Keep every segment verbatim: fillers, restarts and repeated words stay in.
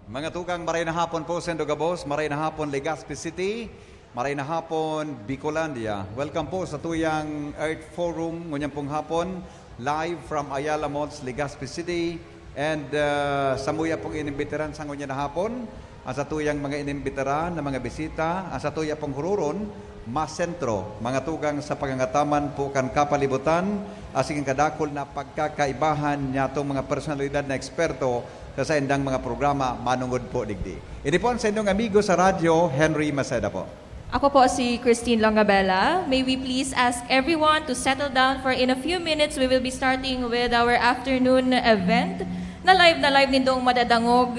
Mga tugang, maray na hapon po, Sendo Gabos, maray na hapon, Legazpi City, maray na hapon, Bicolandia. Welcome po sa tuyang Earth Forum, ngunyan pong hapon, live from Ayala Malls, Legazpi City. And uh, samuya pong inimbitaran sa ngunyan na hapon, ang sa tuyang mga inimbitaran na mga bisita, ang sa tuya pong hururon, mas sentro, mga tugang sa pangangataman po kan kapalibutan, asin kadakul na pagkakaibahan niya itong mga personalidad na eksperto sa saindang mga programa manungod po digdi. Ini po ang sa inyong amigo sa radyo, Henry Maceda po. Ako po si Christine Longabella. May we please ask everyone to settle down, for in a few minutes we will be starting with our afternoon event na live na live nindong madadangog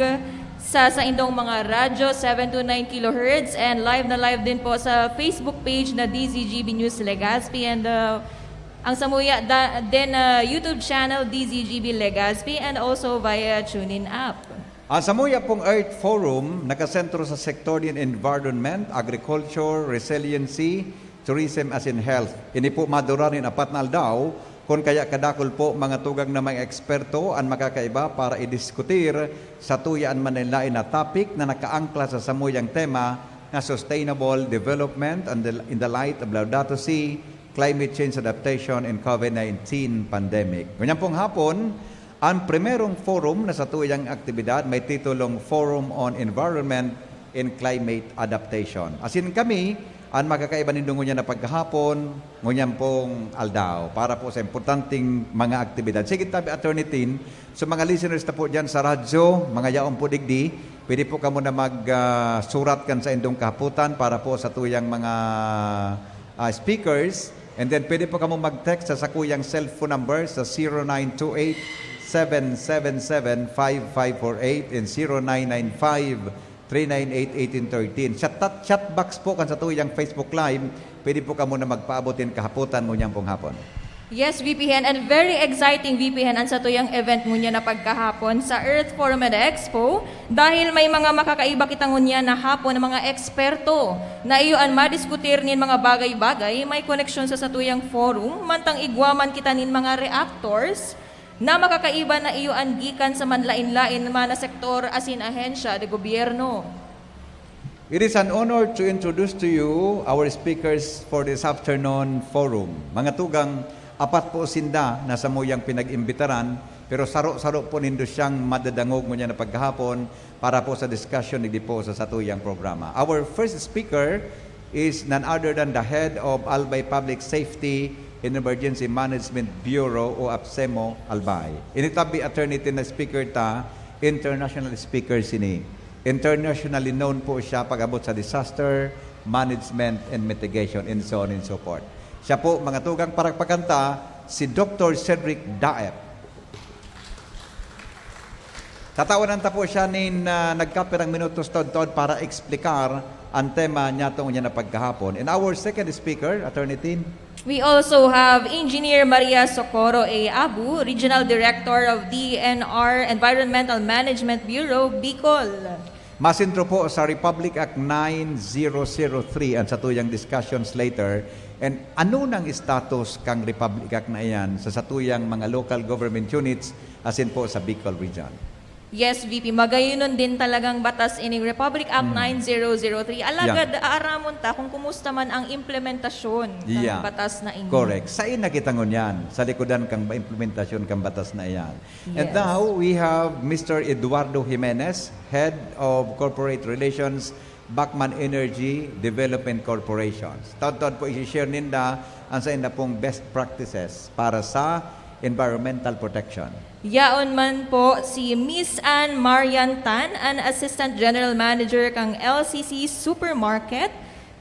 sa saindong mga radyo, seven two nine kilohertz, and live na live din po sa Facebook page na D Z G B News Legazpi and uh, ang samuya da, din uh, YouTube channel D Z G B Legazpi and also via TuneIn app. Ang samuya pong Earth Forum nakasentro sa sektor nin environment, agriculture, resiliency, tourism asin health. Ini po madura nin apat na aldaw, kun kaya kadakul po mga tugang na mga eksperto an makakaiba para idiskutir sa tuya an manlaen-laen na topic na nakaangkla sa samuyang tema na sustainable development and the, in the light of Laudato Si, climate change adaptation and COVID nineteen pandemic. Ngunyan pong hapon, ang primerong forum na sa tuyang aktibidad may titulong Forum on Environment and Climate Adaptation. Asin kami, ang makakaiba nindo ngunyan na pagkahapon, ngunyan pong aldaw, para po sa importanteng mga aktibidad. Sige tabi, Attorney Tin, so mga listeners na po dyan sa radyo, mga yaon po digdi, pwede po kamo na mag, ah, surat kan sa indong kahaputan para po sa tuyang mga ah, speakers. And then pwede po kamo mag-text sa sakuyang cellphone number sa zero nine two eight, seven seven seven, five five four eight and zero nine nine five, three nine eight, eighteen thirteen. Sa tat-, chat box po kan sa tuyang Facebook Live, pwede po kamo na magpaabot nin kahapotan ngunyan pong hapon. Yes, V P Hen, and very exciting, V P Hen, ang satuyang event ngunyan na pagkahapon sa Earth Forum and Expo, dahil may mga makakaiba kita ngunyan na hapon na mga eksperto na iyo an madiskutir nin mga bagay-bagay may koneksyon sa satuyang forum, mantang igwa man kita nin mga reactors na makakaiba na iyo an gikan sa manlain-lain man na sektor asin ahensya de gobyerno. It is an honor to introduce to you our speakers for this afternoon forum. Mga tugang, apat po sinda na samuyang pinag-imbitaran, pero saro-saro po nindo siyang madadangog ngunyan na pagkahapon para po sa discussion digdi po sa satuyang programa. Our first speaker is none other than the head of Albay Public Safety and Emergency Management Bureau o APSEMO Albay. Ini tabi, Attorney Tin, na speaker ta, international speaker sini. Internationally known po siya pag-abot sa disaster management and mitigation and so on and so forth. Siya po, mga tugang, parakpakan ta, si Doktor Cedric Daep. Tatawanan ta po siya nin, ah, nagkapirang minutos todtod para explicar ang tema niya tong niya na pagkahapon. And our second speaker, Attorney Tin. We also have Engineer Maria Socorro A. Abu, Regional Director of D E N R Environmental Management Bureau, Bicol. Masentro po sa Republic Act nine zero zero three ang satuyang discussions later. And ano nang status kang Republic Act na iyan sa satuyang mga local government units asin po sa Bicol Region? Yes, V P. Magayonon din talagang batas ining Republic Act Mm. nine zero zero three. Alagad, Yeah. aaramon ta kung kumusta man ang implementasyon ng Yeah. batas na ini. Correct. Sain na kita ngunyan? Sa likodan kang ba-, implementasyon kang batas na iyan. And Yes. now, we have Mister Eduardo Jimenez, Head of Corporate Relations, Bacman Energy Development Corporation. Taod-taod po isi-share ninda ang sa inda pong best practices para sa environmental protection. Yaon man po si Miss Anne Marian Tan, an Assistant General Manager kang L C C Supermarket.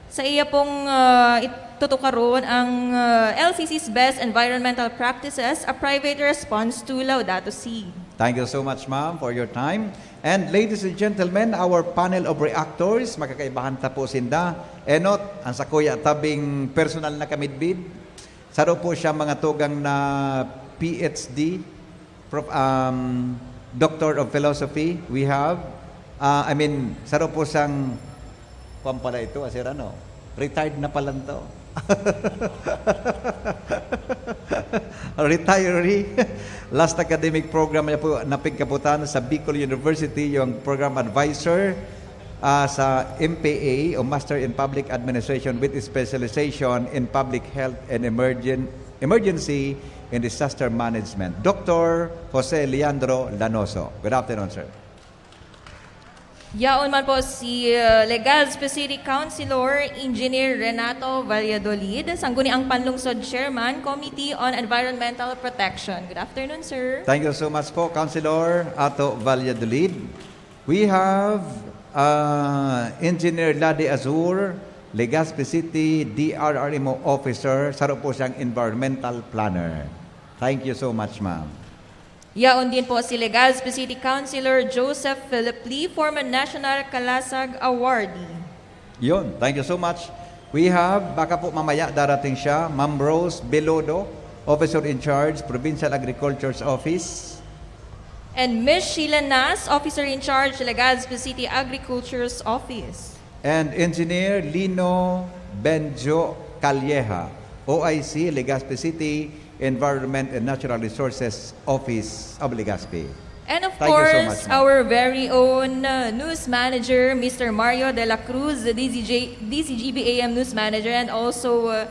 Sa iya pong, ah, itutukaron ang, ah, L C C's Best Environmental Practices, a private response to Laudato Si. Thank you so much, ma'am, for your time. And ladies and gentlemen, our panel of reactors, makakaibahan ta po sinda. Enot, ang sakuya tabing personal na kamidbid. Saro po siya mga tugang na P H D, prof-, um, Doctor of Philosophy. We have, uh, I mean, saro po siyang, kwan pala ito, ah, sir, ano? Retired na pala to. Retiree. Last academic program niya po na pigkaputan sa Bicol University, yung program advisor, ah, sa M P A o Master in Public Administration with specialization in Public Health and Emergen-, Emergency and Disaster Management, Doctor Jose Leandro Lanoso. Good afternoon, sir. Yaon man po si uh, Legazpi City Councilor Engineer Renato Valladolid, Sangguniang Panlungsod Chairman, Committee on Environmental Protection. Good afternoon, sir. Thank you so much po, Councilor Ato Valladolid. We have uh, Engineer Lade Azur, Legazpi City D R R M O Officer, saro po siyang Environmental Planner. Thank you so much, ma'am. Yaon din po si Legazpi City Councilor Joseph Philip Lee, former National Kalasag Awardee. Yun, thank you so much. We have, baka po mamaya darating siya, Ma'am Rose Belodo, Officer in Charge, Provincial Agriculture's Office. And Miss Sheila Nas, Officer in Charge, Legazpi City Agriculture's Office. And Engineer Lino Benjo Calleja, O I C, Legazpi City, Environment and Natural Resources Office of Legazpi. And of Thank you so course, much, ma'am. Our very own uh, news manager, Mister Mario de la Cruz, the D Z J, D Z G B A M news manager, and also uh,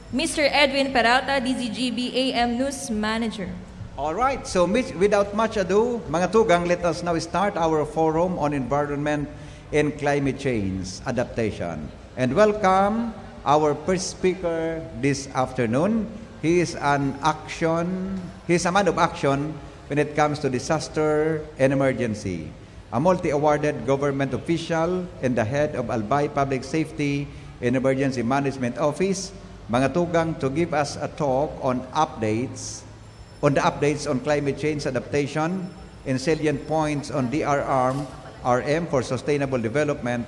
Mister Edwin Peralta, D Z G B A M news manager. All right, so mis- without much ado, mga tugang, let us now start our forum on environment and climate change adaptation. And welcome our first speaker this afternoon. He is an action, he is a man of action when it comes to disaster and emergency. A multi-awarded government official and the head of Albay Public Safety and Emergency Management Office, mga tugang, to give us a talk on updates on the updates on climate change adaptation and salient points on D R R M for sustainable development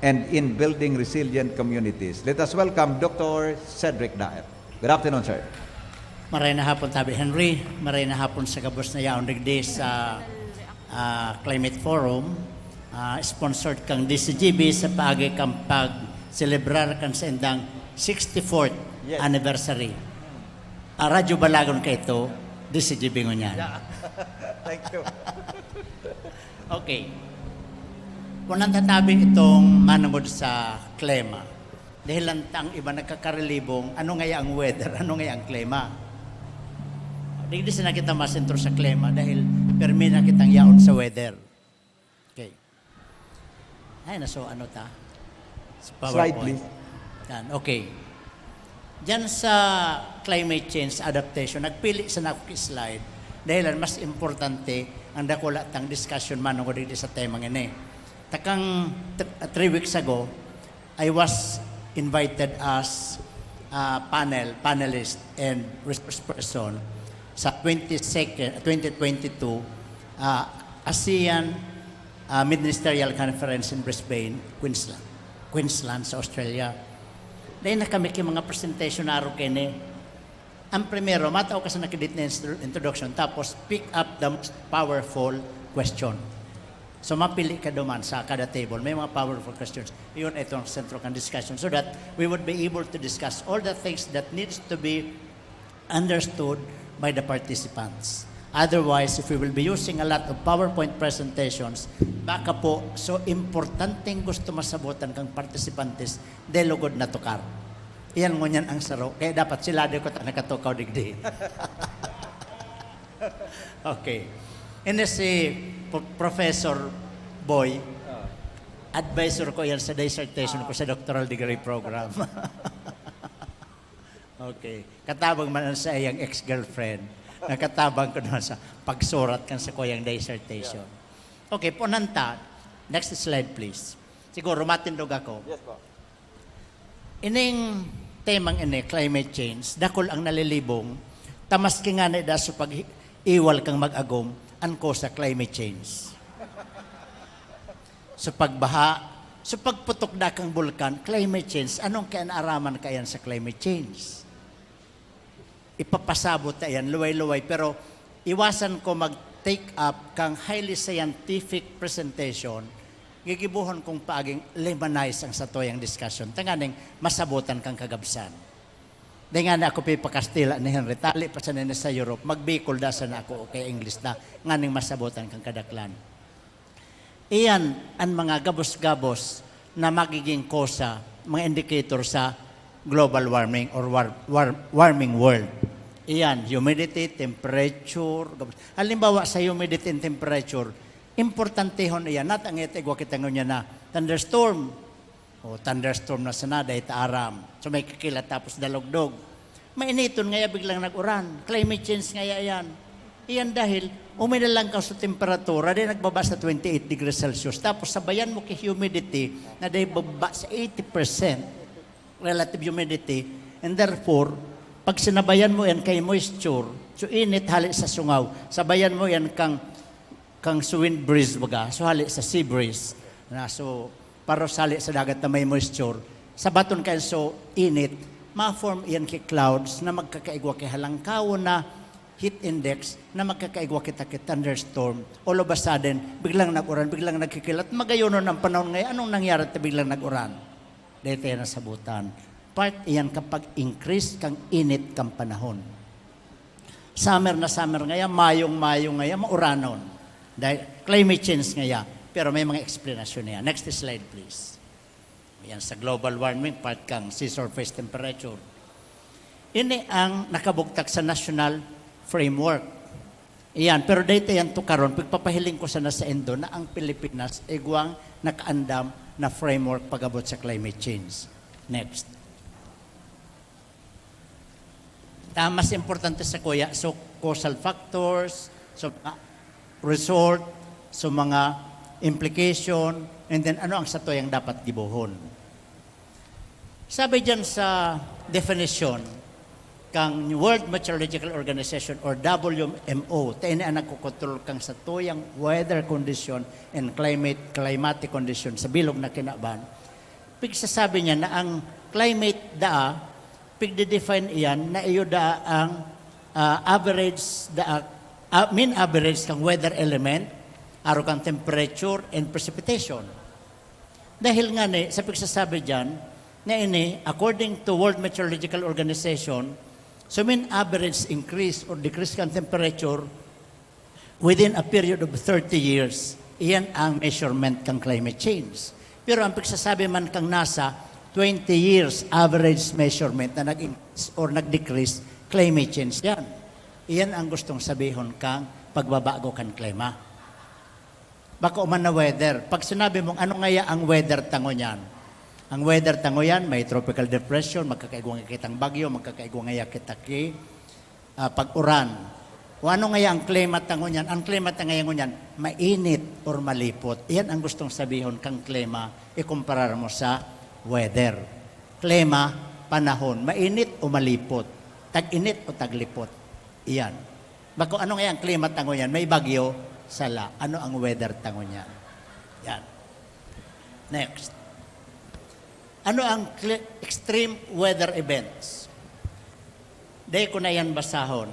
and in building resilient communities. Let us welcome Doctor Cedric Daet. Good afternoon, sir. Maray na hapon, Tabi Henry. Maray na hapon sa gabos na yaon digdi sa ah, Climate Forum. Ah, sponsored kang D C G B sa paagi kan pag-celebrar kan saindang sixty-fourth Yes. anniversary. Ah, Radyo Balagon kaito, D C G B ngunyan. Thank you. Okay. Kung ang tatabi itong manungod sa klima, dahil lang ang iba nagkakarelibong, ano ngaya ang weather, ano ngaya ang klima? Digdi sana kita masentro sa klima dahil permi na kitang yaon sa weather. Okay. Ay, naso ano ta? Sa Slide, PowerPoint. Please. Yan, okay. Diyan sa climate change adaptation, nagpili sana ako slide dahil ang mas importante ang dakula tang discussion manungod digdi sa tema ngini. Takang th- three weeks ago, I was invited as a panel, panelist and resource person sa twenty-second, twenty twenty-two uh, ASEAN uh, Ministerial Conference in Brisbane, Queensland. Queensland sa Australia. Dahil na kami kay mga presentation na araw kini. Ang primero, matao ka sa nakidit na instru- introduction, tapos pick up the most powerful question. So mapili ka duman sa kada table. May mga powerful questions. Iyon itong sentro kan discussion so that we would be able to discuss all the things that needs to be understood by the participants. Otherwise, if we will be using a lot of PowerPoint presentations, baka po, so importanteng gusto masabotan kang participantes, de lugod na tukar. Iyan ngunyan ang saro. Kaya dapat sila di ko ta nakatukaw digdi. Okay. Ini si Pro- Professor Boy, advisor ko yan sa dissertation ko sa doctoral degree program. Okay. Katabang man sa iyang ex-girlfriend. Nakatabang ko naman sa pagsurat kan sa kuyang dissertation. Okay, punanta. Next slide, please. Siguro matindog ako. Yes po. Ining temang ini, climate change, dakul ang nalilibong, ta maski ngani da sa pag-iwal kang mag-agom, an kosa climate change. Sa pagbaha, sa pagputok da kang bulkan, climate change. Anong kinaaraman kaiyan sa climate change? Ipapasabot ta iyan, luway-luway. Pero iwasan ko mag-take up kang highly scientific presentation. Gigibuhon kong paaging laymanized ang satuyang discussion. Tanganing masabotan kang kagabsan. Di nga na ako pipakastila ni Henry, tali pa sa nini sa Europe, magbikol da sana ako o kaya English da, nganing masabotan kang kadaklan. Iyan an mga gabos-gabos na magiging kosa, mga indicator sa global warming or war-, war-, warming world. Iyan, humidity, temperature. Gabos. Halimbawa, sa humidity and temperature, importantehon iyan. Natangit, igwa kita ngunyan na thunderstorm. O, thunderstorm na sana, dahil ta aram. So, may kakilat tapos dalugdog. Mainiton ngaya biglang nag-uran. Climate change ngaya yan. Iyan dahil, uminalang ka sa temperatura, di nagbaba sa twenty-eight degrees Celsius. Tapos, sabayan mo ki humidity na dahil bababa sa eighty percent relative humidity. And therefore, pag sinabayan mo yan kay moisture, so init hali sa sungaw, sabayan mo yan kang kang wind breeze, baga. So, hali sa sea breeze. Na, so, paros hali sa dagat na may moisture. Sa baton kayo, so, init. Ma-form iyan ki clouds na magkakaigwa ki halangkawon na heat index na magkakaigwa kita ki thunderstorm. All of a sudden, biglang nag-uran, biglang nagkikilat. Magayonon ang panahon ngayon. Anong nangyari ta biglang nag-uran? Dahil tayo nasabutan. Part iyan kapag increase kang init kang panahon. Summer na summer ngaya, mayong-mayo ngaya, mauranon. Dahil climate change ngaya. Pero may mga explanation niya. Next slide, please. Yan sa global warming, part kang sea surface temperature. Ini ang nakabugtak sa national framework. Iyan, pero dito yan to karon, pagpapahiling ko sana sa indo na ang Pilipinas, igwang nakaandam na framework pag-abot sa climate change. Next. Ta, mas importante sa kuya, so causal factors, so mga result, so mga implication, and then ano ang satuyang dapat gibohon. Sabi dyan sa definition kang World Meteorological Organization or W M O, ta ini ang nagkokontrol kang satuyang weather condition and climate, climatic condition sa bilog na kinaban. Pigsasabi niya na ang climate daa, pigde-define iyan na iyo daa ang, ah, average daa, ah, mean average kang weather element, arog kang temperature and precipitation. Dahil nga ni, sa pigsasabi diyan, na ini, according to World Meteorological Organization, so mean average increase or decrease kan temperature within a period of thirty years, iyan ang measurement kan climate change. Pero ang pigsasabi man kang NASA, twenty years average measurement na nag-increase or nag-decrease, climate change yan. Iyan ang gustong sabihon kang pagbabago kan klima. Bako man na weather. Pag sinabi mong, "Ano ngaya ang weather ta ngunyan?" Ang weather ta ngunyan, may tropical depression, magkakaigwa ngaya kitang bagyo, magkakaigwa ngaya kita ki, ah, pag-uran. O ano ngaya ang klima ta ngunyan? Ang klima ta ngaya ngunyan, mainit or malipot. Iyan ang gustong sabihon kang klima, ikumparar mo sa weather. Klima, panahon, mainit o malipot, tag-init o taglipot. Iyan. Bako, ano ngaya ang klima ta ngunyan? May bagyo? Sala. Ano ang weather ta ngunyan? Yan. Next. Ano ang cli-, extreme weather events? Dai ko na yan basahon.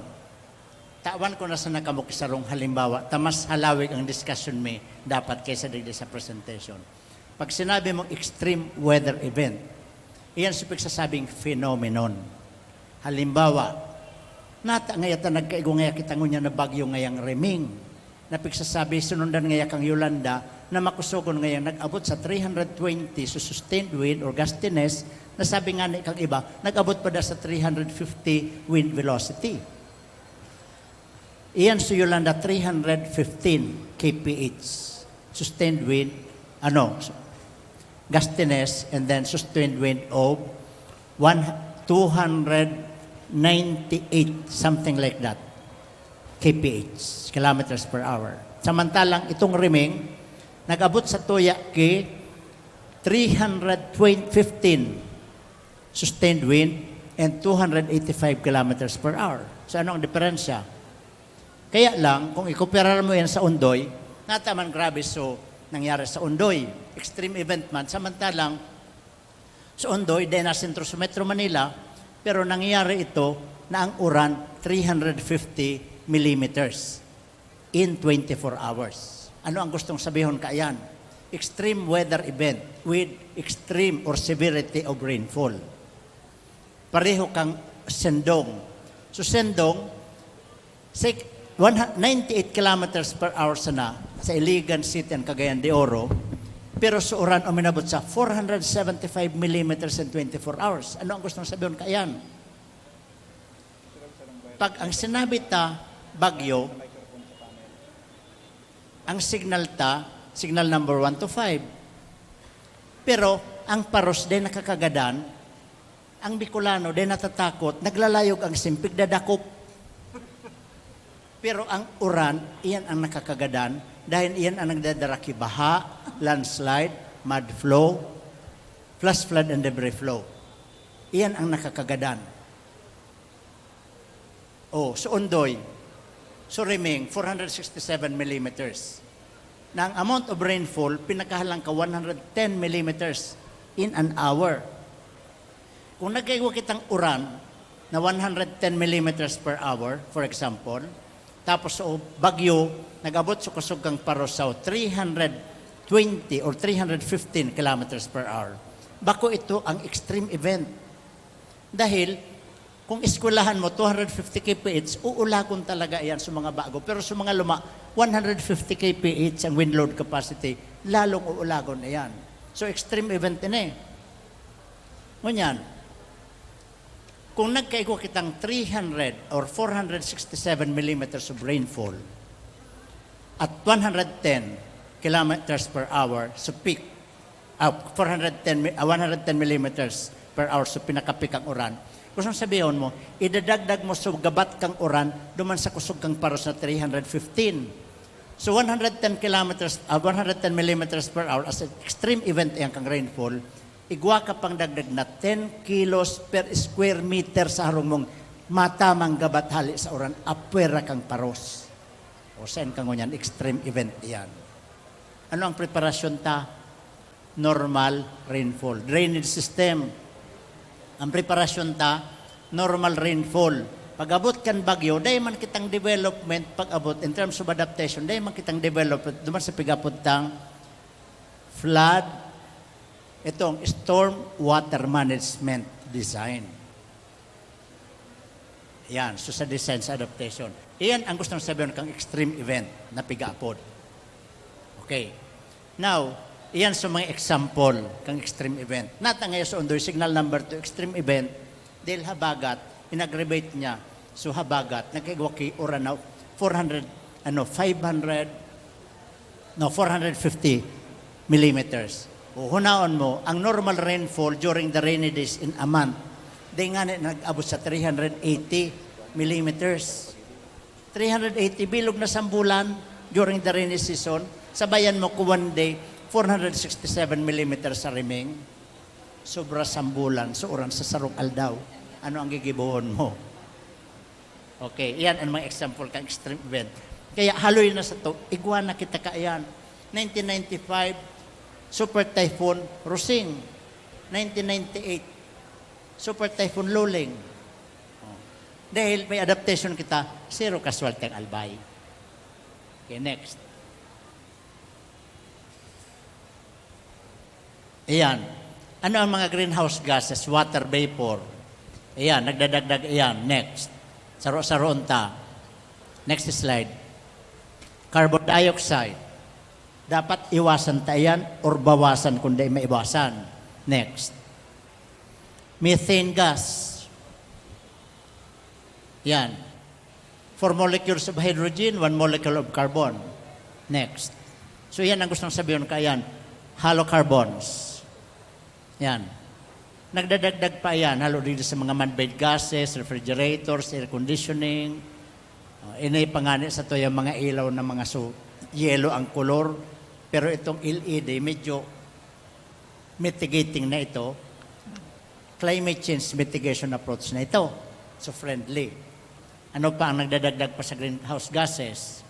Tawan ko na sana kamo ki sarong halimbawa, ta mas halawig ang discussion mi dapat kaysa digdi sa presentation. Pag sinabi mong extreme weather event, iyan sa pagsasabing phenomenon. Halimbawa, nata ngaya ta nagkaigwa ngaya kita ngunyan na bagyo ngayang Reming, na pigsasabi, sinundan ngaya kang Yolanda, na makusogon ngayang nag-abot sa three hundred twenty so sustained wind or gustiness, na sabi nga ni kang iba, nag-abot pa da sa three hundred fifty wind velocity. Iyan si Yolanda, three hundred fifteen K P H. Sustained wind, ano, gustiness, and then sustained wind of one, two hundred ninety-eight, something like that, K P H, kilometers per hour. Samantalang itong Reming, nag-abot sa tuya ki three hundred fifteen sustained wind and two hundred eighty-five kilometers per hour. So, ano ang diferensya? Kaya lang, kung ikumparar mo yan sa Ondoy, nata man grabe so nangyari sa Ondoy. Extreme event man. Samantalang, sa Ondoy, dahil na sentro sa Metro Manila, pero nangyayari ito na ang uran, three hundred fifty millimeters in twenty-four hours. Ano ang gustong sabihon kaiyan? Extreme weather event with extreme or severity of rainfall. Pareho kang Sendong. So Sendong, sa ninety-eight kilometers per hour sana sa Iligan City and Cagayan de Oro, pero sa uran uminabot sa four hundred seventy-five millimeters in twenty-four hours. Ano ang gustong sabihin kaiyan? Pag ang sinabi ta, bagyo, ang signal ta, signal number one to five. Pero ang paros din nakakagadan, ang Bicolano din natatakot, naglalayog ang simpig, dadakop. Pero ang uran, iyan ang nakakagadan, dahil iyan ang nagdadara ki baha, landslide, mud flow, flash flood and debris flow. Iyan ang nakakagadan. Oh, so Ondoy, so Riming, four hundred sixty-seven millimeters. Na ang amount of rainfall, pinakahalang ka one hundred ten millimeters in an hour. Kung nagkaigwa kitang uran na one hundred ten millimeters per hour, for example, tapos sa bagyo, nag-abot sa kusog kang paros sa three hundred twenty or three hundred fifteen kilometers per hour. Bako ito ang extreme event. Dahil, kung eskwelahan mo, two hundred fifty K P H, uulagon talaga yan sa mga bago. Pero sa mga luma, one hundred fifty K P H ang wind load capacity, lalong uulagon na yan. So, extreme event ini. Ngunyan, kung nagkaigwa kitang three hundred or four hundred sixty-seven millimeters of rainfall at one hundred ten kilometers per hour sa peak, ah, four hundred ten mi-, ah, one hundred ten millimeters per hour sa pinakapikang uran. Kung saan sabihon mo, idadagdag mo sa gabat kang uran, duman sa kusog kang paros na three hundred fifteen. So, one hundred ten kilometers, ah, one hundred ten millimeters per hour as an extreme event yan kang rainfall, igwa ka pang dagdag na ten kilos per square meter sa harong mong matamang gabat hali sa uran, apwera kang paros. O saan ka ngunyan, extreme event yan. Ano ang preparasyon ta? Normal rainfall. Drainage system. Ang preparasyon ta, normal rainfall. Pag-abot kan bagyo, dai man kitang development pag-abot in terms of adaptation, dai man kitang development duman sa pig-apod tang flood, itong storm water management design. Yan, so sa design sa adaptation. Iyan ang gustong sabihin kang extreme event na pig-apod. Okay. Now, iyan sa mga example kang extreme event. Natangay sa Ondoy, signal number two, extreme event, dahil habagat, in-aggravate niya. So, habagat, nagkaigwa ki uran na four hundred, ano, five hundred, no, four hundred fifty millimeters. O, hunaon mo, ang normal rainfall during the rainy days in a month, di nga na nag-abot sa three hundred eighty millimeters. Three hundred eighty, bilog na sambulan during the rainy season. Sabayan mo ko one day, four hundred sixty-seven millimeters sa Riming. Sobra sambulan, sa uran sa sarong aldaw. Ano ang gigibohon mo? Okay, iyan ang mga example kang extreme event. Kaya haloy na sa to, igwa na kita kaiyan. Nineteen ninety-five, Super Typhoon Rosing. Nineteen ninety-eight, Super Typhoon Luling. Oh. Dahil may adaptation kita, zero casualty ang Albay. Okay, next. Ayan. Ano ang mga greenhouse gases? Water vapor. Ayan, nagdadagdag. Ayan, next. Saro-saroon ta. Next slide. Carbon dioxide. Dapat iwasan ta yan or bawasan kung di maiwasan. Next. Methane gas. Yan. Four molecules of hydrogen, one molecule of carbon. Next. So yan ang gustong sabihin ka yan. Halocarbons. Yan. Nagdadagdag pa yan. Halo dito sa mga man-made gases, refrigerators, air conditioning. Uh, inay pangani sa to yung mga ilaw na mga su-, yellow ang kolor. Pero itong L E D, medyo mitigating na ito. Climate change mitigation approach na ito. So friendly. Ano pa ang nagdadagdag pa sa greenhouse gases?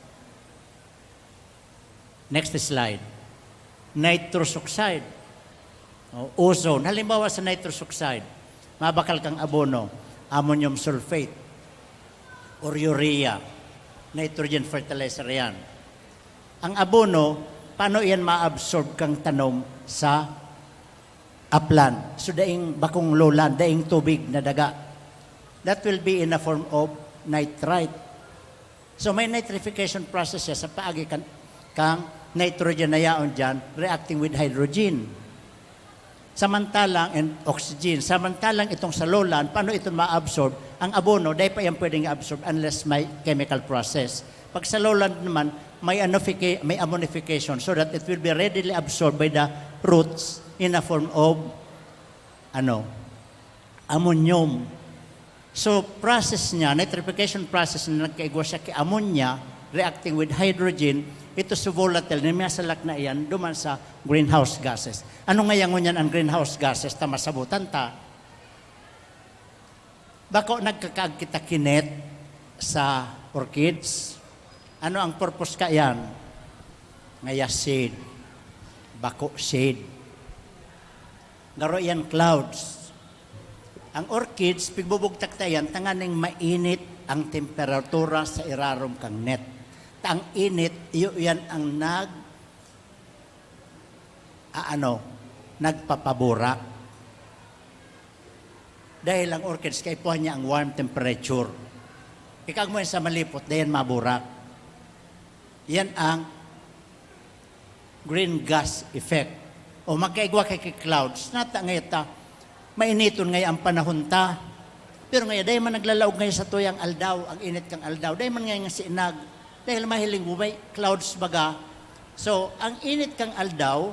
Next slide. Nitrous oxide. O, ozone. Halimbawa sa nitrous oxide, mabakal kang abono, ammonium sulfate, or urea, nitrogen fertilizer yan. Ang abono, paano yan ma-absorb kang tanom sa aplan? So, daing bakong lowland, daing tubig na daga. That will be in a form of nitrite. So may nitrification process siya sa paagi kan, kang nitrogen na yaon dyan, reacting with hydrogen. Samantalang, and oxygen, samantalang itong sa lowland, paano ito ma-absorb? Ang abono, dahil pa yan pwedeng absorb unless may chemical process. Pag sa lowland naman, may, anifica- may ammonification so that it will be readily absorbed by the roots in a form of, ano, ammonium. So, process niya, nitrification process na nagkaigwa siya ki ammonia reacting with hydrogen, ito si volatile, na miyasalak na iyan duman sa greenhouse gases. Ano ngaya ngunyan ang greenhouse gases ta masabutan ta? Bako nagkakaag kita ki net sa orchids. Ano ang purpose ka yan? Ngaya shade. Bako shade. Garo yan clouds. Ang orchids, pigbubugtak ta yan, tanganing mainit ang temperatura sa irarom kang net. Ta ang init, iyo yan ang nag, aano, nagpapaburak. Dahil ang orchids, kaipuhan niya ang warm temperature. Ikaag mo yan sa malipot, dayan maburak. Yan ang green gas effect. O magkaigwa kay ki clouds, nata ngaya ta, mainiton ngaya ang panahon ta. Pero ngaya, dahil man naglalaog ngaya sa tuyang aldaw, ang init kang aldaw, dahil man ngaya nga sinag, dahil mahiling mo may clouds baga. So, ang init kang aldaw,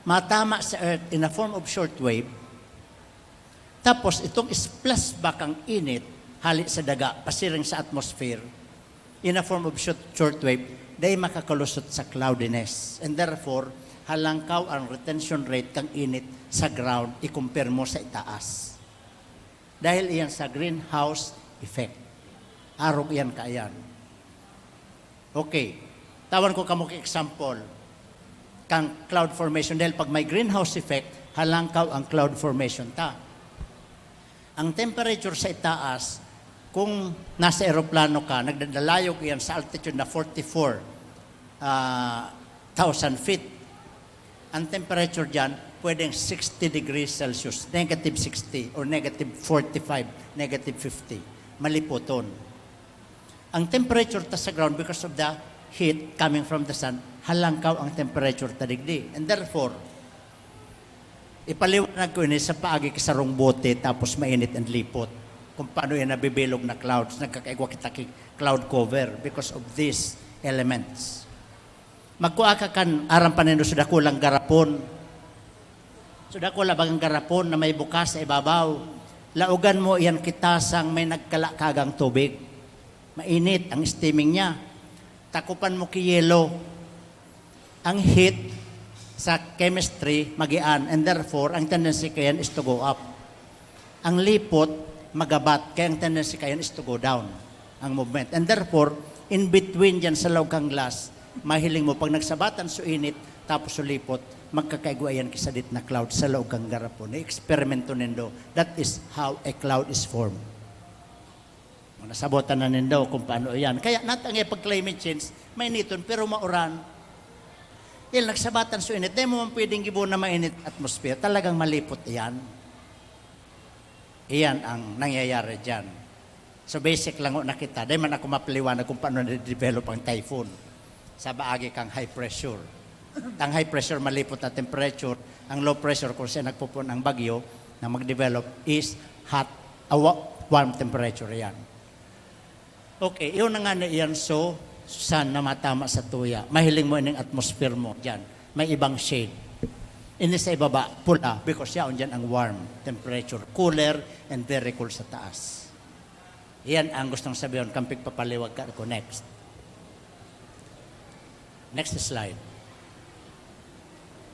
matama sa Earth in a form of short wave, tapos itong splash back ang init, hali sa daga, pasiring sa atmosphere, in a form of short, short wave, dahil makakalusot sa cloudiness. And therefore, halangkaw ang retention rate kang init sa ground, i-compare mo sa itaas. Dahil iyan sa greenhouse effect. Arog iyan kaiyan. Okay. Tawan ko kamo ki example kang cloud formation. Dahil pag may greenhouse effect, halangkaw ang cloud formation ta. Ang temperature sa itaas, kung nasa eroplano ka, nagdadalayog iyan sa altitude na forty-four, ah, thousand feet. Ang temperature dyan, pwedeng sixty degrees Celsius, negative sixty or negative forty-five, negative fifty. Malipoton. Ang temperature ta sa ground, because of the heat coming from the sun, halangkaw ang temperature ta digdi. And therefore, ipaliwanag ko ini sa paagi ki sarong bote, tapos mainit and lipot. Kung paano yan nabibilog na clouds, nagkakaigwa kita ki cloud cover because of these elements. Magkua ka kan, aram pa nindo, sa dakulang garapon. So, dakula bagang garapon na may bukas sa ibabaw. Laogan mo iyan ki tasang may nagkala kagang tubig. Mainit ang steaming niya. Takopan mo ki yelo. Ang heat sa chemistry, magian, and therefore, ang tendency kayan is to go up. Ang lipot, magabat, kaya ang tendency kayan is to go down ang movement. And therefore, in between dyan sa laog kang glass, mahiling mo, pag nagsabatan so init, tapos so lipot, magkakaigwa yan ki sadit na cloud sa laog kang garapon. I-eksperimento nindo. That is how a cloud is formed. Nasabotan na nindo kung paano yan. Kaya natangay pag climate change, mainiton, pero mauran. Dahil nagsabatan so init, dahil mo man pwedeng gibo na mainit atmosphere, talagang malipot yan. Iyan ang nangyayari dyan. So basic lang ho na kita. Dahil man ako mapaliwanag kung paano na-develop ang typhoon. Sa baagi kang high pressure. Ang high pressure, malipot na temperature. Ang low pressure, kung siya nagpupun ang bagyo na mag-develop, is hot, a wa-, warm temperature yan. Okay, yun na nga na iyan. So, sun na matama sa tuya. Mahiling mo ining atmosphere mo dyan. May ibang shade. Ini sa ibaba, pula, because yaon dyan ang warm temperature. Cooler and very cool sa taas. Yan ang gustong sabihin kang pigpapaliwag ka ko. Next. Next slide.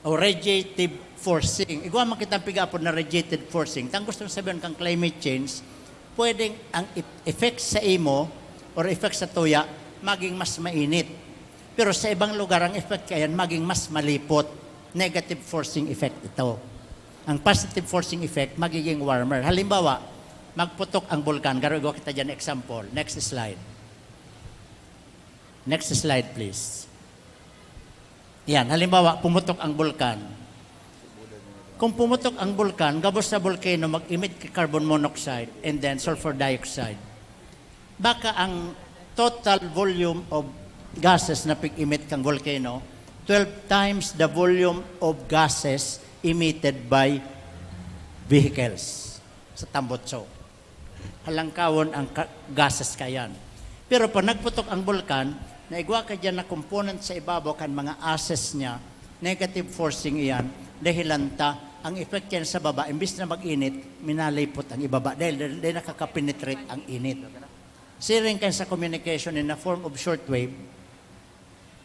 O radiative forcing. Igwa man kitang pig-apod na radiative forcing. Tang gustong sabihin kang climate change, pwedeng ang e-, effect sa imo or effect sa tuya, maging mas mainit. Pero sa ibang lugar, ang effect kayan maging mas malipot. Negative forcing effect ito. Ang positive forcing effect, magiging warmer. Halimbawa, magputok ang bulkan. Garo, igwa kita dyan example. Next slide. Next slide, please. Yan, halimbawa, pumutok ang bulkan. Kung pumutok ang bulkan, gabos sa volcano mag-emit ka carbon monoxide and then sulfur dioxide. Baka ang total volume of gases na pig-emit kang volcano, twelve times the volume of gases emitted by vehicles sa tambutso. Halangkawon ang ka-, gases kaiyan. Pero pag nagputok ang bulkan, naigwa ka diyan na component sa ibabaw kan mga ases niya, negative forcing iyan, dahilan ta, ang effect yan sa baba, imbis na mag-init, minalipot ang ibaba dahil, dahil, dahil nakakapenetrate ang init. Siring kan sa communication in a form of shortwave,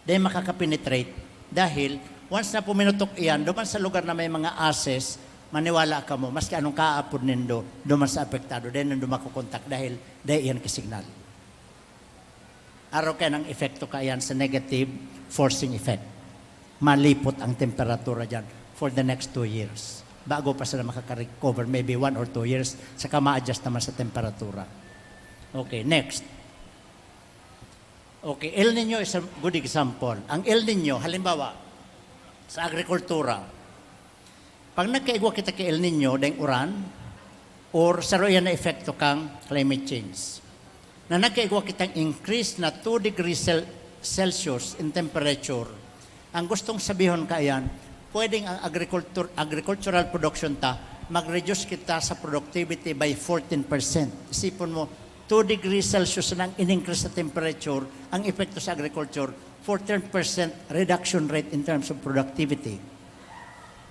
dahil makakapenetrate. Dahil, once na puminutok iyan, duman sa lugar na may mga ases, maniwala kamo, maski anong kaapod nindo, duman sa apektado, dahil nandun makukontak, dahil, dahil iyan kisignal. Araw kaya ng epekto kaiyan sa negative forcing effect. Malipot ang temperatura dyan for the next two years. Bago pa sila makaka-recover, maybe one or two years, saka ma-adjust naman sa temperatura. Okay, next. Okay, El Nino is a good example. Ang El Nino, halimbawa, sa agrikultura, pag nagkaigwa kita ki El Nino, daing uran, or saro iyan na epekto kang climate change, na nagkaigwa kitang increase na two degrees Cel-, Celsius in temperature, ang gustong sabihon kaiyan, pwedeng ang agriculture, agricultural production ta, mag-reduce kita sa productivity by fourteen percent. Isipon mo, two degrees Celsius na ang in-increase sa temperature, ang epekto sa agriculture, fourteen percent reduction rate in terms of productivity.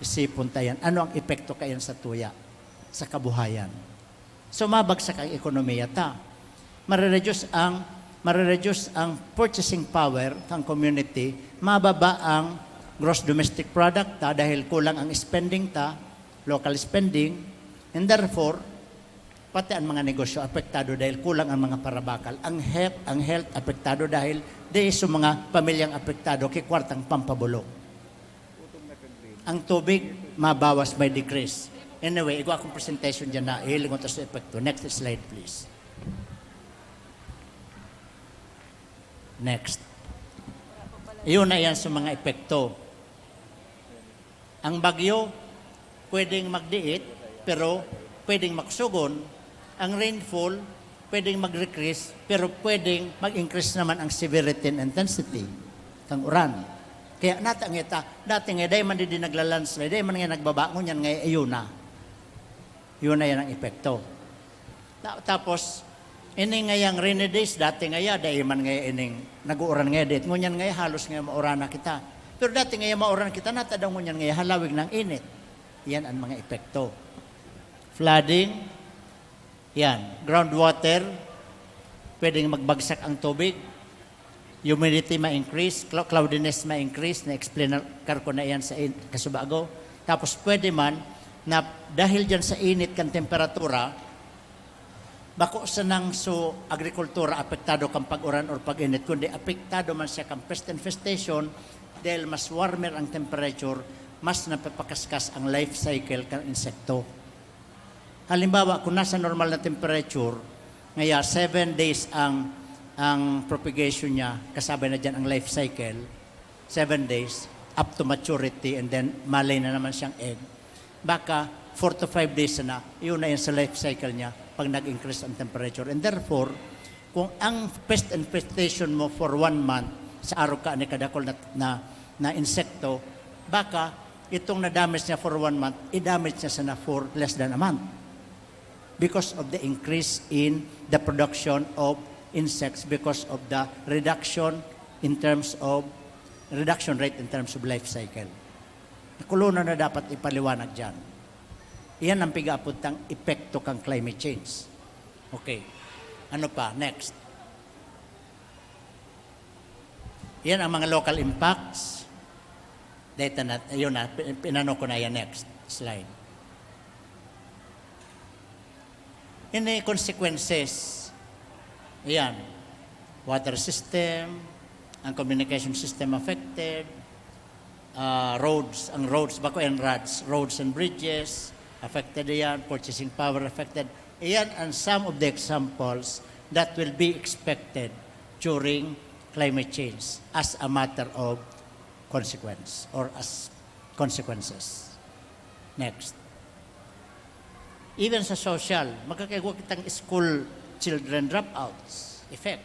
Isipon ta yan. Ano ang epekto kaiyan sa tuya, sa kabuhayan? So, mabagsak ang ekonomiya ta. Marereduce ang, marereduce ang purchasing power kan community, mababa ang gross domestic product ta dahil kulang ang spending ta, local spending, and therefore, pati ang mga negosyo apektado dahil kulang ang mga parabakal. Ang health, ang health apektado dahil dahil sa mga pamilyang apektado, kikwartang pampabulok. Ang tubig, mabawas, may decrease. Anyway, igwa akong presentation dyan na ihilingon ta sa epekto. Next slide, please. Next. Iyon na yan sa mga epekto. Ang bagyo, pwedeng magdiit, pero pwedeng makusugon. Ang rainfall, pwedeng mag-decrease, pero pwedeng mag-increase naman ang severity and intensity kang uran. Kaya nata ngeta, dati nga, dai man di nagla-landslide, dai man nga nagbaba, ngunyan nga, ayun na. Yun na yan ang epekto. Ta-, tapos, ini ngayang rainy days, dati ngaya, dai man ngaya ining nag-uuran ngaya, dit. Ngunyan ngaya, halos ngaya mauran na kita. Pero dati ngaya mauran kita, nata daw ngunyan ngaya, halawig ng init. Yan ang mga epekto. Flooding, yan. Groundwater, pwedeng magbagsak ang tubig. Humidity ma-increase, clou-, cloudiness ma-increase, na-explain na, kar ko na yan sa in-, kasubago. Tapos pwede man na dahil dyan sa init kan temperatura, bako sanang so agrikultura apektado kan pag-uran or pag-init, kundi apektado man siya kan pest infestation dahil mas warmer ang temperature, mas napapakaskas ang life cycle kan insekto. Halimbawa, kung nasa normal na temperature, ngaya seven days ang, ang propagation niya, kasabay na dyan ang life cycle, seven days, up to maturity, and then malay na naman siyang egg. Baka four to five days na, yun na yun sa life cycle niya pag nag-increase ang temperature. And therefore, kung ang pest infestation mo for one month sa arog ka ni kadakol na, na, na insekto, baka itong na-damage niya for one month, i-damage niya sana for less than a month because of the increase in the production of insects, because of the reduction in terms of, reduction rate in terms of life cycle. Kuluna na dapat ipaliwanag dyan. Iyan ang pigaapod tang epekto kang climate change. Okay. Ano pa? Next. Yan ang mga local impacts. Data na, ayun na, pi-, pinano ko na yan. Next slide. Ini consequences. Ayan. Water system, ang communication system affected, ah, roads, ang roads, bako and roads, roads and bridges, affected yan, purchasing power affected. Iyan ang some of the examples that will be expected during climate change as a matter of consequence or as consequences. Next. Even sa social, magkakaigwa kitang school children dropouts effect.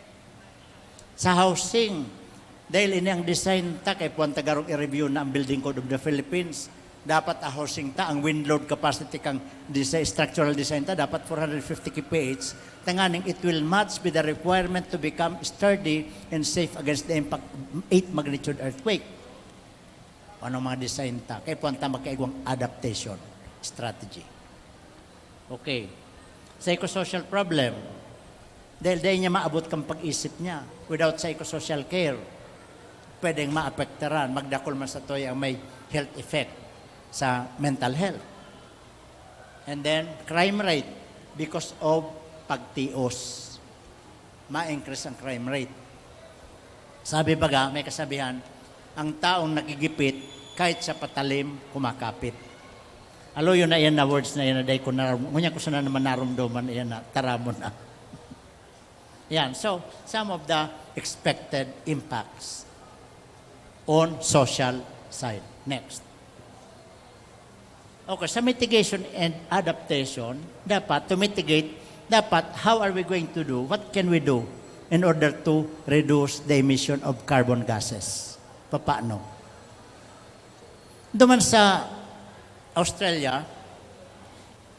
Sa housing, dahil ini ang design ta, kay puwan ta garong i-review na ang Building Code of the Philippines. Dapat ang housing ta, ang wind load capacity kan design, structural design ta, dapat four hundred fifty K P H. Tanganing it will much be the requirement to become sturdy and safe against the impact eight magnitude earthquake. O anong mga design ta? Kay puwan ta magkaigwang adaptation strategy. Okay. Psychosocial problem. Dahil dai niya maabot kan pag-isip niya. Without psychosocial care, pwedeng maapektaran, magdakul man satuya ang may health effect sa mental health. And then, crime rate because of pagtios. Ma-increase ang crime rate. Sabi baga, may kasabihan, "Ang taong nagigipit, kahit sa patalim, kumakapit." Alo, yun na yan na words na yan na dai ko naram-, ngunyan ko sana naman narumduman, yan na, taramon na. Yan. So, some of the expected impacts on social side. Next. Okay, sa mitigation and adaptation, dapat to mitigate, dapat how are we going to do? What can we do in order to reduce the emission of carbon gases? Papaano? Duman sa Australia,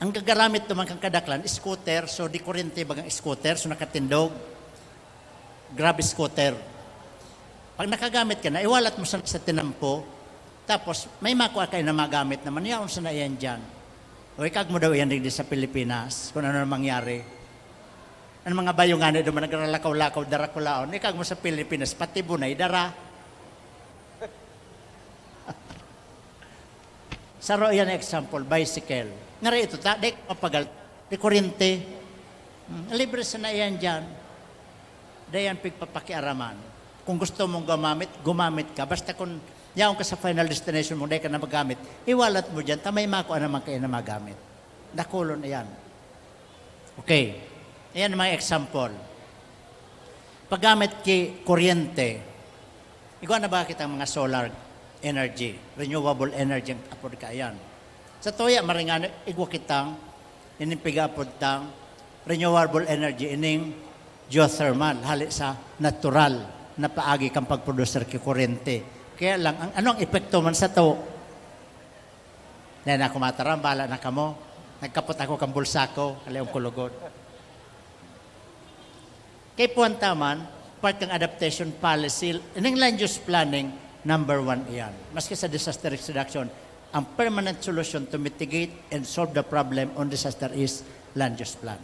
ang gagaramit duman kan kadaklan, scooter, so di kuryente bagang scooter, so nakatindog, grab scooter. Pag nakagamit ka na, iwalat mo sa, sa tinampo, tapos may makua ka na magamit naman, yaon sana iyan dyan. O ikag mo daw iyan digdi sa Pilipinas, kung ano na mangyari. Ang mga bayo nga na duman, nagralakaw-lakaw, darakulaon, ikag mo sa Pilipinas, pati bunay, dara. Saro iyan na example, bicycle. Ngari ito ta, di mapagal, di kuryente. Hmm, libre sana iyan dyan. Di yan pigpapakiaraman. Kung gusto mong gumamit, gumamit ka. Basta kung yaon ka sa final destination mo, di ka na magamit, iwalat mo dyan, ta may makua naman kayo na magamit. Dakulon iyan. Okay. Ayan ang mga example. Paggamit ki kuryente, igwa na ba kitang mga solar energy, renewable energy ang apod ka iyan? Sa tuya, maringan, igwa kitang, ining pigaapod tang renewable energy, ining geothermal, hali sa natural na paagi kan pagproducer ki kuryente. Kaya lang, ang, ano ang epekto man sa to? Dai na ako mataram, bahala na kamo. Nagkapot ako kan bulsa ko, kalayon ko lugod. Kay puwan ta man, part kan adaptation policy, ining land use planning, number one iyan. Maski sa disaster risk reduction, ang permanent solution to mitigate and solve the problem on disaster is land use plan.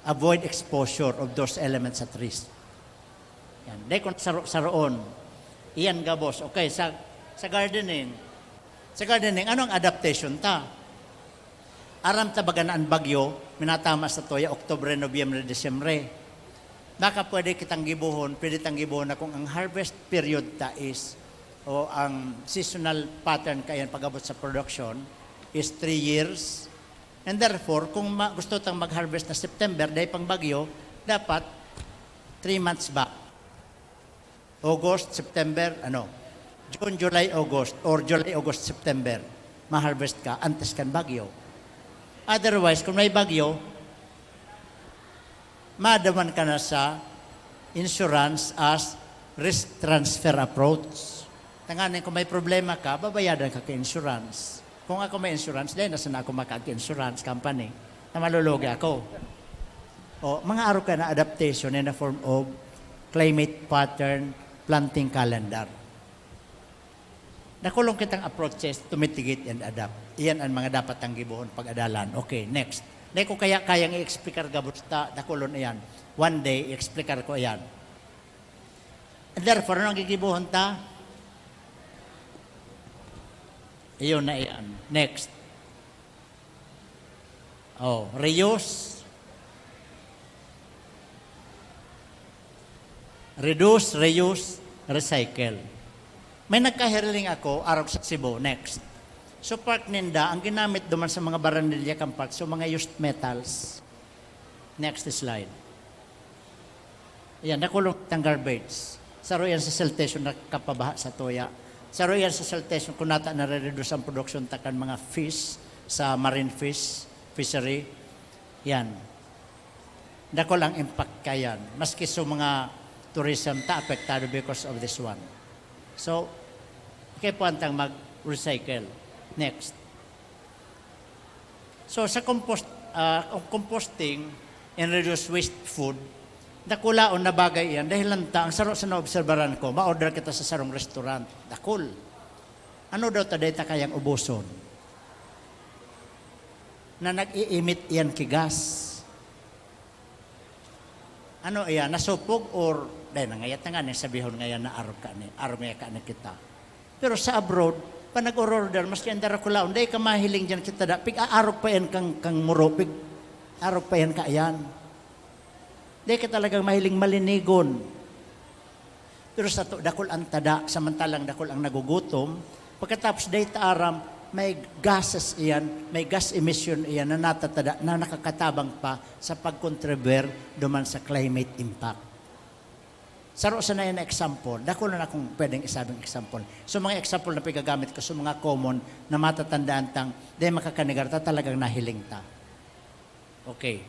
Avoid exposure of those elements at risk. Yan. Dai ko saro-saroon. Iyan gabos. Okay, sa, sa gardening. Sa gardening, ano ang adaptation ta? Aram ta baga na an bagyo, minatama sa tuya, Oktubre, Nobyembre, Disyembre. Baka pwede kitang gibohon, pwede tang gibohon na kung ang harvest period ta is, o ang seasonal pattern kaiyan pag-abot sa production is three years. And therefore, kung ma-, gusto tang mag-harvest na September, dahil pang bagyo, dapat three months back. August, September, ano, June, July, August, or July, August, September, ma-harvest ka antes kan bagyo. Otherwise, kung may bagyo, madaman ka na sa insurance as risk transfer approach. Tanganing kung may problema ka, babayadan ka ka insurance. Kung ako may insurance, dahil nasa na ako maka-insurance company na malulugi ako. O, mga arog ka na adaptation in the form of climate pattern planting calendar. Dakulon kitang approaches to mitigate and adapt. Iyan ang mga dapat tang gibohon pag-adalan. Okay, next. Dai ko kaya kayang i-explicar gabos ta, dakulon iyan. One day, i-explicar ko iyan. And therefore, anong gigibohon ta? Iyon na iyan. Next. Oh, reuse. Reduce, reuse, recycle. May nagkahiling ako, arog sa Cebu, next. So, part ninda, ang ginamit duman sa mga barandilya kan part, so mga used metals. Next slide. Ayan, nakulong tang garbage. Saro yan sa siltation na kapabaha sa tuya. Saro yan sa saltation, kung nata nare-reduce ang production ta kan mga fish, sa marine fish, fishery, yan. Dakul ang impact kayan. Maski sa mga tourism ta, apektado because of this one. So, okay po antang mag-recycle. Next. So, sa compost, ah, composting and reduce waste food, dakulaon na bagay iyan. Dahil lang ta, ang saro sa naobserbaran ko, ma-order kita sa sarong restaurant. Dakul. Ano daw ta, dai ta kayang ubuson? Na nag-i-emit iyan ki gas. Ano iyan, nasupog or, dai na ngaya ta nga, sabihon ngaya na arog ka ni, arog ngaya ka ni kita. Pero sa abroad, pa nag-order, maski ang darakulaon, dai ka mahiling diyan kita da, pig-aarog pa yan kang, kang muro, pig-arog pa yan ka yan. Dai ka talagang mahiling malinigon. Pero sa to, dakul ang tada, samantalang dakul ang nagugutom. Pagkatapos, dai ta aram, may gases iyan, may gas emission iyan na natatada, na nakakatabang pa sa pagkontribuer duman sa climate impact. Saro sana yan na example. Dakul na akong pwedeng isabing example. So, mga example na pigagamit ko sa mga common na matatandaan tang, dai makakanigar ta, talagang nahiling ta. Okay.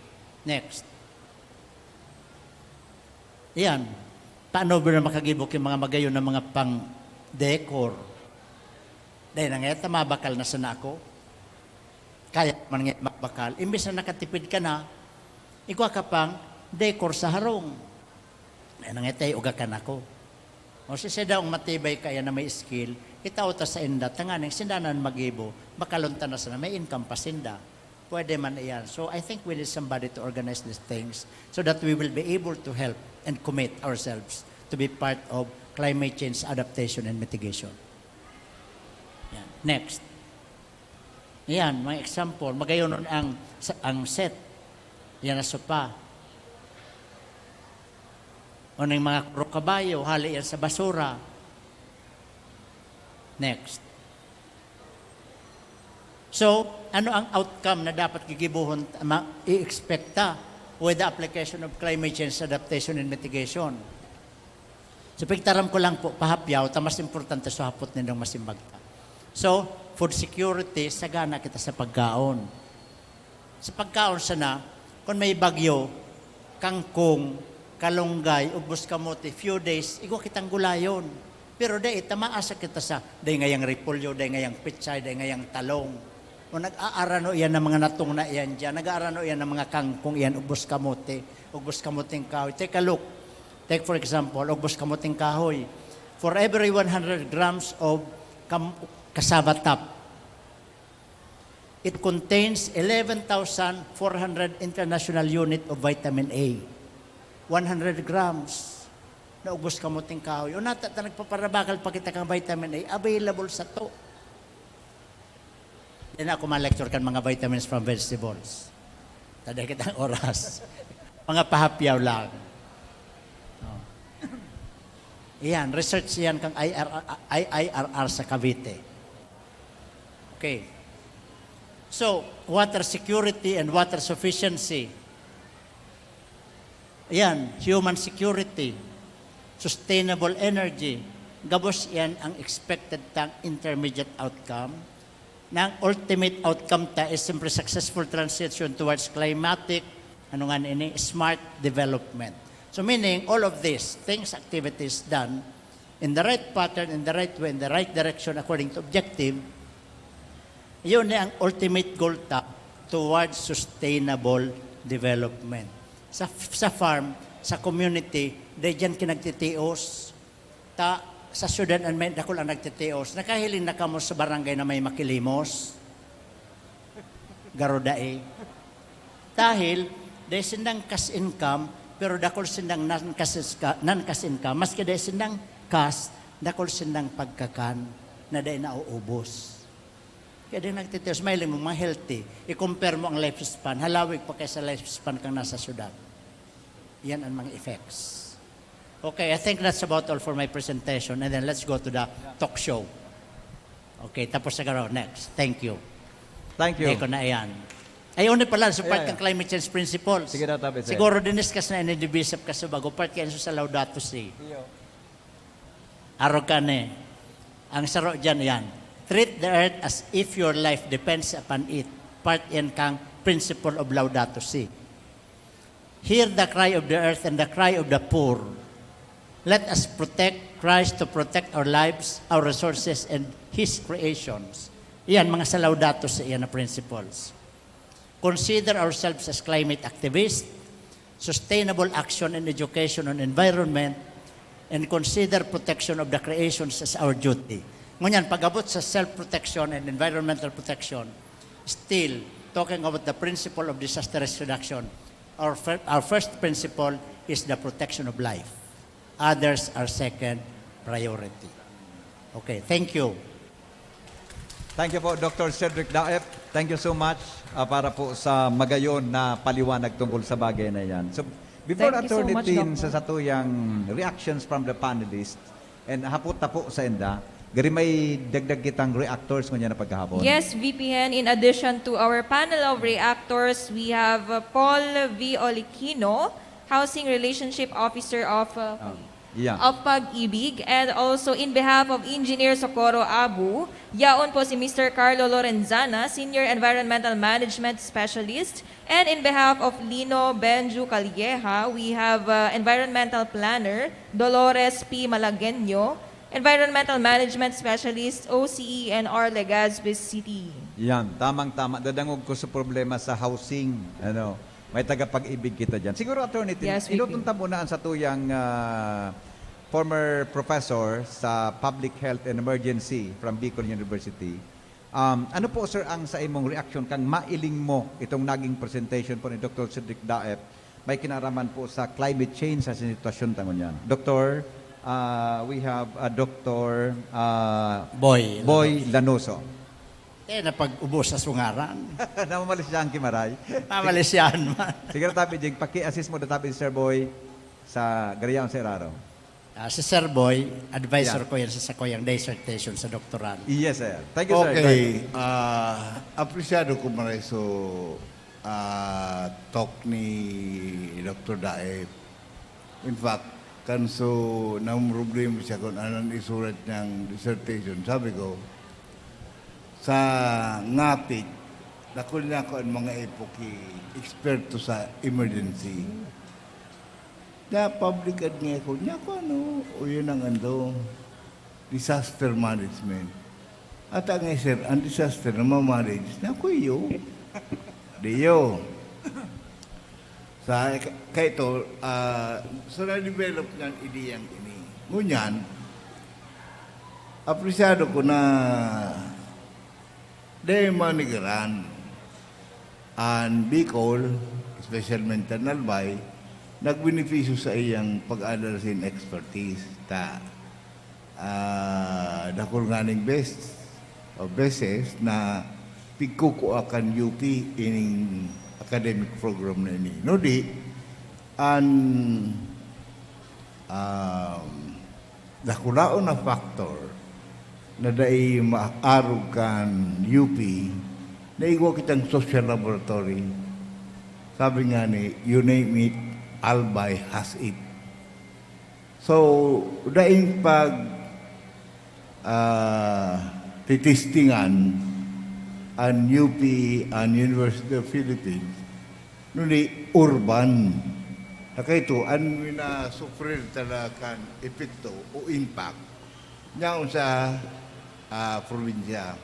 Next. Yan. Paano ba na makagibo ki mga magayon na mga pang decor? Dai na ngaya ta, mabakal na sana ako. Kaya man ngaya mabakal. Imbis na nakatipid ka na, igwa ka pang decor sa harong. Dai na ngaya ta, ugakan ako. O si sida ang matibay kaya na may skill, itao ta sa inda, tanganing sinda na an magibo, bakalon ta na sana, may income pa sinda. Pwede man iyan. So, I think we need somebody to organize these things so that we will be able to help and commit ourselves to be part of climate change adaptation and mitigation. Yan. Next. Yan, mga example. Magayon ang, ang set. Yan na sopa. O ng mga kuro kabayo, hali yan sa basura. Next. So, ano ang outcome na dapat gigibohon, ma-, i-expect ta with the application of climate change adaptation and mitigation? So, pigtaram ko lang po, pahapyaw, ta mas importante sa hapot nindong masimbag ta. So, food security, sagana kita sa pagkaon. Sa pagkaon sana, kung may bagyo, kangkong, kalunggay, ugbos kamote, few days, igwa kitang gulayon. Pero dai, ta maasa kita sa, dai ngayang repolyo, dai ngayang pechay, dai ngayang talong. O nag-aarano iyan ng mga natong na iyan dyan, nag-aarano iyan ng mga kangkong iyan, ugbos kamote, ugbos kamoteng kahoy. Take a look. Take for example, ugbos kamoteng kahoy. For every one hundred grams of kam-, cassava top, it contains eleven thousand four hundred international unit of vitamin A. One hundred grams na ugbos kamoteng kahoy. O nata, ta nagpaparabakal pa kita kang vitamin A, available sa to. Dai na ako ma-lecture kan mga vitamins from vegetables. Ta dai kitang oras. Mga pahapyaw lang. Oh. Iyan, research iyan kang I R R, I I R R sa Cavite. Okay. So, water security and water sufficiency. Yan, human security, sustainable energy, gabos yan ang expected tang intermediate outcome. Na ang ultimate outcome ta is simply successful transition towards climatic, ano nga ini, smart development. So meaning, all of these things, activities done in the right pattern, in the right way, in the right direction, according to objective, yun na ang ultimate goal ta towards sustainable development. Sa, sa farm, sa community, dai diyan kinagtitios. Ta, sa syudad an may dakul ang nagtitios. Nakahiling na kamo sa barangay na may makilimos? Garo dai. Dahil, dai sindang cash income, pero dakul sindang non-cash iska-, non-cash income. Maski dai sindang cash, dakul sindang pagkakan na dai nauubos. Kaya dai nagtitios, mahiling mo, mga healthy. I-compare mo ang lifespan, halawig pa kaysa lifespan kang nasa syudad. Yan ang mga effects. Okay, I think that's about all for my presentation. And then let's go to the talk show. Okay, tapos na garo. Next. Thank you. Thank you. Hindi ko na yan. Ay, una pala, sa part Yeah, yeah. ng climate change principles. Sige daw, Tabi, sir. Siguro diniscuss na ini ni Bishop Kaso bago, part kayo sa Laudato Si. Iyo. Arog ka ni. Ang saro diyan, yan. Treat the earth as if your life depends upon it. Part yan kang principle of Laudato Si. Hear the cry of the earth and the cry of the poor. Let us protect Christ to protect our lives, our resources, and His creations. Iyan, mga sa Laudato Si iyan na principles. Consider ourselves as climate activists, sustainable action in education and environment, and consider protection of the creations as our duty. Ngunyan, pag-abot sa self-protection and environmental protection, still, talking about the principle of disaster risk reduction, our, fir- our first principle is the protection of life. Others are second priority. Okay, thank you. Thank you po, Doctor Cedric Daep. Thank you so much ah, para po sa magayon na paliwanag tungkol sa bagay na yan. So, before Thank you so Attorney much, Tin, Doctor. sa satuyang reactions from the panelists, and hapot na po sa inda, gari may dagdag kitang reactors ngunyan na pagkahapon. Yes, V P N, in addition to our panel of reactors, we have uh, Paul V. Olikino, Housing Relationship Officer of uh, Ah, yeah. of Pag-ibig, and also in behalf of Engineer Socorro Abu, yaon po si Mister Carlo Lorenzana, Senior Environmental Management Specialist, and in behalf of Lino Benju Calleja, we have uh, Environmental Planner Dolores P. Malagueño, Environmental Management Specialist, O C E N R Legazpi City. Yan, tamang-tama. Dadangog ko sa problema sa housing. Ano, may tagapag-ibig kita dyan. Siguro, Attorney Tin, Yes, V P. inutong ta muna ang satuyang ah, former professor sa Public Health and Emergency from Bicol University. Um, ano po, sir, ang sa imong reaction kang mailing mo itong naging presentation po ni Doctor Cedric Daep may kinaraman po sa climate change sa sitwasyon ta ngunyan? Doctor, ah, we have uh, Doctor ah, Boy. Boy Lanoso. Eh, napag-ubos sa sungaran. Namamalis siya ang kimaray. Mamalisyan man. Sige na tabi, Jing. Paki-assist mo na tabi si Sir Boy sa Gariyaon sa Iraro. Ah, si Sir Boy, advisor Yeah. ko yan sa sakuyang dissertation sa doktoral. Yes, sir. Thank you, sir. Okay. Ah, apresyado ko maray so ah, talk ni Doctor Daep. In fact, kan so namroblema siya kung anong isurat niyang dissertation, sabi ko, sa ngapit, dakul niya ako ang mga epoki eksperto sa emergency. Na public ad nga ako, niya ko ano, o yun ang ano, disaster management. At ang sir, ang disaster na mamanage na kuyo. Diyo. Sa kaito, ah, so na-develop ng ideyang ini. Ngunyan, apresyado ko na dahil manigaran, ang Bicol, especially Mindanao Albay, nagbenepisyo sa iyang pag-adal sin expertise. Ta, ah, dakul nganing bes, o beses na pigkukua kan U P ining academic program na ini. No di, an um, dakulaon na factor na dai maarog kan U P, naigwa kitang social laboratory. Sabi nga ni, you name it, Albay has it. So, daing pag ah, titistingan an U P, an University of Philippines, nuni urban. Haka ito, an minasufrir talaga kan epekto o impact niya sa ah, probinsya.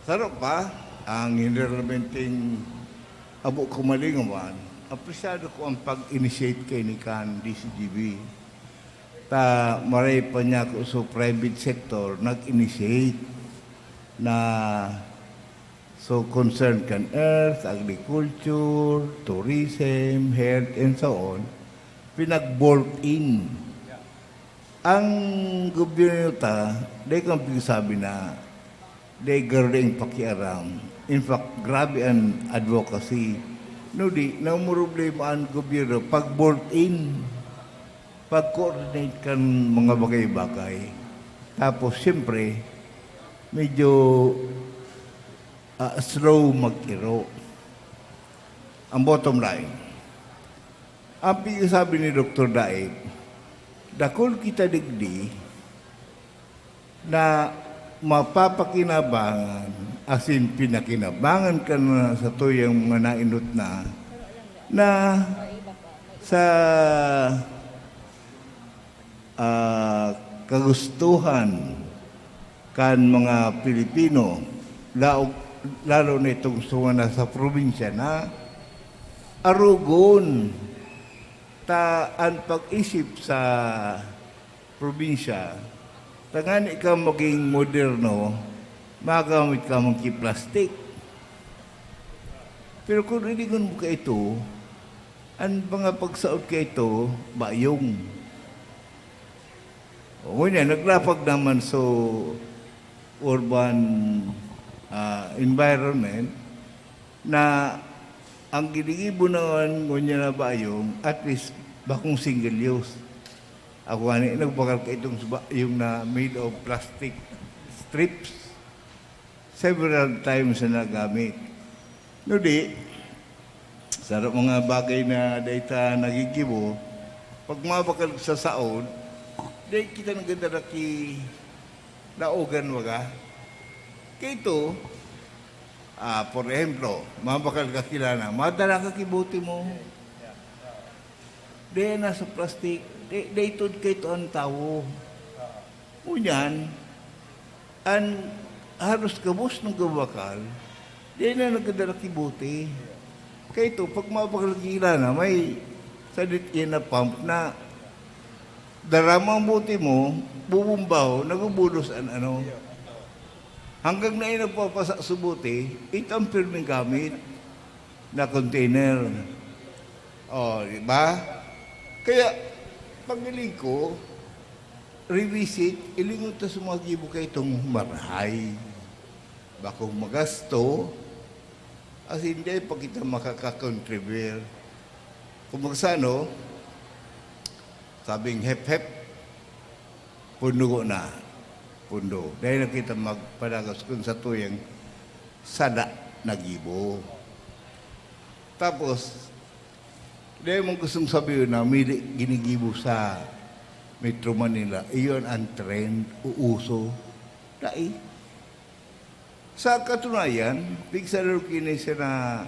Saro pa, ang generalmenteng abo ko malingawan, apresyado ko ang pag-initiate kaini kan D C G B. Ta maray pa niya ko so private sector nag-initiate na so concern kan earth, agriculture, tourism, health, and so on, pinag-bolt in. Ang gobyerno ta, dahil kang pagsabi na dai garo daing pakiaram. In fact, grabe an advocacy. No di, namumroblema an gobyerno pag-bolt in, pag-coordinate kan mga bagay-bagay. Tapos, siyempre, medyo ah, slow mag-iro. Ang bottom line, ang pigsasabi ni Doktor Daig, dakul kita digdi, na mapapakinabangan, asin pinakinabangan ka na sa tuyang mga nainot na, na sa, ah, kagustuhan kan mga Pilipino, laog-, lalo na itong sa mga nasa probinsya na arogon ta an pag-isip sa probinsya, tangani ka maging moderno, magamit ka man ki plastik. Pero kun ilingon mo kaito, an mga pagsaod kaito, bayong. O, ngunyan, naglapag naman so urban, ah, environment na ang ginigibo naman ngunyan na bayong, at least, bakong single use. Ako ngani, nagbakal kaitong bayong na made of plastic strips. Several times na nagamit. No di, sa mga bagay na dai ta nagigibo, pag mabakal sa saod, dai kita nagdadara ki laogan, baga. Kaito, ah, for ehemplo, mabakal ka ki lana, madara ka ki bote mo. Dai na sa plastik, dai, dai tud kaito an tawo. Ngunyan, an halos gabos na nagbabakal, dai na nagdadara ki bote. Kaito, pag mabakal ki lana, may sadit iyan na pump na dara mo an bote mo, bubumbaw, nagubulos an ano. Hanggang na nagpapasa sa bote, ito ang pirming gamit na container. O, di ba? Kaya, paghiling ko, revisit, ilingon ta sa mga gibo kaitong marahay. Bakong magasto, asin dai pa kita makakakontribir. Kung magsano, sabing hep-hep, pundo na. Pundo. Dai na kita magpadagos kun sa tuyang sada na gibo. Tapos, dai mo gustong sabihon na mili ginigibo sa Metro Manila. Iyon ang trend, uuso. Dai. Sa katunayan, pigsarugi ni sina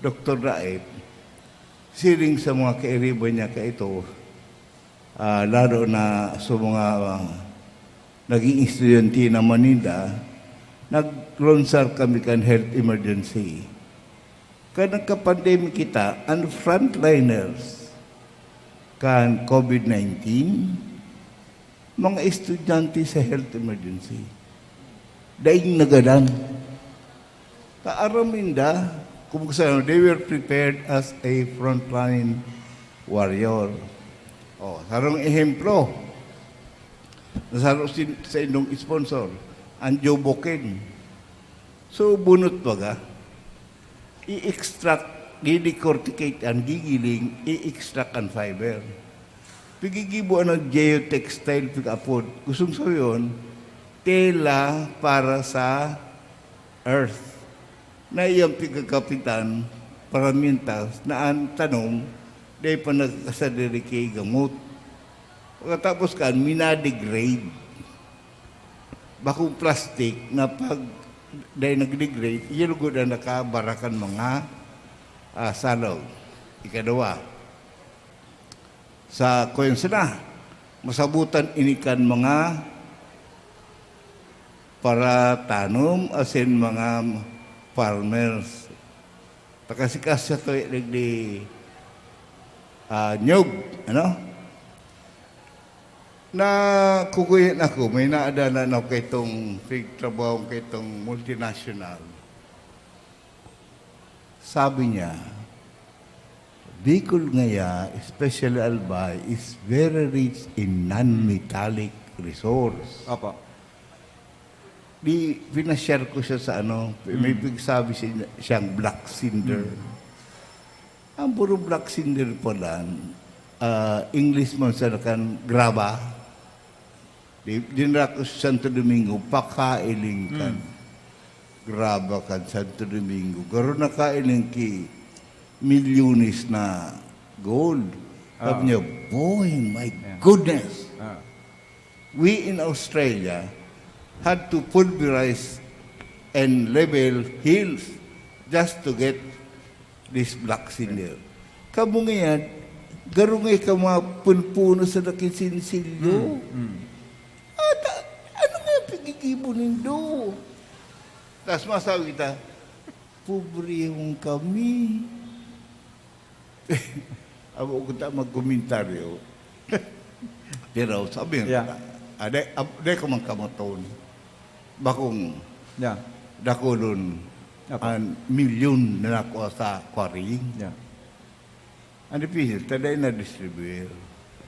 Doktor Raep, siring sa mga kairiba niya kaito, ah, lalo na sa mga, ah, naging estudyante naman ninda, nag-launch kami kan health emergency. Kan nagka-pandemic kita, an frontliners kan covid nineteen, mga estudyante sa health emergency. Daing nagadan. Ta aram ninda, kung sa, they were prepared as a frontline warrior. O, sarong ehemplo, nasaro sin-, sa indong sponsor, an Jobokin. So, bunot baga, i-extract, di-decorticate an gigiling, i-extract an fiber. Pigigibo an geotextile, pig-apod. Gustong sabihin, tela para sa earth. Na iyang pigkakapitan, paramyenta, na an tanom, dai pa nagkasadiri ki gamot. Pagkatapos kan, minadegrade. Bakong plastic na pag dai nagdegrade, iya lugod an nakabara kan mga, ah, salog. Ikaduwa, sa kuwan sana, masabutan ini kan mga paratanom asin mga farmers. Takasikas sa tuya digdi, ah, niyog, ano? Nakukuyan ako, may naadalan ako kaitong pigtrabaho kaitong multinational. Sabi niya, "Bicol ngaya, especially Albay, is very rich in non-metallic resource." Apa. Di, pinashare ko siya sa ano, may Hmm. pigsabi siya, siyang black cinder. Hmm. Ang puro black cinder pala, ah, English man sa kan graba. Di, dinara ko sa Santo Domingo, pakailing kan Hmm. graba kan Santo Domingo. Garo nakailing ki milyones na gold. Sabi Ah. niya, "Boy, my Yeah. goodness." Ah. We in Australia, had to pulverize and level hills just to get this black cinder. Kamo ngayon, garungay ka mga punpuno sa daking sinsilyo. Mm, mm. Ata, ano nga yung pigigibo nindo? Tas masabi kita, "Pobrehon kami." Amo ko ta magkomentaryo. Pero sabi Yeah. nga, ah, dai, ab-, dai ko man kamaton. Bakong Yeah. dakulon Apo. an milyon na nakuha sa quarrying. Yeah. Ang difícil, ta dai na-distribute.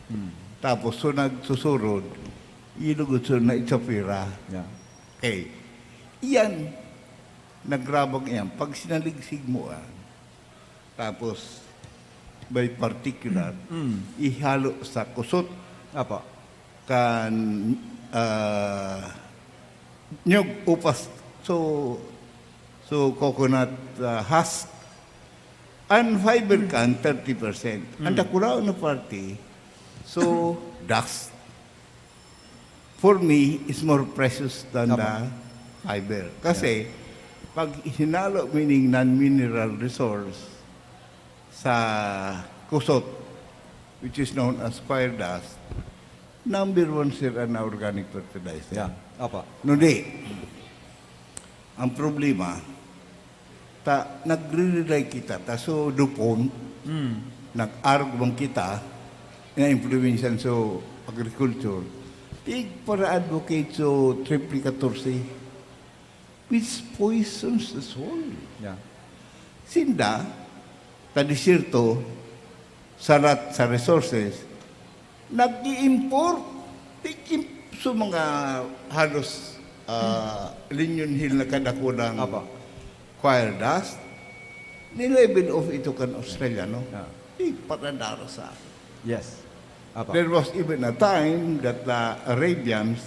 Hmm. Tapos, so nagsusurod, ilugod so na itsapira. Yeah. Okay. Iyan, nagrabag iyan. Pag sinaligsig mo, ah, tapos, by particular, Mm. ihalo sa kusot Apo. kan, ah, nyog, upas, so, so coconut, ah, husk. An fiber kan, thirty percent. Ang Mm. dakulaon na parte, so, dust. For me, is more precious than Tama. the fiber. Kasi, Yeah. pag hinalo mo ining non-mineral resource sa kusot, which is known as fire dust, number one, sir, an organic fertilizer. Yeah. Opo. Nudi, ang problema, ta, nagre-rely kita, ta, so, DuPont, Mm. nag-arog man kita, na influensya so agriculture, tig para-advocate so triple catorce, which poisons the soil. Yeah. Sinda, ta disyerto, sarat sa resources, nag-i-import. Tig-im-, so mga halos, ah, Linyon Hill na kadakulang Apo. fire dust, ni-level off ito kan Australia, no? Ah. Tig para daro sa Yes. Apo. There was even a time that the Arabians,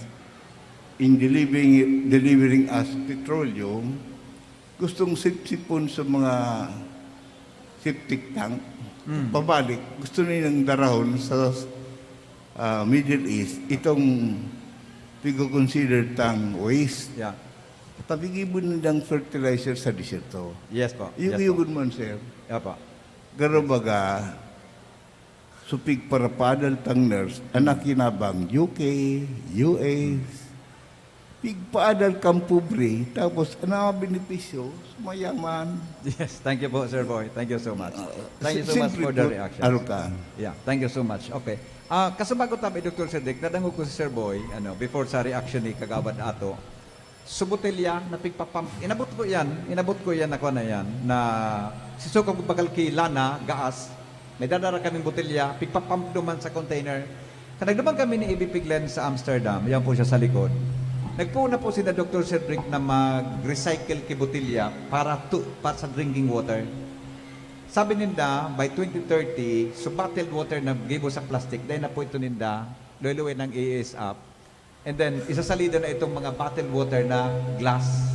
in delivering, delivering us petroleum, gustong sipsipon sa mga septic tank. Mm. Pabalik, gusto nilang darahon sa, ah, Middle East itong pigo-consider tang waste. Yeah. Tabi gibo nilang fertilizer sa disyerto. Yes po. Yes po. Iyog-iyogon man, sir. Opo. Garo baga, so pigparapadal tang nurse, an nakinabang U K, U S, pigpaadal kan pobre, tapos an mga benepisyo, sa mayaman. Yes, thank you po, Sir Boy. Thank you so much. Ah, Thank you so much simple for the po, reaction. Arukan. Yeah, thank you so much. Okay. Ah, kasubago tabi, Doctor Cedric, nadangog ko si Sir Boy, ano, before sa reaction ni Kagawad Ato, so botelya na pigpapump. Inabot ko yan, inabot ko yan, ako na yan, na si Sukog bakal ki Lana, Gaas, may dadara kaming botelya, pigpapump duman sa container. Kan nagduman kami ni A B Piglen sa Amsterdam, yan po siya sa likod. Nagpoon na po si Doctor Cedric na mag-recycle ki botelya para to, para sa drinking water. Sabi ninda, by twenty thirty, so bottled water na gibo sa plastic, dahil na po ito ninda, luwi-luwi nang i-ease up. And then, isasalida na itong mga bottled water na glass.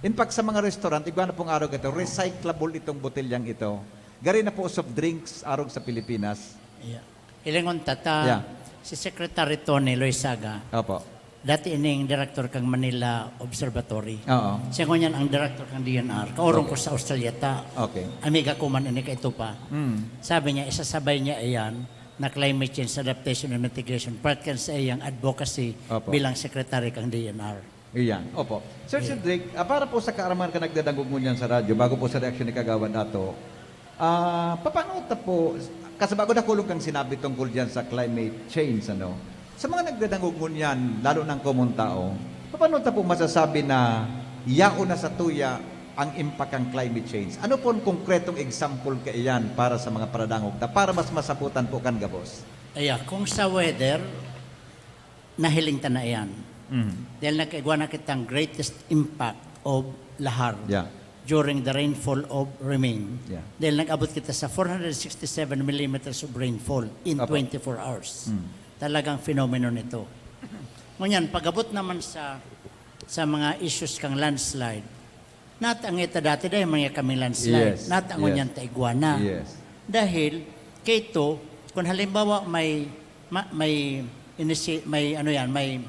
In fact, sa mga restaurant, igwa na pong arog ito, recyclable itong botelyang ito. Gari na po soft drinks, arog sa Pilipinas. Yeah. Ilingon ta ta, Yeah. si Secretary Tony Loizaga, Opo. dati ining director kang Manila Observatory. Oo. Siya ngunyan ang director kang D N R. Kaurong ko Okay. sa Australia ta. Okay. Amiga ko man ini kaito pa. Mm. Sabi niya, isasabay niya iyan na climate change adaptation and mitigation, part kan sa iyang advocacy Opo. bilang secretary kang D N R. Iyan, opo. Sir Iyan. Cedric, ah, para po sa kaaraman ka nagdadangog ngunyan sa radyo, bago po sa reaksyon ni Kagawad Ato, ah, papaano ta po, kasi bago nakulog kang sinabi tungkol diyan sa climate change, ano? Sa mga nagdadangog ngunyan, lalo ng komon tao, papaano ta po masasabi na yaon na sa tuya ang impact ng climate change? Ano po ang konkretong example kaiyan para sa mga paradangog ta, para mas masaputan po kan gabos? Aya, kung sa weather, nahiling ta na iyan. Mm. Dahil nagkaigwa na kitang greatest impact of lahar Yeah. during the rainfall of Reming. Yeah. Dahil nag-abot kita sa four hundred sixty-seven millimeters of rainfall in Apo. twenty-four hours. Mm. Talagang phenomenon ito. Ngunyan, pag-abot naman sa, sa mga issues kang landslide, nat ang ita dati dahil mga kami landslide, Yes. nat ang Yes. ngunyan ta igwa na. Yes. Dahil, kito, kung halimbawa may, ma-, may, inisi-, may, ano yan, may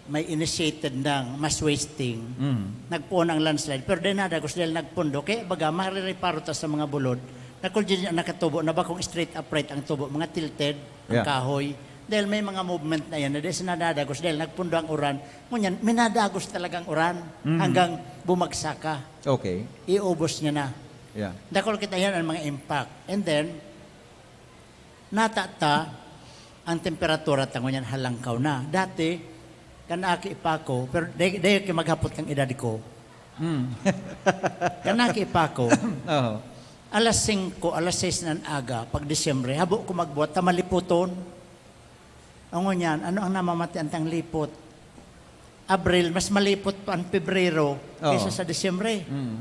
may initiated ng mass wasting, Mm. nagpoon ang landslide, pero dai nadagos dahil nagpundo. Kaya baga, marireparo ta sa mga bulod na kung diyan ang nakatubo, na bakong straight upright ang tubo, mga tilted ang Yeah. kahoy. Dahil may mga movement na yan, na dai siya nadadagos dahil nagpundo ang uran. Ngunyan, minadagos talagang uran Mm. hanggang bumagsak ka. Okay. Iubos niya na. Yeah. Dakul kita yan ang mga impact. And then, natata ang temperatura ta ngunyan halangkaw na. Dati, kan aki pa ko, pero dai, dai ki maghapot kang edad ko. Mm. Kan aki pa ko, Oo. alas singko, alas sais na aga, pag Disyembre, habo ko magbuhat, ta malipoton. Ang ngunyan, ano ang namamatian tang lipot? Abril, mas malipot pa ang Pebrero Oo. kaysa sa Disyembre. Mm.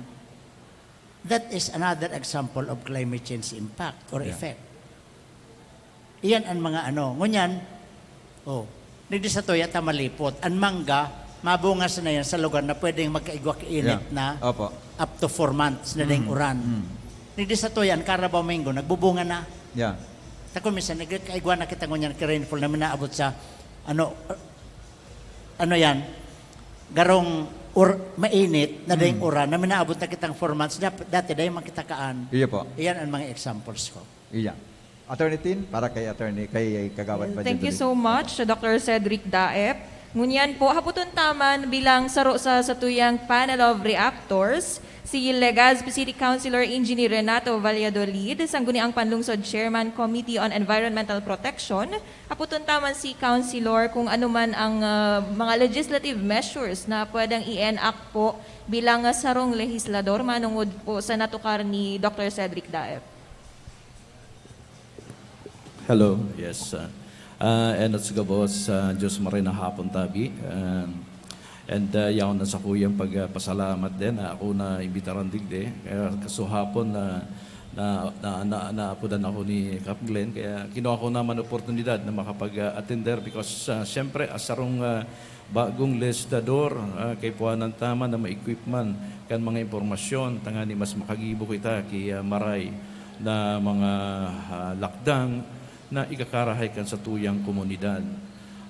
That is another example of climate change impact or Yeah. effect. Iyan ang mga ano. Ngunyan, oh, nagdi sa tuya ta malipot. Ang mangga, mabungas na yan sa lugar na pwedeng magkaigwa kainit Yeah. na Opo. up to four months na ding Mm. uran. Mm. Nagdi sa tuya, ang Carabao Mango, nagbubunga na. Yeah. Sa kung minsan, nagkaigwa na kita ngunyan, ki rainfall na minaabot sa, ano, ano yan, garong or, mainit na ding Mm. uran na minaabot na kitang four months. Dap-, dati, dahil man kita kaan. Iya po. Iyan ang mga examples ko. Iya. Attorney Tin, para kay Attorney, kay Kagawad Well, Valladolid. Thank you so much, Doctor Cedric Daep. Ngunyan po, haputon ta man bilang saro sa satuyang panel of reactors, si Legazpi City Councilor Engineer Renato Valladolid, Sangguniang Panlungsod Chairman, Committee on Environmental Protection. Haputon ta man si Councilor kung ano man ang, ah, mga legislative measures na pwedeng i-enact po bilang, ah, sarong legislador manungod po sa natukar ni Doctor Cedric Daep. Hello, yes. Uh, uh, Enot sa gabos, uh, Diyos maray na hapon tabi. Um, and uh, yaon na sa kuyang pagpasalamat din na ako na imbitaran digdi. Kaya kasuhapon na na, na, na, naapodan ako ni Kap Glenn, kaya kinuha ko naman oportunidad na makapag-attender because, ah, siyempre, as sarong, ah, bagong legislador, ah, kaipuhanan ta man na ma-equip man kan mga impormasyon, tangani mas makagibo kita ki, ah, maray na mga, ah, lakdang na ikakarahay kan satuyang komunidad.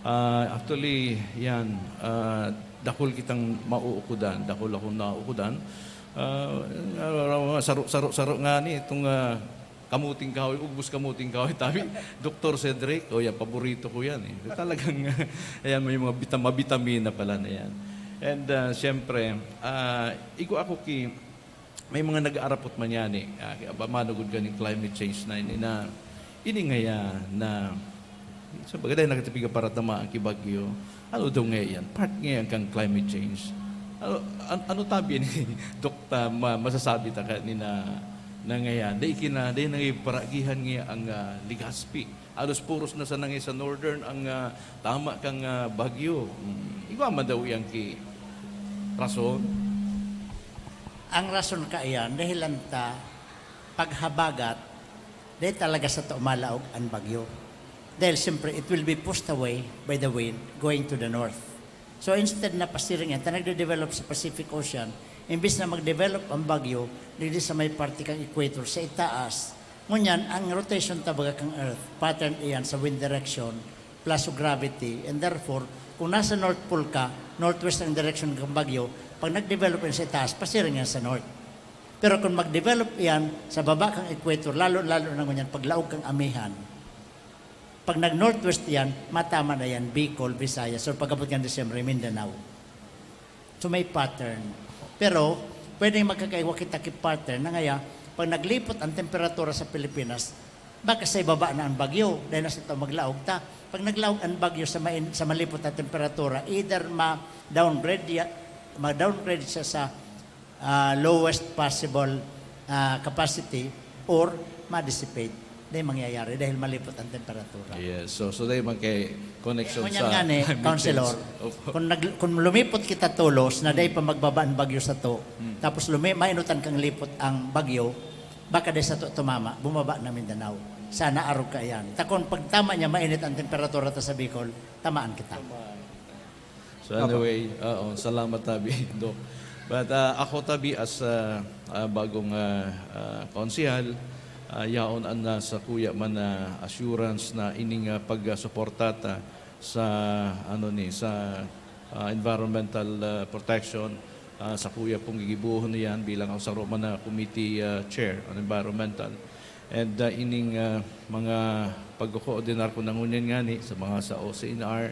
Ah, actually, yan, ah, dakul kitang mauukodan, dakul akong nauukodan. Ah, saro-, saro-, saro ngani itong, ah, kamuting kahoy, ugbos kamuting kahoy, tabi, Doktor Cedric, o yan, paborito ko yan, eh. Talagang, ayan, may mga bita-, mabitamina pala na yan. And, ah, siyempre, ah, igwa ako ki-, may mga nag-aarapot man yan, eh. Ah, kaya ba manugod ka ning climate change na ini na, ini ngaya na, sa bagay, dahil nakatipig ang paratama ang kibagyo, ano daw ngaya yan? Part ngaya yan kang climate change. Ano, an-, ano tabi ni Dokta ma-, masasabi ta ka ni na, na ngaya? Dai kina, dai nangiparagihan ngaya ang, ah, Legazpi. Halos puros na sana ngaya sa northern ang, ah, tama kang, ah, bagyo. Hmm. Igwa man daw yan ki rason? Ang rason kaiyan, dahilan ta paghabagat, dai talaga sato malaog an bagyo. Dahil siyempre, it will be pushed away by the wind going to the north. So instead na pasiring yan, ta nagde-develop sa Pacific Ocean, imbis na mag-develop ang bagyo, digdi sa may parte kang equator, sa itaas. Ngunyan, ang rotation tabaga kang Earth, pattern iyan sa wind direction, plus sa gravity, and therefore, kung nasa North Pole ka, northwest ang direction ng bagyo, pag nag-develop yan sa itaas, pasiring yan sa north. Pero kung mag-develop yan sa baba kang equator, lalo-lalo na ngunyan paglaog kang amihan, pag nag-northwest yan, matama na yan, Bicol, Visayas, or pag-abot ng Disyembre, Mindanao. So may pattern. Pero pwedeng magkakaiwa kita ki pattern na ngaya, pag naglipot ang temperatura sa Pilipinas, baka sa ibaba na ang bagyo, dahil nasa ito maglaog ta. Pag naglaog ang bagyo sa, main, sa malipot na temperatura, either ma-downgrade, ya, ma-downgrade siya sa ah, lowest possible, ah, capacity or ma-dissipate. Dai mangyayari dahil malipot ang temperatura. Yes. So, so dai man kay connection Ngunyan sa nga ni, climate Councilor, change. Opo. Kung nag-, kung lumipot kita tolos na dai pa magbaba ang bagyo sato, Hmm. tapos lumi-, mainutan kang lipot ang bagyo, baka dai sato tumama, bumaba na Mindanao. Sana arog ka iyan. Ta kung pagtama niya, mainit ang temperatura ta sa Bicol, tamaan kita. So Opo. anyway, oo, salamat tabi, Doc. But, ah, ako tabi as, ah, ah, bagong, ah, ah, konsehal, ah, yaon an nasa kuya man na assurance na ining, ah, pagsuporta ta sa, ano ni, sa ah, environmental, ah, protection, ah, sakuya pong gigibohon niyan bilang ako saro man na committee, ah, chair on environmental. And, ah, ining, ah, mga pagko-coordinar ko na ngunyan ngani sa mga sa O C N R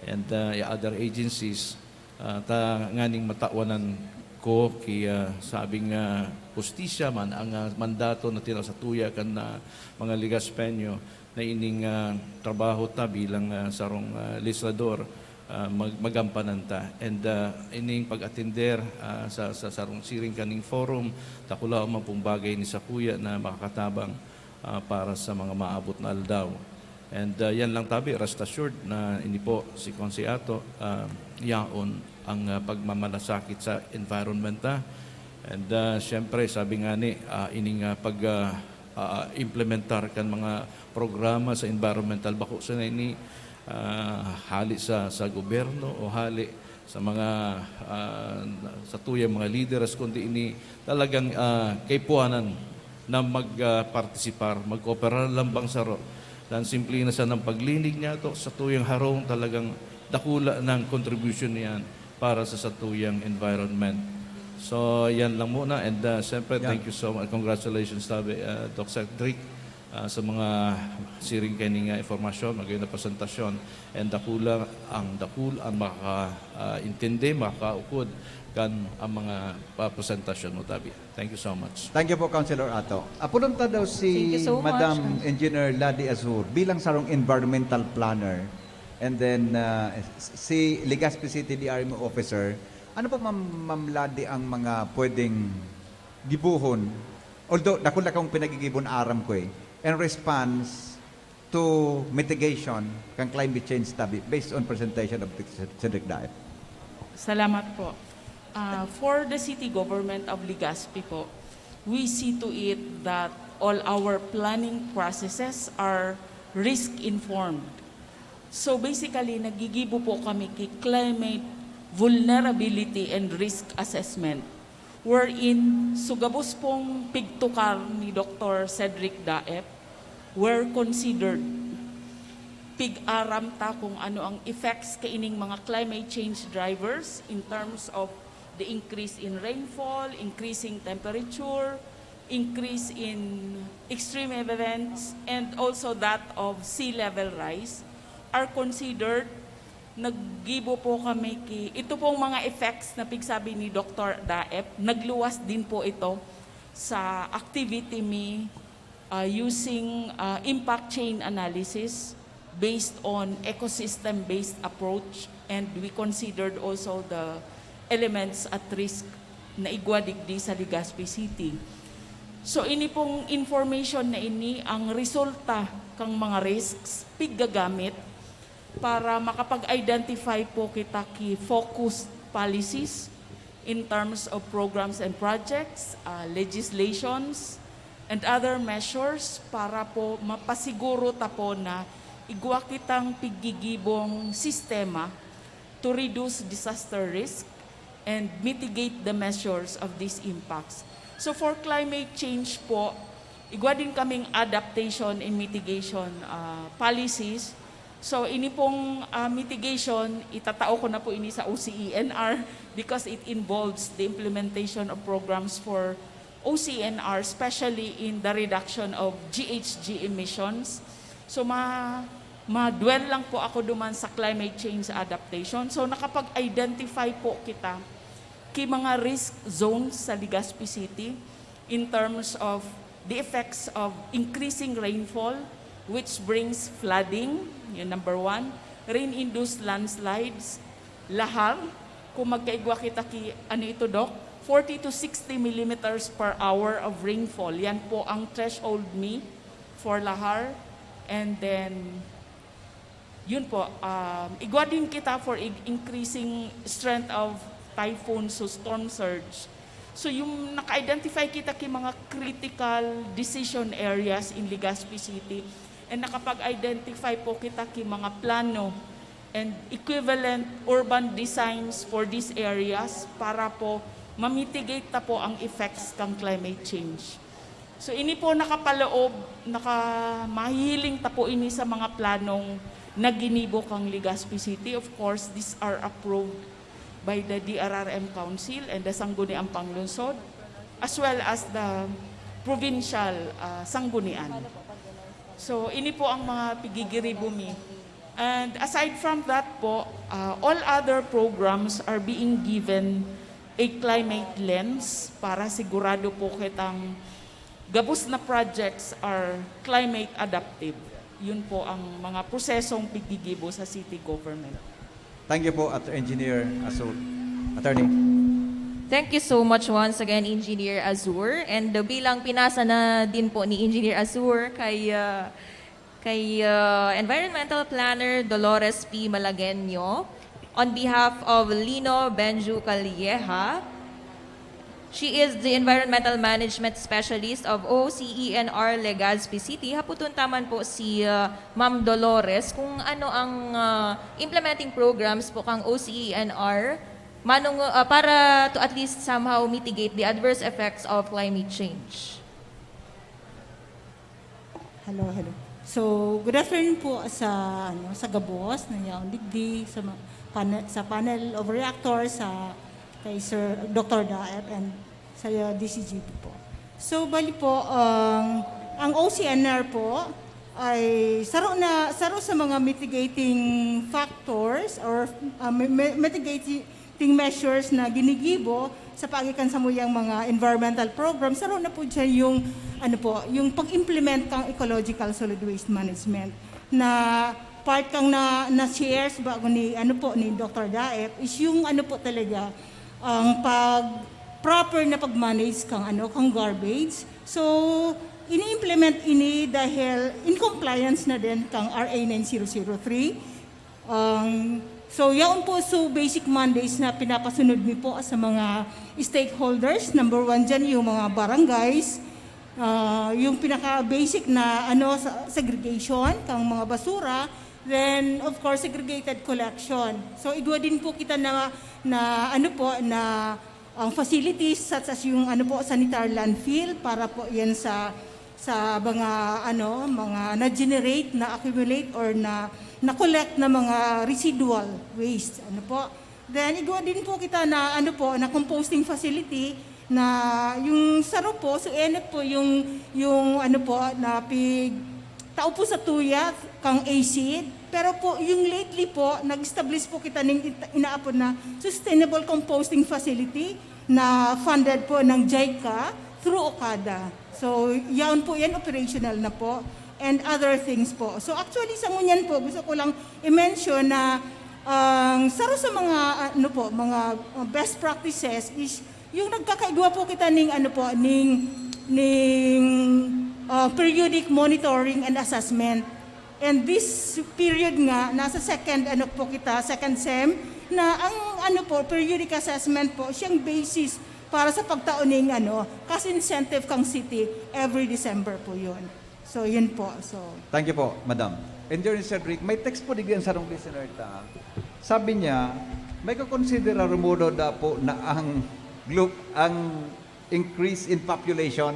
and, ah, other agencies, ah, ta nganing matawanan ko ki, ah, sabing, ah, hustisya man ang, ah, mandato na tinao sa tuya kan, ah, mga Legaspeño na ining, ah, trabaho ta bilang, ah, sarong, ah, legislador, ah, mag-, magampanan ta. And, ah, ining pag-atender, ah, sa, sa sarong siring kaning forum, dakula man pong bagay ni sakuya na makakatabang, ah, para sa mga maabot na aldaw. And, ah, yan lang tabi, rest assured na ini po si Conse Ato, ah, yaon ang, ah, pagmamalasakit sa environment ta. And, ah, siyempre, sabi nga ni, ah, ining, ah, pag, ah, ah, implementar kan mga programa sa environmental, bako sana ini, ah, hali sa, sa gobyerno o hali sa mga, ah, sa tuyang mga lideres, kundi ini talagang, ah, kaipuanan na mag, ah, partisipar, magkooperar lambang saro. Dan simple na sanang paglinig niya to sa tuyang harong, talagang dakula ng contribution niyan para sa satuyang environment. So, yan lang muna. And, ah, siyempre, Yeah. thank you so much. Congratulations, tabi, ah, Doc Cedric, ah, sa mga siring kaini nga impormasyon, magayon na presentasyon. And dakula ang, dakul ang makaka-, ah, intindi, makakaukod kan ang mga, ah, presentasyon mo, tabi. Thank you so much. Thank you po, Councilor Ato. Apulon ta daw si Thank you so much, Madam Councilor. Engineer Ladi Azur bilang sarong environmental planner. And then, ah, si Legazpi City D R M O officer. Ano po, Ma'am, Ma'am Ladi, ang mga pwedeng gibohon? Although, dakul na kang pinagigibon, aram ko eh. In response to mitigation kan climate change tabi, based on presentation of Cedric Daet. Salamat po. Ah, for the city government of Legazpi po, we see to it that all our planning processes are risk-informed. So basically, nagigibo po kami ki climate vulnerability and risk assessment, wherein so gabos pong pigtukar ni Doktor Cedric Daep were considered. Pig-aram ta kung ano ang effects kaining mga climate change drivers in terms of the increase in rainfall, increasing temperature, increase in extreme events, and also that of sea level rise are considered. Naggibo po kami ki, ito pong mga effects na pigsabi ni Doktor Daep, nagluwas din po ito sa activity mi, ah, using, ah, impact chain analysis based on ecosystem-based approach, and we considered also the elements at risk na igwa digdi sa Legazpi City. So, ini pong information na ini ang resulta kang mga risks piggagamit para makapag-identify po kita ki focused policies in terms of programs and projects, ah, legislations, and other measures para po mapasiguro ta po na igwa kitang piggigibong sistema to reduce disaster risk and mitigate the measures of these impacts. So for climate change po, igwa din kaming adaptation and mitigation, ah, policies. So ini pong, ah, mitigation, itatao ko na po ini sa O C E N R because it involves the implementation of programs for O C E N R, especially in the reduction of G H G emissions. So ma-, ma-dwell lang po ako duman sa climate change adaptation. So nakapag-identify po kita ki mga risk zones sa Legazpi City in terms of the effects of increasing rainfall, which brings flooding, yun number one, rain-induced landslides, lahar, kung magkaigwa kita ki, ano ito, Doc? Forty to sixty millimeters per hour of rainfall. Yan po ang threshold mi for lahar. And then, yun po, um, igwa din kita for ig-, increasing strength of typhoon, so storm surge. So, yung naka-identify kita ki mga critical decision areas in Legazpi City, and nakapag-identify po kita ki mga plano and equivalent urban designs for these areas para po ma-mitigate ta po ang effects kang climate change. So, ini po nakapaloob, naka-, mahihiling ta po ini sa mga planong na ginibo kan Legazpi City. Of course, these are approved by the D R R M Council and the Sangguniang Panglungsod, as well as the provincial, ah, sanggunian. So, ini po ang mga pigigiribo mi. And aside from that po, ah, all other programs are being given a climate lens para sigurado po kitang gabos na projects are climate adaptive. Yun po ang mga prosesong pigigibo sa city government. Thank you po, at Engineer Azur. Attorney. Thank you so much once again, Engineer Azur. And uh, bilang pinasa na din po ni Engineer Azur kay, uh, kay uh, Environmental Planner Dolores P. Malagueño, on behalf of Lino Benju Calleja, she is the Environmental Management Specialist of O C E N R Legazpi City. Haputon taman po si uh, Ma'am Dolores kung ano ang uh, implementing programs po kang O C E N R manong, uh, para to at least somehow mitigate the adverse effects of climate change. Hello, hello. So, good afternoon po sa ano, sa gabos na yaon digdi sa ma- panel, sa panel of reactors, sa kay Sir Doctor Daep and sa D C G P po. So, bali po, ang ang O C N R po ay saro na saro sa mga mitigating factors or uh, mi- mi- mitigating measures na ginigibo sa paagi kan samuyang mga environmental programs. Saro na po dyan yung ano po, yung pag-implement kang ecological solid waste management na part kang na, na shares bago ni ano po ni Doctor Daep is yung ano po talaga ang pag proper na pag-manage kang ano kang garbage. So ini-implement ini dahil in compliance na din kang R A nine zero zero three. Um, so yaon po so basic mandates na pinapasunod mi po sa mga stakeholders. Number one dyan yung mga barangays, uh, yung pinaka-basic na ano sa segregation kang mga basura, then of course segregated collection. So igwa din po kita na na ano po na ang facilities such as yung ano po sanitary landfill para po yan sa sa mga ano mga na-generate, na-accumulate or na na-collect na mga residual waste, ano po. Then igwa din po kita na ano po na composting facility na yung saro po so enot po yung yung ano po na pig tao po sa tuya kang ACID. Pero po, yung lately po, nag-establish po kita ng inaapod na sustainable composting facility na funded po ng JICA through Okada. So, yaon po yan, operational na po. And other things po. So, actually, sa ngunyan po, gusto ko lang i-mention na ang saro sa mga ano po, mga uh, best practices is yung nagkakaigwa po kita ning ano po, ning ning uh, periodic monitoring and assessment. And this period nga, nasa second ano po kita, second sem, na ang ano po, periodic assessment po, siyang basis para sa pagtao ning ano, cash incentive kang city every December po yun. So, yun po. So, Thank you po, Madam. Engineer Cedric, may text po digdi ang sarong listener ta. Sabi niya, may kakonsidera rumudo da po na ang glo- ang increase in population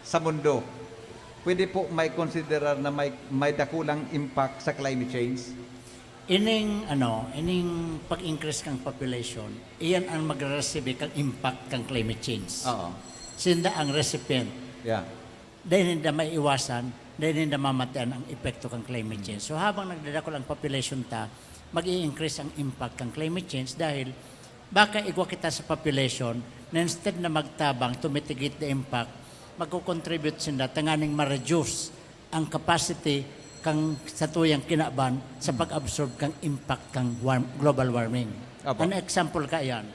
sa mundo pwede po may konsiderar na may, may dakulang impact sa climate change? Ining ano, ining pag-increase kang population, iyan ang magre-receive kang impact kang climate change. Oo. Sinda ang recipient. Yeah. Dahil hindi maiwasan, dahil hindi mamatian ang epekto kang climate change. So habang nagdadakol ang population ta, mag-i-increase ang impact kang climate change dahil baka igwa kita sa population na instead na magtabang to mitigate the impact, magko-contribute sinda tanganing ma-reduce ang capacity kang satuyang kinaban sa pag-absorb kang impact kang warm, global warming. Apo. An example ka yan,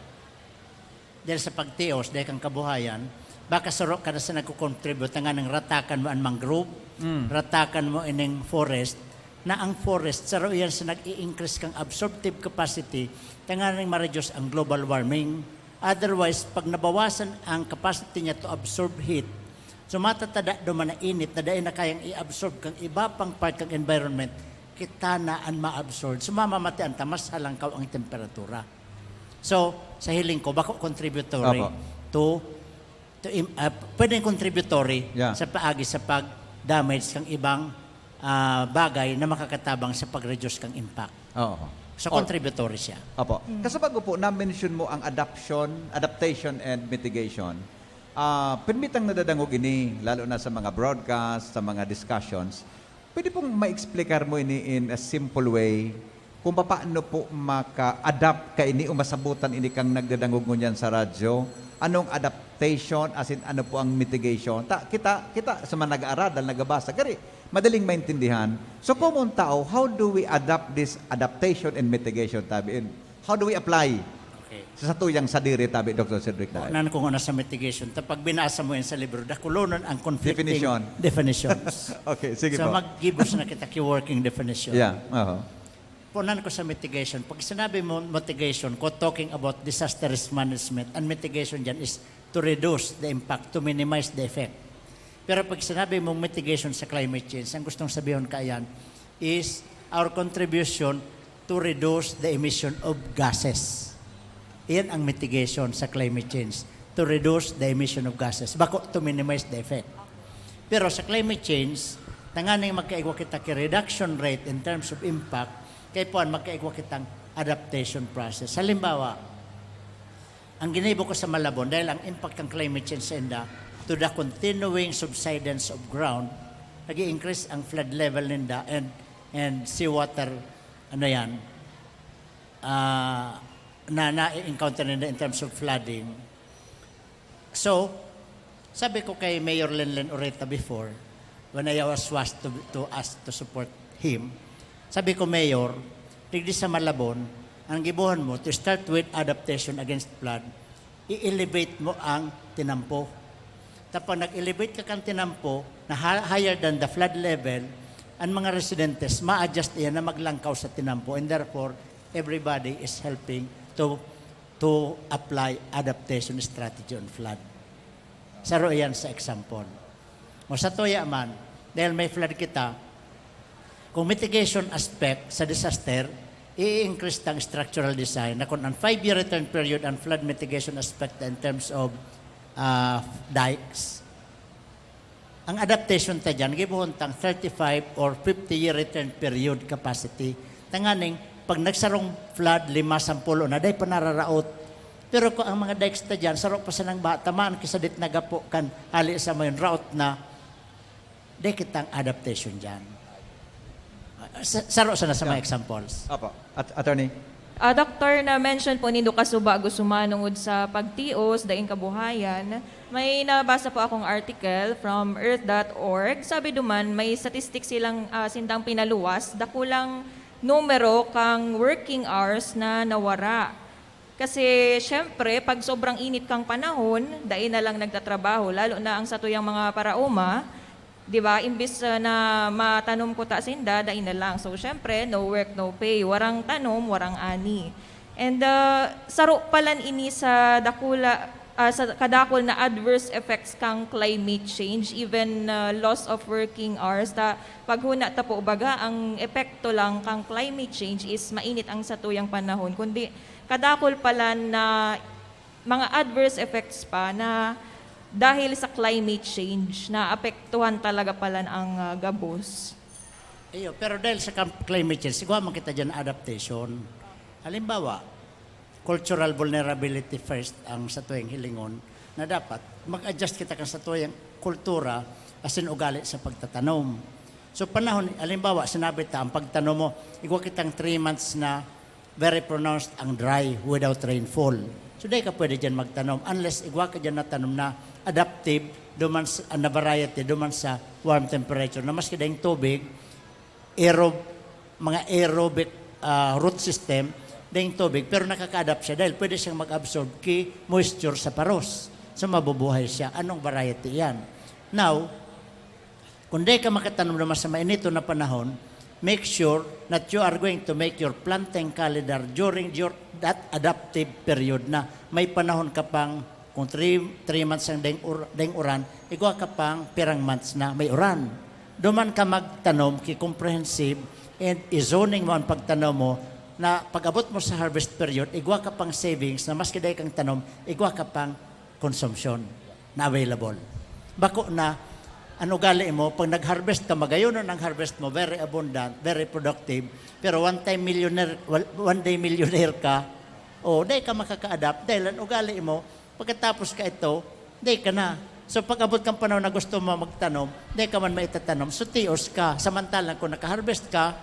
dahil sa pagtios, dahil kang kabuhayan, baka saro ka na sa nagko-contribute tanganing ratakan mo ang mangrove, Mm. ratakan mo ining forest, na ang forest, saro yan sa nag-i-increase kang absorptive capacity, tanganing ma-reduce ang global warming. Otherwise, pag nabawasan ang capacity niya to absorb heat, so matatada duman na init na dai na kayang i-absorb kang iba pang part kang environment, kita na an ma-absorb. So mamamatian ta, mas halangkaw ang temperatura. So, sa hiling ko, bako contributory Apo. to, to im- ah, pwedeng contributory Yeah. sa paagi sa pag-damage kang ibang ah, bagay na makakatabang sa pag-reduce kang impact. Oo. So, Oh. contributory siya. Opo. Mm. Kasabago po, na-mention mo ang adaption, adaptation and mitigation. Ah, pirmi tang nadadangog ini, lalo na sa mga broadcast, sa mga discussions. Pwede pong ma-explicar mo ini in a simple way, kung papaano po maka-adapt ka ini o masabutan ini kang nagdadangog ngunyan sa radyo? Anong adaptation, as in, ano po ang mitigation? Ta-, kita, kita sa mga nag-aaral, nagbabasa, gari, madaling maintindihan. So, komon tao, how do we adapt this adaptation and mitigation, tabi? And how do we apply Okay. sa satuyang sadiri, tabi, Doctor Cedric Daray? Nan kung ano sa mitigation, ta pag binasa mo yan sa libro, dakulonon ang conflicting Definition. definitions. Okay, sige So, po. maggibos na kita ki working definition. Yeah, oho. Punan ko sa mitigation. Pag sinabi mo mitigation, ko talking about disaster risk management, ang mitigation dyan is to reduce the impact, to minimize the effect. Pero pag sinabi mong mitigation sa climate change, ang gustong sabihon kaiyan is our contribution to reduce the emission of gases. Iyan ang mitigation sa climate change, to reduce the emission of gases. Bako to minimize the effect. Pero sa climate change, tanganing magkaigwa kita ki reduction rate in terms of impact, kay puan magkaigwa kitang adaptation process. Halimbawa, ang ginibo ko sa Malabon, dahil ang impact ng climate change sa inda, to the continuing subsidence of ground, nag increase ang flood level ninda and, and seawater, ano yan, ah, na na-encounter ninda in terms of flooding. So, sabi ko kay Mayor Lenlen Oreta before, when I was asked to, to ask to support him, sabi ko, "Mayor, digdi sa Malabon, ang gibohon mo to start with adaptation against flood, i-elevate mo ang tinampo. Tapos nag-elevate ka kan tinampo na ha-, higher than the flood level, ang mga residentes ma-adjust iyan na maglangkaw sa tinampo, and therefore, everybody is helping to, to apply adaptation strategy on flood." Saro iyan sa example. O sa tuya man, dahil may flood kita, kung mitigation aspect sa disaster, i-increase tang structural design na kung ang five-year return period ang flood mitigation aspect in terms of, ah, dikes, ang adaptation ta dyan, gibohon tang thirty-five or fifty-year return period capacity. Tanganing, pag nagsarong flood, lima, sampolo na, dai pa nararaot. Pero kung ang mga dikes ta dyan, saro pa sanang baha, tamaan ki sadit na gapo kan hali sa mayon, raot na, dai kitang adaptation dyan. Sa-, saro sana sa mga Yeah. examples. Opo. At-, attorney? Ah, Doktor, na-mention po nindo kasuba, Gusuma, nungod sa pagtios, daing kabuhayan. May nabasa po akong article from earth dot org. Sabi duman, may statistic silang, ah, sindang pinaluwas, dakulang numero kang working hours na nawara. Kasi, syempre, pag sobrang init kang panahon, dai na lang nagtatrabaho, lalo na ang satuyang mga paraoma, di ba? Imbis, ah, na matanom kuta sinda, dai na lang. So, syempre, no work, no pay. Warang tanom, warang ani. And, ah, saro palan ini sa dakula, ah, sa kadakul na adverse effects kang climate change, even, ah, loss of working hours. Ta, paghuna ta po, baga, ang epekto lang kang climate change is mainit ang satuyang panahon, kundi kadakul palan na mga adverse effects pa na dahil sa climate change, naapektuhan talaga palan ang, ah, gabos. Iyo, pero dahil sa cam-, climate change, siguro man kita dyan adaptation. Halimbawa, cultural vulnerability first ang satuyang hilingon, na dapat mag-adjust kita kan satuyang kultura asin ugali sa pagtatanom. So, panahon, halimbawa, sinabi ta, ang pagtanom mo, igwa kitang three months na very pronounced ang dry without rainfall. So, dai ka pwede dyan magtanom unless igwa ka dyan na tanom na adaptive, duman sa, na variety, duman sa warm temperature, na maski daing tubig, aerob-, mga aerobic, ah, root system, daing tubig, pero nakaka-adapt siya dahil pwede siyang mag-absorb ki moisture sa paros. So, mabubuhay siya. Anong variety yan? Now, kung dai ka makatanom naman sa mainiton na panahon, make sure that you are going to make your planting calendar during your, that adaptive period na may panahon ka pang, kung three, three months ang daing ur-, daing uran, igwa ka pang pirang months na may uran. Duman ka magtanom ki comprehensive and i-zoning mo ang pagtanom mo na pag-abot mo sa harvest period, igwa ka pang savings na maski dai kang tanom, igwa ka pang consumption na available. Bako na An ugali mo, pag nag-harvest ka, magayon ang harvest mo, very abundant, very productive. Pero one time millionaire, wal-, one day millionaire ka, o, dai ka makaka-adapt dahil an ugali mo, pagkatapos ka ito, dai ka na. So, pag abot kang panahon na gusto mo magtanom, dai ka man maitatanom. So, tios ka. Samantalang kung naka-harvest ka,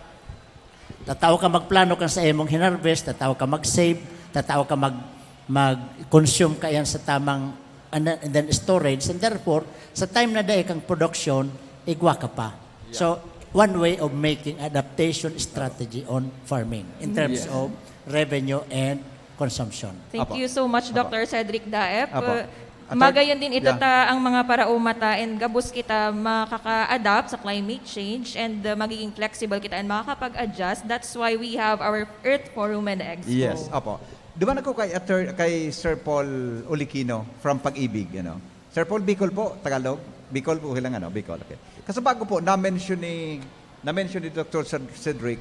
tataw ka magplano kan sa imong hinarvest, tataw ka mag-save, tataw ka mag-, mag-consume ka yan sa tamang, and then, and then storage. And therefore, sa time na dai kang production, igwa ka pa. So, one way of making adaptation strategy on farming in terms Yes. of revenue and consumption. Thank Apo. you so much, Apo. Doctor Cedric Daep. Apo. Uh, Attorney- magayon din ito Yeah. ta ang mga paraoma ta and gabos kita makaka-adapt sa climate change and uh, magiging flexible kita and makakapag-adjust. That's why we have our Earth Forum and Expo. Yes, opo. Duman ako kay, Attor- kay Sir Paul Ulikino from Pag-ibig. Ano? Sir Paul, Bicol po, Tagalog. Bicol po, hilang ano, Bicol. Okay. Kasi bago po, na-mention ni, na-mention ni Doctor Ced- Cedric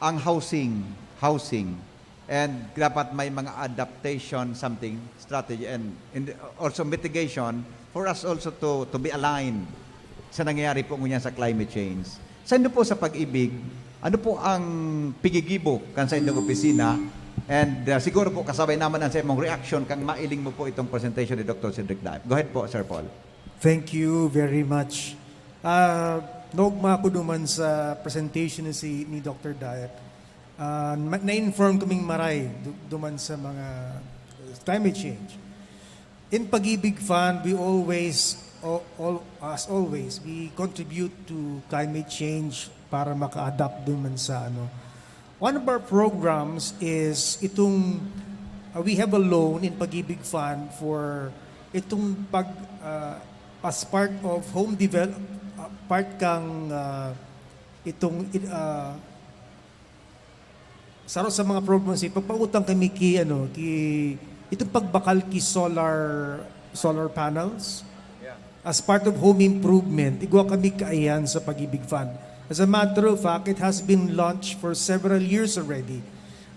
ang housing, housing. And dapat may mga adaptation, something, strategy, and, and also mitigation for us also to, to be aligned sa nangyayari po ngunyan sa climate change. Sa inyo po sa Pag-ibig, ano po ang pigigibo kan sa inyong opisina? And uh, siguro po kasabay naman ang sa imong reaction kang mailing mo po itong presentation ni Doctor Cedric Daep. Go ahead po, Sir Paul. Thank you very much. Ah, naugma ako duman sa presentation ni, si, ni Doctor Daep. Ah, ma- na-inform kaming maray du- duman sa mga climate change. In Pag-ibig Fund, we always, o- all, as always, we contribute to climate change para maka-adapt duman sa ano. One of our programs is itong, uh, we have a loan in Pag-ibig Fund for itong pag, uh, as part of home develop, uh, part kang uh, itong uh, saro sa mga programs, ipagpautang kami ki ano, ki itong pagbakal ki solar solar panels. As part of home improvement, igwa kami kaiyan sa Pag-ibig Fund. As a matter of fact, it has been launched for several years already.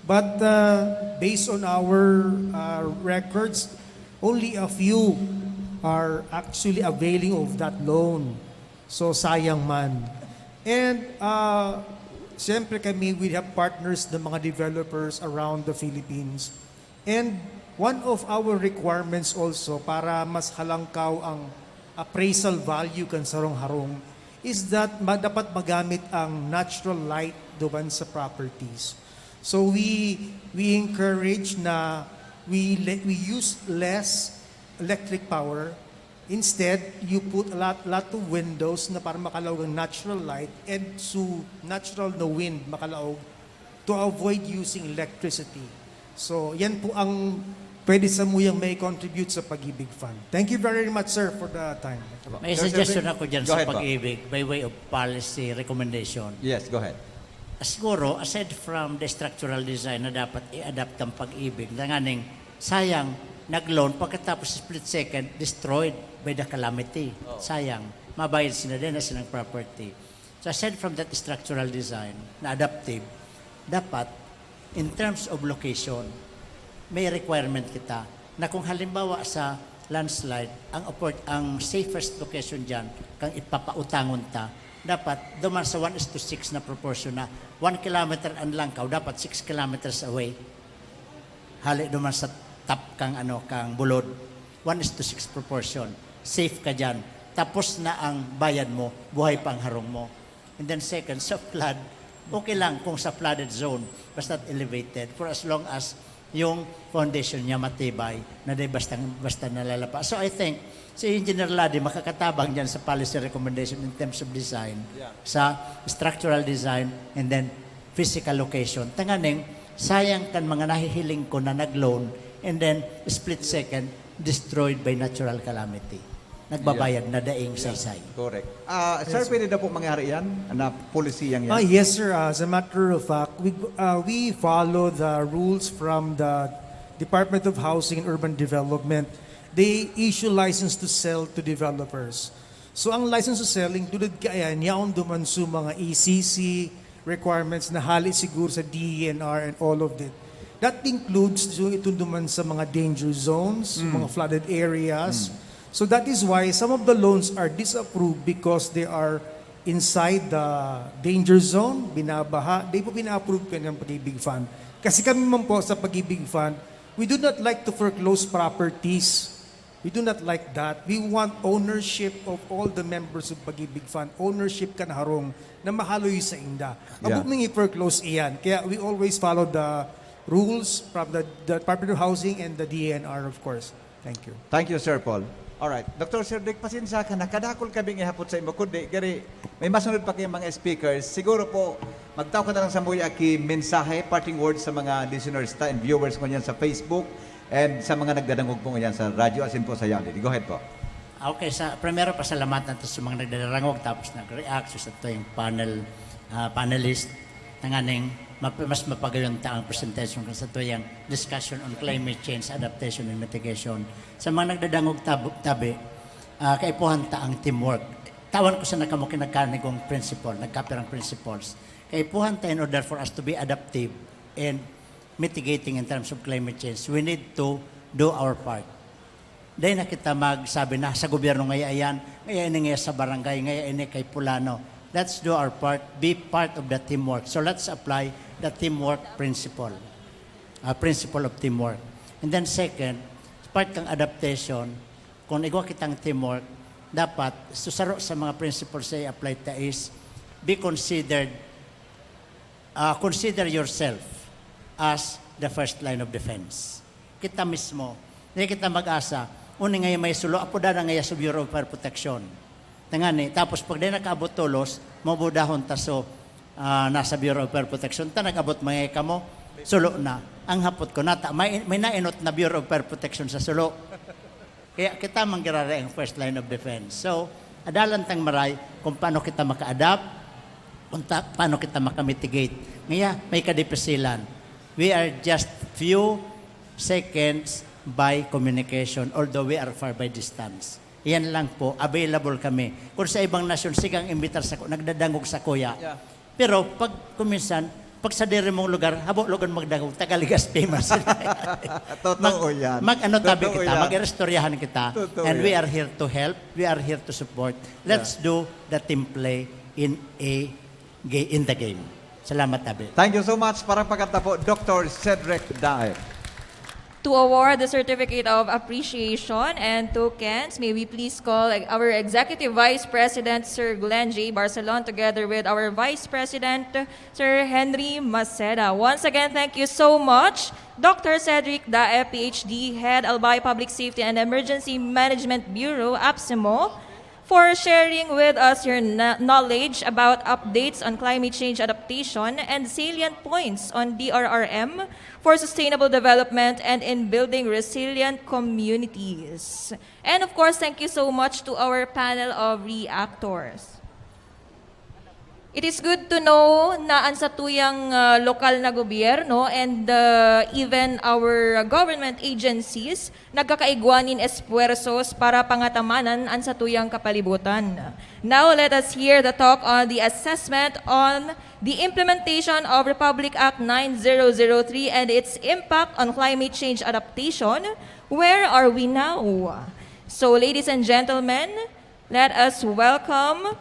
But uh, based on our uh, records, only a few are actually availing of that loan. So, sayang man. And uh, siyempre kami, we have partners ng mga developers around the Philippines. And one of our requirements also para mas halangkaw ang appraisal value kan sarong harong is that ma- dapat magamit ang natural light duman sa properties. So we we encourage na we le- we use less electric power. Instead, you put a lot, lot of windows na para makalaog ang natural light and so natural na wind makalaog to avoid using electricity. So, yan po ang pwede sa muyang may contribute sa Pag-ibig Fund. Thank you very much, sir, for the time. May Sir, suggestion sir, ako dyan go sa ahead po. Pag-ibig by way of policy recommendation. Yes, go ahead. Siguro, aside from the structural design na dapat i-adapt ang Pag-ibig, tanganing sayang, nag-loan, pagkatapos split second, destroyed by the calamity. Sayang, mabayad sila din na silang property. So aside from that structural design na adaptive, dapat, in terms of location, may requirement kita na kung halimbawa sa landslide, ang, oppor- ang safest location dyan, kang ipapautangon ta, dapat duman sa one is to six na proportion na one kilometer ang langkaw, dapat six kilometers away. Hali duman sa top kang, ano, kang bulod. One is to six proportion. Safe ka dyan. Tapos na ang bayad mo, buhay pa ang harong mo. And then second, sa flood, okay lang kung sa flooded zone, basta elevated, for as long as yung foundation niya matibay, na di basta, basta nalalapa. So I think, si Engineer Ladi makakatabang dyan sa policy recommendation in terms of design, sa structural design, and then physical location. Tanganing, sayang kan mga nahihiling ko na nag-loan, and then split second, destroyed by natural calamity. Nagbabayad na daing saysay. Correct. Ah, sir, pwede daw po mangyari yan? Na policy yan? Ah, yes, sir. As a matter of fact, we uh, we follow the rules from the Department of Housing and Urban Development. They issue license to sell to developers. So, ang license to sell, included kaya niyaon duman sa mga E C C requirements na hali siguro sa D E N R and all of that. That includes so, itong duman sa mga danger zones, mga flooded areas. So that is why some of the loans are disapproved because they are inside the danger zone, binabaha, di po pina-approve po ng Pag-ibig Fund. Kasi kami man po sa Pag-ibig Fund, we do not like to foreclose properties. We do not like that. We want ownership of all the members of Pag-ibig Fund. Ownership kan harong na mahaloy sa inda. Abo Yeah. mong i-foreclose iyan. Kaya we always follow the rules from the, the Department of Housing and the D E N R, of course. Thank you. Thank you, Sir Paul. Alright. Doctor Sir Dick, pasensya ka na. Kadakul kaming ihapot sa imo. Kundi, gari, may masunod pa kayong mga speakers. Siguro po, magtao ka na lang sa muya ki mensahe, parting words sa mga listeners ta and viewers ko niyan sa Facebook and sa mga nagdadangog po niyan sa radyo, asin po sa Yali. Go ahead po. Okay, sa primero, pasalamatan ta sa mga nagdadangog tapos nag-react sa satuyang panel, ah, panelist. Tanganing map-, mas mapagayon ta ang presentation kan satuyang discussion on climate change, adaptation, and mitigation. Sa mga nagdadangog tab-, tabi, ah, kaipuhan ta ang teamwork. Tawan ko sa nagkamo kinagkanigong principle, nagkapirang principles. Kaipuhan ta in order for us to be adaptive and mitigating in terms of climate change, we need to do our part. Dai na kita magsabi na sa gobyerno ngaya yan, ngaya ini ngaya sa barangay, ngaya ini kay pulano. Let's do our part, be part of the teamwork. So let's apply the teamwork principle, uh, principle of teamwork. And then second, part kang adaptation, kung igwa kitang teamwork, dapat susaro sa mga principles na i-apply ta is be considered, uh, consider yourself as the first line of defense. Kita mismo, di kita mag-asa, uni ngaya may sulo, apo dana ngaya sa Bureau of Fire Protection. Tangani, tapos pag di nakaabot tolos, mabudahon ta so, ah, nasa Bureau of Fire Protection. Ta nag-abot mga kamo, sulo na. Ang hapot ko, nata, may, may nainot na Bureau of Fire Protection sa sulo. Kaya kita manggirari ang first line of defense. So, adalan tang maray kung paano kita maka-adapt, kung ta-, paano kita makamitigate. Ngaya, may kadipisilan. We are just few seconds by communication, although we are far by distance. Yan lang po, available kami. Kung sa ibang nasyon, sigang imbitar sa, nagdadangog sa kuya. Yeah. Pero pag kuminsan, pag sa diri mong lugar, habo lugar magdangog, Tagaligas famous. Totoo Mag-, yan. Mag-ano tabi Totoo kita, yan. Mag-iristoryahan kita. Totoo And we yan. Are here to help, we are here to support. Let's Yeah. do the team play in a ga-, in the game. Salamat tabi. Thank you so much. Parang pagkanta po, Doctor Cedric Dae. To award the certificate of appreciation and tokens, may we please call our Executive Vice President, Sir Glenn J. Barcelon, together with our Vice President, Sir Henry Maceda. Once again, thank you so much, Doctor Cedric Dae, P H D, Head Albay Public Safety and Emergency Management Bureau, APSEMO, for sharing with us your kno-, knowledge about updates on climate change adaptation and salient points on D R R M for sustainable development and in building resilient communities. And of course, thank you so much to our panel of reactors. It is good to know na ang satuyang, ah, lokal na gobyerno and, ah, even our government agencies nagkakaigwa nin esfuerzos para pangatamanan ang satuyang kapalibutan. Now, let us hear the talk on the assessment on the implementation of Republic Act nine zero zero three and its impact on climate change adaptation. Where are we now? So, ladies and gentlemen, let us welcome,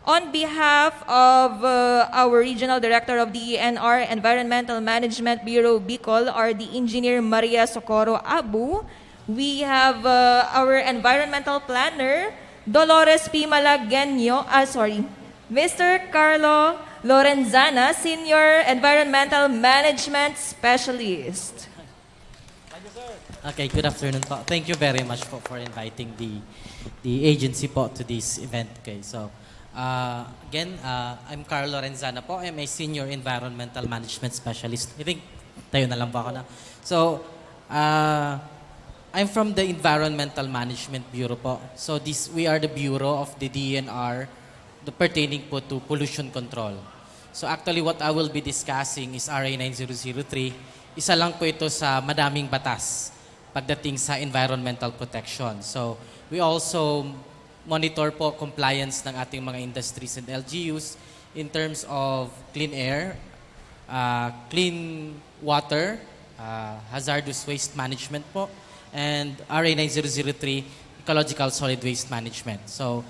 on behalf of, uh, our Regional Director of D E N R, Environmental Management Bureau, Bicol, R D Engineer Maria Socorro Abu, we have, uh, our environmental planner, Dolores P. Malagueño, ah, sorry, Mister Carlo Lorenzana, Senior Environmental Management Specialist. Okay, good afternoon po. Thank you very much po for inviting the, the agency po to this event. Okay, so, uh, again, uh, I'm Carl Lorenzana po. I'm a Senior Environmental Management Specialist. I think, tayo na lang po ako na. So, uh, I'm from the Environmental Management Bureau po. So, this, we are the bureau of the D E N R, the pertaining po to pollution control. So, actually, what I will be discussing is R A nine zero zero three. Isa lang po ito sa madaming batas pagdating sa environmental protection. So, we also monitor po compliance ng ating mga industries and L G Us in terms of clean air, ah, clean water, ah, hazardous waste management po, and R A nine zero zero three, Ecological Solid Waste Management. So,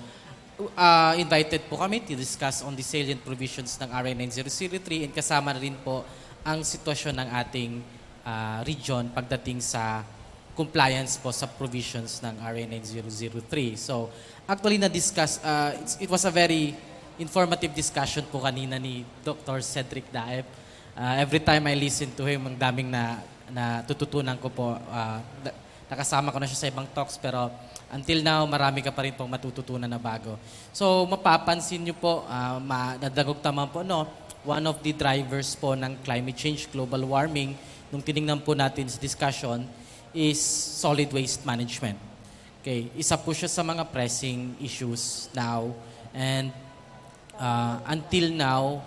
uh, invited po kami to discuss on the salient provisions ng R A nine zero zero three, and kasama na rin po ang sitwasyon ng ating, ah, region pagdating sa compliance po sa provisions ng R A nine zero zero three. So, actually na-discuss, ah, it's- it was a very informative discussion po kanina ni Doctor Cedric Daep. Ah, every time I listen to him, ang daming na natututunan ko po. Ah, na- nakasama ko na siya sa ibang talks, pero until now, marami ka pa rin pong matututunan na bago. So, mapapansin niyo po, ah, ma- nadangog tama po, no? One of the drivers po ng climate change, global warming, nung tiningnan po natin sa discussion, is solid waste management. Okay, isa po siya sa mga pressing issues now. And, ah, until now,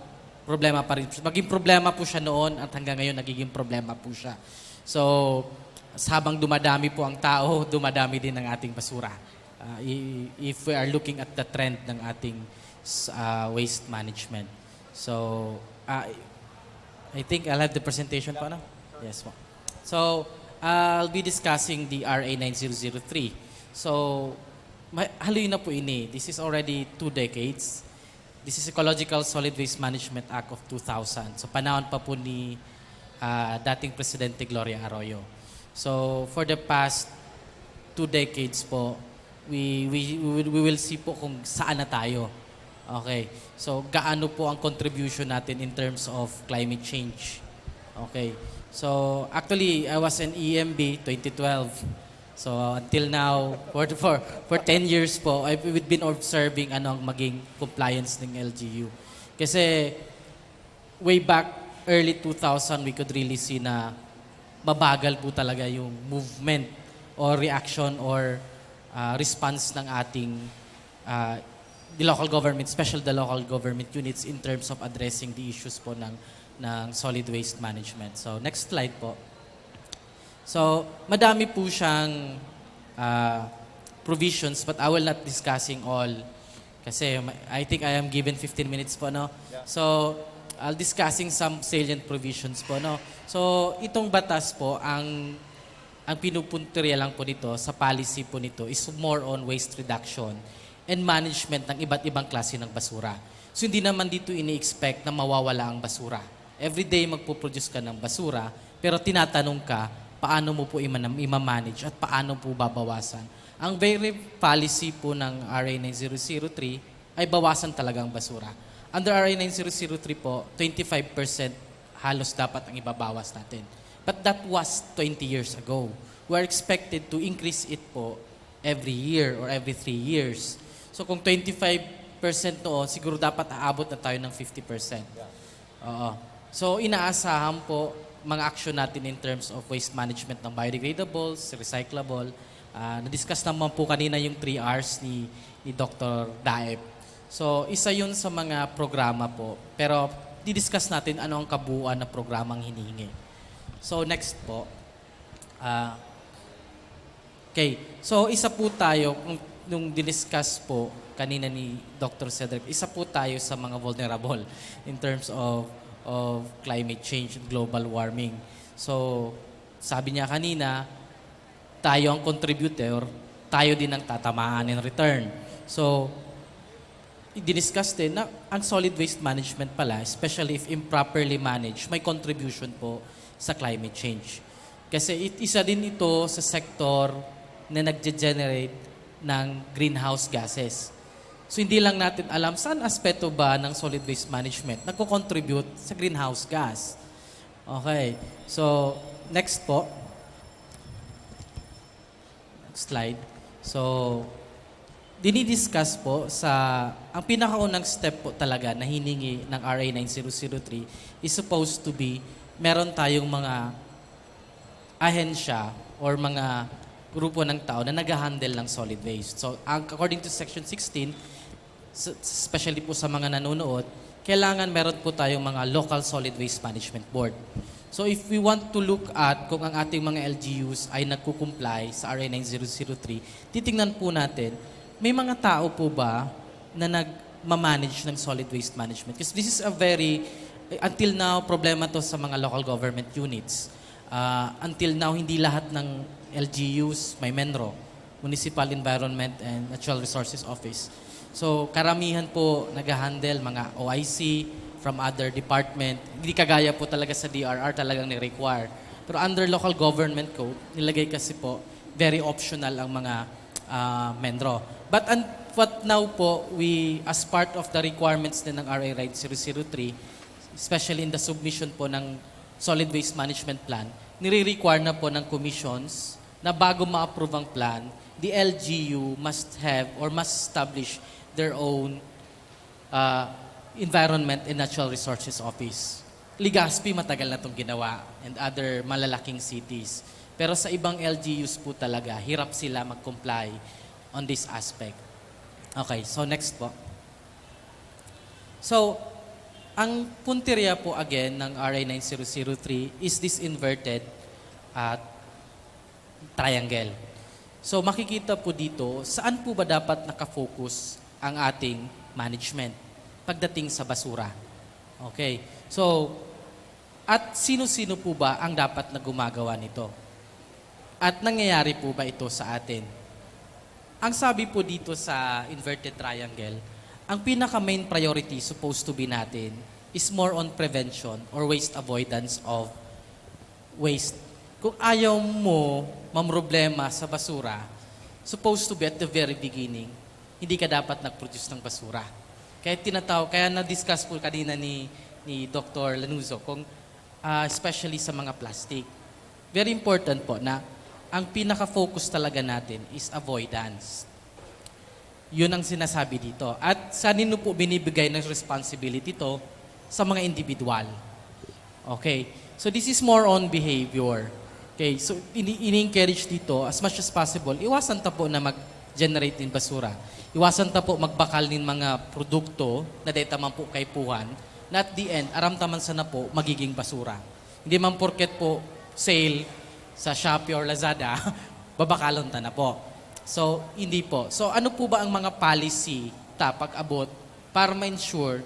problema pa rin. Maging problema po siya noon at hanggang ngayon nagiging problema po siya. So, s- habang dumadami po ang tao, dumadami din ang ating basura. Ah, i- if we are looking at the trend ng ating s- ah, waste management. So, ah, I think I'll have the presentation po, no? Yes po. So, I'll be discussing the R A nine zero zero three. So, ma- haloy na po ini. This is already two decades. This is Ecological Solid Waste Management Act of two thousand. So, panahon pa po ni, ah, dating Presidente Gloria Arroyo. So, for the past two decades po, we, we, we, will, we will see po kung saan na tayo. Okay. So, gaano po ang contribution natin in terms of climate change? Okay. So, actually, I was an E M B twenty twelve. So, until now, for, for, for ten years po, I've, we've been observing ano ang maging compliance ng L G U. Kasi, way back early two thousand, we could really see na mabagal po talaga yung movement or reaction or, ah, response ng ating, ah, the local government, special the local government units in terms of addressing the issues po ng, ng solid waste management. So, next slide po. So, madami po siyang, ah, provisions, but I will not discussing all. Kasi ma- I think I am given fifteen minutes po, no? So, I'll discussing some salient provisions po, no? So, itong batas po, ang, ang pinupuntirya lang po nito, sa policy po nito, is more on waste reduction and management ng iba't ibang klase ng basura. So, hindi naman dito ini-expect na mawawala ang basura. Everyday magpo-produce ka ng basura, pero tinatanong ka, paano mo po imanam- imamanage at paano po babawasan? Ang very policy po ng R A nine zero zero three ay bawasan talaga ang basura. Under R A nine zero zero three po, twenty-five percent halos dapat ang ibabawas natin. But that was twenty years ago. We are expected to increase it po every year or every three years. So kung twenty-five percent noon, siguro dapat aabot na tayo ng fifty percent. Oo. So, inaasahan po mga action natin in terms of waste management ng biodegradables, recyclable. Ah, na-discuss naman po kanina yung three Rs ni, ni Doctor Daep. So, isa yun sa mga programa po. Pero, di-discuss natin ano ang kabuuan ng programang hinihingi. So, next po. Ah, okay. So, isa po tayo, kung, nung diniscuss po kanina ni Doctor Cedric, isa po tayo sa mga vulnerable in terms of, of climate change and global warming. So, sabi niya kanina, tayo ang contributor, tayo din ang tatamaan in return. So, diniscuss din na ang solid waste management pala, especially if improperly managed, may contribution po sa climate change. Kasi it, isa din ito sa sector na nagge-generate ng greenhouse gases. So, hindi lang natin alam saan aspeto ba ng solid waste management nagko-contribute sa greenhouse gas. Okay. So, next po. Next slide. So, dinidiscuss po sa, ang pinakaunang step po talaga na hiningi ng R A nine zero zero three is supposed to be, meron tayong mga ahensya or mga grupo ng tao na nag-handle ng solid waste. So, ang, according to Section sixteen, s- especially po sa mga nanonood, kailangan meron po tayong mga local solid waste management board. So if we want to look at kung ang ating mga L G Us ay nagko-comply sa R A nine zero zero three, titingnan po natin, may mga tao po ba na nagmamanage ng solid waste management? Because this is a very, until now, problema to sa mga local government units. Ah, until now, hindi lahat ng L G Us may menro. Municipal Environment and Natural Resources Office. So, karamihan po nag-handle mga O I C from other department. Hindi kagaya po talaga sa D R R, talagang ni-require. Pero under local government code, nilagay kasi po, very optional ang mga ah, MENRO. But un- what now po, we, as part of the requirements din ng R A nine zero zero three, especially in the submission po ng Solid Waste Management Plan, nire-require na po ng commissions na bago ma-approve ang plan, the L G U must have or must establish their own ah, Environment and Natural Resources Office. Legazpi, matagal na itong ginawa, and other malalaking cities. Pero sa ibang L G Us po talaga, hirap sila mag-comply on this aspect. Okay, so next po. So, ang puntirya po again ng R A nine zero zero three is this inverted at triangle. So, makikita po dito, saan po ba dapat nakafocus ang ating management pagdating sa basura? Okay. So, at sino-sino po ba ang dapat na gumagawa nito? At nangyayari po ba ito sa atin? Ang sabi po dito sa inverted triangle, ang pinaka-main priority supposed to be natin is more on prevention or waste avoidance of waste. Kung ayaw mo mamroblema sa basura, supposed to be at the very beginning, hindi ka dapat nag-produce ng basura. Kaya tinataw, kaya na-discuss po kanina ni, ni Doctor Lanuzo kung, ah, especially sa mga plastic. Very important po na ang pinaka-focus talaga natin is avoidance. Yun ang sinasabi dito. At sa nino po binibigay ng responsibility to? Sa mga individual. Okay. So this is more on behavior. Okay, so ini- ini-encourage dito as much as possible. Iwasan ta po na mag-generate nin basura. Iwasan ta po magbakal nin mga produkto na deta man po kaipuhan na at the end, aram ta man sana po, magiging basura. Hindi man porket po sale sa Shopee or Lazada, babakalon ta na po. So, hindi po. So, ano po ba ang mga policy ta pag-abot para ma-ensure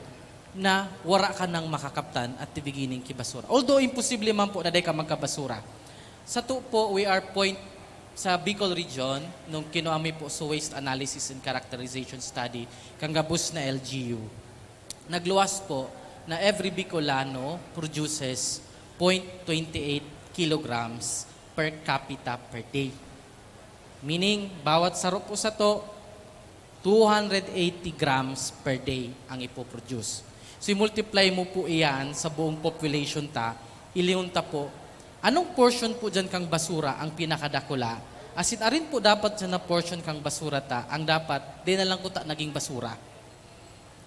na wara ka nang makakaptan at tibiginin ki basura? Although, imposible man po na dai ka magkabasura. Sato po, we are point sa Bicol region, nung kinua mi po sa Waste Analysis and Characterization Study, kan gabos na L G U, nagluwas po na every Bicolano produces point twenty eight kilograms per capita per day. Meaning, bawat saro po sato, two hundred eighty grams per day ang ipoproduce. So, i-multiply mo po iyan sa buong population ta, ilingon ta po, anong portion po dyan kang basura ang pinakadakula? As in, arin po dapat dyan na portion kang basura ta, ang dapat, di na lang kuta naging basura.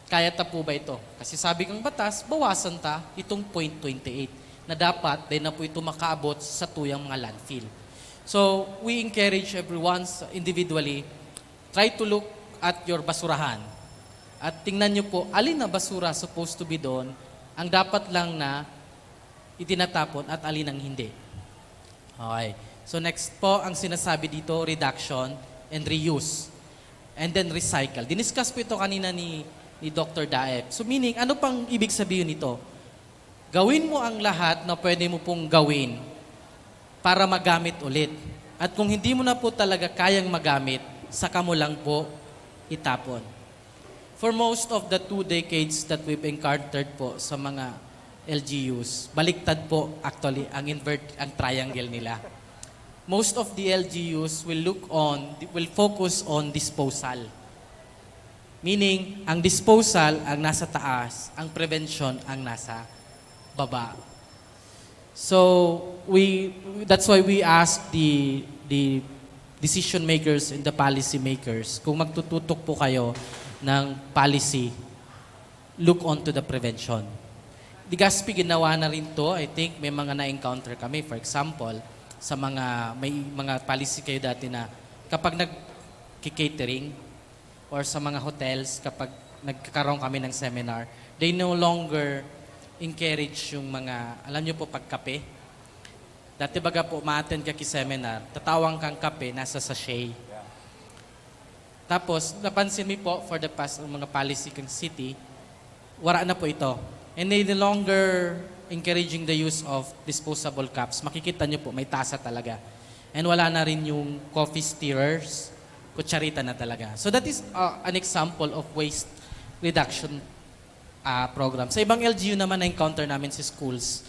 Kaya ta po ba ito? Kasi sabi kang batas, bawasan ta itong point twenty eight na dapat, di na po ito makaabot sa tuyang mga landfill. So, we encourage everyone sa- individually, try to look at your basurahan. At tingnan nyo po, alin na basura supposed to be doon, ang dapat lang na itinatapon at alin ang hindi. Okay. So next po, ang sinasabi dito, reduction and reuse. And then recycle. Diniscuss po ito kanina ni, ni Doctor Daep. So meaning, ano pang ibig sabihin nito? Gawin mo ang lahat na pwede mo pong gawin para magamit ulit. At kung hindi mo na po talaga kayang magamit, saka mo lang po itapon. For most of the two decades that we've encountered po sa mga L G Us, baliktad po actually ang invert, ang triangle nila. Most of the L G Us will look on, will focus on disposal. Meaning, ang disposal ang nasa taas, ang prevention ang nasa baba. So, we, that's why we ask the, the decision makers and the policy makers, kung magtututok po kayo ng policy, look on to the prevention. Legazpi, ginawa na rin to. I think may mga na-encounter kami. For example, sa mga, may mga policy kayo dati na kapag nag-catering or sa mga hotels, kapag nagkakaroon kami ng seminar, they no longer encourage yung mga, alam nyo po, pagkape. Dati baga po, ma-attend ka ki seminar, tatawang kang kape, nasa sachet. Tapos, napansin mi po, for the past, ang mga policy kang city, wala na po ito. And they no longer encouraging the use of disposable cups. Makikita nyo po, may tasa talaga. And wala na rin yung coffee stirrers. Kutsarita na talaga. So that is uh, an example of waste reduction uh, program. Sa ibang L G U naman na-encounter namin sa schools,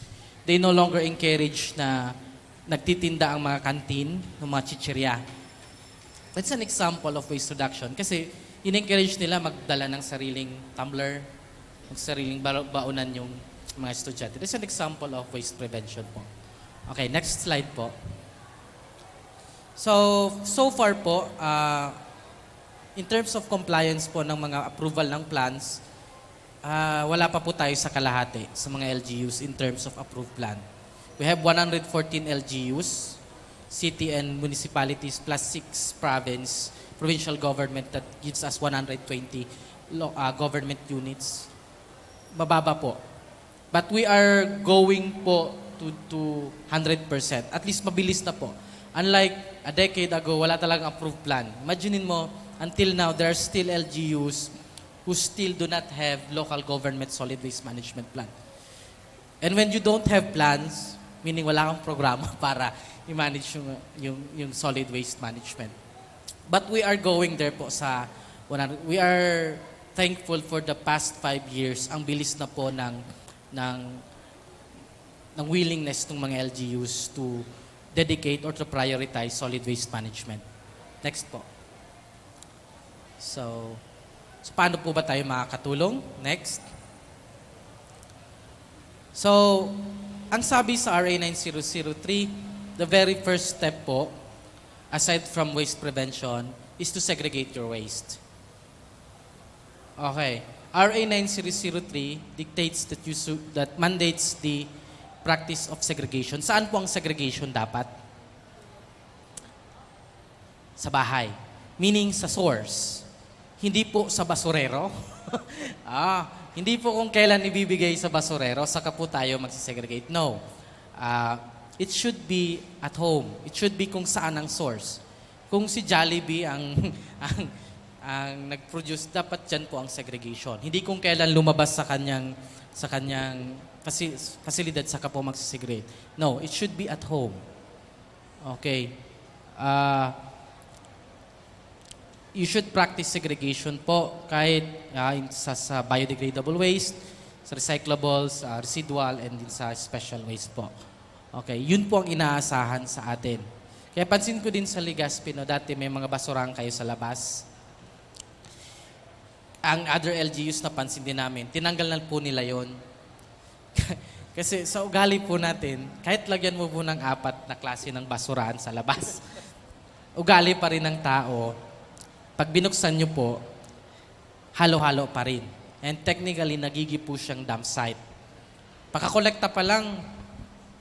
they no longer encourage na nagtitinda ang mga kantin ng mga chichirya. That's an example of waste reduction kasi in-encourage nila magdala ng sariling tumbler, ng sariling ba- baonan yung mga estudyante. That's an example of waste prevention po. Okay, next slide po. So, so far po, ah, in terms of compliance po ng mga approval ng plans, ah, wala pa po tayo sa kalahati sa mga L G Us in terms of approved plan. We have one hundred fourteen L G Us, city and municipalities, plus six province, provincial government that gives us one hundred twenty lo- ah, government units. Mababa po. But we are going po to, to hundred percent. At least mabilis na po. Unlike a decade ago, wala talagang approved plan. Imagine mo, until now, there are still L G Us who still do not have local government solid waste management plan. And when you don't have plans, meaning wala kang programa para i-manage yung, yung, yung solid waste management. But we are going there po sa one hundred. We are thankful for the past five years. Ang bilis na po ng, ng, ng willingness ng mga L G Us to dedicate or to prioritize solid waste management. Next po. So, so paano po ba tayo makakatulong? Next. So, ang sabi sa R A nine zero zero three, the very first step po, aside from waste prevention, is to segregate your waste. Okay. R A nine zero zero three dictates that you su- that mandates the practice of segregation. Saan po ang segregation dapat? Sa bahay. Meaning sa source. Hindi po sa basurero. Ah, hindi po kung kailan ibibigay sa basurero, saka po tayo magsisegregate. No. Ah, it should be at home. It should be kung saan ang source. Kung si Jollibee ang, ang, ang nag-produce, dapat dyan po ang segregation. Hindi kung kailan lumabas sa kanyang, sa kanyang fasi-, pasilidad, saka po magsisegregate. No, it should be at home. Okay. Ah, you should practice segregation po kahit ah, in- sa, sa biodegradable waste, sa recyclables, ah, residual, and din sa special waste po. Okay, yun po ang inaasahan sa atin. Kaya pansin ko din sa Legazpi, no, dati may mga basurahan kayo sa labas. Ang other L G Us, napansin din namin, tinanggal na po nila yon. Kasi sa ugali po natin, kahit lagyan mo po ng apat na klase ng basurahan sa labas, ugali pa rin ng tao, pag binuksan nyo po, halo-halo pa rin. And technically, nagigi po siyang dump site. Pakakolekta pa lang,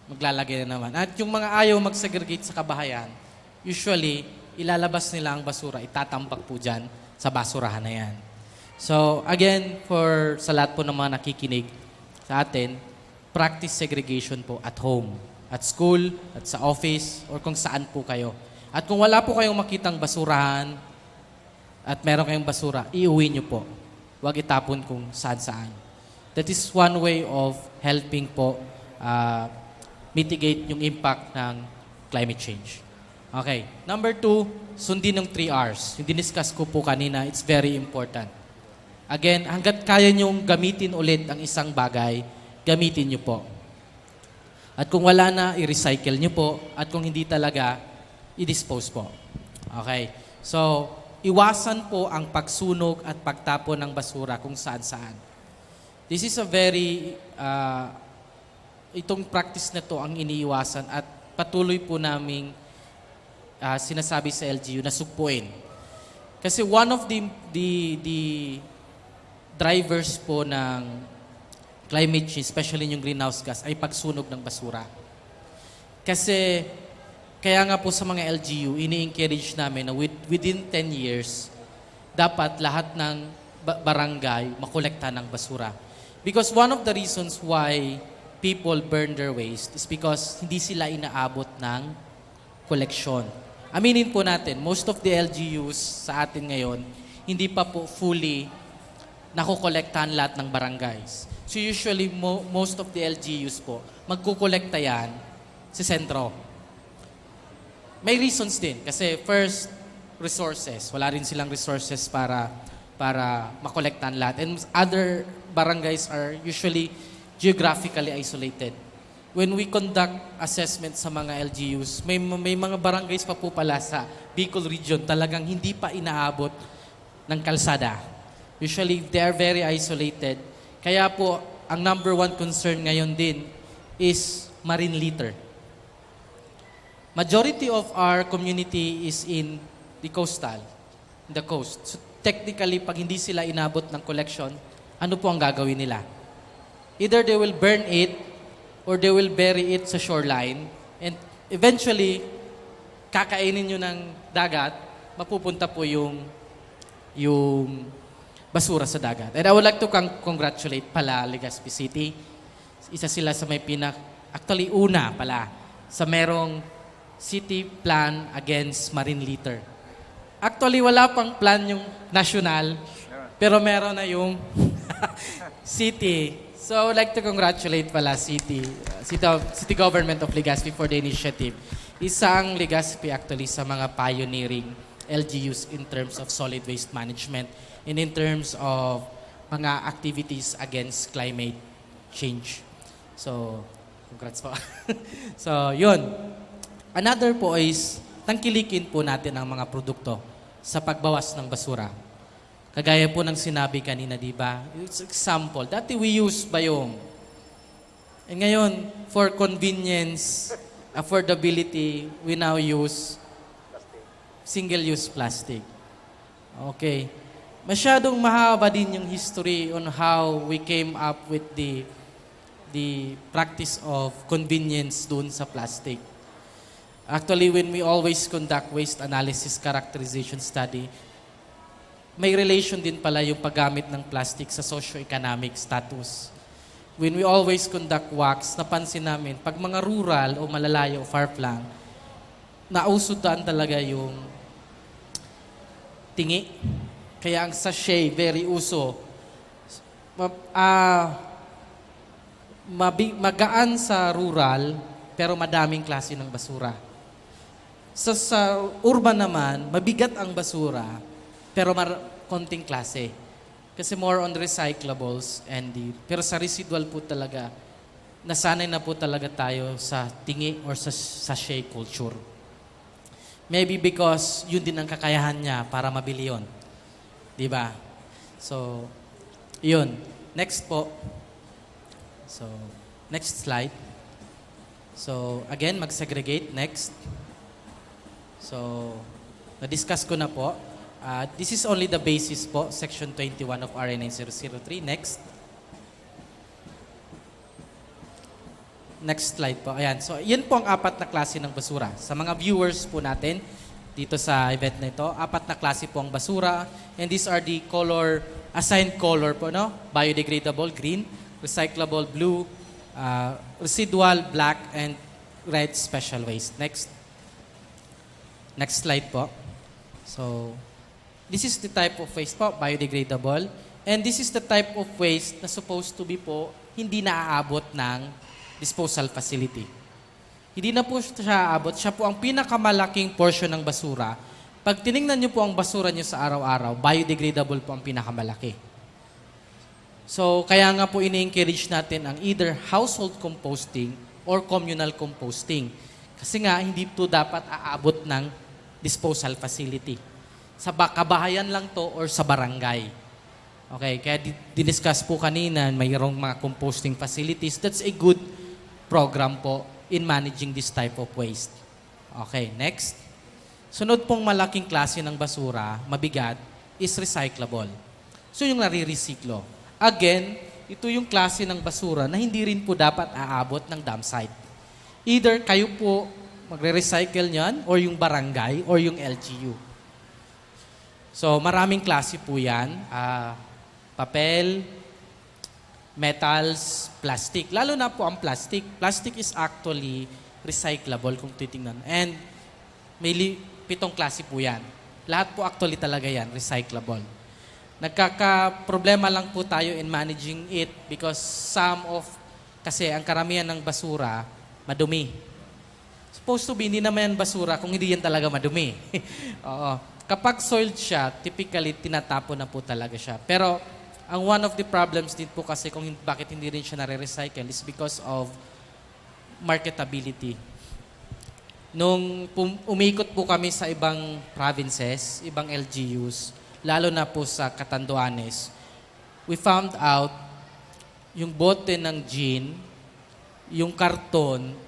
maglalagay na naman. At yung mga ayaw mag-segregate sa kabahayan, usually, ilalabas nila ang basura, itatambak po dyan sa basurahan na yan. So, again, for sa lahat po ng mga nakikinig sa atin, practice segregation po at home, at school, at sa office, or kung saan po kayo. At kung wala po kayong makitang basurahan, at meron kayong basura, iuwi nyo po. Huwag itapon kung saan-saan. That is one way of helping po ah, mitigate yung impact ng climate change. Okay. Number two, sundin ng three R's. Yung diniscuss ko po kanina, it's very important. Again, hanggat kaya nyong gamitin ulit ang isang bagay, gamitin nyo po. At kung wala na, i-recycle nyo po. At kung hindi talaga, i-dispose po. Okay. So, iwasan po ang pagsunog at pagtapon ng basura kung saan-saan. This is a very, ah, itong practice na to ang iniiwasan at patuloy po naming ah, sinasabi sa L G U na sugpuin. Kasi one of the, the, the drivers po ng climate change, especially yung greenhouse gas, ay pagsunog ng basura. Kasi, kaya nga po sa mga L G U, ini-encourage namin na with, within ten years, dapat lahat ng ba- barangay makolekta ng basura. Because one of the reasons why people burn their waste is because hindi sila inaabot ng koleksyon. Aminin po natin, most of the L G Us sa atin ngayon, hindi pa po fully nakokolektahan lahat ng barangays. So usually, mo- most of the L G Us po, magkukolekta yan sa sentro. May reasons din. Kasi first, resources. Wala rin silang resources para, para makolektahan lahat. And other barangays are usually geographically isolated. When we conduct assessment sa mga L G Us, may, may mga barangays pa po pala sa Bicol region talagang hindi pa inaabot ng kalsada. Usually, they are very isolated. Kaya po, ang number one concern ngayon din is marine litter. Majority of our community is in the coastal, in the coast. So, technically, pag hindi sila inabot ng collection, ano po ang gagawin nila? Either they will burn it or they will bury it sa shoreline, and eventually, kakainin nyo ng dagat, mapupunta po yung, yung basura sa dagat. And I would like to con-, congratulate pala Legazpi City. Isa sila sa may pinak-, actually, una pala, sa merong city plan against marine litter. Actually, wala pang plan yung national, pero meron na yung city. So, I would like to congratulate pala city, uh, city, of, city government of Legazpi for the initiative. Isa ang Legazpi actually sa mga pioneering L G Us in terms of solid waste management and in terms of mga activities against climate change. So, congrats po. So, yun. Another po is, tangkilikin po natin ang mga produkto sa pagbawas ng basura. Kagaya po ng sinabi kanina, di ba? It's example. Dati we use bayong. And ngayon, for convenience, affordability, we now use single-use plastic. Okay. Masyadong mahaba din yung history on how we came up with the, the practice of convenience doon sa plastic. Actually, when we always conduct waste analysis characterization study, may relation din pala yung paggamit ng plastic sa socio-economic status. When we always conduct WACs, napansin namin, pag mga rural o malalayo o far-flung, nauso daan talaga yung tingi. Kaya ang sachet, very uso. Ma-, ah, mabi-, magaan sa rural, pero madaming klase ng basura. Sa, sa urban naman, mabigat ang basura, pero mar-, konting klase. Kasi more on recyclables and the, pero sa residual po talaga, nasanay na po talaga tayo sa tingi or sa sachet culture. Maybe because yun din ang kakayahan niya para mabili yun. Di ba? So, yun. Next po. So, next slide. So, again, mag-segregate. Next. So, na-discuss ko na po. Ah, this is only the basis po, Section twenty-one of R A nine zero zero three. Next. Next slide po. Ayan. So, yan po ang apat na klase ng basura. Sa mga viewers po natin dito sa event na ito, apat na klase po ang basura. And these are the color, assigned color po, no? Biodegradable, green. Recyclable, blue. Ah, residual, black. And red, special waste. Next. Next slide po. So, this is the type of waste po, biodegradable. And this is the type of waste na supposed to be po, hindi naaabot ng disposal facility. Hindi na po siya aabot. Siya po ang pinakamalaking portion ng basura. Pag tiningnan niyo po ang basura niyo sa araw-araw, biodegradable po ang pinakamalaki. So, kaya nga po ini-encourage natin ang either household composting or communal composting. Kasi nga, hindi ito dapat aabot ng disposal facility. Sa ba-, kabahayan lang to or sa barangay. Okay, kaya di-, diniscuss po kanina, mayroong mga composting facilities. That's a good program po in managing this type of waste. Okay, next. Sunod pong malaking klase ng basura, mabigat, is recyclable. So, yung nariresiklo. Again, ito yung klase ng basura na hindi rin po dapat aabot ng dump site. Either kayo po magre-recycle niyan or yung barangay or yung L G U. So, maraming klase po yan. Ah, papel, metals, plastic. Lalo na po ang plastic. Plastic is actually recyclable kung titingnan. And may li-, pitong klase po yan. Lahat po actually talaga yan, recyclable. Nagkakaproblema lang po tayo in managing it because some of, kasi ang karamihan ng basura, madumi. Supposed to be, hindi naman yan basura kung hindi yan talaga madumi. Oo. Kapag soiled siya, typically, tinatapon na po talaga siya. Pero, ang one of the problems din po kasi kung hin-, bakit hindi rin siya nare-recycle is because of marketability. Nung pum-, umikot po kami sa ibang provinces, ibang L G Us, lalo na po sa Catanduanes, we found out yung bote ng gin, yung karton,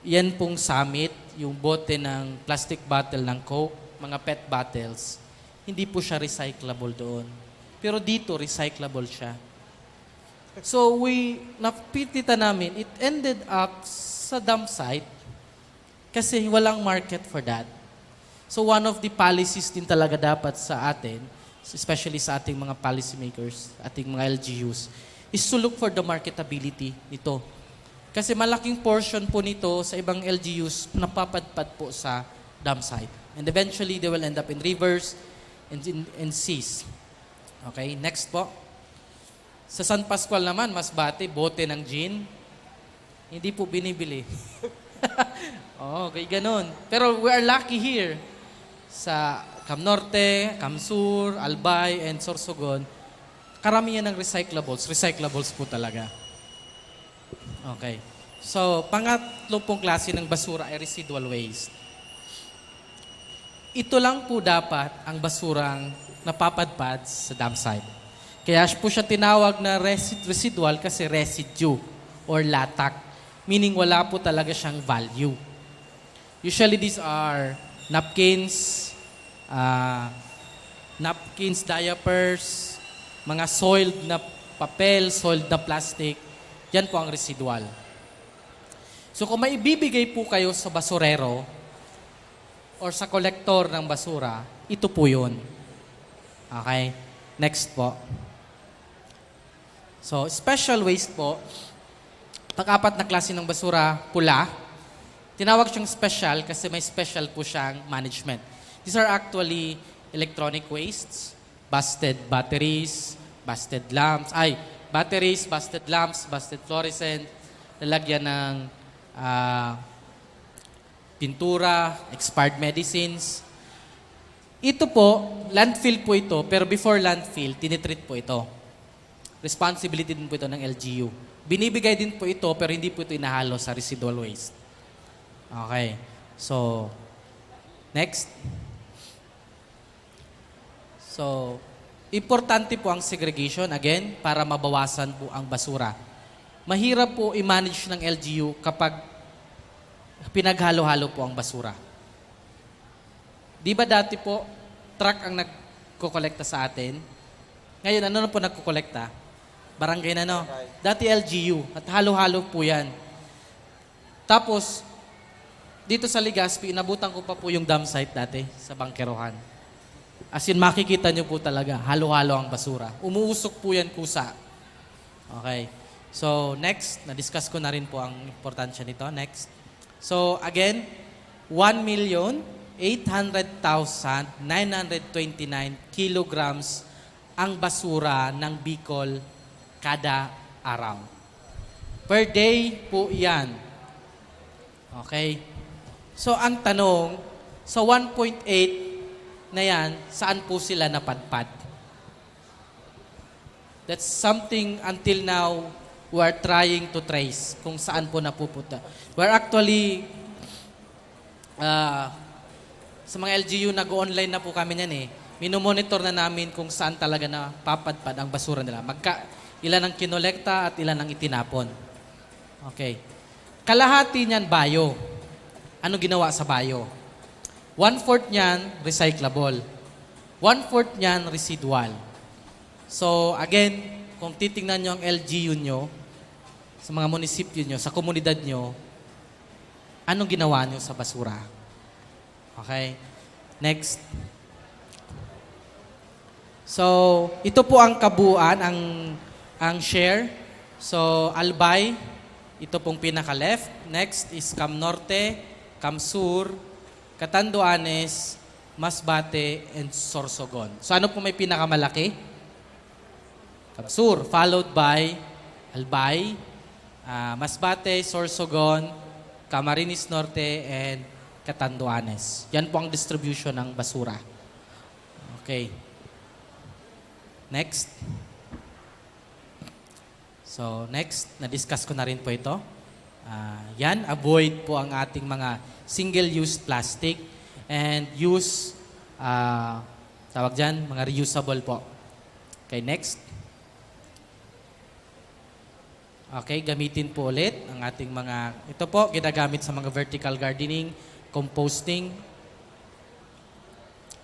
yan pong samit, yung bote ng plastic bottle ng Coke, mga pet bottles, hindi po siya recyclable doon. Pero dito, recyclable siya. So, we, napitita namin, it ended up sa dump site kasi walang market for that. So, one of the policies din talaga dapat sa atin, especially sa ating mga policymakers, ating mga L G Us, is to look for the marketability nito. Kasi malaking portion po nito sa ibang L G Us napapadpad po sa dump site. And eventually, they will end up in rivers and in, in seas. Okay, next po. Sa San Pascual naman, Masbate, bote ng gin, hindi po binibili. Oo, kaya ganun. Pero we are lucky here. Sa Cam Norte, Cam Sur, Albay, and Sorsogon, karamihan ng recyclables, recyclables po talaga. Okay. So, pangatlo pong klase ng basura ay residual waste. Ito lang po dapat ang basurang napapadpad sa dump site. Kaya po siya tinawag na resi-, residual kasi residue or latak. Meaning wala po talaga siyang value. Usually these are napkins, ah, napkins, diapers, mga soiled na papel, soiled na plastic. Yan po ang residual. So kung may ibibigay po kayo sa basurero, or sa kolektor ng basura, ito po yun. Okay? Next po. So, special waste po. Pang-apat na klase ng basura, pula. Tinawag siyang special kasi may special po siyang management. These are actually electronic wastes, busted batteries, busted lamps, ay, batteries, busted lamps, busted fluorescent, lalagyan ng, ah, pintura, expired medicines. Ito po, landfill po ito, pero before landfill, tinitreat po ito. Responsibility din po ito ng L G U. Binibigay din po ito, pero hindi po ito inahalo sa residual waste. Okay. So, next. So, importante po ang segregation, again, para mabawasan po ang basura. Mahirap po i-manage ng L G U kapag pinaghalo-halo po ang basura. Di ba dati po, truck ang nagkokolekta sa atin? Ngayon, ano na po nagkokolekta? Barangay na, no? Barangay. Dati L G U, at halo-halo po yan. Tapos, dito sa Legazpi, inabutan ko pa po yung dump site dati sa Bangkerohan. As in, makikita nyo po talaga, halo-halo ang basura. Umuusok po yan kusa. Okay. So, next, na-discuss ko na rin po ang importansya nito. Next. So, again, one million eight hundred thousand nine hundred twenty-nine kilograms ang basura ng Bicol kada araw. Per day po yan. Okay? So, ang tanong, sa one point eight na yan, saan po sila napadpad? That's something until now we are trying to trace kung saan po napupunta. We're actually, ah, sa mga L G U, nag-o-online na po kami niyan eh. Minomonitor na namin kung saan talaga napapadpad ang basura nila. Magka, ilan ang kinolekta at ilan ang itinapon. Okay. Kalahati niyan bio. Ano ginawa sa bio? One-fourth niyan recyclable. One-fourth niyan residual. So, again, kung titingnan nyo ang L G U nyo, sa mga munisipyo nyo, sa komunidad nyo, anong ginawa nyo sa basura? Okay. Next. So, ito po ang kabuuan, ang, ang share. So, Albay, ito pong pinaka-left. Next is Cam Norte, Cam Sur, Catanduanes, Masbate, and Sorsogon. So, ano po may pinakamalaki? Cam Sur, followed by Albay, ah, Masbate, Sorsogon, Camarines Norte, and Catanduanes. Yan po ang distribution ng basura. Okay. Next. So, next, na-discuss ko na rin po ito. Ah, yan, avoid po ang ating mga single-use plastic and use, ah, tawag dyan, mga reusable po. Okay, next. Okay, gamitin po ulit ang ating mga, ito po, ginagamit sa mga vertical gardening, composting.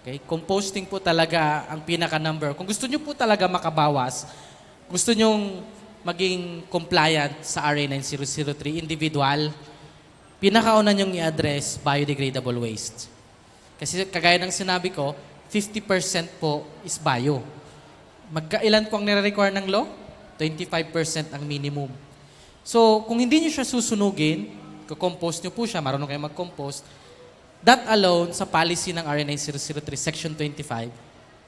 Okay, composting po talaga ang pinaka-number. Kung gusto nyo po talaga makabawas, gusto nyong maging compliant sa R A nine zero zero three individual, pinakauna nyong i-address biodegradable waste. Kasi kagaya ng sinabi ko, fifty percent po is bio. Magkailan po ang nire-require ng law? Twenty-five percent ang minimum. So, kung hindi nyo siya susunugin, compost nyo po siya, marunong kayo mag-compost, that alone, sa policy ng R A nine zero zero three, Section twenty-five,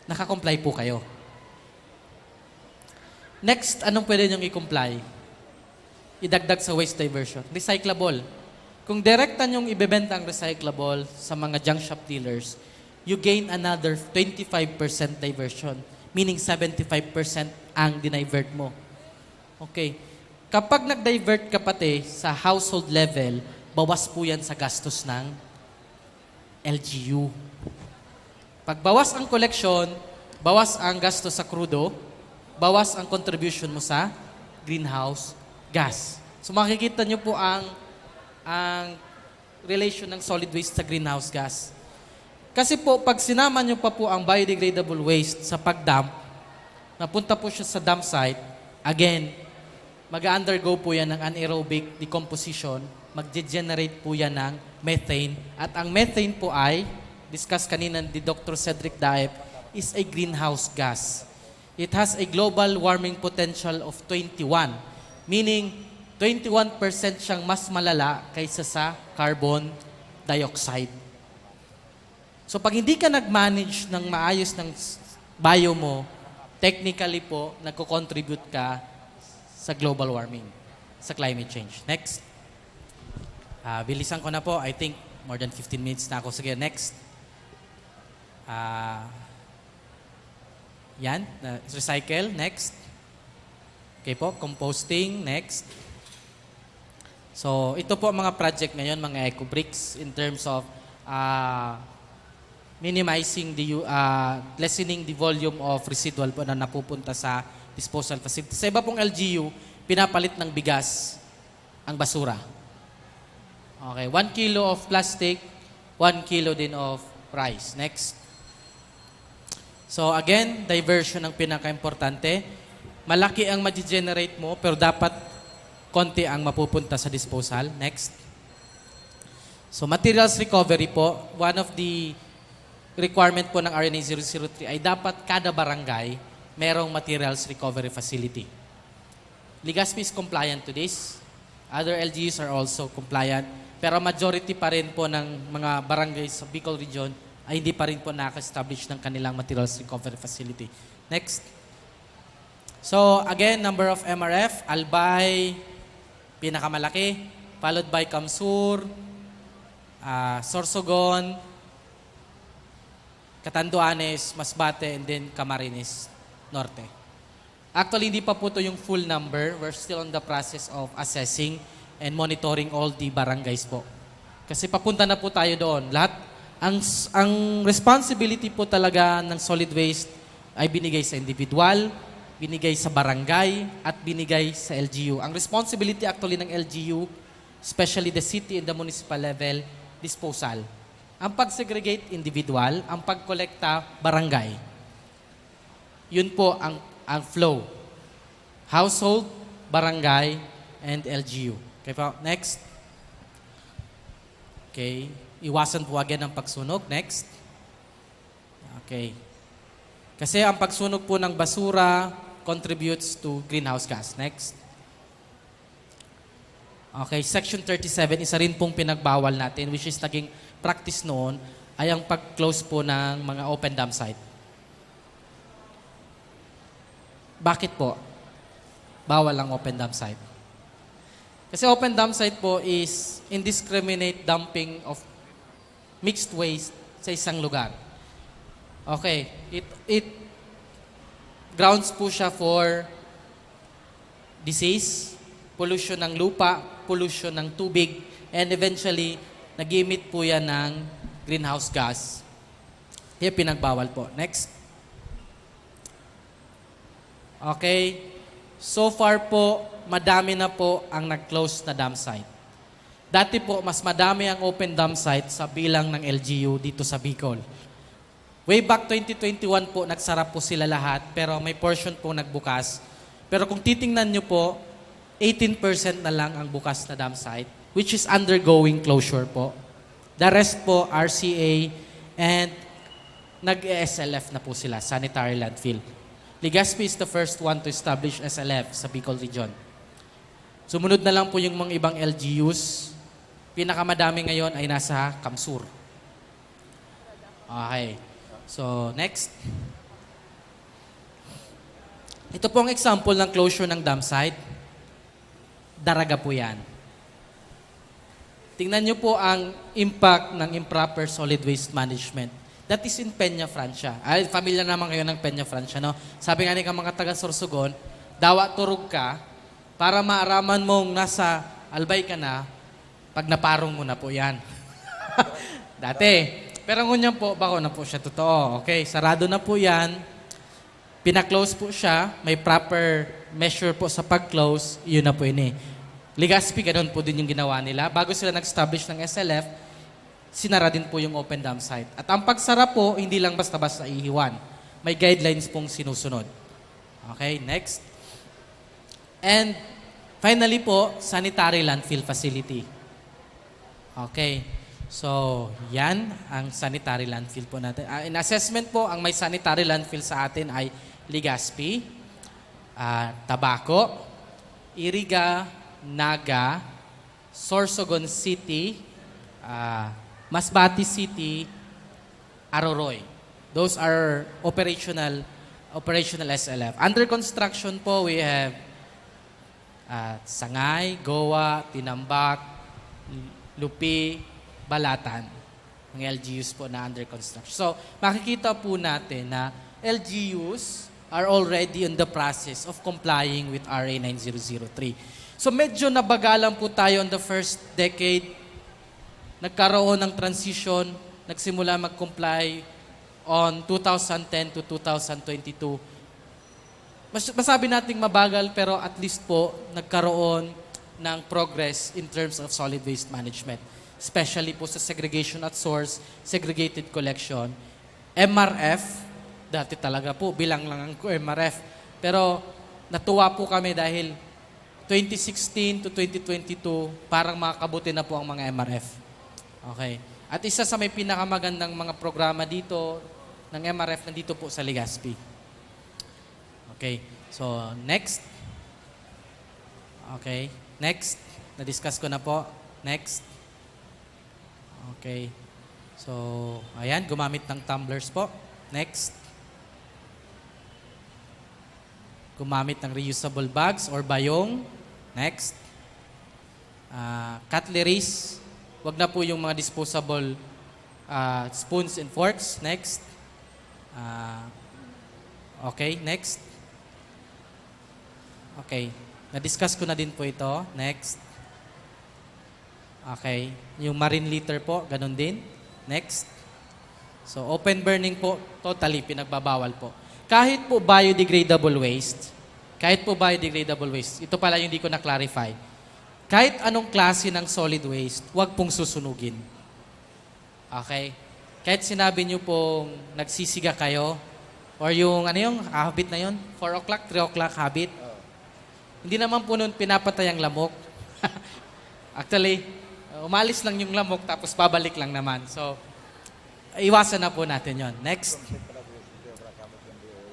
nakakomply po kayo. Next, anong pwede nyong i-comply? Idagdag sa waste diversion. Recyclable. Kung direkta nyong ibebenta ang recyclable sa mga junk shop dealers, you gain another twenty-five percent diversion, meaning seventy-five percent ang dinivert mo. Okay. Kapag nag-divert ka pati sa household level, bawas po yan sa gastos ng L G U. Pag bawas ang koleksyon, bawas ang gasto sa krudo, bawas ang contribution mo sa greenhouse gas. So makikita nyo po ang, ang relation ng solid waste sa greenhouse gas. Kasi po, pag sinama nyo pa po ang biodegradable waste sa pag-dump, napunta po siya sa dump site, again, mag-undergo po yan ng anaerobic decomposition, magge-generate po yan ng methane. At ang methane po ay, discuss kanina ni Doctor Cedric Daep, is a greenhouse gas. It has a global warming potential of twenty-one, meaning twenty-one percent siyang mas malala kaysa sa carbon dioxide. So pag hindi ka nag-manage ng maayos ng s-, bio mo, technically po, nagko-contribute ka sa global warming, sa climate change. Next. Ah, bilisan ko na po. I think more than fifteen minutes na ako. Sige, next. Ah, yan. Ah, recycle. Next. Okay po, composting. Next. So, ito po ang mga project ngayon, mga eco bricks, in terms of, ah, minimizing the u-, ah, lessening the volume of residual po na napupunta sa disposal facility. Sa iba pong L G U, pinapalit ng bigas ang basura. Okay, one kilo of plastic, one kilo din of rice. Next. So again, diversion ang pinaka-importante. Malaki ang ma-generate mo, pero dapat konti ang mapupunta sa disposal. Next. So materials recovery po, one of the requirement po ng R A nine zero zero three ay dapat kada barangay merong materials recovery facility. Legazpi is compliant to this. Other L G Us are also compliant. Pero majority pa rin po ng mga barangay sa Bicol Region ay hindi pa rin po naka-establish ng kanilang materials recovery facility. Next. So, again, number of M R F, Albay, pinakamalaki, followed by Kamsur, ah, Sorsogon, Catanduanes, Masbate, and then Camarines Norte. Actually, hindi pa po to yung full number. We're still on the process of assessing and monitoring all the barangays po. Kasi papunta na po tayo doon. Lahat, ang, s-, ang responsibility po talaga ng solid waste ay binigay sa individual, binigay sa barangay, at binigay sa L G U. Ang responsibility actually ng L G U, especially the city and the municipal level, disposal. Ang pag-segregate, individual. Ang pagkolekta, barangay. Yun po ang, ang flow. Household, barangay, and L G U. Okay po, next. Okay. Iwasan po again ang pagsunog. Next. Okay. Kasi ang pagsunog po ng basura contributes to greenhouse gas. Next. Okay, Section thirty-seven, isa rin pong pinagbawal natin, which is naging practice noon, ay ang pag-close po ng mga open dump site. Bakit po? Bawal ang open dump site. Kasi open dump site po is indiscriminate dumping of mixed waste sa isang lugar. Okay, it, it grounds po siya for disease, pollution ng lupa, pollution ng tubig, and eventually, nag-emit po yan ng greenhouse gas. Kaya pinagbawal po. Next. Okay. So far po, madami na po ang nag-close na dam site. Dati po, mas madami ang open dam site sa bilang ng L G U dito sa Bicol. Way back twenty twenty-one po, nagsara po sila lahat, pero may portion po nagbukas. Pero kung titingnan nyo po, eighteen percent na lang ang bukas na dam site, which is undergoing closure po. The rest po, R C A, and nag-S L F na po sila, sanitary landfill. Legazpi is the first one to establish S L F sa Bicol Region. Sumunod na lang po yung mga ibang L G Us. Pinakamadami ngayon ay nasa Kamsur. Okay. So, next. Ito po ang example ng closure ng dam site. Daraga po yan. Tingnan nyo po ang impact ng improper solid waste management. That is in Peña Francia. Ay, familiar naman kayo ng Peña Francia, no? Sabi nga ni ka mga taga Sorsogon, dawa turog ka, para maaraman mong nasa Albay ka na, pag naparong mo na po yan. Dati. Pero ngunyan po, bako na po siya totoo. Okay, sarado na po yan. Pina-close po siya. May proper measure po sa pag-close. Yun na po ini. Legazpi, ganun po din yung ginawa nila. Bago sila nag-establish ng S L F, sinara din po yung open dam site. At ang pagsara po, hindi lang basta-basta ihiwan. May guidelines pong sinusunod. Okay, next. And finally po, sanitary landfill facility. Okay. So, yan ang sanitary landfill po natin. Ah, in assessment po, ang may sanitary landfill sa atin ay Legazpi, ah, Tabaco, Iriga, Naga, Sorsogon City, ah, Masbate City, Aroroy. Those are operational, operational S L F. Under construction po, we have, ah, Sangay, Goa, Tinambac, Lupi, Balatan. Ang L G Us po na under construction. So, makikita po natin na L G Us are already in the process of complying with R A nine zero zero three. So, medyo nabagalan po tayo in the first decade. Nagkaroon ng transition, nagsimula mag-comply on two thousand ten to two thousand twenty-two. Mas-, masabi nating mabagal, pero at least po, nagkaroon ng progress in terms of solid waste management. Especially po sa segregation at source, segregated collection. M R F, dati talaga po, bilang lang ang M R F. Pero natuwa po kami dahil twenty sixteen to twenty twenty-two, parang makakabuti na po ang mga M R F. Okay. At isa sa may pinakamagandang mga programa dito ng M R F nandito po sa Legazpi. Okay. So, next. Okay. Next. Na-discuss ko na po. Next. Okay. So, ayan, gumamit ng tumblers po. Next. Gumamit ng reusable bags or bayong. Next. Ah, cutleries. Wag na po yung mga disposable, ah, spoons and forks. Next. Ah, okay, next. Okay. Na-discuss ko na din po ito. Next. Okay. Yung marine litter po, ganun din. Next. So, open burning po, totally pinagbabawal po. Kahit po biodegradable waste, kahit po biodegradable waste, ito pala yung di ko na-clarify. Kahit anong klase ng solid waste, wag pong susunugin. Okay? Kahit sinabi nyo pong nagsisiga kayo, or yung, ano yung habit na yun? Four o'clock, three o'clock habit? Hindi naman po nun pinapatay ang lamok. Actually, umalis lang yung lamok tapos babalik lang naman. So, iwasan na po natin yon. Next.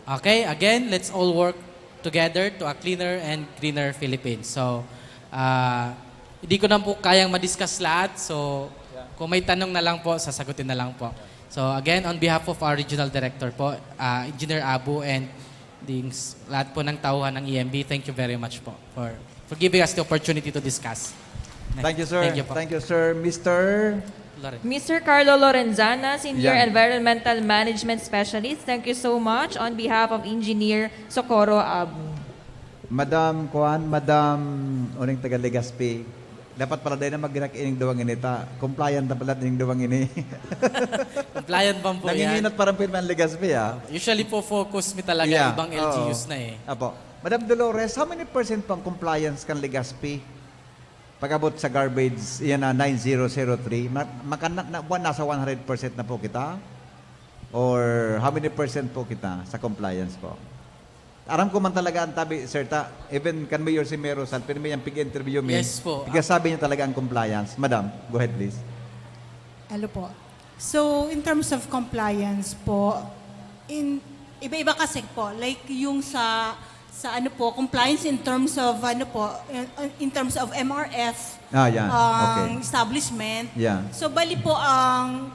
Okay, again, let's all work together to a cleaner and greener Philippines. So, ah, hindi ko na po kayang ma-discuss lahat. So, kung may tanong na lang po, sasagutin na lang po. So, again, on behalf of our regional director po, ah, Engineer Abu and ding s-, lahat po ng tauhan ng E M B, thank you very much po for, for giving us the opportunity to discuss. Thank you, sir. Thank you po. Thank you, sir. Mister Mister Carlo Lorenzana, Senior Yan. Environmental Management Specialist, thank you so much on behalf of Engineer Socorro Abu. Madam, kuan, Madam, uning taga Legazpi, dapat pala dai na maggirak ining duwang ini ta. Compliant na pala ining duwang ini. Compliant pa po yan. Nanginginot parang pirma ang Legazpi, ah. Usually po, focus mi talaga, Yeah, ibang oo. L G Us na eh. Apo. Madam Dolores, how many percent po ang compliance kan Legazpi? Pag-abot sa garbage, iyan na nine zero zero three, ma-, maka-, na, na, buwan, nasa one hundred percent na po kita? Or how many percent po kita sa compliance po? Aram ko man talaga ang tabi, sir, ta, even kan Mayor si Mayor Rosal, pero may ang pig-interview mi. Yes po. Pigkasabi niya talaga ang compliance. Madam, go ahead, please. Hello po. So, in terms of compliance po, in, iba-iba kasi po, like yung sa, sa ano po, compliance in terms of ano po, in, in terms of M R F, Ah, yan. ang Okay. establishment. Yeah. So, bali po ang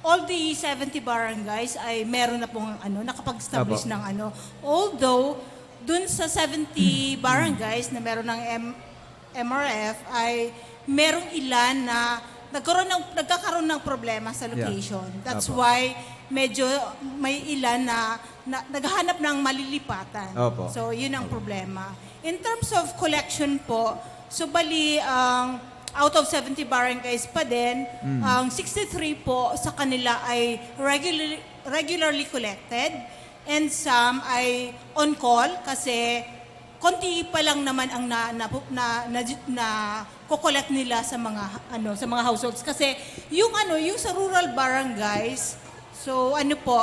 all the seventy barangays ay meron na pong ano, nakapag-establish Apo. ng ano. Although, dun sa seventy barangays na meron ng M-, M R F ay merong ilan na nagkaroon ng, nagkakaroon ng problema sa Yeah. location. That's Apo. why medyo may ilan na, na naghahanap ng malilipatan. Opo. So, yun ang Opo. problema. In terms of collection po, so bali, ang out of seventy barangays pa din, Mm. ang sixty-three po sa kanila ay regularly, regularly collected and some ay on call kasi konti pa lang naman ang na, na, na, na, na-collect nila sa mga, ano, sa mga households. Kasi yung, ano, yung sa rural barangays, so, ano po,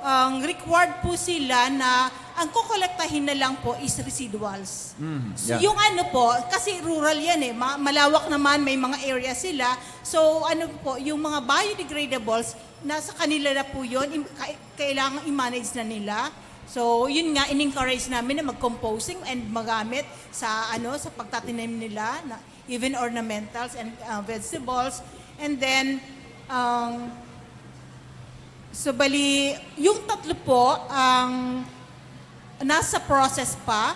ang required po sila na ang kokolektahin na lang po is residuals. Mm, So, yeah. yung ano po, kasi rural yan eh, ma-, malawak naman, may mga area sila. So, ano po, yung mga biodegradables, nasa kanila na po yun, im-, ka-, kailangan i-manage na nila. So, yun nga, in-encourage namin na mag-composting and magamit sa, ano, sa pagtatanim nila, na, even ornamentals and, uh, vegetables. And then, um, so bali, yung tatlo po ang nasa process pa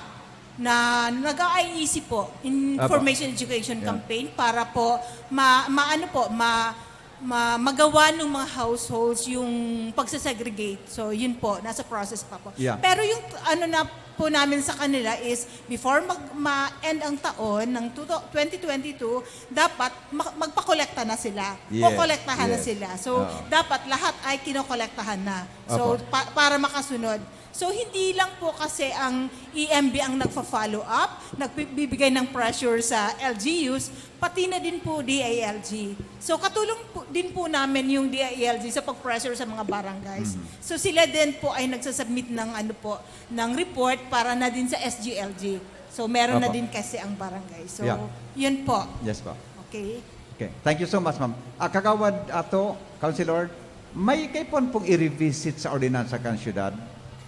na nag-a-I E C po, Information Education Apo. Yan. Campaign, para po ma-, maano po, ma-, ma-, magawa ng mga households yung pagsasegregate. So, yun po, nasa process pa po. Yeah. Pero yung ano na po namin sa kanila is, before mag-, ma-end ang taon ng two thou-, twenty twenty-two, dapat ma-, magpakolekta na sila. Yes, Kokolektahan na yes. sila. So, Oo. dapat lahat ay kinokolektahan na. So, Opo. pa-, para makasunod. So, hindi lang po kasi ang E M B ang nagfa-follow up, nagbibigay ng pressure sa L G Us, pati na din po D I L G. So, katulong po, din po namin yung D I L G sa pag-pressure sa mga barangays. Mhm. So, sila din po ay nagsasubmit ng, ano po, ng report para na din sa S G L G. So, meron na Opo. din kasi ang barangay. So, Yeah. yun po. Yes po. Okay. Okay. Thank you so much, ma'am. Ah, Kagawad Ato, Councilor, may kaipuhan pong i-revisit sa ordinansa kan syudad?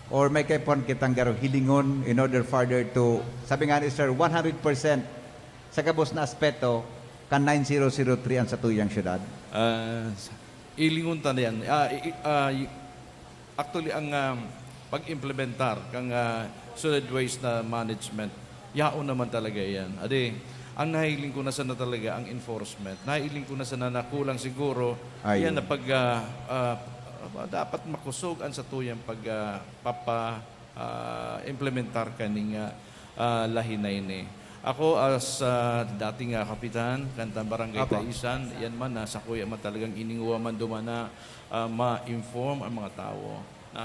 Or may kaipuhan kitang garo hilingon in order further to, sabi nga ni Sir, one hundred percent sa gabos na aspeto kan nine zero zero three ang satuyang syudad? Ah, s-, ilingon ta na yan. Ah, i-, i-, ah, y-, actually, ang, ah, pag-implementar kang, ah, solid waste na management, yaon naman talaga yan. Adi, ang nahiling ko na sana talaga ang enforcement. Nahiling ko na sana na kulang siguro, Ayun. yan na pag, ah, ah, dapat makosog ang satuyang pag, ah, papa-, ah, implementar kaning, ah, ah, lahi na ini. Ako as, ah, dati nga kapitan kan Barangay Apo. Taisan, yan man, nasa kuya man talagang ininguwa man duman na, ah, ma-inform ang mga tawo na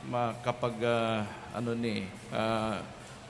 makapag, ah, ano ni, ah,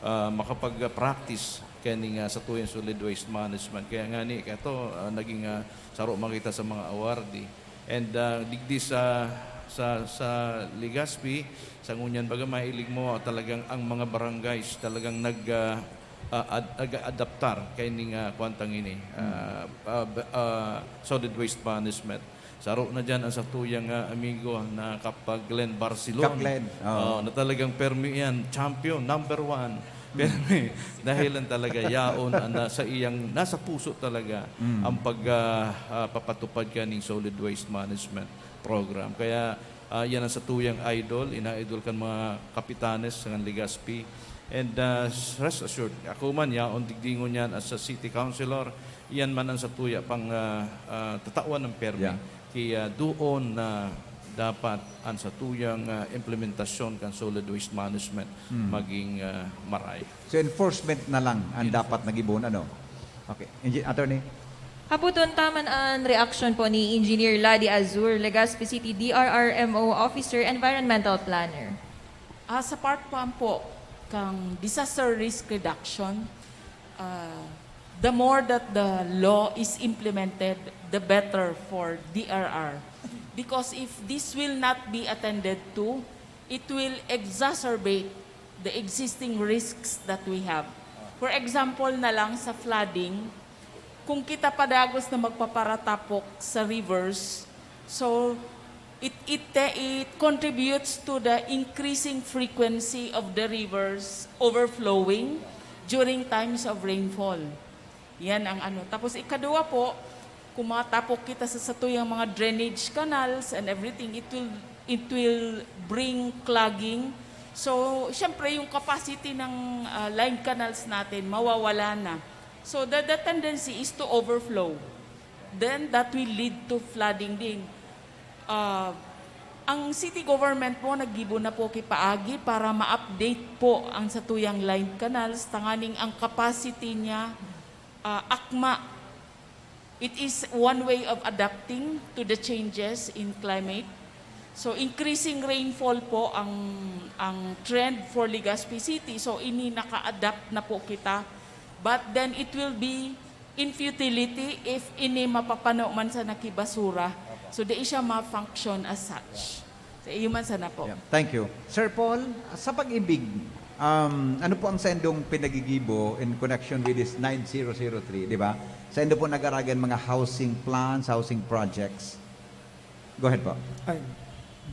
ah, makapag-practice kaning, ah, satuyang solid waste management. Kaya nga ni, kato, ah, naging, ah, saro man kita sa mga awardee. And, ah, digdi sa, sa, sa Legazpi, sa ngunyan baga mahiling mo, talagang ang mga barangays talagang nag, ah, ah, ad-, nag-aadaptar kaining, ah, kwantang ini, ah, ah, b-, ah, solid waste management. Saro na diyan ang satuyang, ah, amigo na Kap Glenn Barcelon. Kap Glenn, oo. Oo, na talagang permi yan, champion, number one. Permi, dahilan talaga yaon ang nasa iyang, nasa puso talaga Mm. ang pag, ah, ah, papatupad kaning solid waste management program. Kaya, ah, yan ang satuyang idol, ina-idol kan mga kapitanes sa Legazpi. And, ah, rest assured, ako man, yaon digdi ngunyan as a city councilor, iyan man ang satuya pang, ah, ah, tatawan ng permi. Yeah. Kaya doon na dapat ang satuyang, ah, implementasyon kan solid waste management Hmm. maging, ah, maray. So, enforcement na lang ang Enforcement. dapat na gibohon, ano? Okay. Engi-, attorney? Haputon ta man an reaksyon po ni Engineer Ladi Azur, Legazpi City D R R M O Officer, Environmental Planner. Ah, sa part pa po kang disaster risk reduction, ah, the more that the law is implemented, the better for D R R. Because if this will not be attended to, it will exacerbate the existing risks that we have. For example na lang sa flooding, kung kita padagos na magpaparatapok sa rivers, so it, it, it contributes to the increasing frequency of the rivers overflowing during times of rainfall. Yan ang ano. Tapos ikaduwa po, kung matapok kita sa satuyang mga drainage canals and everything, it will, it will bring clogging. So, syempre, yung capacity ng, ah, line canals natin, mawawala na. So, the, the tendency is to overflow. Then, that will lead to flooding din. Ah, ang city government po, naggibo na po ki paagi para ma-update po ang satuyang line canals, tanganing ang capacity niya, ah, akma. It is one way of adapting to the changes in climate. So, increasing rainfall po ang, ang trend for Legazpi City. So, ini naka-adapt na po kita. But then, it will be in futility if ini mapapano man sana ki basura. So, di siya ma-function as such. So, iyo man sana po. Yeah. Thank you. Sir Paul, sa Pag-ibig, um, ano po ang saindong pinagigibo in connection with this nine zero zero three, di ba? Saindo po nag-aragan mga housing plans, housing projects. Go ahead po. Ay,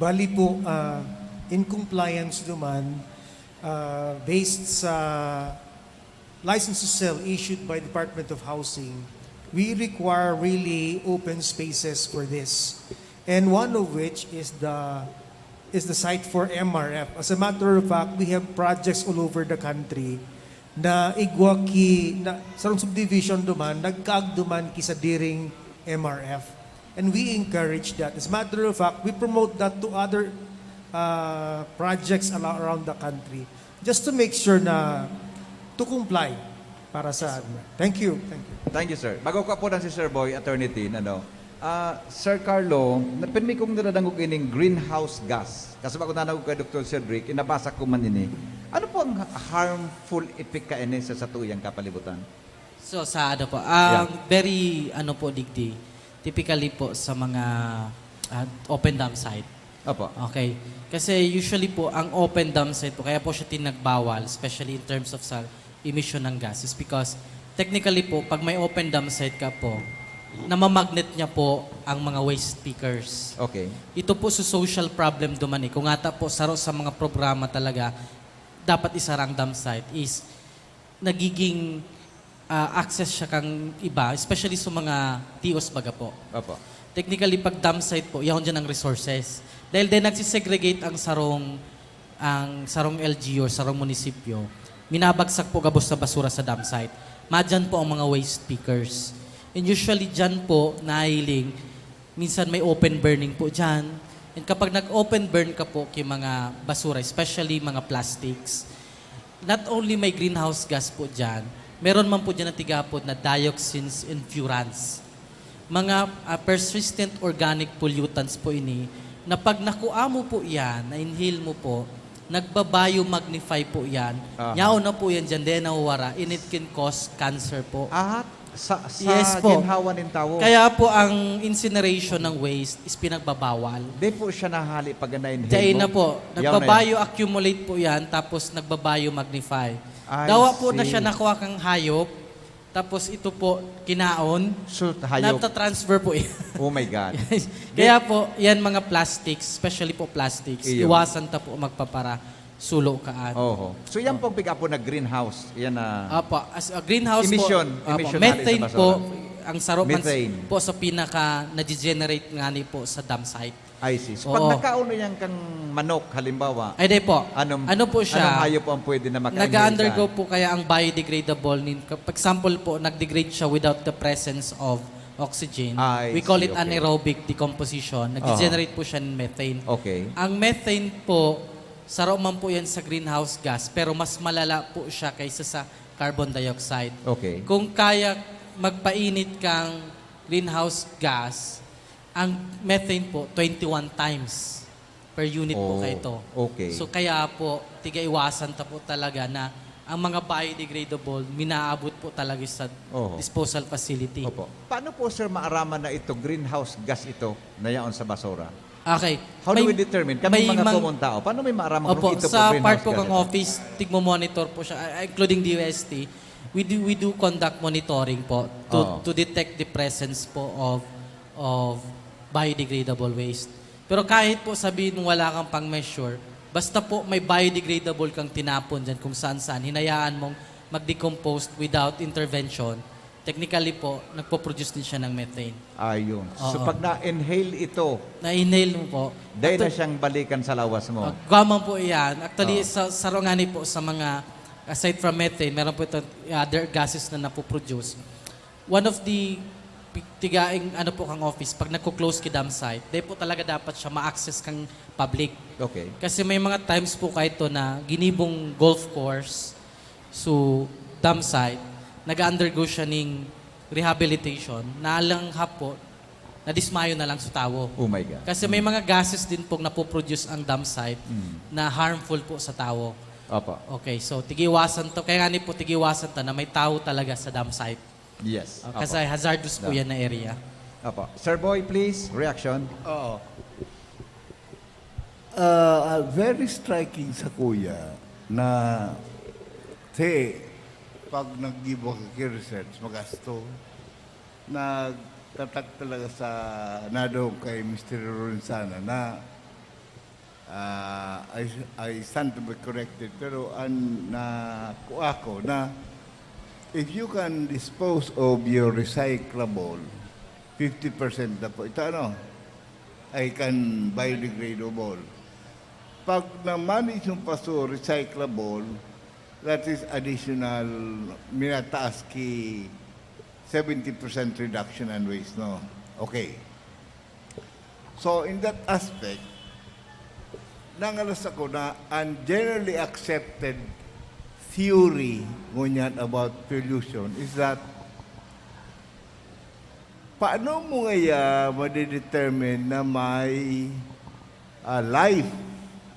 bali po, ah, in compliance naman, ah, based sa license to sell issued by Department of Housing, we require really open spaces for this. And one of which is the, is the site for M R F. As a matter of fact, we have projects all over the country na igwa ki, na, sarong subdivision duman, nagkaag duman ki sadiring M R F. And we encourage that. As a matter of fact, we promote that to other, uh, projects ala-, around the country, just to make sure na to comply para sa, thank you, thank you. Thank you, sir. Bago ko apudan si Sir Boy, Attorney Tin, ano, ah, Sir Carlo, na, pirmi kong nadadangog ining greenhouse gas. Kasi bago nadangog kay Doctor Cedric, inabasa ko man ini. Ano po ang harmful effect kaini sa satuyang kapalibutan? So, sa ano po, ang Yeah. very, ano po, digdi, typically po sa mga, ah, open dump site. Opo. Okay. Kasi usually po, ang open dump site po, kaya po siya tinagbawal, especially in terms of sa emission ng gas, is because technically po, pag may open dump site ka po, namamagnet niya po ang mga waste pickers. Okay. Ito po sa social problem duman eh. Kung ata po, saro sa mga programa talaga, dapat isara ang dump site is nagiging, ah, access siya kang iba, especially sa mga T Os baga po. Opo. Technically, pag dump site po, yaon dyan ang resources. Dahil din nagsisegregate ang sarong, ang sarong L G U or sarong munisipyo, minabagsak po gabos na basura sa dump site. Madyan po ang mga waste pickers. And usually dyan po, nahiling, minsan may open burning po dyan. And kapag nag-open burn ka po ki mga basura, especially mga plastics, not only may greenhouse gas po dyan, meron man po dyan na tigapod na dioxins and furans. Mga, ah, persistent organic pollutants po ini na pag nakua mo po yan, na-inhale mo po, nagba-biomagnified po yan. Aha. Yaon na po yan dyan, then nawawara, and it can cause cancer po. Ah, sa, sa Yes po. ginhawa nin tawo? Kaya po ang incineration ng waste is pinagbabawal. Di po siya nahali pag na-inhale Diyan mo? na po. Yaw na yan. Nagba-bioaccumulate po yan, tapos nagba-biomagnify. I Dawa po na see. siya nakuha kang hayop, tapos ito po, kinaon, So, hayop. nata-transfer po yan. Oh my God. Yes. Di- Kaya po, yan mga plastics, especially po plastics, Iyo. iwasan ta po magpapara sulo kaan. Oho. So, yan Oh. pong piga po na greenhouse. Yan na Apo, as a greenhouse Emission. po, apo, Emission methane natin sa po, basura. ang sarap man Methane. po sa pinaka nag-generate nga ni po sa dump site. I see. So, pag Oo. nakaon na yan kang manok, halimbawa, Ay, di po. anong, Ano po siya? anong hayop ang pwede na makainhale Nag-undergo dyan? po kaya ang biodegradable nin-, for example po, nag-degrade siya without the presence of oxygen. I We call see, it okay. anaerobic decomposition. Nag-generate Aha. po siya ng methane. Okay. Ang methane po, saro man po yan sa greenhouse gas, pero mas malala po siya kaysa sa carbon dioxide. Okay. Kung kaya magpainit kang greenhouse gas, ang methane po, twenty-one times per unit po Oh, kaito. okay. So, kaya po, tigaiwasan ta po talaga na ang mga biodegradable, minaabot po talaga sa Oho. disposal facility. Opo. Paano po, sir, maaraman na ito, greenhouse gas ito, na yaon sa basura? Okay. How do May, we determine? Kami may mga mang-, komon tao, paano may maaraman kung Opo, ito po sa greenhouse part po gas ng ito? office, tigmo-monitor po siya, uh, including D O S T, we do, we do conduct monitoring po to, Oo. to detect the presence po of, of biodegradable waste. Pero kahit po sabihin mong wala kang pang-measure, basta po may biodegradable kang tinapon dyan kung saan-saan, hinayaan mong mag-decompose without intervention, technically po, nagpo-produce din siya ng methane. Ayun. So, Oo. pag na-inhale ito, Na-inhale mo po. dahil na Actu- siyang balikan sa lawas mo. Ah, gaman po iyan. Actually, Oo. sa, sa rongani po, sa mga, aside from methane, meron po ito, other gases na napoproduce. One of the pi-, tigaing, ano po, kang office, pag nagko-close ki dam site, di po talaga dapat siya ma-access kang public. Okay. Kasi may mga times po kaito na ginibong golf course, so, dam site, nag-undergo siya ning rehabilitation, na alang hapon, nadismayo na lang sa tawo. Oh my God. Kasi may Mm. mga gases din pong napoproduce ang dam site Mm. na harmful po sa tawo. Opo. Okay, so tigiwasan to. Kaya nga ni po, tigiwasan to na may tawo talaga sa dam site. Yes. Oh, Opo. kasi hazardous po No. yan na area. Opo. Sir Boy, please, reaction. Oo. Ah, ah, very striking sa kuya na, say, pag naggibo ka ki research, magasto. Nagtatak talaga sa nadong kay Mister Lorenzana na, ah, I, I stand to be corrected, pero an, na, kuha ko na if you can dispose of your recyclable, fifty percent na po. Ito ano, I can biodegradable. Pag na-manage mo pa so recyclable, that is additional, minataas ki seventy percent reduction on waste, no? Okay. So, in that aspect, nangalas ako na ang generally accepted theory ngunyan about pollution is that paano mo ngaya madedetermine na may, ah, life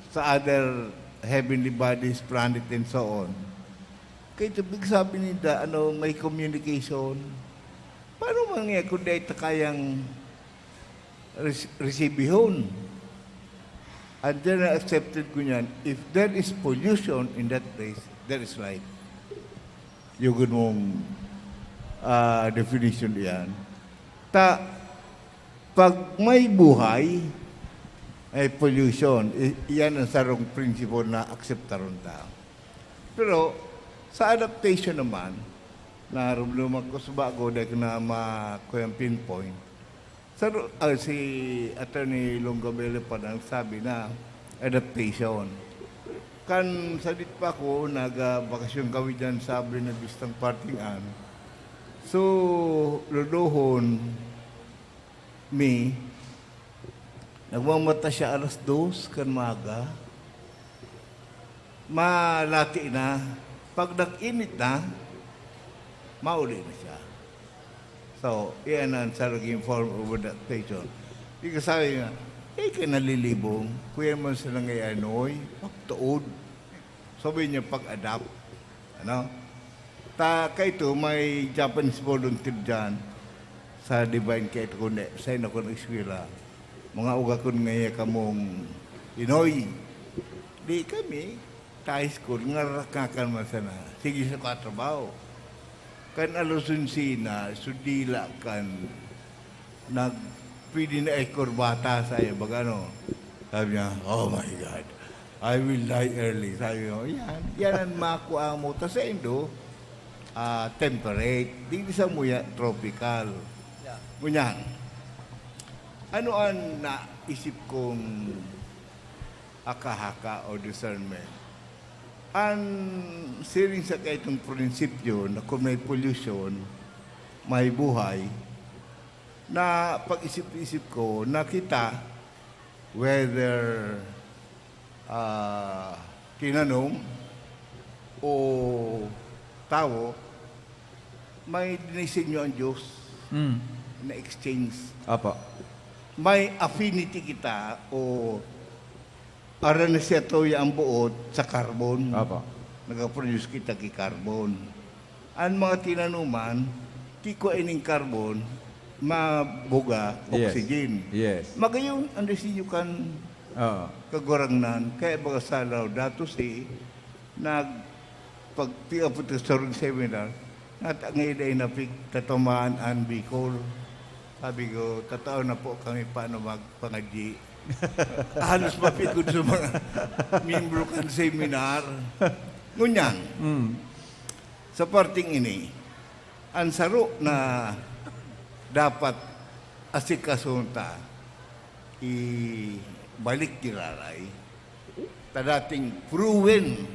sa other heavenly bodies, planet, and so on? Kaya ito, big sabi ninda, ano, may communication. Paano man nga kung di ta kayang res-, resibihon? Ang general accepted ko niyan, if there is pollution in that place, there is life. Yung ganung, ah, definition iyan. Ta, pag may buhay, may pollution. I-, iyan ang sarong principle na akseptaron ta. Pero sa adaptation naman, narumduman ko sa bago, dahil ko na ma-, kuyang pinpoint. Sa ru-, ah, si Attorney Longabele pa nagsabi na adaptation. Kan sadit pa ako, nagbakasyon kami dyan sa Buena Vistang parting an. So, lodohon mi, nagmamata siya alas dos kan maaga. Malati na. Pag nag-init na, mauli na siya. So, iyan ang sa naging form of adaptation. Di ka sabi nga, eh, kaya nalilibong, kuya mo sila ngay anoy, pagtuod. Sabi niya, pag-adapt. Ano? Ta, kaito, may Japanese volunteer dyan sa Divine, kaito kundi, sa ino kong eskwela. Mga uga kun nga iya kamong Pinoy. Di kami, ta high school, nga rakakan man sana. Sige sa katrabaho. Kan alusunsina, sudila kan nag-, pwede na ikurbata sa iya, baga ano. Sabi niya, "Oh my God, I will die early." Sabi ko, "Yan, yan ang makuha mo." Tas sa Indo, ah, temperate. Di sa muya, tropical. Yeah. Ngunyan, Ano an naisip kong haka-haka o discernment? An siring sa kaitong prinsipyo na kung may pollution, may buhay, na pag-isip-isip ko na kita, whether, ah, tinanom o tawo, may dinisenyo ang Diyos Mm. na exchange. Apa. May affinity kita o aron na siya toya ang buot sa carbon. Apa. Nagaproduce kita ki carbon. Ang mga tinanuman, kikua ining carbon, mabuga, Yes. oxygen. Yes. Magayon ang disenyo kan Oo. Kagurangnan. Kaya baga sa Laudato Si, nag-, pag-, piapunta sa sarong seminar, natangay na inapig tatamaan an Bicol. Sabi ko, "Tatao na po kami paano magpangadyi." Halos mapikon sa mga miyembro kan seminar. Ngunyan, Mm. sa parting ini, ang saro na dapat asikasuhon ta, ibalik giraray, ta dating proven,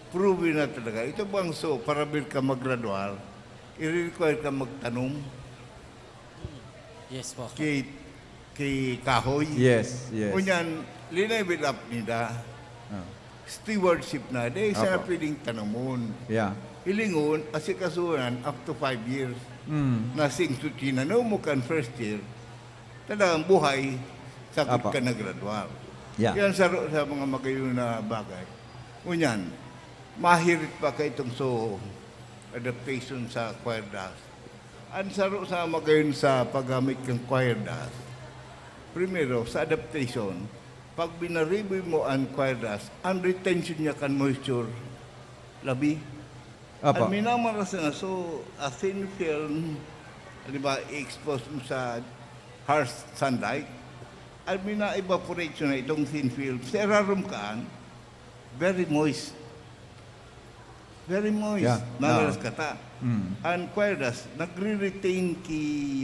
proven na talaga. Ito bang so, para bil ka maggraduar, i-require ka magtanom? Yes po. Ki-, ki kahoy. Yes, yes. Ngunyan, linay-, build up nila. Ah. Stewardship na. Dahil sa Apo. Pwedeng tanamon. Yeah. Hilingon, asikasuhan up to five years. Mm. Na sing suchi na no mo kan first year, talagang buhay, sagot Apo. Ka na gradual. Yeah. Yan sa, sa mga magayon na bagay. Ngunyan, mahirit pa ka itong so adaptation sa choir dust. Ang saro sa magayon sa paggamit kan choir dust, primero, sa adaptation, pag binariboy mo ang choir dust, ang retention niya kan moisture, labi. Apa. Ang minamaras na, so, a thin film, di ba, i-expose mo sa harsh sunlight, ang mina-evaporate na itong thin film, sa irarom kaan, very moist. Very moist. Yeah. Mamalas Ah. Kata. Mm. Ang choir dust, nagre-retain ki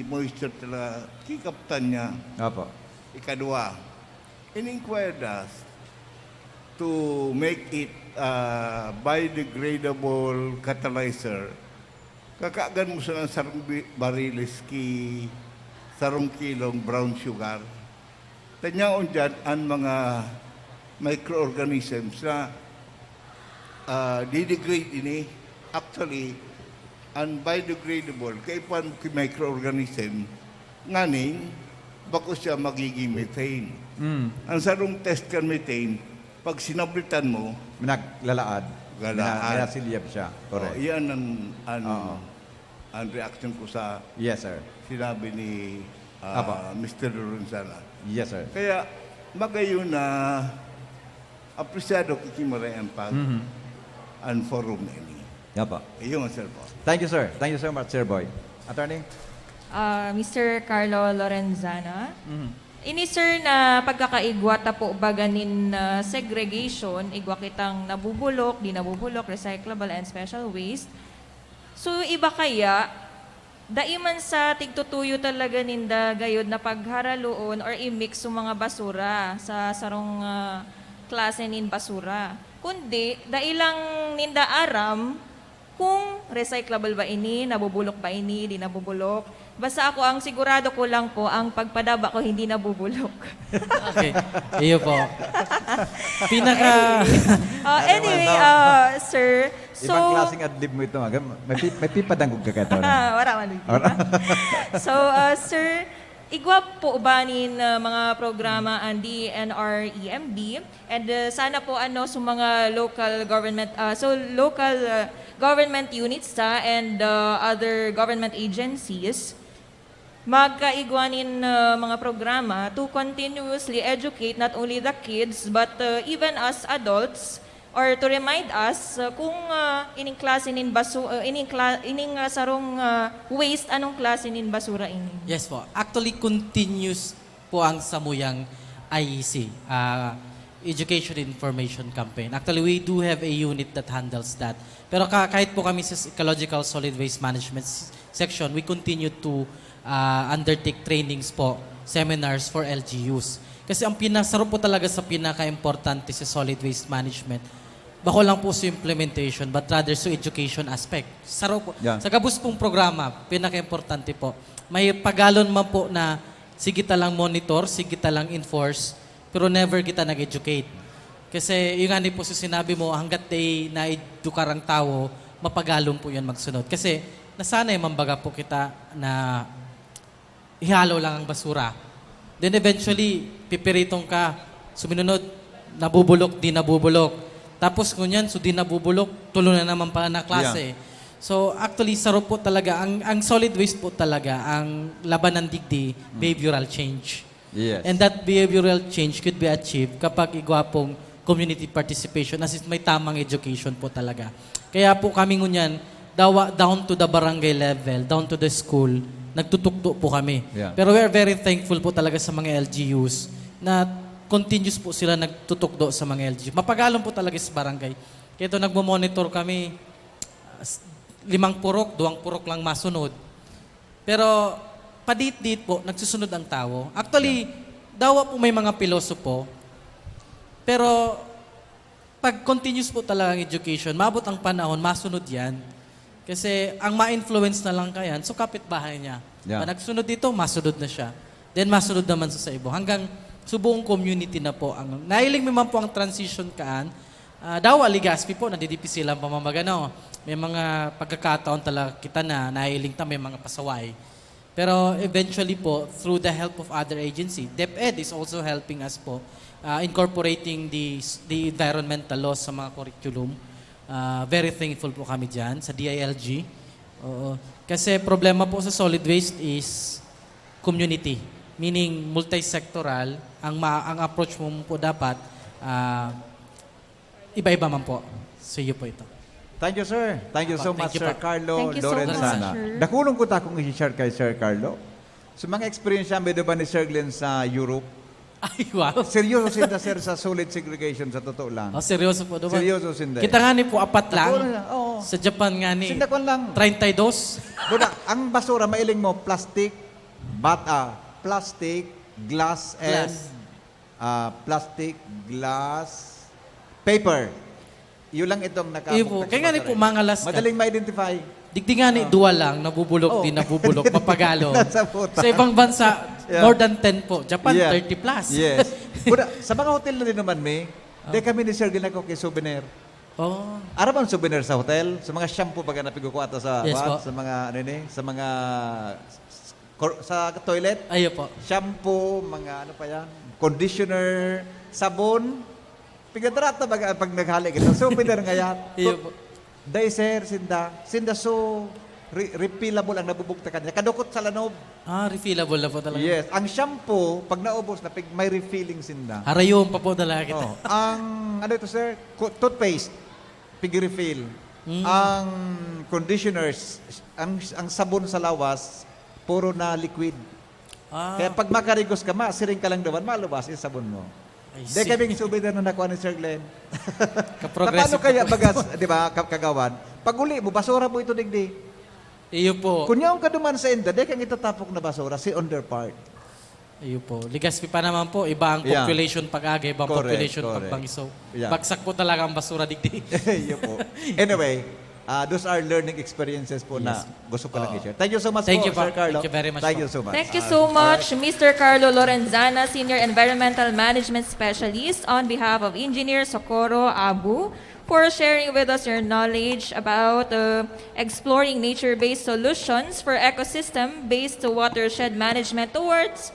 moisture talaga, ki kaptan niya. Apo. Ikadwa, ining choir dust, to make it, ah, biodegradable catalyzer, kakagan mo sa sarong bi-, bariles ki sarong kilong brown sugar. Tanyaon diyan an mga microorganisms na, ah, didegrade ini. Actually, an biodegradable, kaipuhan mo ki microorganism, nganing bako siya magiging methane. Mm. Ang sarong test kan methane, pag sinablitan mo, Naglalaad. Galaad. Mina-, minasilyab siya. Correct. Oh, iyan ang, ang Oo. ang reaction ko sa Yes, sir. sinabi ni, ah, Apo. Mister Lorenzana. Yes, sir. Kaya, magayon na apresyado ko ki Maray ang pag Mhm. ang forum na ini. Apo. Iyon, sir po. Thank you, sir. Thank you so much, Sir Boy. Attorney? Ah, Mister Carlo Lorenzana, Mhm. ini, sir, na pagkakaigwa ta po baga nin, ah, segregation, igwa kitang nabubulok, di nabubulok, recyclable, and special waste. So, iba kaya, dai man sa tigtutuyo talaga ninda gayod na pagharaloon or i-mix yung mga basura sa sarong, ah, klase nin basura. Kundi, dai lang ninda aram kung recyclable ba ini, nabubulok ba ini, di nabubulok. Basta ako, ang sigurado ko lang po, ang pagpadaba ko hindi nabubulok. Okay. Iyo po. Pinaka- Anyway. Oh, Ano anyway, man to? Ah, sir, Ibang so klaseng adlib mo ito, ah. May pi-, may pipadangog ka kato na. Wala man. Wala. So, ah, sir, igwa po ba nin, ah, mga programa ang D N R E M B? And, ah, sana po, ano, sa mga local government, ah, so local, ah, government units ta and, ah, other government agencies, magkaigwa nin, ah, mga programa to continuously educate not only the kids but, ah, even us adults, or to remind us, ah, kung, ah, ining klase nin basu-, ah, ining kla-, ining, ah, sarong, ah, waste, anong klase nin basura ini? Yes po. Actually, continuous po ang samuyang I E C, ah, Education Information Campaign. Actually, we do have a unit that handles that. Pero ka-, kahit po kami sa s-, Ecological Solid Waste Management s-, Section, we continue to ah, undertake trainings po, seminars for L G Us. Kasi ang pinasaro po talaga sa pinaka-importante sa solid waste management, bako lang po sa implementation, but rather sa education aspect. Saro po, Yeah. Sa gabos pong programa, pinaka-importante po. May pagalon man po na sige ta lang monitor, sige ta lang enforce, pero never kita nag-educate. Kasi yung nga ni po sa sinabi mo, hanggat di na-edukar ang tao, mapagalon po yan magsunod. Kasi nasanay man baga po kita na ihalo lang ang basura. Then eventually, pipiritong ka, suminunod, nabubulok, di nabubulok. Tapos ngunyan, so di nabubulok, tulo na naman pala na klase. So actually, saro po talaga, ang, ang solid waste po talaga, ang labanan digdi, behavioral change. Yes. And that behavioral change could be achieved kapag igwa pong community participation, as in may tamang education po talaga. Kaya po kami ngunyan, dawa down to the barangay level, down to the school, nagtutukdo po kami. Yeah. Pero we are very thankful po talaga sa mga L G Us na continuous po sila nagtutukdo sa mga L G Us. Mapagalon po talaga sa barangay. Kaya ito, nagmo-monitor kami, ah, s- limang purok, duwang purok lang masunod. Pero padit-dit po, nagsusunod ang tao. Actually, dawa po may mga pilosopo, pero pag continuous po talaga ang education, maabot ang panahon, masunod yan. Kasi ang ma-influence na lang kayan, so kapitbahay niya. Yeah. Pag nagsunod dito, masunod na siya. Then masunod naman sa, sa ibo. Hanggang sa buong community na po. Ang, nahiling mo man po ang transition kaan, ah, dawa Legazpi po, nadidipisilan pa mamagano. May mga pagkakataon talaga kita na nahiling ta, may mga pasaway. Pero eventually po, through the help of other agency, DepEd is also helping us po uh, incorporating the, the environmental laws sa mga curriculum. Uh, very thankful po kami dyan sa D I L G. Oo. Kasi problema po sa solid waste is community. Meaning, multi-sectoral. Ang, ma- ang approach mo po dapat uh, iba-iba man po. So, iyo po ito. Thank you, sir. Thank you so Thank much, you Sir po. Carlo Thank you so much, Lorenzana. sir. Dakulong ko takong i-share kay Sir Carlo. Sa mga experience niya, may ba ni Sir Glenn sa Europe? Ay, wow. Seryoso sinda, sir, sa solid segregation, sa totoo lang. Oh, seryoso po, diba? Seryoso sinda. Kita nga ni po, apat lang. Ako na, oo. Sa Japan nga ni. Sinda kwan lang. Treinta y dos. Buda, ang basura, mailing mo, plastic, bat, ah, plastic, glass, and Glass. ah, plastic, glass, paper. Yun lang itong naka- Iyo po. Kaya nga ni po, mga last Madaling ma-identify. Digdi nga ni, duwa lang, nabubulok, Oh. di nabubulok, mapagalo. Nasa puta. Sa ibang bansa, Yeah. more than ten po. Japan, Yeah. thirty plus. Yes. Buda, sa mga hotel na din naman, may, di kami ni Sir ginako kay souvenir. Oh. Ara bang souvenir sa hotel? Sa mga shampoo baga na pigkukuha ta sa, Yes what? po. Sa mga, ano ni? Sa mga, kor- sa toilet? Ayo po. Shampoo, mga ano pa yan? Conditioner, sabon. Pigadrata baga pag naghali kita. Souvenir nga yan. Iyo po. Day, sir, sinda. Sinda so re- refillable ang nabubugtakan niya. Kadukot sa lanob. Ah, refillable na po talaga. Yes. Ang shampoo, pag naubos na, pig- may refilling sinda. Harayon pa po talaga kita. Oh, ang, ano ito, sir? Co- Toothpaste, pig-refill. Mm. Ang conditioners, ang, ang sabon sa lawas, puro na liquid. Ah, Kaya pag makarigos ka, masiring ka lang dawan, malubas yung sabon mo. I Di see. kaming souvenir na nakuha ni Sir Glenn. Kaprogressive Paano kaya na po. bagas, di ba, ka- kagawan? Pag uli mo, basura mo ito digdi. Iyo po. Kung yaon ka duman sa inda, di kang itatapok na basura, si underpart. Iyo po. Legazpi pa naman po, iba ang Yeah. population pag-aga, ibang Correct, population correct. pag-bangiso. Yeah. Bagsak po talaga ang basura digdi. Iyo po. Anyway, ah, those are learning experiences po na Yes. gusto ko lang Oo. i-share. Thank you so much Thank po, you po. Sir Carlo. Thank you very much Thank po. you so much. Thank you so much, Mister Carlo Lorenzana, Senior Environmental Management Specialist, on behalf of Engineer Socorro Abu, for sharing with us your knowledge about uh, exploring nature-based solutions for ecosystem-based watershed management towards,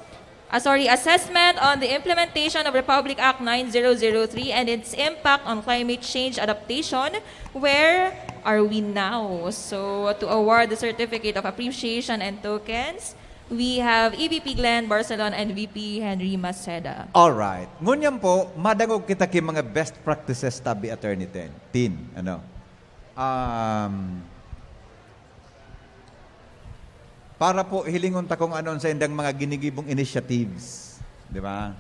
uh, sorry, assessment on the implementation of Republic Act nine zero zero three and its impact on climate change adaptation. Where are we now? So, to award the certificate of appreciation and tokens, we have E V P Glenn Barcelon and V P Henry Maceda. Alright. Ngunyan po, madangog kita ki mga best practices tabi, Attorney Ten. Tin, ano? Um, para po hilingon ta kung anon sa indang mga ginigibong initiatives, di ba?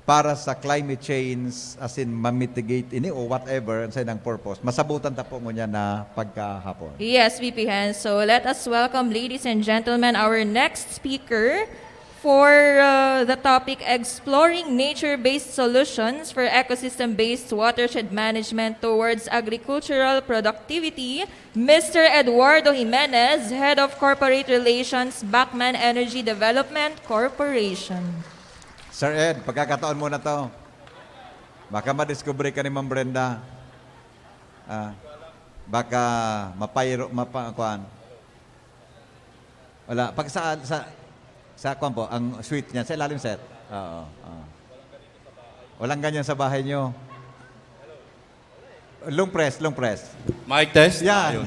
para sa climate change, as in, ma-mitigate ini o whatever, sa inang purpose. Masabutan ta po ngunyan na pagkahapon. Yes, V P Hans. So let us welcome, ladies and gentlemen, our next speaker for uh, the topic Exploring Nature-Based Solutions for Ecosystem-Based Watershed Management Towards Agricultural Productivity, Mister Eduardo Jimenez, Head of Corporate Relations, Bacman Energy Development Corporation. Sir Ed, pagkakataon mo na to. Baka madiscover ka ni Ma'am Brenda. Ah, baka mapayro, mapa, kuan. Wala. Pag sa, sa, sa kuan po, ang switch niya, sa ilalim, sir. Oo, oo. Walang ganyan sa bahay nyo. Long press, long press. Mic test? Yan. Ayun.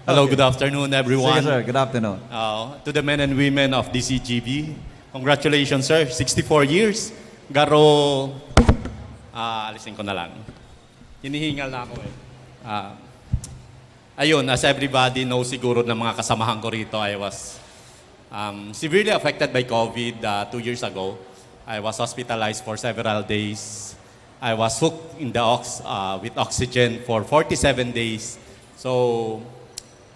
Hello, good afternoon, everyone. Sige, sir. Good afternoon. Uh, to the men and women of D C G B, congratulations, sir. Sixty-four years. Garo, ah, alisin ko na lang. Hinihingal na ako eh. Ah, ayun, as everybody knows siguro ng mga kasamahan ko rito, I was um, severely affected by COVID uh, two years ago. I was hospitalized for several days. I was hooked in the ox uh, with oxygen for forty-seven days. So,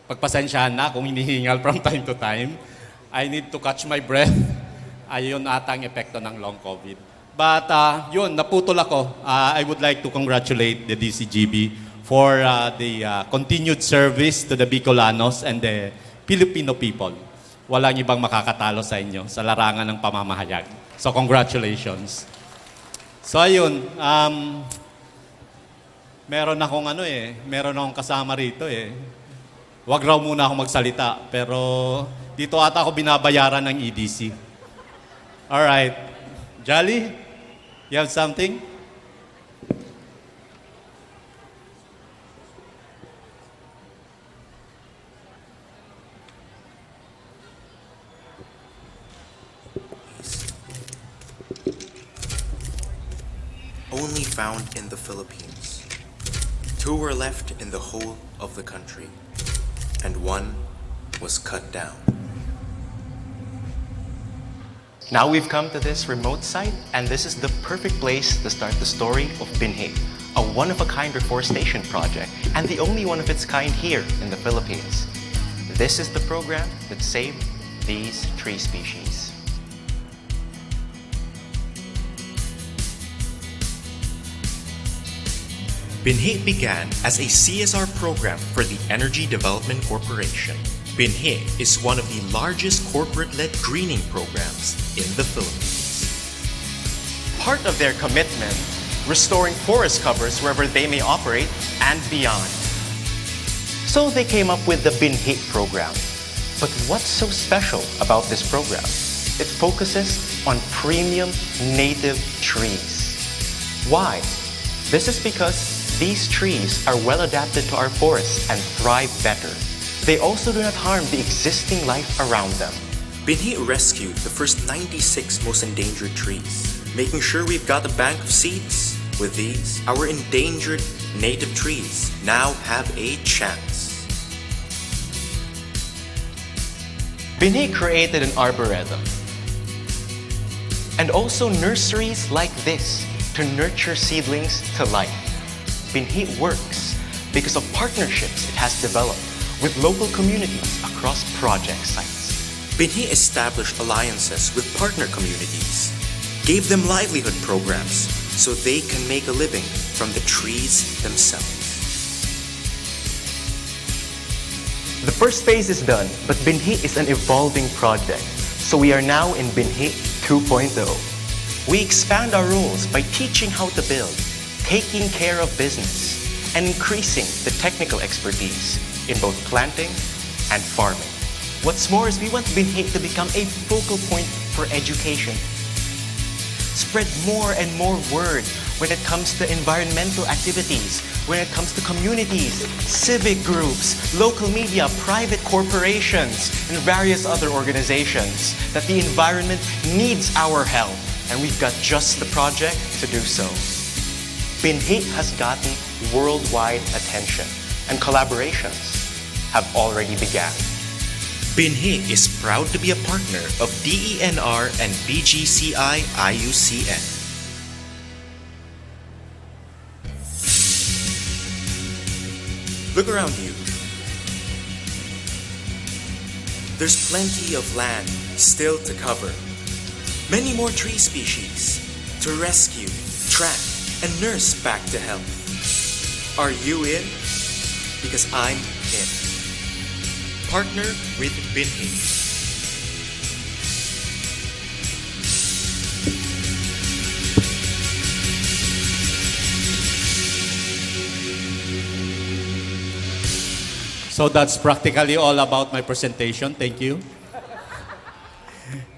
pagpasensyahan na kung hinihingal from time to time. I need to catch my breath. Ayun ata ang epekto ng long COVID. But uh, yun, naputol ako. Uh, I would like to congratulate the D C G B for uh, the uh, continued service to the Bicolanos and the Filipino people. Walang ibang makakatalo sa inyo sa larangan ng pamamahayag. So congratulations. So ayun, um, meron akong ano eh, meron akong kasama rito eh. Wag raw muna ako magsalita, pero dito ata ako binabayaran ng E D C. Alright. Jolly, you have something? Only found in the Philippines. Two were left in the whole of the country, and one was cut down. Now we've come to this remote site, and this is the perfect place to start the story of Binhi, a one-of-a-kind reforestation project, and the only one of its kind here in the Philippines. This is the program that saved these tree species. Binhi began as a C S R program for the Energy Development Corporation. Binhi is one of the largest corporate-led greening programs in the Philippines. Part of their commitment, restoring forest covers wherever they may operate and beyond. So they came up with the Binhi program. But what's so special about this program? It focuses on premium native trees. Why? This is because these trees are well adapted to our forests and thrive better. They also do not harm the existing life around them. Binhi rescued the first ninety-six most endangered trees, making sure we've got a bank of seeds. With these, our endangered native trees now have a chance. Binhi created an arboretum and also nurseries like this to nurture seedlings to life. Binhi works because of partnerships it has developed with local communities across project sites. Binhi established alliances with partner communities, gave them livelihood programs so they can make a living from the trees themselves. The first phase is done, but Binhi is an evolving project, so we are now in Binhi two point oh. We expand our roles by teaching how to build, taking care of business, and increasing the technical expertise in both planting and farming. What's more is we want Binhi to become a focal point for education. Spread more and more word when it comes to environmental activities, when it comes to communities, civic groups, local media, private corporations, and various other organizations, that the environment needs our help, and we've got just the project to do so. Binhi has gotten worldwide attention, and collaborations have already begun. Binhi is proud to be a partner of D E N R and B G C I I U C N. Look around you. There's plenty of land still to cover. Many more tree species to rescue, track, and nurse back to health. Are you in? Because I'm in. Partner with Binhi. So that's practically all about my presentation. Thank you.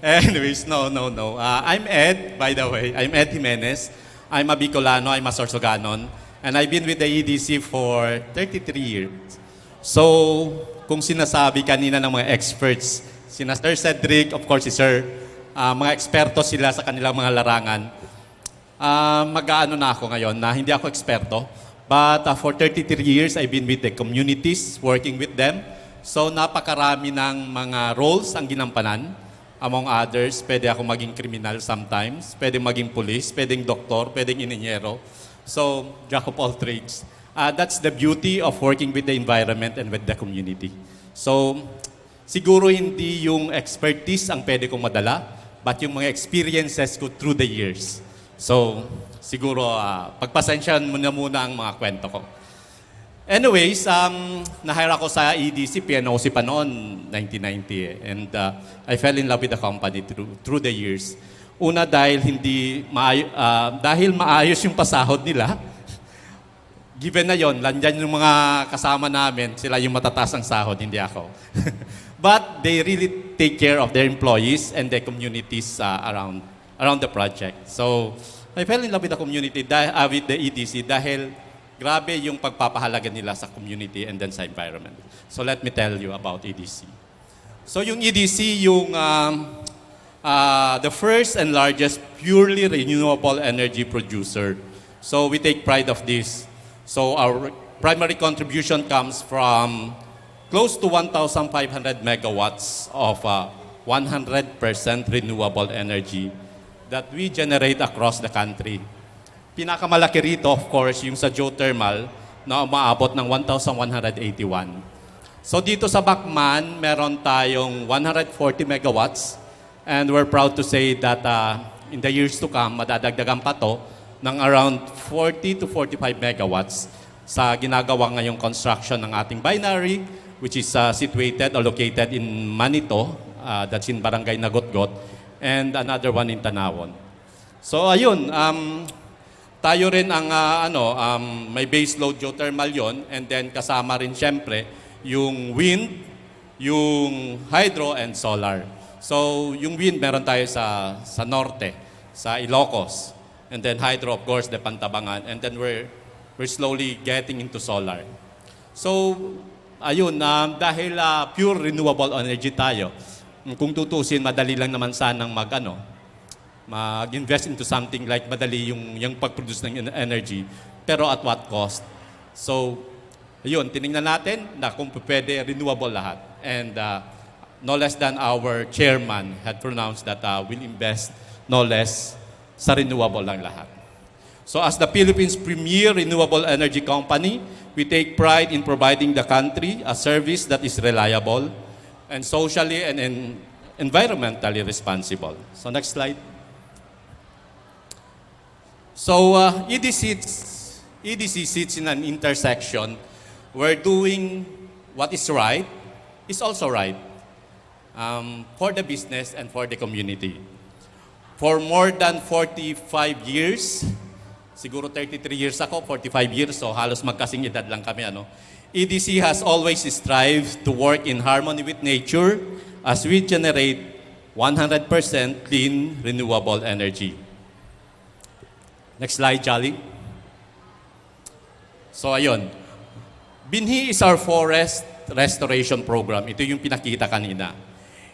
Anyways, no, no, no. Uh, I'm Ed, by the way. I'm Ed Jimenez. I'm a Bicolano, I'm a Sorsoganon. And I've been with the E D C for thirty-three years. So, kung sinasabi kanina ng mga experts, sina Sir Cedric, of course, si Sir, ah, mga eksperto sila sa kanilang mga larangan. Ah, mag-aano na ako ngayon na hindi ako eksperto. But ah, for thirty-three years, I've been with the communities, working with them. So, napakarami ng mga roles ang ginampanan. Among others, pwede ako maging kriminal sometimes, pwede maging pulis, pwedeng doktor, pwedeng ininyero. So, jack of all trades. Ah, that's the beauty of working with the environment and with the community. So, siguro hindi yung expertise ang pwede kong madala, but yung mga experiences ko through the years. So, siguro, ah, pagpasensyahan mo na muna ang mga kwento ko. Anyways, um, na-hire ako sa E D C, P N O C pa noon, nineteen ninety eh. And uh, I fell in love with the company through, through the years. Una dahil hindi maayo, ah, dahil maayos yung pasahod nila. Given na yon, nandyan yung mga kasama namin, sila yung matataas ang sahod, hindi ako. But they really take care of their employees and their communities uh, around around the project. So, I fell in love with the community, dahil, uh, with the E D C, dahil grabe yung pagpapahalaga nila sa community and then sa environment. So, let me tell you about E D C. So, yung E D C, yung um, uh, the first and largest purely renewable energy producer. So, we take pride of this. So, our primary contribution comes from close to one thousand five hundred megawatts of uh, one hundred percent renewable energy that we generate across the country. Pinakamalaki rito, of course, yung sa geothermal na umaabot ng one thousand one hundred eighty-one. So dito sa Bacman, meron tayong one hundred forty megawatts, and we're proud to say that uh, in the years to come, madadagdagan pa to ng around forty to forty-five megawatts sa ginagawa ngayong construction ng ating binary, which is uh, situated or located in Manito, uh, that's in Barangay Nagotgot, and another one in Tanawon. So ayun, um, tayo rin ang uh, ano, um, may base load geothermal yon, and then kasama rin syempre yung wind, yung hydro and solar. So yung wind meron tayo sa sa norte, sa Ilocos, and then hydro of course the Pantabangan, and then we're we're slowly getting into solar. So ayun, um, dahil uh, pure renewable energy tayo, kung tutusin, madali lang naman sanang mag ano, mag-invest into something like madali yung yung pag-produce ng en- energy, pero at what cost? So ayun, tiningnan natin na kung pwede renewable lahat, and uh, no less than our chairman had pronounced that uh, we'll invest no less sa renewable lang lahat. So as the Philippines' premier renewable energy company, we take pride in providing the country a service that is reliable and socially and en- environmentally responsible. So next slide. So uh, E D C sits, E D C sits in an intersection where doing what is right is also right, um, for the business and for the community. For more than forty-five years, siguro thirty-three years ako, forty-five years, so halos magkasing edad lang kami, ano? E D C has always strived to work in harmony with nature as we generate one hundred percent clean, renewable energy. Next slide, Jolly. So, ayun. Binhi is our forest restoration program. Ito yung pinakita kanina.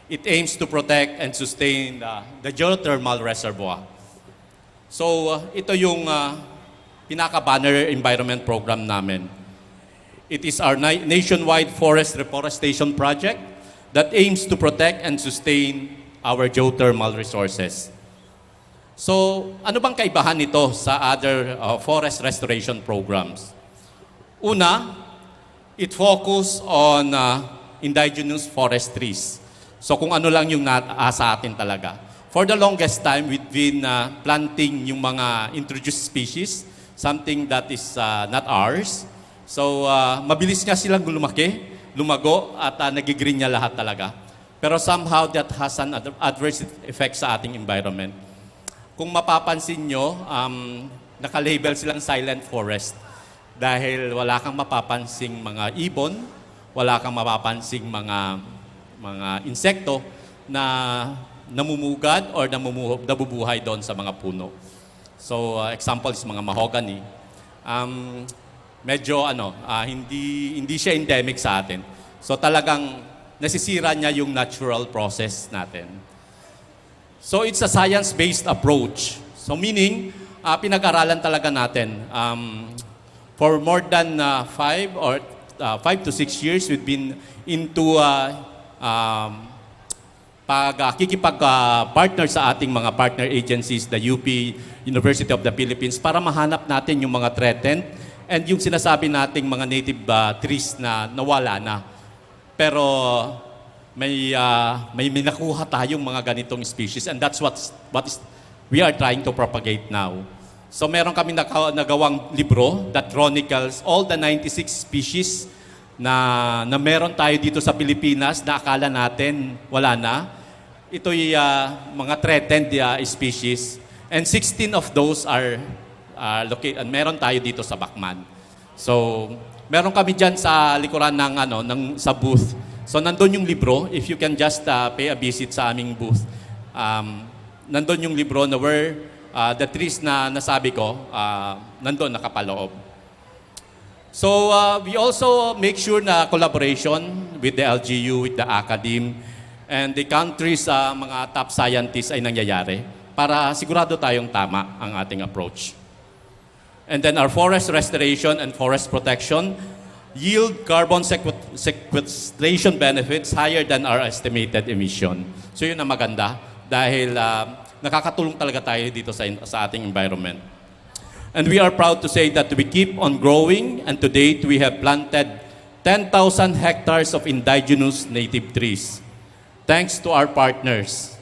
It aims to protect and sustain the, the geothermal reservoir. So, uh, ito yung uh, pinaka-banner environment program namin. It is our na- nationwide forest reforestation project that aims to protect and sustain our geothermal resources. So, ano bang kaibahan nito sa other uh, forest restoration programs? Una, It focus on uh, indigenous forest trees. So kung ano lang yung nasa atin talaga. For the longest time, we've been uh, planting yung mga introduced species, something that is uh, not ours. So uh, mabilis nga silang lumaki, lumago, at uh, nagigreen niya lahat talaga. Pero somehow that has an ad- adverse effect sa ating environment. Kung mapapansin nyo, um, naka-label silang silent forest dahil wala kang mapapansing mga ibon, wala kang mapapansing mga mga insekto na namumugad or namumuhu- nabubuhay doon sa mga puno. So, uh, example is mga mahogany. Um, medyo ano, ah, hindi hindi siya endemic sa atin. So talagang nasisira niya yung natural process natin. So it's a science-based approach. So meaning, uh, pinag-aralan talaga natin. Um, for more than uh, five or uh, five to six years, we've been into uh, um, pag uh, kikipag-partner sa ating mga partner agencies, the U P, University of the Philippines, para mahanap natin yung mga threatened and yung sinasabi nating mga native uh, trees na nawala na. Pero may, uh, may, may nakuha tayong mga ganitong species, and that's what's, what is, we are trying to propagate now. So meron kami naka, nagawang libro that chronicles all the ninety-six species na, na meron tayo dito sa Pilipinas na akala natin wala na. Ito'y uh, mga threatened uh, species, and sixteen of those are uh, located, meron tayo dito sa Bacman. So meron kami diyan sa likuran ng ano ng sa booth. So nandun yung libro, if you can just uh, pay a visit sa aming booth. Um, nandun yung libro na where uh, the trees na nasabi ko, uh, nandun nakapaloob. So uh, we also make sure na collaboration with the L G U, with the academe, and the country's uh, mga top scientists ay nangyayari para sigurado tayong tama ang ating approach. And then our forest restoration and forest protection yield carbon sequestration benefits higher than our estimated emission. So yun ang maganda dahil uh, nakakatulong talaga tayo dito sa, sa ating environment. And we are proud to say that we keep on growing, and to date we have planted ten thousand hectares of indigenous native trees. Thanks to our partners.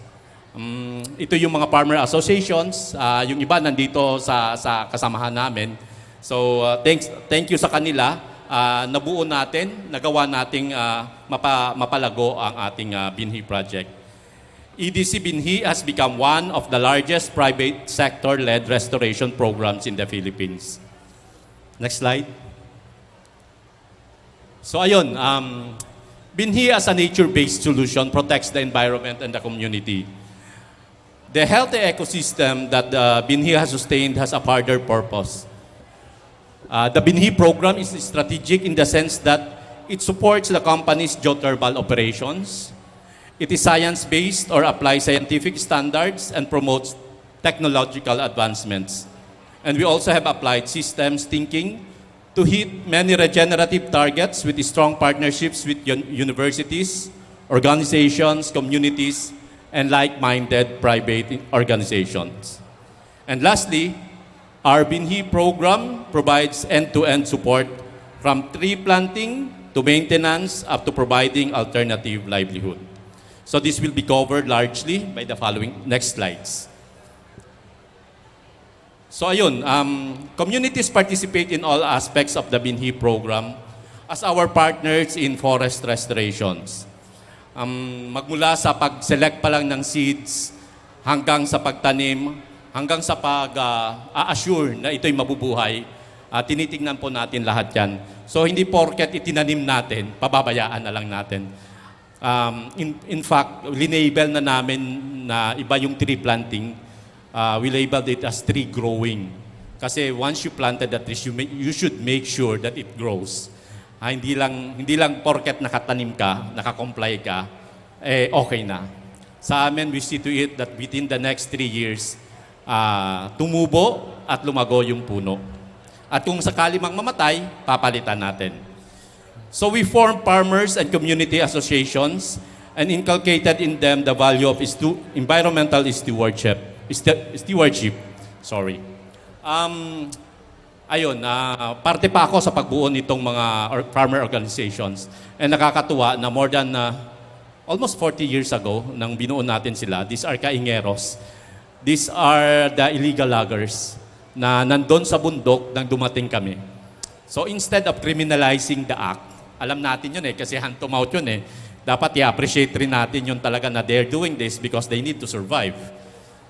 Um, ito yung mga farmer associations, uh, yung iba nandito sa, sa kasamahan namin. So uh, thanks, thank you sa kanila. Uh, nabuo natin, nagawa nating uh, mapa, mapalago ang ating uh, binhi project. E D C Binhi has become one of the largest private sector-led restoration programs in the Philippines. Next slide. So ayun, um, Binhi as a nature-based solution protects the environment and the community. The healthy ecosystem that the Binhi has sustained has a further purpose. Uh, the Binhi program is strategic in the sense that it supports the company's geothermal operations. It is science-based or applies scientific standards and promotes technological advancements. And we also have applied systems thinking to hit many regenerative targets with strong partnerships with universities, organizations, communities, and like-minded private organizations. And lastly, our Binhi program provides end-to-end support from tree planting to maintenance up to providing alternative livelihood. So this will be covered largely by the following next slides. So ayun, um, communities participate in all aspects of the Binhi program as our partners in forest restorations. Um, magmula sa pag-select pa lang ng seeds, hanggang sa pagtanim, hanggang sa pag-assure uh, na ito'y mabubuhay, uh, tinitingnan po natin lahat yan. So hindi porket itinanim natin, pababayaan na lang natin. Um, in, in fact, linabel na namin na iba yung tree planting. Uh, we labeled it as tree growing. Kasi once you planted the trees, you, may, you should make sure that it grows. Ah, hindi lang hindi lang porket nakatanim ka, naka-comply ka, eh okay na. Sa amin, we see to it that within the next three years, uh, tumubo at lumago yung puno. At kung sakali mang mamatay, papalitan natin. So we formed farmers and community associations and inculcated in them the value of stu- environmental stewardship. St- stewardship. Sorry. Um, Ayun, ah, parte pa ako sa pagbuo nitong mga or-, farmer organizations. And nakakatuwa na more than, ah, almost forty years ago, nang binuo natin sila, these are kaingeros. These are the illegal loggers na nandun sa bundok nang dumating kami. So instead of criminalizing the act, alam natin yun eh, kasi hand to mouth yun eh. Dapat i-appreciate rin natin yun talaga na they're doing this because they need to survive.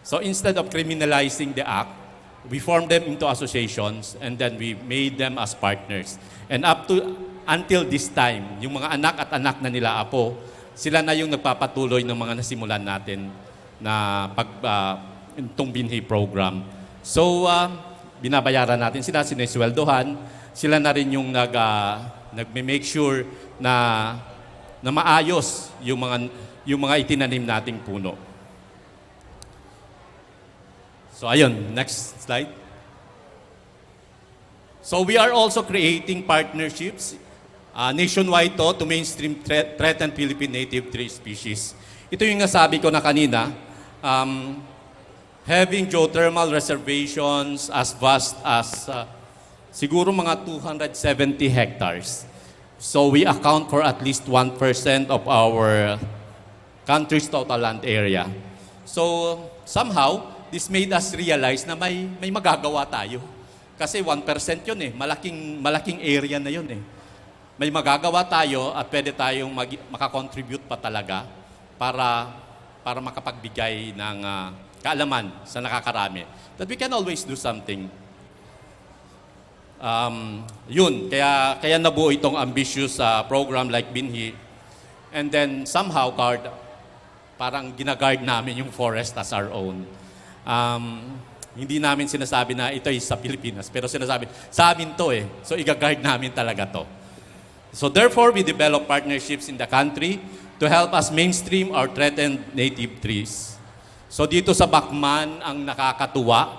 So instead of criminalizing the act, we formed them into associations and then we made them as partners. And up to, until this time, yung mga anak at anak na nila apo, sila na yung nagpapatuloy ng mga nasimulan natin na pag, ah, itong binhi program. So, ah, binabayaran natin sila, sinesweldohan, sila na rin yung nag, ah, nagme-make sure na, na maayos yung mga, yung mga itinanim nating puno. So, ayun, next slide. So, we are also creating partnerships, ah, nationwide to, to mainstream threat, threatened Philippine native tree species. Ito yung nasabi ko na kanina, um, having geothermal reservations as vast as, ah, siguro mga two hundred seventy hectares. So, we account for at least one percent of our country's total land area. So, somehow, this made us realize na may, may magagawa tayo. Kasi one percent yun eh. Malaking, malaking area na yun eh. May magagawa tayo at pwede tayong mag-, makakontribute pa talaga para, para makapagbigay ng, ah, kaalaman sa nakakarami. That we can always do something. Um, yun, kaya, kaya nabuo itong ambitious, ah, program like Binhi. And then somehow, Card, parang ginaguard namin yung forest as our own. Um, hindi namin sinasabi na ito ay sa Pilipinas, pero sinasabi, "Sa amin to eh." So, igaguard namin talaga to. So, therefore, we develop partnerships in the country to help us mainstream our threatened native trees. So, dito sa Bacman, ang nakakatuwa,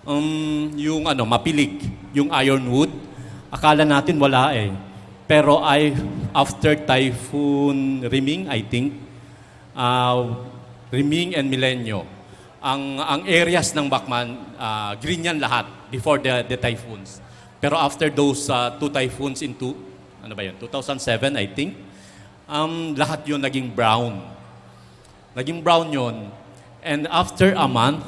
um, yung ano, mapilig, yung ironwood. Akala natin wala eh. Pero ay, after Typhoon Riming, I think, ah, Riming and Milenyo, ang, ang areas ng Bacman, ah, green yan lahat before the, the typhoons. Pero after those, ah, two typhoons in two, ano ba yun, two thousand seven, I think, um, lahat yun naging brown. Naging brown yun. And after a month,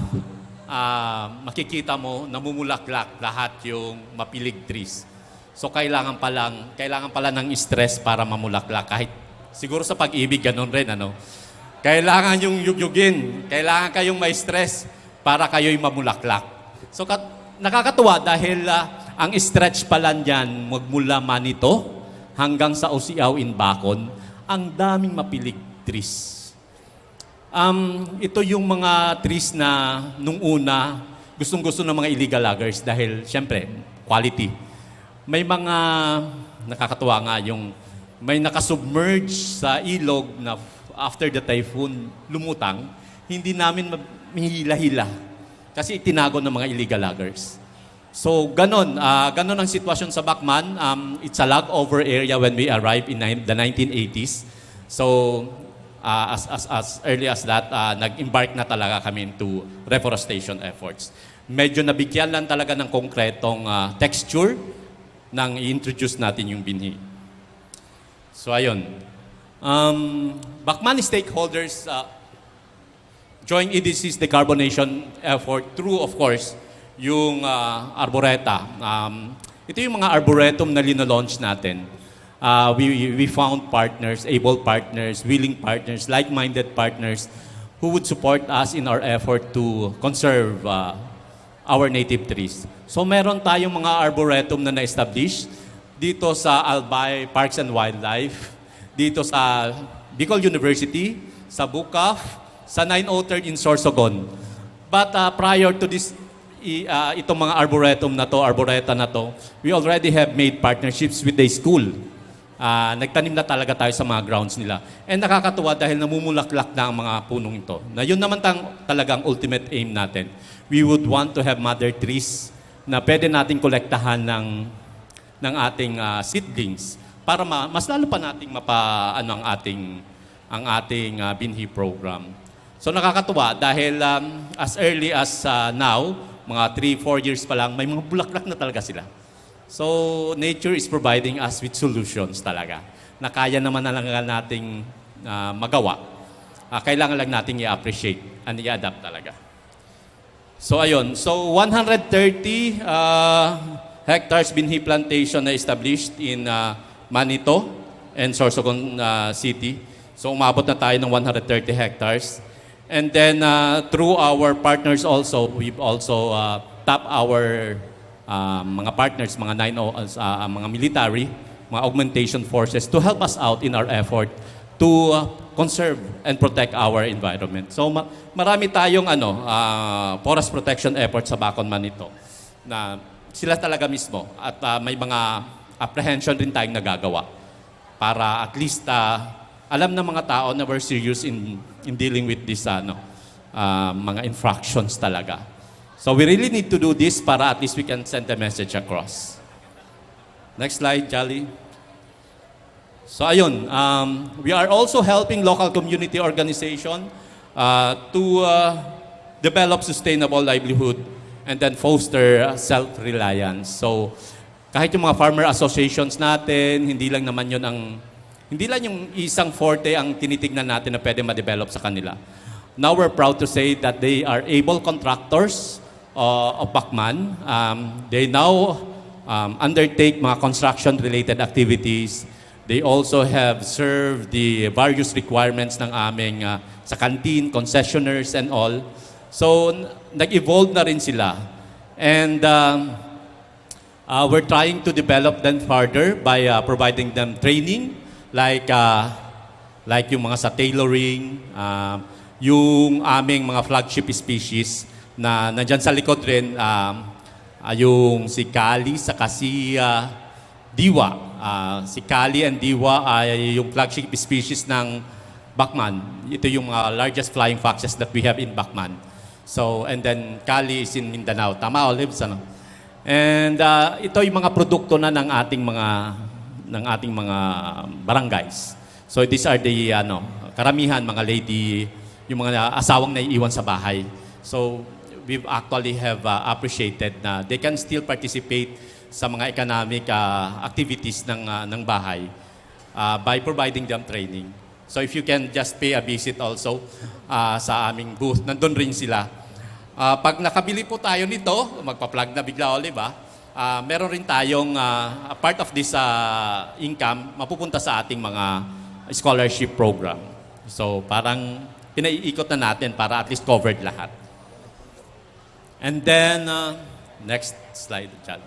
ah, makikita mo, namumulaklak lahat yung mapilig trees. So, kailangan palang, kailangan pala ng stress para mamulaklak. Kahit siguro sa pag-ibig, ganun rin, ano? Kailangan yung yugyugin. Kailangan kayong ma-stress para kayo'y mamulaklak. So, kat-, nakakatuwa dahil, ah, ang stretch pala niyan, magmula Manito hanggang sa Usiao in Bacon, ang daming mapilig trees. Um, ito yung mga trees na nung una, gustong-gusto ng mga illegal loggers dahil, syempre, quality. May mga, nakakatuwa nga, yung may nakasubmerge sa ilog na after the typhoon, lumutang, hindi namin ma-, mahila-hila. Kasi itinago ng mga illegal loggers. So, ganon, ah, ganon ang sitwasyon sa Bacman. Um, it's a log over area when we arrived in nine-, the nineteen eighties. So, ah, as, as, as early as that, ah, nag-embark na talaga kami into reforestation efforts. Medyo nabigyan lang talaga ng konkretong, ah, texture nang i-introduce natin yung binhi. So, ayun. Um, Bacman stakeholders, ah, joint E D C's decarbonation effort through, of course, yung, ah, Arboreta. Um, ito yung mga arboretum na linalaunch natin. Ah, we, we found partners, able partners, willing partners, like-minded partners who would support us in our effort to conserve, ah, our native trees. So, meron tayong mga arboretum na na-establish dito sa Albay Parks and Wildlife, dito sa Bicol University, sa BUCAF, sa nine oh third in Sorsogon. But, ah, prior to this, i-, ah, itong mga arboretum na to, arboreta na to, we already have made partnerships with the school. Ah, nagtanim na talaga tayo sa mga grounds nila. And nakakatuwa dahil namumulaklak na ang mga punong ito. Na yun naman tang-, talagang ultimate aim natin. We would want to have mother trees na pwede nating kolektahan ng, ng ating, ah, seedlings para ma-, mas lalo pa nating mapa-, ano, ang ating, ang ating, ah, binhi program. So, nakakatuwa dahil, um, as early as, ah, now, mga three, four years pa lang, may mga bulaklak na talaga sila. So, nature is providing us with solutions talaga na kaya naman na lang nating ah, magawa. Ah, kailangan lang nating i-appreciate and i-adapt talaga. So, ayun. So, one hundred thirty ah, hectares binhi plantation na established in ah, Manito and Sorsogon ah, City. So, umabot na tayo ng one hundred thirty hectares. And then, ah, through our partners also, we've also ah, tapped our ah, mga partners, mga nine O, ah, mga military, mga augmentation forces to help us out in our effort to ah, conserve and protect our environment. So, ma- marami tayong ano, ah, forest protection effort sa Bacon Manito na sila talaga mismo at ah, may mga apprehension rin tayong nagagawa para at least ah, alam ng mga tao na we're serious in, in dealing with this ano, ah, mga infractions talaga. So we really need to do this para at least we can send the message across. Next slide, Jolly. So ayun, um, we are also helping local community organization uh, to uh, develop sustainable livelihood and then foster uh, self-reliance. So kahit yung mga farmer associations natin, hindi lang naman yun ang, hindi lang yung isang forte ang tinitignan natin na pwede ma-develop sa kanila. Now we're proud to say that they are able contractors uh, of Bacman. Um, they now um, undertake mga construction-related activities. They also have served the various requirements ng aming uh, sa canteen, concessioners and all. So, n- nag-evolve na rin sila. And um, uh, we're trying to develop them further by uh, providing them training like uh, like yung mga sa tailoring, uh, yung aming mga flagship species na nandyan sa likod rin, um, uh, yung si Kali, saka si uh, Diwa. Uh, si Kali and Diwa ay yung flagship species ng Bacman. Ito yung mga largest flying foxes that we have in Bacman. So, and then Kali is in Mindanao. Tama, Olives? Ano? And uh, ito yung mga produkto na ng ating mga ng ating mga barangays. So these are the ano, karamihan mga lady, yung mga asawang naiiwan sa bahay. So we've actually have uh, appreciated na they can still participate sa mga economic uh, activities ng uh, ng bahay uh, by providing them training. So if you can just pay a visit also uh, sa aming booth, nandun rin sila. Uh, pag nakabili po tayo nito, magpa-plug na bigla, Olive, ah, uh, meron rin tayong uh, a part of this uh, income mapupunta sa ating mga scholarship program. So parang pinaiikot na natin para at least covered lahat. And then, uh, next slide, Chad.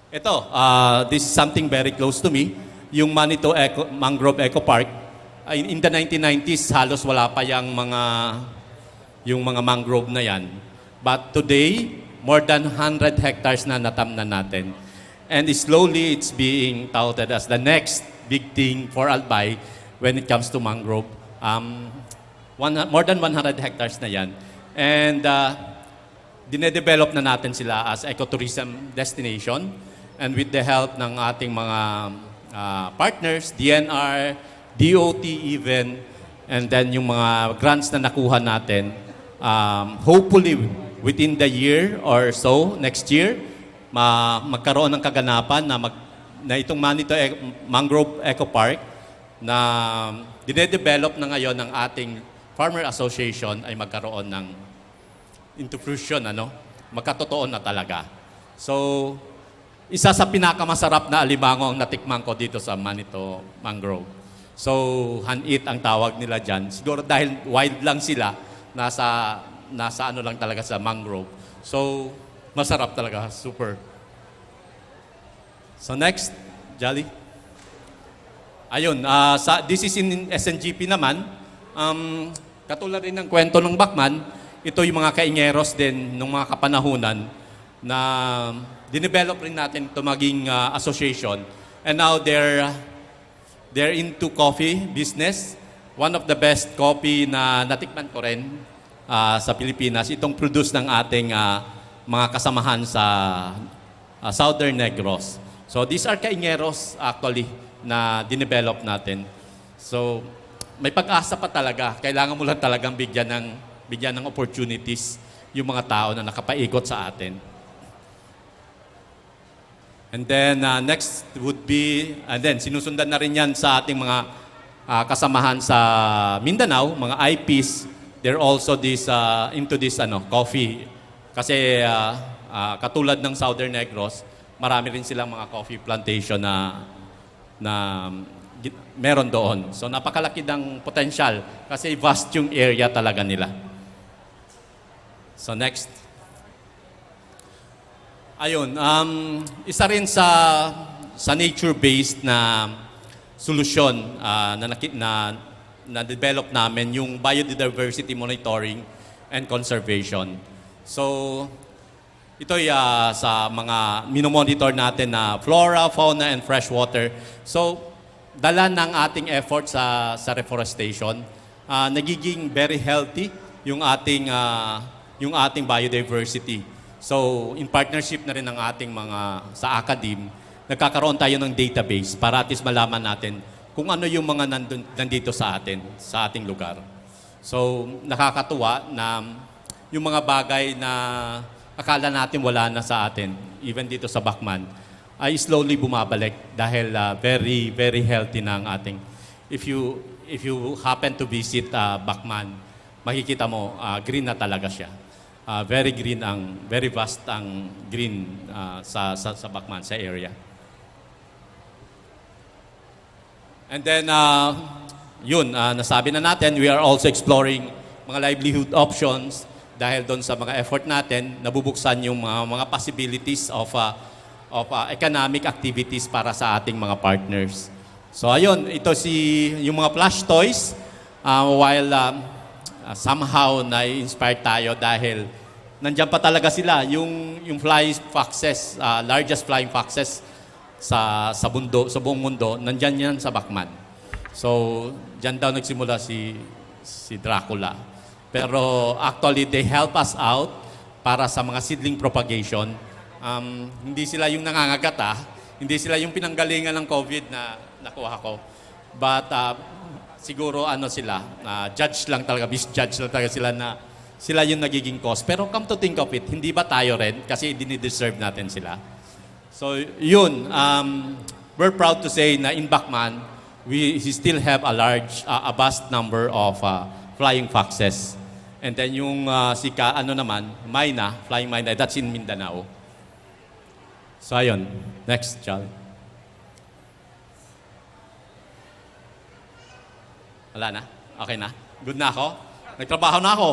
Ito, uh, this is something very close to me. Yung Manito Eco, Mangrove Eco Park, in, in the nineteen nineties, halos wala pa yung mga, yung mga mangrove na yan. But today, more than one hundred hectares na natamnan natin. And slowly, it's being touted as the next big thing for Albay when it comes to mangrove. Um, one, more than one hundred hectares na yan. And uh, dinedevelop na natin sila as ecotourism destination. And with the help ng ating mga uh, partners, D N R, D O T even, and then yung mga grants na nakuha natin, um, hopefully within the year or so, next year, ma magkaroon ng kaganapan na, mag na itong Manito e Mangrove Eco Park na dinedevelop na ngayon ng ating Farmer Association ay magkaroon ng into fruition, ano? Magkatotoo na talaga. So, isa sa pinakamasarap na alimango ang natikman ko dito sa Manito Mangrove. So, hanit ang tawag nila dyan. Siguro dahil wild lang sila, nasa, nasa ano lang talaga sa mangrove. So, masarap talaga, super. So next, Jolly. Ayun, uh, sa, this is in S N G P naman. Um, katulad rin ng kwento ng Bacman, ito yung mga kaingeros din ng mga kapanahunan na dinevelop rin natin ito maging uh, association. And now they're They're into coffee business. One of the best coffee na natikman ko rin uh, sa Pilipinas, itong produce ng ating uh, mga kasamahan sa uh, Southern Negros. So these are kaingeros actually na dinevelop natin. So may pag-asa pa talaga. Kailangan mo lang talagang bigyan ng, bigyan ng opportunities yung mga tao na nakapaikot sa atin. And then, uh, next would be, and then sinusundan na rin yan sa ating mga uh, kasamahan sa Mindanao, mga I Ps. They're also this, uh, into this ano, coffee. Kasi uh, uh, katulad ng Southern Negros, marami rin silang mga coffee plantation na na meron doon. So napakalaki ng potential kasi vast yung area talaga nila. So next. Ayun, um, isa rin sa sa nature-based na solusyon uh, na, na na develop namin yung biodiversity monitoring and conservation. So ito uh, sa mga minomonitor natin na flora, fauna, and freshwater. So dala ng ating effort sa sa reforestation, uh, nagiging very healthy yung ating uh, yung ating biodiversity. So in partnership na rin ng ating mga sa academe, nagkakaroon tayo ng database para at least malaman natin kung ano yung mga nandun, nandito sa atin, sa ating lugar. So nakakatuwa na yung mga bagay na akala natin wala na sa atin, even dito sa Bacman, ay slowly bumabalik dahil uh, very, very healthy na ang ating. If you, if you happen to visit uh, Bacman, makikita mo uh, green na talaga siya. Uh, very green ang, very vast ang green uh, sa, sa, sa Bacman, sa area. And then, uh, yun, uh, nasabi na natin, we are also exploring mga livelihood options dahil doon sa mga effort natin, nabubuksan yung mga, mga possibilities of, uh, of uh, economic activities para sa ating mga partners. So ayun, ito si yung mga plush toys uh, while uh, uh, somehow na-inspire tayo dahil nandiyan pa talaga sila, yung yung flying foxes, uh, largest flying foxes sa sa mundo, sa buong mundo, nandiyan yan sa Bacman. So, diyan daw nagsimula si si Dracula. Pero actually, they help us out para sa mga seedling propagation. Um, hindi sila yung nangangagat ah. Hindi sila yung pinanggalingan ng COVID na nakuha ko. But uh, siguro ano sila, uh, judge lang talaga, misjudge lang talaga sila na sila yung nagiging cause. Pero come to think of it, hindi ba tayo rin? Kasi dinideserve natin sila. So yun, um, we're proud to say na in Bacman, we still have a large, uh, a vast number of uh, flying foxes. And then yung uh, si ka, ano naman, myna, flying myna, that's in Mindanao. So ayun, next, Charlie. Wala na? Okay na? Good na ako? Nagtrabaho na ako.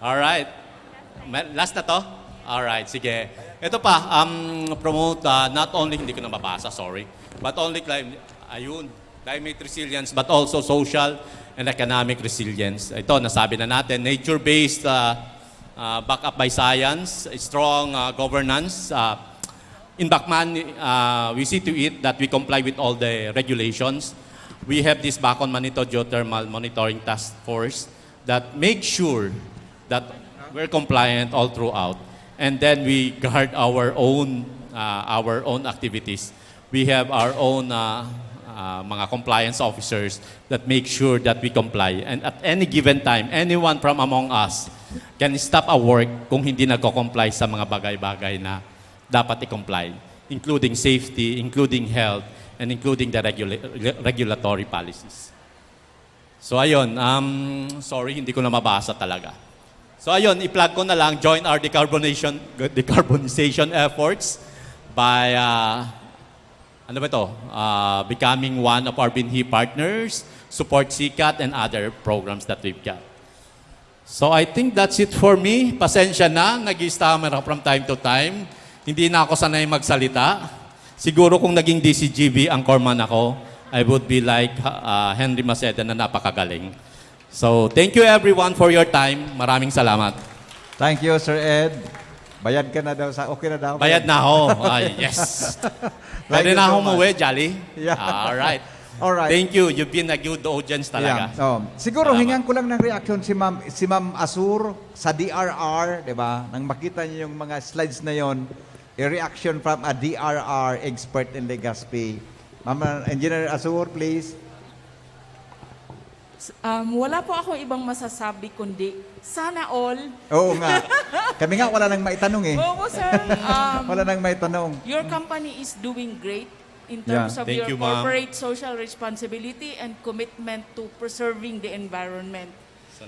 Alright. Last na to? Alright, sige. Ito pa, um, promote uh, not only, hindi ko na mabasa, sorry, but only climate, ayun, climate resilience, but also social and economic resilience. Ito, nasabi na natin, nature-based, uh, uh, back up by science, strong uh, governance, uh, In Bacman, uh, we see to it that we comply with all the regulations. We have this Bacon Manito Geothermal Monitoring Task Force that make sure that we're compliant all throughout. And then we guard our own uh, our own activities. We have our own uh, uh, mga compliance officers that make sure that we comply. And at any given time, anyone from among us can stop a work kung hindi nagko-comply sa mga bagay-bagay na dapat i-comply, including safety, including health, and including the regula- regulatory policies. So ayun, um, sorry, hindi ko na mabasa talaga. So ayun, i-plug ko na lang, join our decarbonation decarbonization efforts by uh, ano ba ito? Uh, becoming one of our binhi partners, support sikat and other programs that we've got. So I think that's it for me. Pasensya na, nag-stammer ako from time to time. Hindi na ako sanay magsalita. Siguro kung naging D C G B ang corpsman ako, I would be like uh, Henry Maceda na napakagaling. So thank you everyone for your time. Maraming salamat. Thank you, Sir Ed. Bayad ka na daw sa, okay na daw. Bayad na ako. Ah, yes. Pwede na ako muwi, Jolly. Yeah. All right. All right. Thank you. You've been a good audience talaga. Yeah. Oh. Siguro hingan ko lang ng reaction si Ma'am si Ma'am Asur sa D R R, 'di ba? Nang makita niyo yung mga slides na yon, a reaction from a D R R expert in Legazpi. Ma'am Engineer Asur, please. Um, wala po akong ibang masasabi kundi sana all. Oo nga. Kami nga, wala nang maitanong eh. Oo, sir. Um, Wala nang maitanong. Your company is doing great in Yeah. terms of Thank your you, ma'am. corporate social responsibility and commitment to preserving the environment.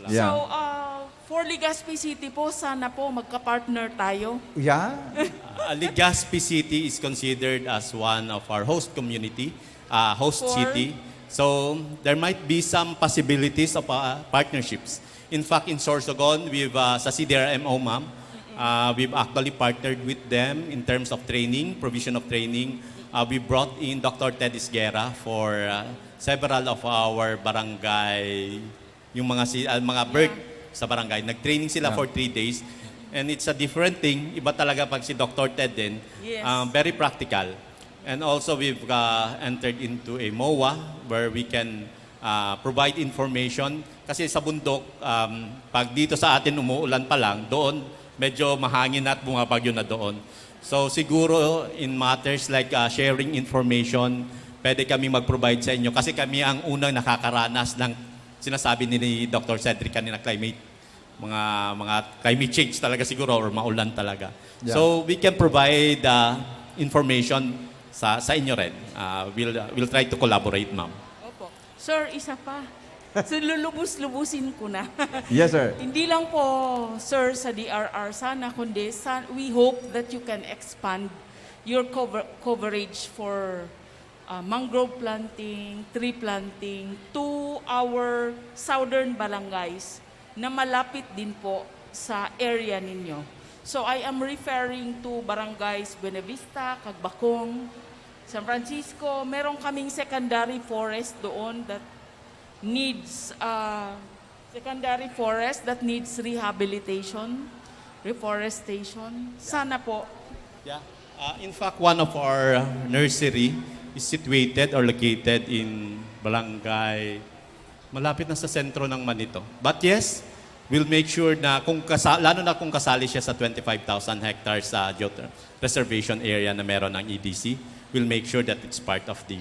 Yeah. So, uh, for Legazpi City po, sana po magka-partner tayo. Yeah. Uh, Legazpi City is considered as one of our host community, uh, host For? city. So there might be some possibilities of uh, partnerships. In fact, in Sorsogon, we've uh, sa C D R M O, ma'am, uh, we've actually partnered with them in terms of training, provision of training. Uh, we brought in Doctor Ted Isguera for uh, several of our barangay, yung mga si, uh, mga bird sa barangay. Nag-training sila Yeah. for three days. And it's a different thing. Iba talaga pag si Doctor Ted din. Yes. Uh, very practical. And also we've uh, entered into a MOA where we can uh, provide information. Kasi sa bundok, um, pag dito sa atin umuulan pa lang, doon medyo mahangin na at bumabagyo na doon. So siguro in matters like uh, sharing information, pwede kami mag-provide sa inyo kasi kami ang unang nakakaranas ng sinasabi ni Doctor Cedric kanina, climate, mga mga climate change talaga siguro or maulan talaga. Yeah. So we can provide uh, information sa sa inyo rin. Uh, we'll uh, we'll try to collaborate, ma'am. Opo. Sir, isa pa. So, lulubos-lubusin ko na. Yes, sir. Hindi lang po, sir, sa D R R sana, kundi sa, we hope that you can expand your cover, coverage for uh, mangrove planting, tree planting to our southern barangays na malapit din po sa area ninyo. So I am referring to barangays Buenavista, Cagbacong, San Francisco. Meron kaming secondary forest doon that needs uh, secondary forest that needs rehabilitation, reforestation. Sana po. Yeah. Uh, in fact, one of our nursery is situated or located in barangay malapit na sa sentro ng Manito. But yes, we'll make sure na kung kasa, lalo na kung kasali siya sa twenty-five thousand hectares sa geot- reservation area na meron ng E D C, we'll make sure that it's part of the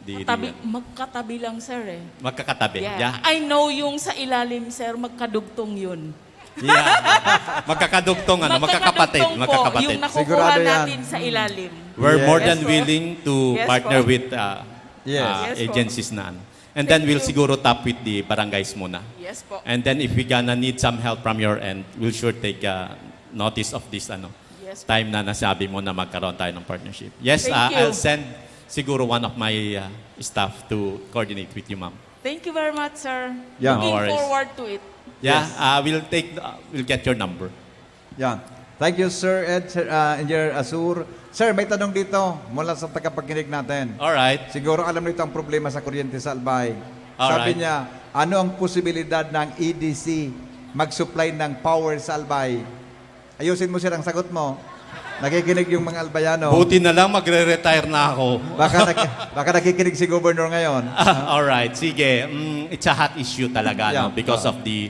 the, the Tabi, magkatabi lang, sir, eh. Magkakatabi. Yeah. I know yung sa ilalim, sir, magkadugtong yun. Yeah. Magkakadugtong, ano, magkakapatid. Magkakadugtong po Magkakapatid. yung nakukuha Sigurado yan. natin sa ilalim. We're Yes. more than Yes po. willing to Yes partner po. with uh, Yes. uh, Yes po. agencies na ano. And then Thank we'll you. siguro top with the barangays muna. Yes po. And then if we gonna need some help from your end, we'll sure take uh, notice of this ano Yes po. time na nasabi mo na magkaroon tayo ng partnership. Yes, Thank uh, you. I'll send siguro one of my uh, staff to coordinate with you, ma'am. Thank you very much, sir. Yeah. No Looking worries. forward to it. Yeah, Yes. uh, we'll take uh, we'll get your number. Yeah. Thank you, Sir Ed, Sir, uh, Engineer Azur. Sir, may tanong dito mula sa tagapakinig natin. All right. Siguro alam nito ang problema sa kuryente sa Albay. Sabi Alright. niya, ano ang posibilidad ng E D C mag-supply ng power sa Albay? Ayusin mo, sir, ang sagot mo. Nakikinig yung mga Albayano. Buti na lang magre-retire na ako. Baka, nak- baka nakikinig si Governor ngayon. All right, sige. Mm, it's a hot issue talaga, Yeah. no? Because of the,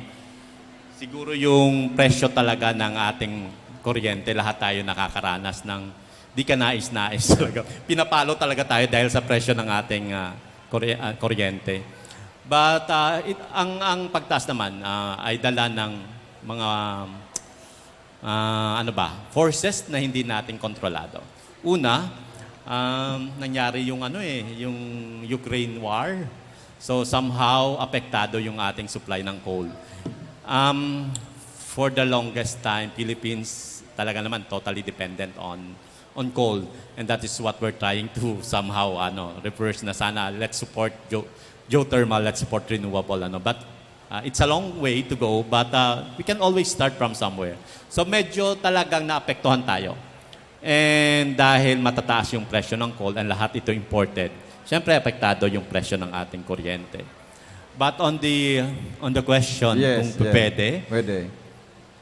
siguro yung presyo talaga ng ating kuryente, lahat tayo nakakaranas ng di ka nais-nais talaga. Pinapalo talaga tayo dahil sa presyo ng ating ah, kurye- ah, kuryente. But ah, it, ang, ang pagtaas naman ah, ay dala ng mga ah, ano ba, forces na hindi natin kontrolado. Una, um, nangyari yung ano eh, yung Ukraine war. So somehow apektado yung ating supply ng coal. Um, for the longest time, Philippines talaga naman totally dependent on on coal, and that is what we're trying to somehow ano reverse na sana. Let's support geo- geothermal, let's support renewable ano. But uh, it's a long way to go, but uh, we can always start from somewhere. So medyo talagang naapektuhan tayo. And dahil matataas yung presyo ng coal and lahat ito imported, syempre apektado yung presyo ng ating kuryente. But on the on the question Yes, kung yeah. pwede, Pwede.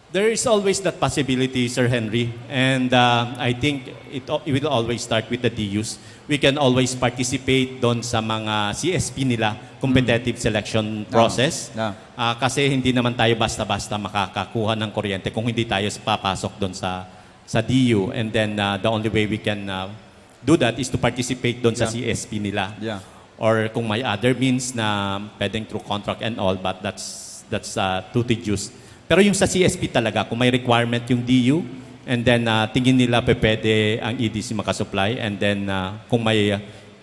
there is always that possibility, Sir Henry, and uh, I think it, it will always start with the D Us. We can always participate doon sa mga C S P nila, competitive selection process. Yeah. Ah, kasi hindi naman tayo basta-basta makakakuha ng kuryente kung hindi tayo papasok doon sa sa D U. And then uh, the only way we can uh, do that is to participate doon sa Yeah. C S P nila. Yeah. Or kung may other means na pwedeng through contract and all, but that's that's uh, too tedious. Pero yung sa C S P talaga, kung may requirement yung D U, and then uh, tingin nila pe pwede ang E D C makasupply, and then uh, kung may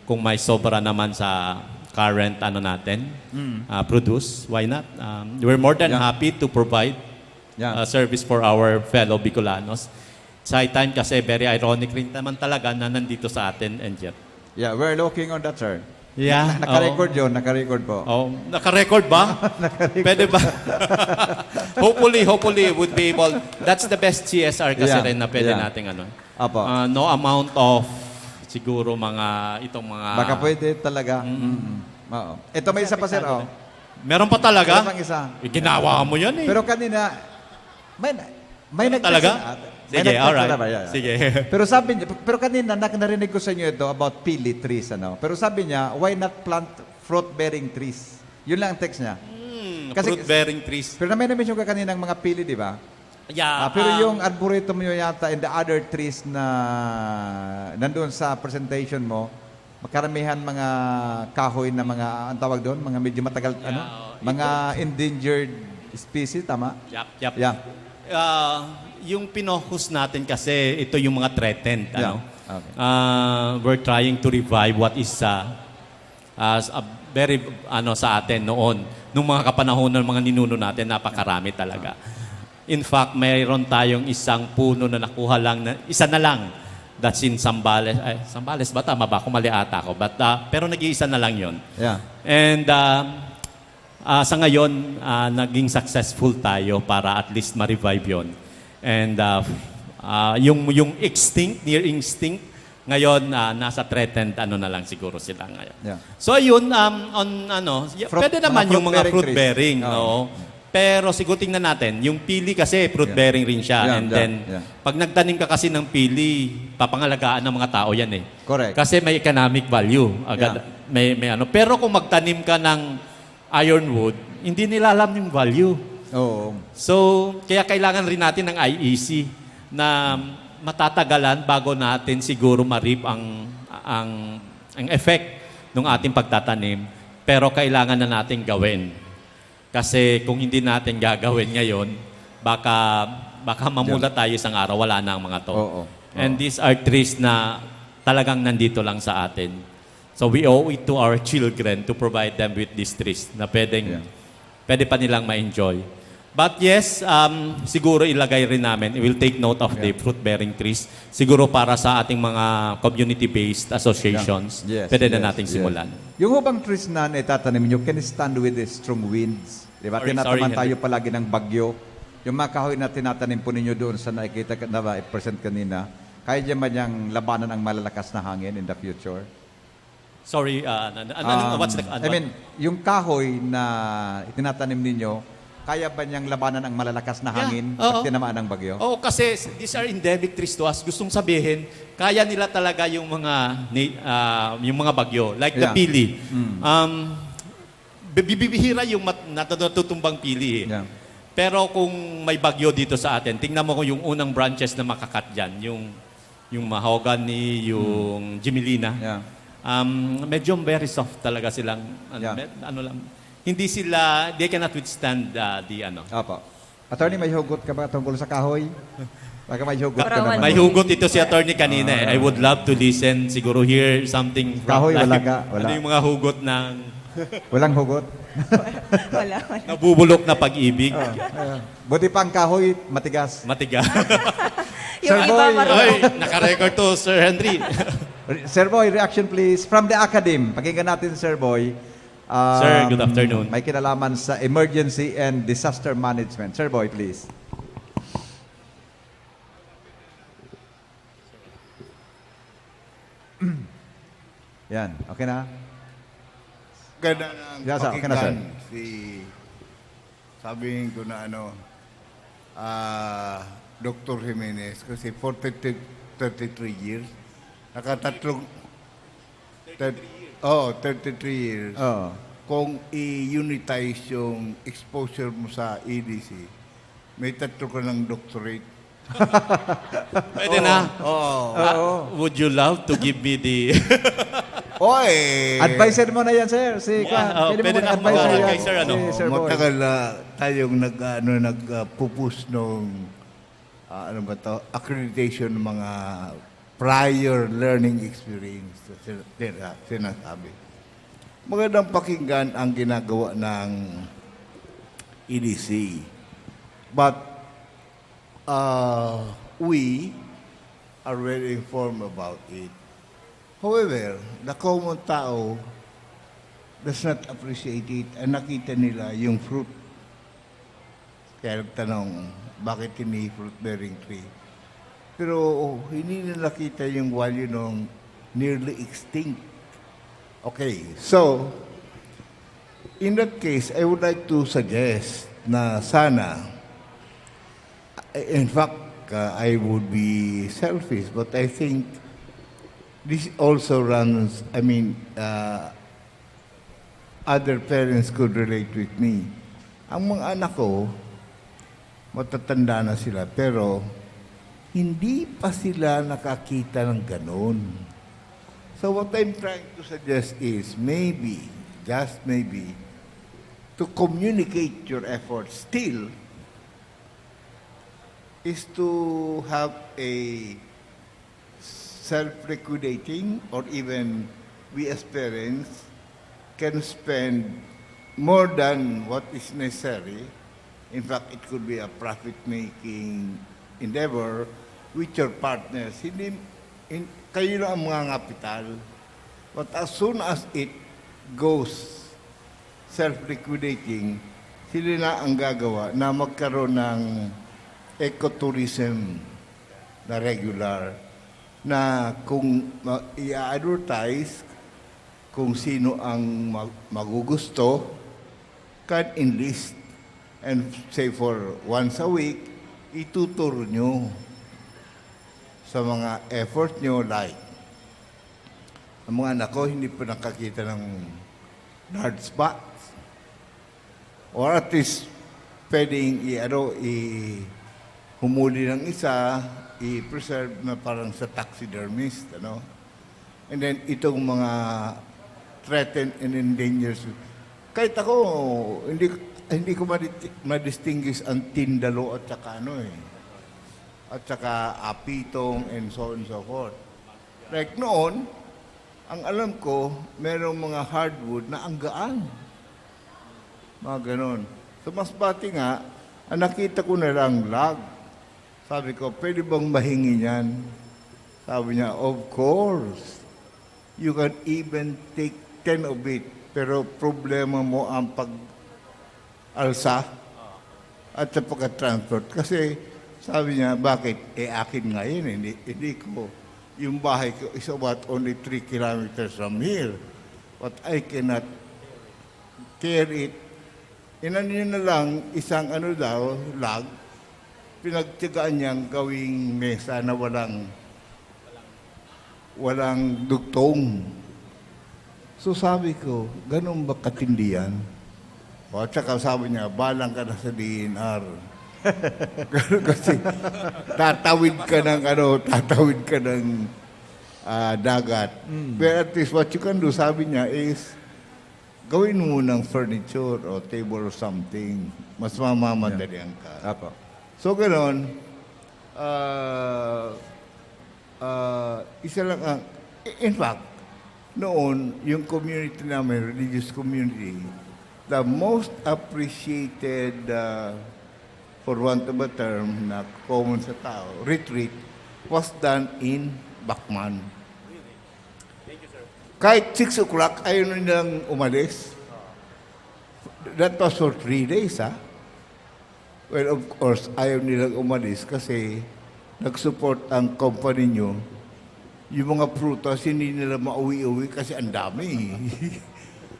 kung may sobra naman sa current ano natin, uh, produce, why not? Um, we're more than Yeah. happy to provide Yeah. uh, service for our fellow Bicolanos. It's high time kasi very ironic rin naman talaga na nandito sa atin and yet. Yeah, we're looking on that, sir. Yeah, Na- naka-record oo. yun, naka-record po. Oh, naka-record ba? Pwede ba? Hopefully, hopefully, would be able. That's the best C S R kasi Yeah, rin na pwede yeah. nating ano. Apo. Ah, no amount of siguro mga itong mga Baka pwede talaga. Mm. Oo. Ito may isa pa, sir. Oh. Meron pa talaga? Meron pang isa. Eh, ginawa mo yan eh. Pero kanina, may, may Meron nagtext talaga? na ata. May Sige, nagtext na alright. ba? Yeah, yeah. Sige. Pero sabi niya, pero kanina nak- narinig ko sa inyo ito about pili trees, ano. Pero sabi niya, "Why not plant fruit-bearing trees?" Yun lang ang text niya. Hmm, Kasi- fruit-bearing trees. Pero na may na-mention ka kaninang mga pili, di ba? Yeah, Ah, pero um, yung arboretum nyo yata and the other trees na nandun sa presentation mo, karamihan mga kahoy na mga, ang tawag doon, mga medyo matagal, Yeah, ano? oh, Mga endangered species, tama? Yap, yap. Yeah. Ah, yung pinokus natin kasi ito yung mga threatened, Yeah. ano? Okay. Ah, we're trying to revive what is ah, as a very ano sa atin noon nung mga kapanahonan ng mga ninuno natin, napakarami talaga. In fact, mayroon tayong isang puno na nakuha lang na isa na lang. That's in Zambales. Ay, Zambales ba? Tama ba? Kung mali ata ako. But, ah, pero nag-iisa na lang yon. Yeah. And ah, ah, sa ngayon, ah, naging successful tayo para at least ma-revive yon. And ah, ah, yung, yung extinct, near extinct, ngayon ah, nasa threatened ano na lang siguro sila ngayon. Yeah. So ayun, um, on ano, y- Fruit- pwede naman mga yung mga fruit-bearing fruit-bearing, trees. Oo. Oo. Pero siguro tingnan natin, yung pili kasi fruit-bearing rin siya. Yeah, And yeah, then, yeah. pag nagtanim ka kasi ng pili, papangalagaan ng mga tao yan eh. Correct. Kasi may economic value. Agad, Yeah. may, may ano. Pero kung magtanim ka ng ironwood, hindi nila alam yung value. Oo. So, kaya kailangan rin natin ng I E C na matatagalan bago natin siguro ma-reap ang, ang, ang effect ng ating pagtatanim. Pero kailangan na natin gawin. Kasi kung hindi natin gagawin ngayon, baka, baka mamula tayo isang araw, wala na ang mga to. Oo. And Oo. these are trees na talagang nandito lang sa atin. So we owe it to our children to provide them with these trees na pwedeng, Yeah. pwede pa nilang ma-enjoy. But yes, um, siguro ilagay rin namin, we will take note of the Yeah. fruit-bearing trees. Siguro para sa ating mga community-based associations, Yeah. Yes, pwede na yes, nating yes. simulan. Yung hubang trees na naitatanim nyo can stand with the strong winds. Di ba? Sorry, Tinataman sorry, tayo Henry. palagi ng bagyo. Yung mga kahoy na tinatanim po ninyo doon sa nakikita ka na ba, i-present kanina, kaya dyan ba niyang labanan ang malalakas na hangin in the future? Sorry, uh, ano, ano, Um, what's the, ano, I mean, yung kahoy na itinatanim ninyo, kaya ba niyang labanan ang malalakas na Yeah, hangin oo. pag tinamaan ng bagyo? Oh, kasi s- these are endemic trees to us. Gustong sabihin, kaya nila talaga yung mga ni, ah, yung mga bagyo, like the Yeah. pili. Mm. Um, bi- bibihira yung mat, nat- natutumbang pili eh. Yeah. Pero kung may bagyo dito sa atin, tingnan mo kung yung unang branches na makakat dyan, yung, yung mahogany, yung gimilina, Yeah. um, medyo very soft talaga silang, ano, Yeah. med- ano lang, hindi sila, they cannot withstand uh, the ano. Apo. Attorney, may hugot ka ba tungkol sa kahoy? Baka may hugot ka Parang naman. May hugot ito si attorney kanina eh. I would love to listen, siguro hear something from Kahoy, live. wala ka, wala. Ano yung mga hugot ng Walang hugot? Wala, wala. nabubulok na pag-ibig? Ah, ah. Buti pa ang kahoy, matigas. Matigas. Yung Sir iba, Boy. marunong. Ay, naka-record to, Sir Henry. Re- Sir Boy, reaction please. From the Academe, pakinggan natin, Sir Boy. Um, Sir, good afternoon. May kinalaman sa emergency and disaster management. Sir Boy, please. Yan, okay na? Ganda ng Yes, sir. Okay na, sir. pakinggan si, sabihin ko na ano, ah, Doktor Jimenez, kasi for thirty, thirty-three years, nakatatlong, thir- oh, thirty-three years. Oo. Kung i-unitize yung exposure mo sa E D C, may tatlo ka ng doctorate. Pwede na. Oo. Ah, would you love to give me the... Oy! Adviser mo na yan, sir. Si Yeah, Kwan, oh, pwede mo pwede na na adviser mag-adviser, yan. sir, ano? Si Sir Boy. Matagal na tayong nag, ano, nag, ah, pupus nung, ah, ano ba to, accreditation ng mga prior learning experience. Sina- sina- Sinasabi. Magandang pakinggan ang ginagawa ng E D C. But uh, we are well informed about it. However, the common tao does not appreciate it. Ang nakita nila yung fruit. Kaya nagtanong, bakit hindi fruit-bearing tree? Pero hindi nila nakita yung value ng nearly extinct. Okay, so, in that case, I would like to suggest na sana, in fact, uh, I would be selfish, but I think this also runs, I mean, uh, other parents could relate with me. Ang mga anak ko, matatanda na sila, pero hindi pa sila nakakita ng ganun. So what I'm trying to suggest is maybe, just maybe, to communicate your efforts still is to have a self-liquidating, or even we as parents can spend more than what is necessary. In fact, it could be a profit-making endeavor with your partners. Hindi, in, kayo lang ang mga kapital. But as soon as it goes self-liquidating, sila na ang gagawa na magkaroon ng ecotourism na regular, na kung ma- i-advertise kung sino ang mag- magugusto, can enlist. And say for once a week, itutur nyo sa mga effort nyo, like, ang mga anak ko hindi pa nakakita ng large spots. Or at least, pwedeng i-, ano, i-, humuli ng isa, i-preserve na parang sa taxidermist, ano? And then, itong mga threatened and endangered, kahit ako, hindi, hindi ko madi- ma-distinguish ang tindalo at saka ano eh, at saka apitong and so on and so forth. Like noon, ang alam ko, merong mga hardwood na ang gaan. Mga ganon. So, mas bati nga, ang nakita ko na lang log. Sabi ko, "Pwede bang mahingi niyan?" Sabi niya, "Of course. You can even take ten of it. Pero problema mo ang pag-alsa at sa pagka-transport." Kasi sabi niya, "Bakit? Eh, akin nga yun. Hindi, hindi ko, yung bahay ko is about only three kilometers from here. But I cannot carry it." Inano niya na lang isang ano daw, log, pinagtiyagaan niyang gawing mesa na walang, walang dugtong. So sabi ko, "Ganun ba katindi yan?" O, at saka sabi niya, "Balang ka na sa D N R." Ganun kasi, tatawid ka ng ano, tatawid ka ng ah, dagat. Pero at least what you can do, sabi niya, is gawin mo ng furniture o table or something. Mas mamamadalian ka. Apo. So, ganon, ah, ah, isa lang ang, in fact, noon, yung community namin, religious community, the most appreciated, ah, for want of a term na common sa tao, retreat, was done in Bacman. Kahit six o'clock, ayaw na nilang umalis. That was for three days, ha? Well, of course, ayaw nilang umalis kasi nag-support ang company nyo. Yung mga prutas, hindi nila mauwi-uwi kasi ang dami.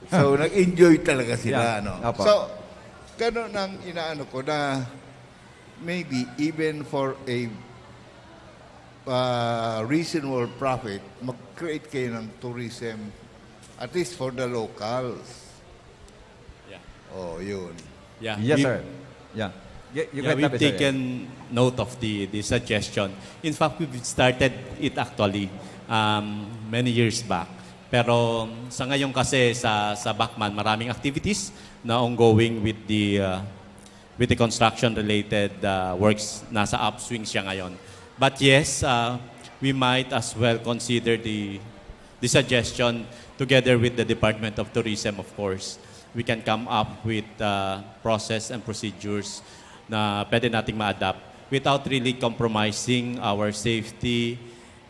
So, nag-enjoy talaga sila, Yeah. No? Apo. So, ganun ang inaano ko na maybe even for a uh, reasonable profit, mag-create kayo ng tourism, at least for the locals. Yeah. Oh, yun. Yeah. Yes, We- sir. Yeah. Y- you Yeah, can we've tap it, sir. taken note of the, the suggestion. In fact, we've started it actually um, many years back. Pero sa ngayon kasi sa, sa Bacman, maraming activities na ongoing with the, uh, with the construction-related, uh, works. Nasa upswing siya ngayon. But yes, uh, we might as well consider the, the suggestion together with the Department of Tourism, of course. We can come up with, uh, process and procedures na pwede nating ma-adapt without really compromising our safety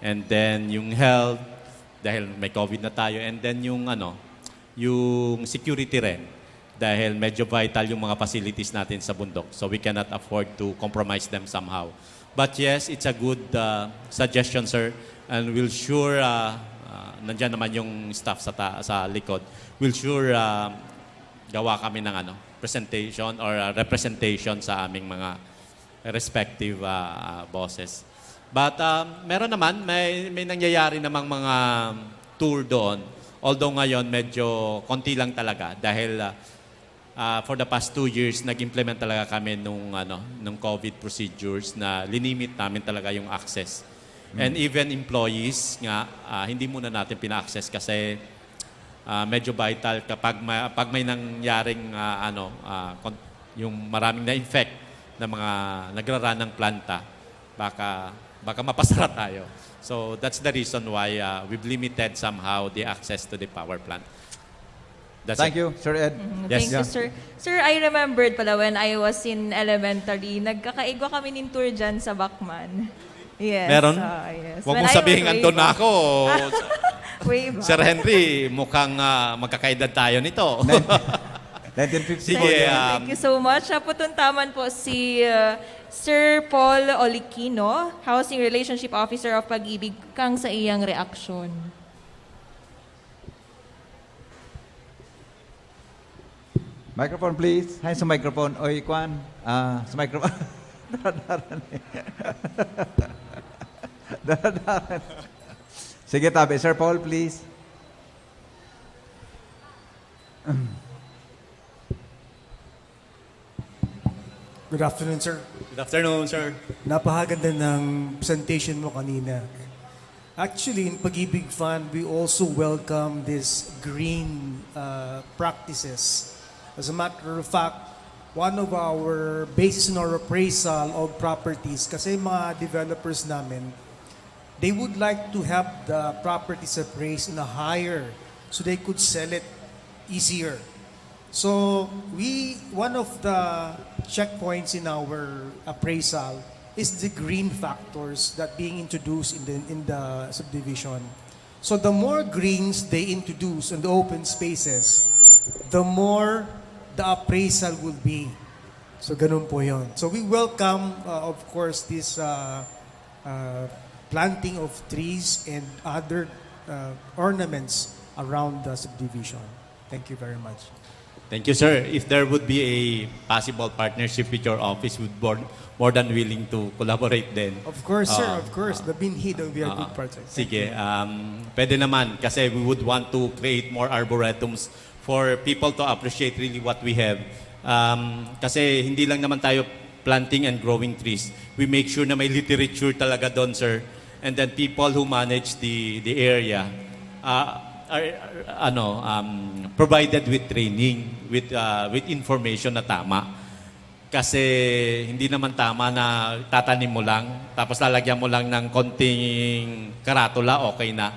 and then yung health, dahil may COVID na tayo, and then yung ano, yung security rin, dahil medyo vital yung mga facilities natin sa bundok. So we cannot afford to compromise them somehow. But yes, it's a good, uh, suggestion, sir. And we'll sure, uh, uh, nandyan naman yung staff sa, ta- sa likod. We'll sure, uh, gawa kami ng ano, presentation or, uh, representation sa aming mga respective, uh, uh, bosses. But, um, meron naman, may, may nangyayari namang mga tour doon. Although ngayon, medyo konti lang talaga dahil, uh, uh, for the past two years, nag-implement talaga kami nung, ano, nung COVID procedures na linimit namin talaga yung access. And even employees nga, ah, hindi muna natin pina-access kasi, ah, medyo vital kapag ma- pag may nangyaring, ah, ano, ah, kon- yung maraming na-infect na mga nagrarun ng planta, baka baka mapasara tayo. So that's the reason why, ah, we've limited somehow the access to the power plant. That's Thank it. you, Sir Ed. Mm, Yes. Thank you, sir. Sir, I remembered pala when I was in elementary, nagkakaigwa kami nin tour dyan sa Bacman. Yes. Meron? Ah, yes. Huwag When mong I sabihin was andun na way ako. back. Way back. Sir Henry, mukhang, ah, magkakaedad tayo nito. nineteen fifty-four. Sige, yan. ah, Thank you so much. Naputuntaman po si uh, Sir Paul Olikino, Housing Relationship Officer of Pag-ibig, kang sa iyang reaksyon. Microphone, please. Hi, sa microphone. Oy, kwan. Ah, sa microphone. Daradaran eh. Daradaran. Sige, tabi. Sir Paul, please. Good afternoon, sir. Good afternoon, sir. Napakaganda ng presentation mo kanina. Actually, in Pag-ibig Fund, we also welcome this green uh, practices. As a matter of fact, one of our basis in our appraisal of properties, kasi mga developers namin, they would like to have the properties appraised in a higher so they could sell it easier. So we, one of the checkpoints in our appraisal is the green factors that being introduced in the, in the subdivision. So the more greens they introduce in the open spaces, the more the appraisal will be. So ganun po yun. So we welcome, uh, of course, this uh, uh, planting of trees and other uh, ornaments around the subdivision. Thank you very much. Thank you, sir. If there would be a possible partnership with your office, would more, more than willing to collaborate then. Of course, sir. Ah, Of course. ah. The Binhi will be a Ah, good project. Thank Sige, you. um, pwede naman kasi we would want to create more arboretums for people to appreciate really what we have. Um, kasi hindi lang naman tayo planting and growing trees. We make sure na may literature talaga doon, sir. And then people who manage the the area uh, are, are, ano, um, provided with training, with uh, with information na tama. Kasi hindi naman tama na tatanim mo lang, tapos lalagyan mo lang ng konting karatula, okay na.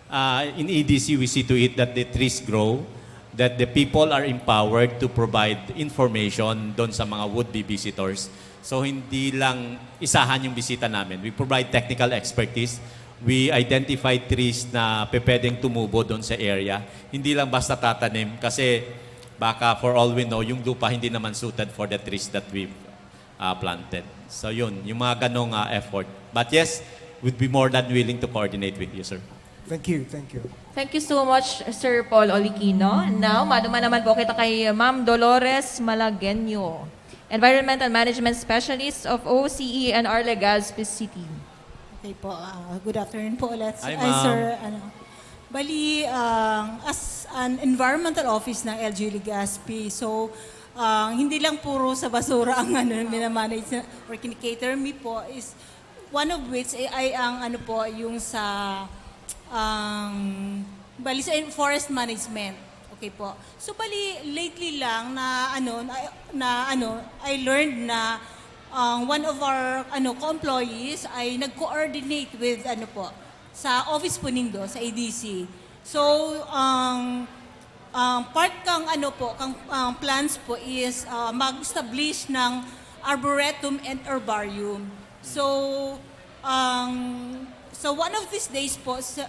Uh, in E D C, we see to it that the trees grow, that the people are empowered to provide information doon sa mga would-be visitors. So hindi lang isahan yung bisita namin. We provide technical expertise. We identify trees na pwedeng tumubo doon sa area. Hindi lang basta tatanim kasi baka for all we know, yung lupa hindi naman suited for the trees that we've uh, planted. So yun, yung mga ganong uh, effort. But yes, we'd be more than willing to coordinate with you, sir. Thank you. Thank you. Thank you so much, Sir Paul Olikino. Now, maduman naman po kita kay Ma'am Dolores Malagueño, Environmental Management Specialist of O C E and R Legazpi City. Okay po. Ah, good afternoon po ulit. Hi, Ay, ma'am. sir, ano, bali, ang as an environmental office ng L G U Legazpi, so, ah, hindi lang puro sa basura ang ano, minamanage na, or kinikater me po is one of which ay, ay ang ano po, yung sa ang Bali sa forest management. Okay po. So bali lately lang na ano na, na ano I learned na ang one of our ano co-employees ay nag-coordinate with ano po sa office po nindo sa A D C. So ang ang part kang ano po kang ang plans po is ah, mag-establish ng arboretum and herbarium. So ang so one of these days po sa,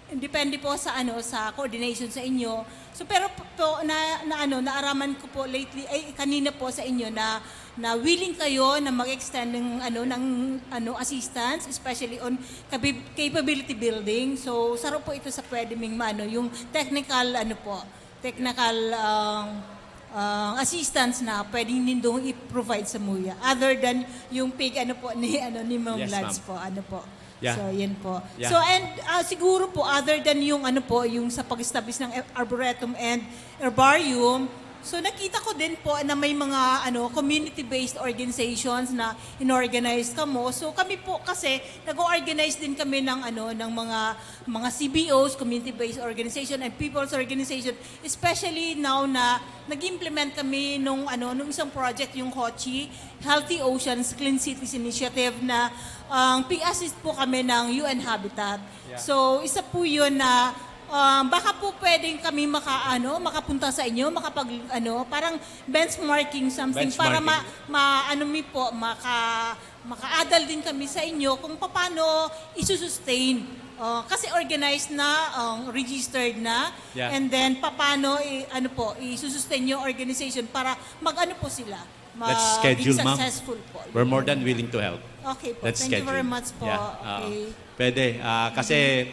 depende po sa ano sa coordination sa inyo. So pero po, po na, na ano naaraman ko po lately ay kanina po sa inyo na na willing kayo na mag-extend ng ano ng ano assistance, especially on cabi- capability building. So saro po ito sa pwede ming maano yung technical ano po, technical um, uh, assistance na pwedeng nindong i-provide sa MUYA other than yung pig ano po ni ano ni Ma'am Yes, Lads ma'am. Po ano po. Yeah. So yan po. Yeah. So and uh, siguro po other than yung ano po yung sa pag-establish ng arboretum and herbarium, so nakita ko din po na may mga ano community-based organizations na inorganize kamo. So kami po kasi nag-organize din kami ng ano ng mga mga C B Os, community-based organization and people's organization, especially now na nag-implement kami nung ano nung isang project yung Hochi, Healthy Oceans Clean Cities Initiative na ang pig-assist po kami ng U N Habitat. Yeah. So isa po 'yun na um, baka po pwedeng kami maka ano, makapunta sa inyo, makapag ano, parang benchmarking something para ma, Benchmarking. ma ano mi po maka makaadal din kami sa inyo kung paano isusustain. Oh, kasi organized na, um, registered na, Yeah. and then paano i, ano po, isusustain yung organization para mag-ano po sila, Let's maging schedule, ma'am. Successful po. We're more than willing to help. Okay po. Let's Thank you schedule. Very much po. Yeah, ah, Okay. Pwede. Ah, kasi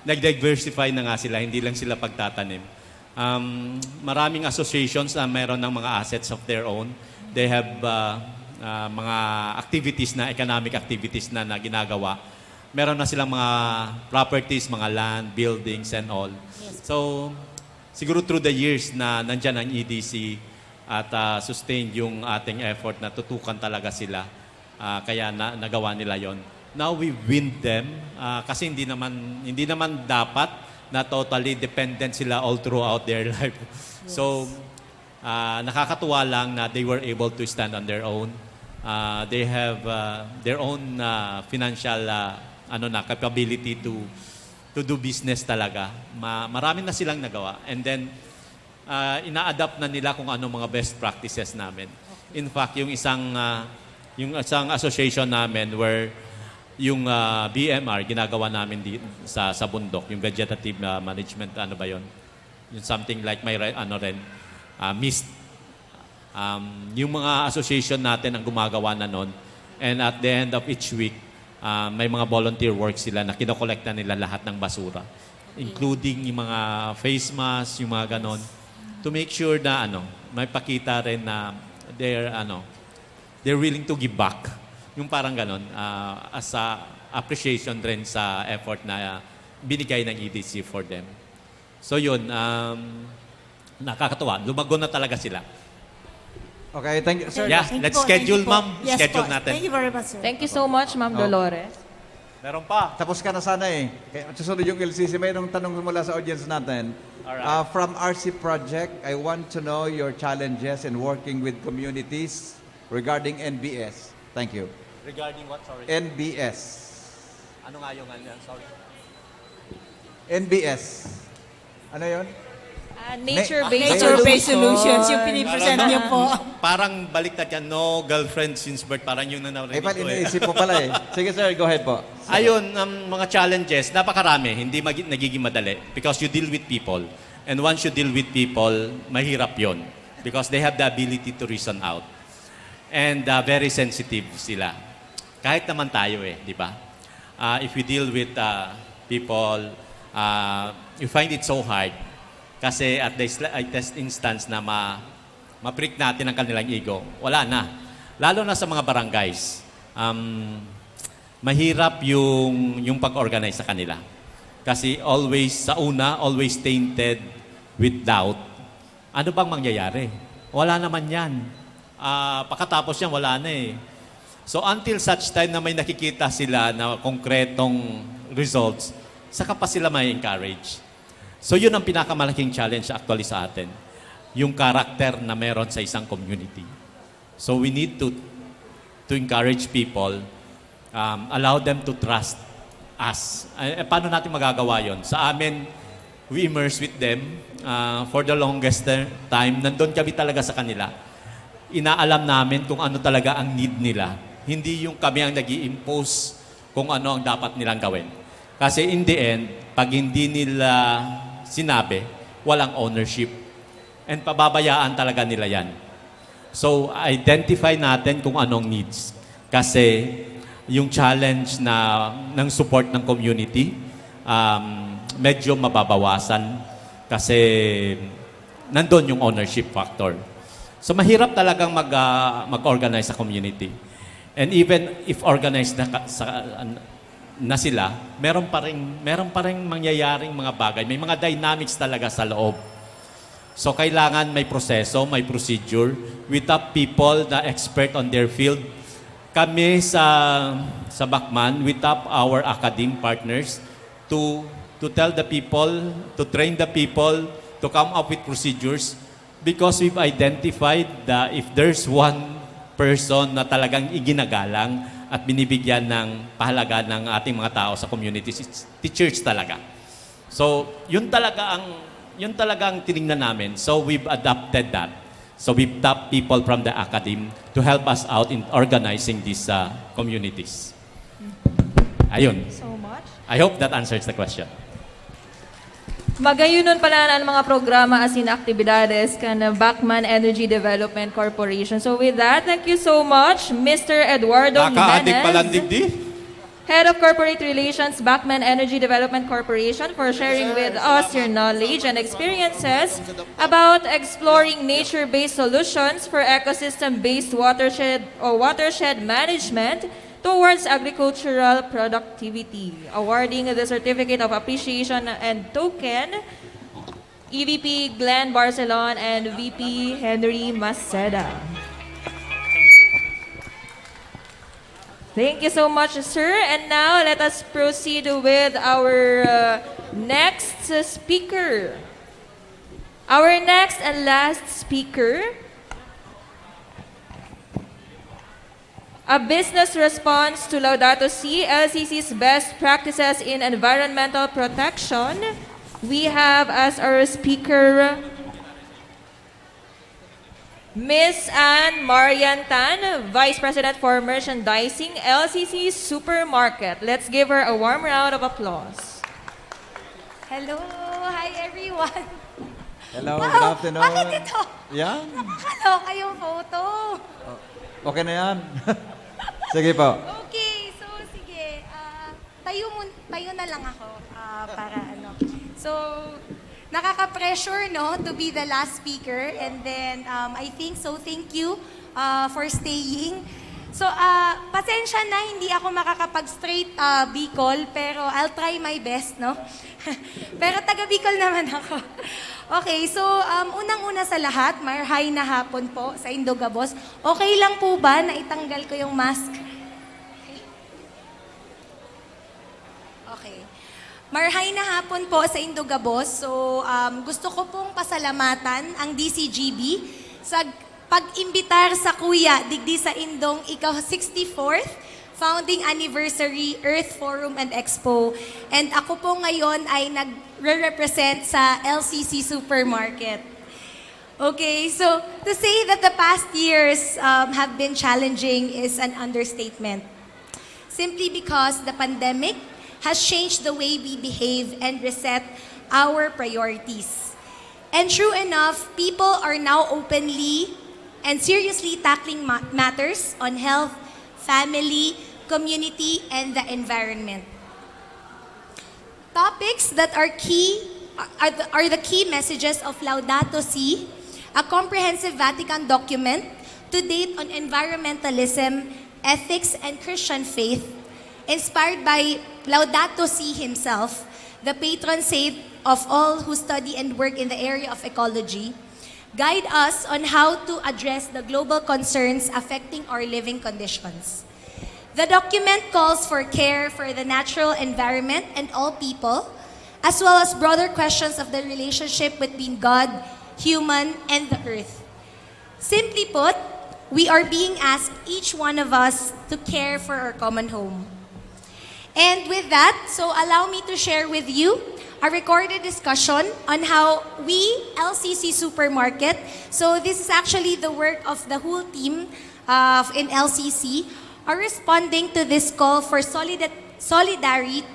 nagdiversify na nga sila, hindi lang sila pagtatanim. Um, maraming associations na mayroon ng mga assets of their own. They have ah, ah, mga activities na, economic activities na, na ginagawa. Meron na silang mga properties, mga land, buildings and all. So, siguro through the years na nandyan ang E D C at ah, sustained yung ating effort na tutukan talaga sila. Ah, kaya na, nagawa nila yon. Now we wind them ah, kasi hindi naman hindi naman dapat na totally dependent sila all throughout their life. So ah, nakakatuwa lang na they were able to stand on their own. Ah, they have ah, their own ah, financial ah, ano na capability to to do business talaga. Ma- marami na silang nagawa. And then ah, ina-adapt na nila kung ano mga best practices namin. In fact, yung isang ah, yung isang association namin where yung ah, B M R ginagawa namin di, sa sa bundok, yung vegetative ah, management, ano ba yon? Yung something like may re- ano rin ah, mist. Um, yung mga association natin ang gumagawa na nun. And at the end of each week, ah, may mga volunteer work sila na kinokolekta nila lahat ng basura. Including yung mga face mask, yung mga ganon. To make sure na ano, may pakita rin na they're, ano, they're willing to give back. Yung parang ganon, ah, as a appreciation rin sa effort na ah, binigay ng E D C for them. So yun, um, nakakatuwa. Lumago na talaga sila. Okay, thank you, sir. Yeah, Thank you let's po, thank you schedule, po. ma'am. Yes Schedule po. natin. Thank you very much, sir. Thank you so much, Ma'am Oh. Dolores. Meron pa. Tapos ka na sana eh. Kaya susunod yung L C C, mayroong tanong mula sa audience natin. Alright. Uh, from R C Project, I want to know your challenges in working with communities regarding N B S. Thank you. Regarding what, sorry? N B S. Ano nga yung ano? Sorry. N B S. Ano yun? Ah, nature-based Nature-based solution. solutions yung pinipresent niyo po. Parang baliktad yan, no girlfriend since birth. Parang yun na narinig Ay, pala, ko eh. iniisip ko pala eh. Sige sir, go ahead po. Ayun, ang mga challenges, napakarami, hindi magi- nagiging madali because you deal with people. And once you deal with people, mahirap yon because they have the ability to reason out. And uh, very sensitive sila. Kahit naman tayo eh, di ba? Uh, if we deal with uh, people, uh, you find it so hard kasi at the slightest instance na ma ma-prick natin ang kanilang ego, wala na. Lalo na sa mga barangays, um, mahirap yung, yung pag-organize sa kanila. Kasi always, sa una, always tainted with doubt. Ano bang mangyayari? Wala naman yan. Ah, pakatapos yan, wala na eh. So until such time na may nakikita sila na konkretong results, saka pa sila may encourage. So yun ang pinakamalaking challenge actually sa atin, yung character na meron sa isang community. So we need to to encourage people, um, allow them to trust us. Eh, eh, paano natin magagawa yon? Sa amin, we immerse with them uh, for the longest time. Nandun kami talaga sa kanila. Inaalam namin kung ano talaga ang need nila. Hindi yung kami ang nag impose kung ano ang dapat nilang gawin. Kasi in the end, pag hindi nila sinabi, walang ownership. And pababayaan talaga nila yan. So, identify natin kung anong needs. Kasi yung challenge na ng support ng community, um, medyo mababawasan kasi nandun yung ownership factor. So, mahirap talagang mag, ah, mag-organize sa community. And even if organized na, ka- sa, na sila, meron pa rin, meron pa rin mangyayaring mga bagay. May mga dynamics talaga sa loob. So, kailangan may proseso, may procedure. We tap people na expert on their field. Kami sa, sa Bacman, we tap our academe partners to, to tell the people, to train the people, to come up with procedures because we've identified that if there's one person na talagang iginagalang at binibigyan ng pahalaga ng ating mga tao sa community, it's the church talaga. So, yun talaga ang yun talaga ang tiningnan namin. So, we've adapted that. So, we've tapped people from the academe to help us out in organizing these uh, communities. Ayun. So much. I hope that answers the question. Magayunon pala an mga programa asin aktibidades kan Bacman Energy Development Corporation. So with that, thank you so much, Mister Eduardo Nakaadik Jimenez, palang digdi? Head of Corporate Relations, Bacman Energy Development Corporation, for sharing with us your knowledge and experiences about exploring nature-based solutions for ecosystem-based watershed or watershed management towards agricultural productivity, awarding the Certificate of Appreciation and Token, E V P Glenn Barcelon and V P Henry Maceda. Thank you so much, sir. And now, let us proceed with our uh, next speaker. Our next and last speaker, a business response to Laudato Si, L C C's best practices in environmental protection. We have as our speaker Miss Anne Marian Tan, Vice President for Merchandising, L C C Supermarket. Let's give her a warm round of applause. Hello! Hi everyone! Hello, Wow, good afternoon. Bakit ito? Yan. Nakakaloka yung photo. Okay na yan. Sige po. Okay, so sige. Ah, tayo, mun tayo na lang ako ah, para ano. So, nakaka-pressure, no, to be the last speaker. And then, um, I think, so thank you ah, for staying. So, ah, pasensya na, hindi ako makakapag-straight ah, Bicol, pero I'll try my best, no? Pero taga Bicol naman ako. Okay, so um, unang-una sa lahat, marhay na hapon po sa Indogabos. Okay lang po ba na itanggal ko yung mask? Okay. Marhay na hapon po sa Indogabos. So, um, gusto ko pong pasalamatan ang D C G B sa pag-imbitar sa kuya digdi sa Indong ika sixty-fourth founding anniversary Earth Forum and Expo. And ako po ngayon ay nagre-represent sa L C C Supermarket. Okay, so to say that the past years um, have been challenging is an understatement. Simply because the pandemic has changed the way we behave and reset our priorities. And true enough, people are now openly and seriously tackling ma- matters on health, family, community, and the environment. Topics that are key are the, are the key messages of Laudato Si, a comprehensive Vatican document to date on environmentalism, ethics, and Christian faith, inspired by Laudato Si himself, the patron saint of all who study and work in the area of ecology, guide us on how to address the global concerns affecting our living conditions. The document calls for care for the natural environment and all people, as well as broader questions of the relationship between God, human, and the earth. Simply put, we are being asked, each one of us, to care for our common home. And with that, so allow me to share with you a recorded discussion on how we, L C C Supermarket, so this is actually the work of the whole team uh, in L C C, are responding to this call for solidar- solidari-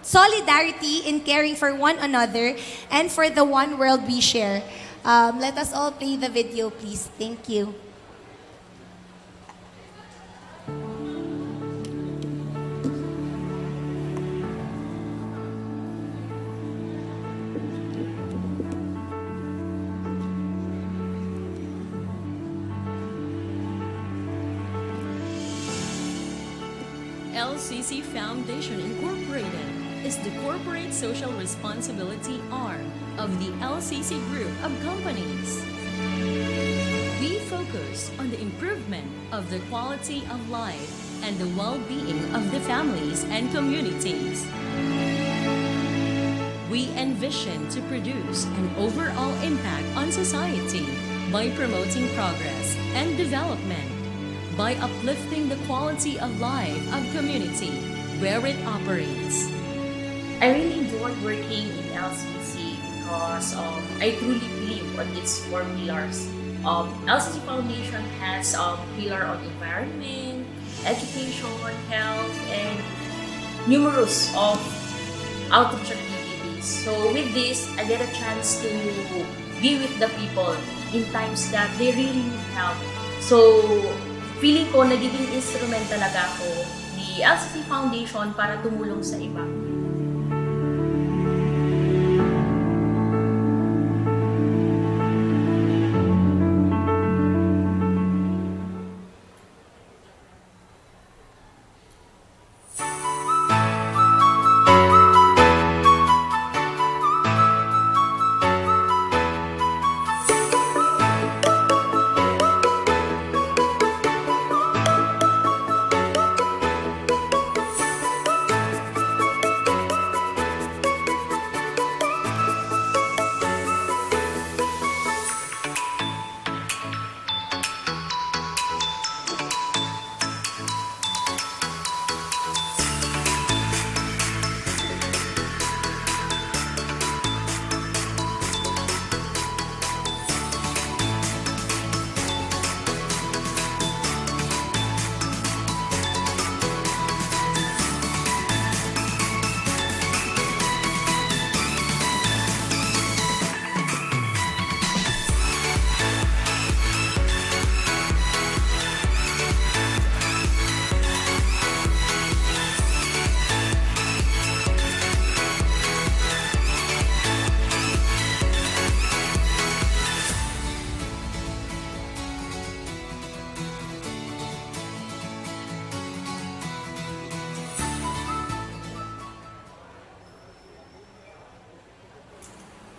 solidarity in caring for one another and for the one world we share. Um, let us all play the video, please. Thank you. L C C Foundation Incorporated is the corporate social responsibility arm of the L C C Group of Companies. We focus on the improvement of the quality of life and the well-being of the families and communities. We envision to produce an overall impact on society by promoting progress and development, by uplifting the quality of life of community where it operates. I really enjoyed working in L C C because um, I truly believe on its four pillars. Um, L C C Foundation has um, pillar on environment, education, health, and numerous of outreach activities. So with this, I get a chance to be with the people in times that they really need help. So, feeling ko nagiging instrument talaga ako ni L C C Foundation para tumulong sa iba.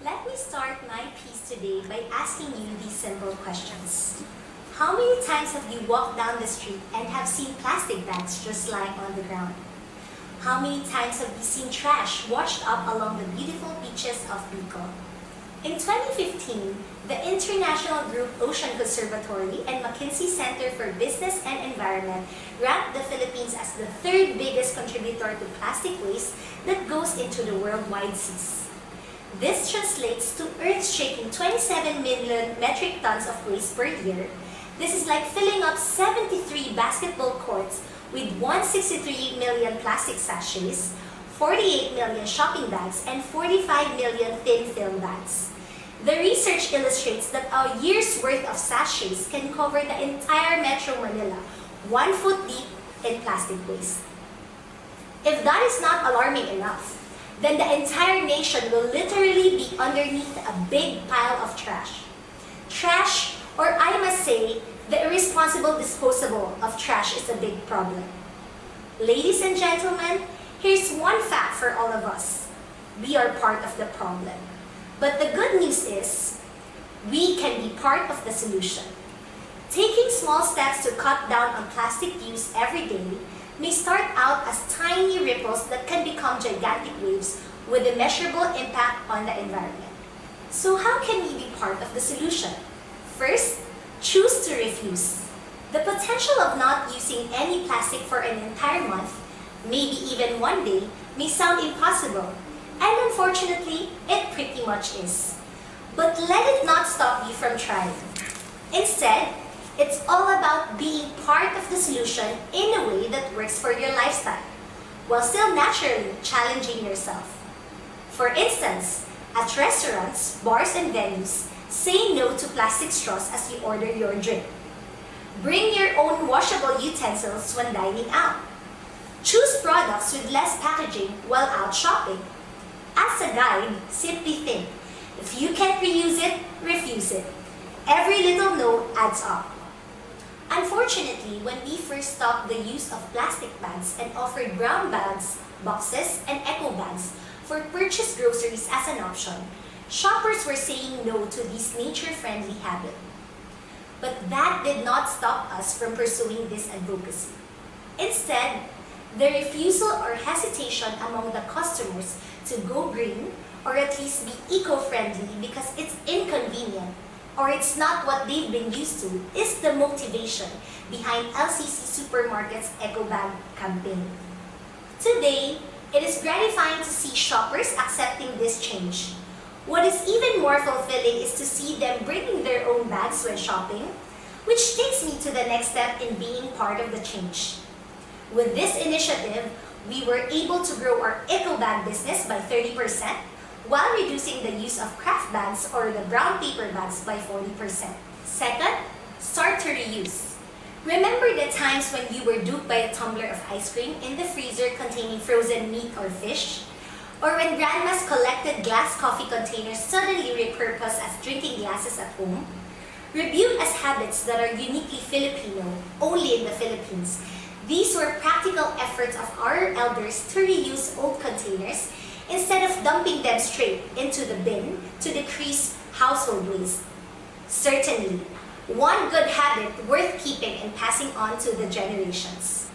Let me start my piece today by asking you these simple questions. How many times have you walked down the street and have seen plastic bags just lying on the ground? How many times have you seen trash washed up along the beautiful beaches of Bicol? In twenty fifteen, the international group Ocean Conservatory and McKinsey Center for Business and Environment ranked the Philippines as the third biggest contributor to plastic waste that goes into the worldwide seas. This translates to earth-shaking twenty-seven million metric tons of waste per year. This is like filling up seventy-three basketball courts with one sixty-three million plastic sachets, forty-eight million shopping bags, and forty-five million thin film bags. The research illustrates that a year's worth of sachets can cover the entire Metro Manila, one foot deep in plastic waste. If that is not alarming enough, then the entire nation will literally be underneath a big pile of trash. Trash, or I must say, the irresponsible disposal of trash is a big problem. Ladies and gentlemen, here's one fact for all of us. We are part of the problem. But the good news is, we can be part of the solution. Taking small steps to cut down on plastic use every day may start out as tiny ripples that can become gigantic waves with a measurable impact on the environment. So how can we be part of the solution? First, choose to refuse. The potential of not using any plastic for an entire month, maybe even one day, may sound impossible. And unfortunately, it pretty much is. But let it not stop you from trying. Instead, it's all about being part of the solution in a way that works for your lifestyle, while still naturally challenging yourself. For instance, at restaurants, bars, and venues, say no to plastic straws as you order your drink. Bring your own washable utensils when dining out. Choose products with less packaging while out shopping. As a guide, simply think, if you can't reuse it, refuse it. Every little no adds up. Unfortunately, when we first stopped the use of plastic bags and offered brown bags, boxes, and eco bags for purchased groceries as an option, shoppers were saying no to this nature-friendly habit. But that did not stop us from pursuing this advocacy. Instead, the refusal or hesitation among the customers to go green or at least be eco-friendly because it's inconvenient or it's not what they've been used to is the motivation behind L C C Supermarket's Eco Bag campaign. Today, it is gratifying to see shoppers accepting this change. What is even more fulfilling is to see them bringing their own bags when shopping, which takes me to the next step in being part of the change. With this initiative, we were able to grow our eco bag business by thirty percent while reducing the use of kraft bags or the brown paper bags by forty percent. Second, start to reuse. Remember the times when you were duped by a tumbler of ice cream in the freezer containing frozen meat or fish? Or when grandma's collected glass coffee containers suddenly repurposed as drinking glasses at home? Reviewed as habits that are uniquely Filipino, only in the Philippines, these were practical efforts of our elders to reuse old containers instead of dumping them straight into the bin to decrease household waste. Certainly, one good habit worth keeping and passing on to the generations.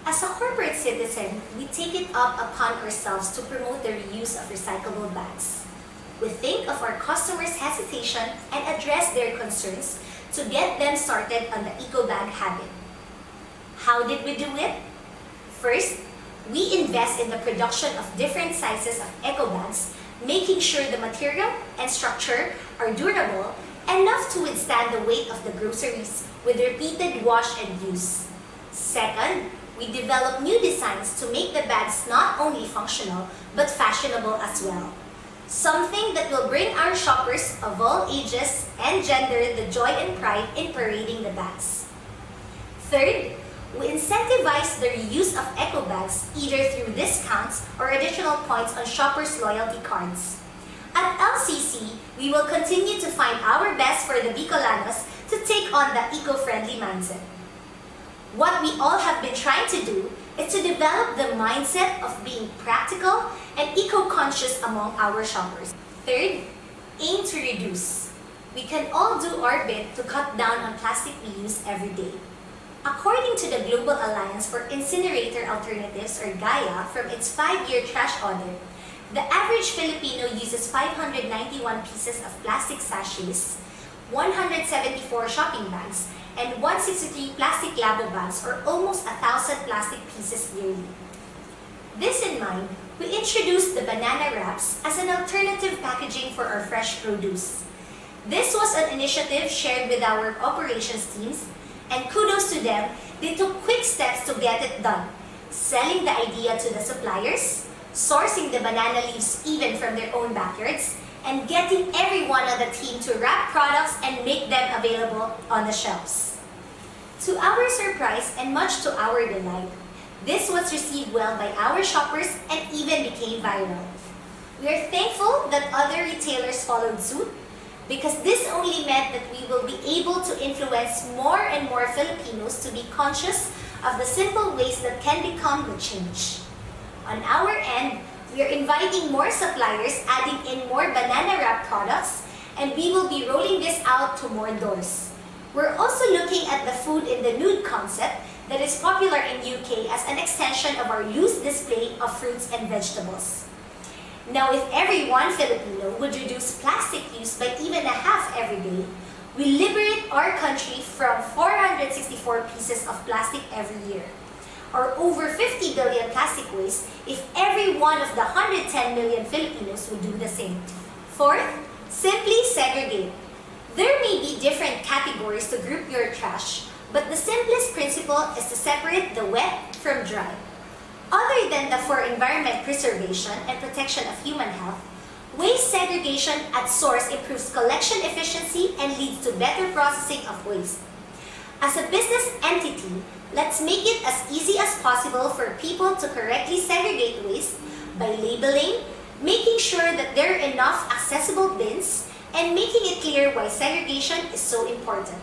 As a corporate citizen, we take it up upon ourselves to promote the reuse of recyclable bags. We think of our customers' hesitation and address their concerns to get them started on the eco bag habit. How did we do it? First, we invest in the production of different sizes of eco bags, making sure the material and structure are durable enough to withstand the weight of the groceries with repeated wash and use. Second, we develop new designs to make the bags not only functional but fashionable as well. Something that will bring our shoppers of all ages and gender the joy and pride in parading the bags. Third, we incentivize the reuse of eco bags either through discounts or additional points on shoppers' loyalty cards. At L C C, we will continue to find our best for the Bicolanos to take on the eco-friendly mindset. What we all have been trying to do is to develop the mindset of being practical and eco-conscious among our shoppers. Third, aim to reduce. We can all do our bit to cut down on plastic we use every day. According to the Global Alliance for Incinerator Alternatives, or GAIA, from its five-year trash audit, the average Filipino uses five hundred ninety-one pieces of plastic sachets, one hundred seventy-four shopping bags, and one sixty-three plastic labo bags, or almost a thousand plastic pieces yearly. This in mind, we introduced the banana wraps as an alternative packaging for our fresh produce. This was an initiative shared with our operations teams, and kudos to them, they took quick steps to get it done, selling the idea to the suppliers, sourcing the banana leaves even from their own backyards, and getting everyone on the team to wrap products and make them available on the shelves. To our surprise and much to our delight, this was received well by our shoppers and even became viral. We are thankful that other retailers followed suit because this only meant that we will be able to influence more and more Filipinos to be conscious of the simple ways that can become the change. On our end, we are inviting more suppliers adding in more banana wrap products, and we will be rolling this out to more doors. We're also looking at the food in the nude concept that is popular in U K as an extension of our loose display of fruits and vegetables. Now, if every one Filipino would reduce plastic use by even a half every day, we liberate our country from four hundred sixty-four pieces of plastic every year, or over fifty billion plastic waste if every one of the one hundred ten million Filipinos would do the same. Fourth, simply segregate. There may be different categories to group your trash, but the simplest principle is to separate the wet from dry. Other than the for environment preservation and protection of human health, waste segregation at source improves collection efficiency and leads to better processing of waste. As a business entity, let's make it as easy as possible for people to correctly segregate waste by labeling, making sure that there are enough accessible bins, and making it clear why segregation is so important.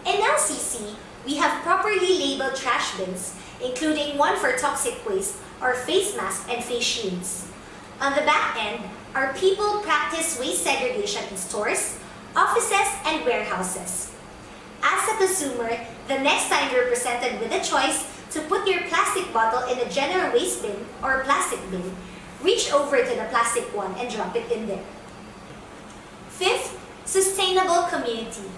In L C C, we have properly labeled trash bins, including one for toxic waste or face mask and face shields. On the back end, our people practice waste segregation in stores, offices, and warehouses. As a consumer, the next time you're presented with a choice to put your plastic bottle in a general waste bin or plastic bin, reach over to the plastic one and drop it in there. Fifth, sustainable community.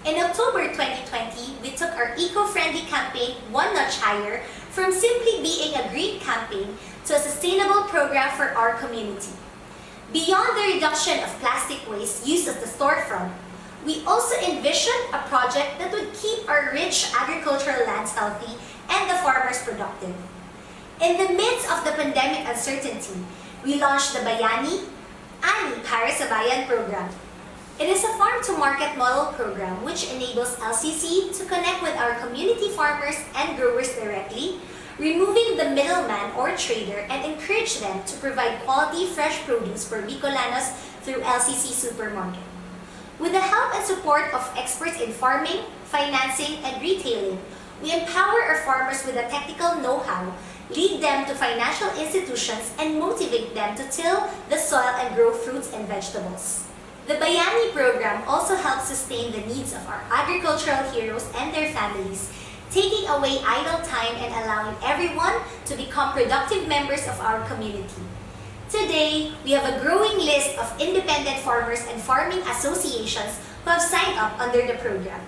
In October twenty twenty, we took our eco-friendly campaign one notch higher, from simply being a green campaign to a sustainable program for our community. Beyond the reduction of plastic waste used at the storefront, we also envisioned a project that would keep our rich agricultural lands healthy and the farmers productive. In the midst of the pandemic uncertainty, we launched the Bayani, Ani para sa Bayan program. It is a farm-to-market model program which enables L C C to connect with our community farmers and growers directly, removing the middleman or trader, and encourage them to provide quality fresh produce for Bicolanos through L C C Supermarket. With the help and support of experts in farming, financing, and retailing, we empower our farmers with the technical know-how, lead them to financial institutions, and motivate them to till the soil and grow fruits and vegetables. The Bayani program also helps sustain the needs of our agricultural heroes and their families, taking away idle time and allowing everyone to become productive members of our community. Today, we have a growing list of independent farmers and farming associations who have signed up under the program.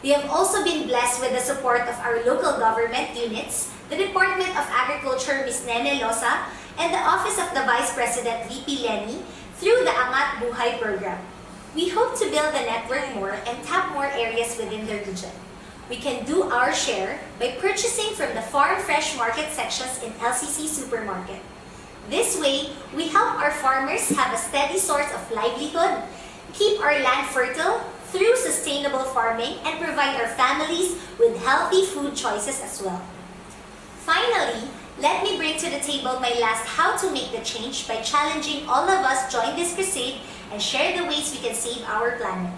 We have also been blessed with the support of our local government units, the Department of Agriculture, Miss Nene Losa, and the Office of the Vice President, V P Leni, through the Angat Buhay program. We hope to build the network more and tap more areas within the region. We can do our share by purchasing from the Farm Fresh Market sections in L C C Supermarket. This way, we help our farmers have a steady source of livelihood, keep our land fertile through sustainable farming, and provide our families with healthy food choices as well. Finally, let me bring to the table my last how to make the change by challenging all of us join this crusade and share the ways we can save our planet.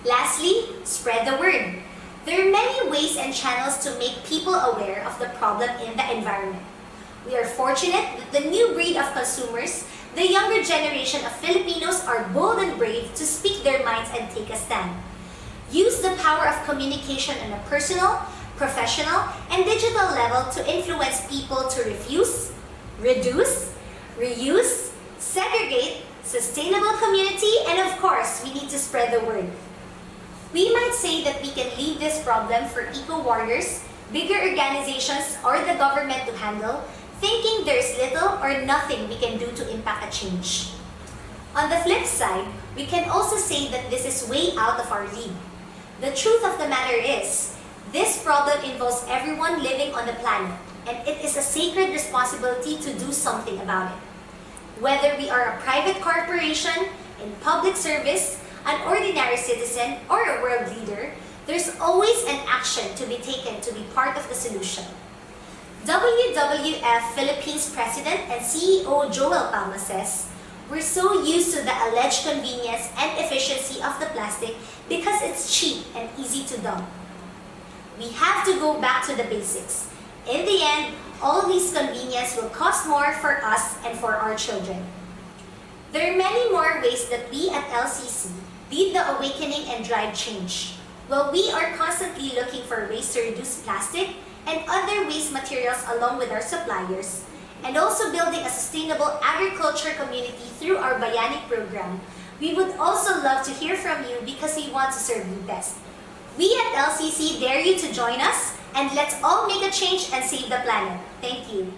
Lastly, spread the word. There are many ways and channels to make people aware of the problem in the environment. We are fortunate that the new breed of consumers, the younger generation of Filipinos, are bold and brave to speak their minds and take a stand. Use the power of communication on a personal, professional, and digital level to influence people to refuse, reduce, reuse, segregate, sustainable community, and of course, we need to spread the word. We might say that we can leave this problem for eco-warriors, bigger organizations, or the government to handle, thinking there's little or nothing we can do to impact a change. On the flip side, we can also say that this is way out of our league. The truth of the matter is, this problem involves everyone living on the planet, and it is a sacred responsibility to do something about it. Whether we are a private corporation, in public service, an ordinary citizen, or a world leader, there's always an action to be taken to be part of the solution. W W F Philippines President and C E O Joel Palma says, "We're so used to the alleged convenience and efficiency of the plastic because it's cheap and easy to dump. We have to go back to the basics. In the end, all this convenience will cost more for us and for our children." There are many more ways that we at L C C lead the awakening and drive change. While we are constantly looking for ways to reduce plastic and other waste materials along with our suppliers, and also building a sustainable agriculture community through our Bayani program, we would also love to hear from you because we want to serve you best. We at L C C dare you to join us, and let's all make a change and save the planet. Thank you.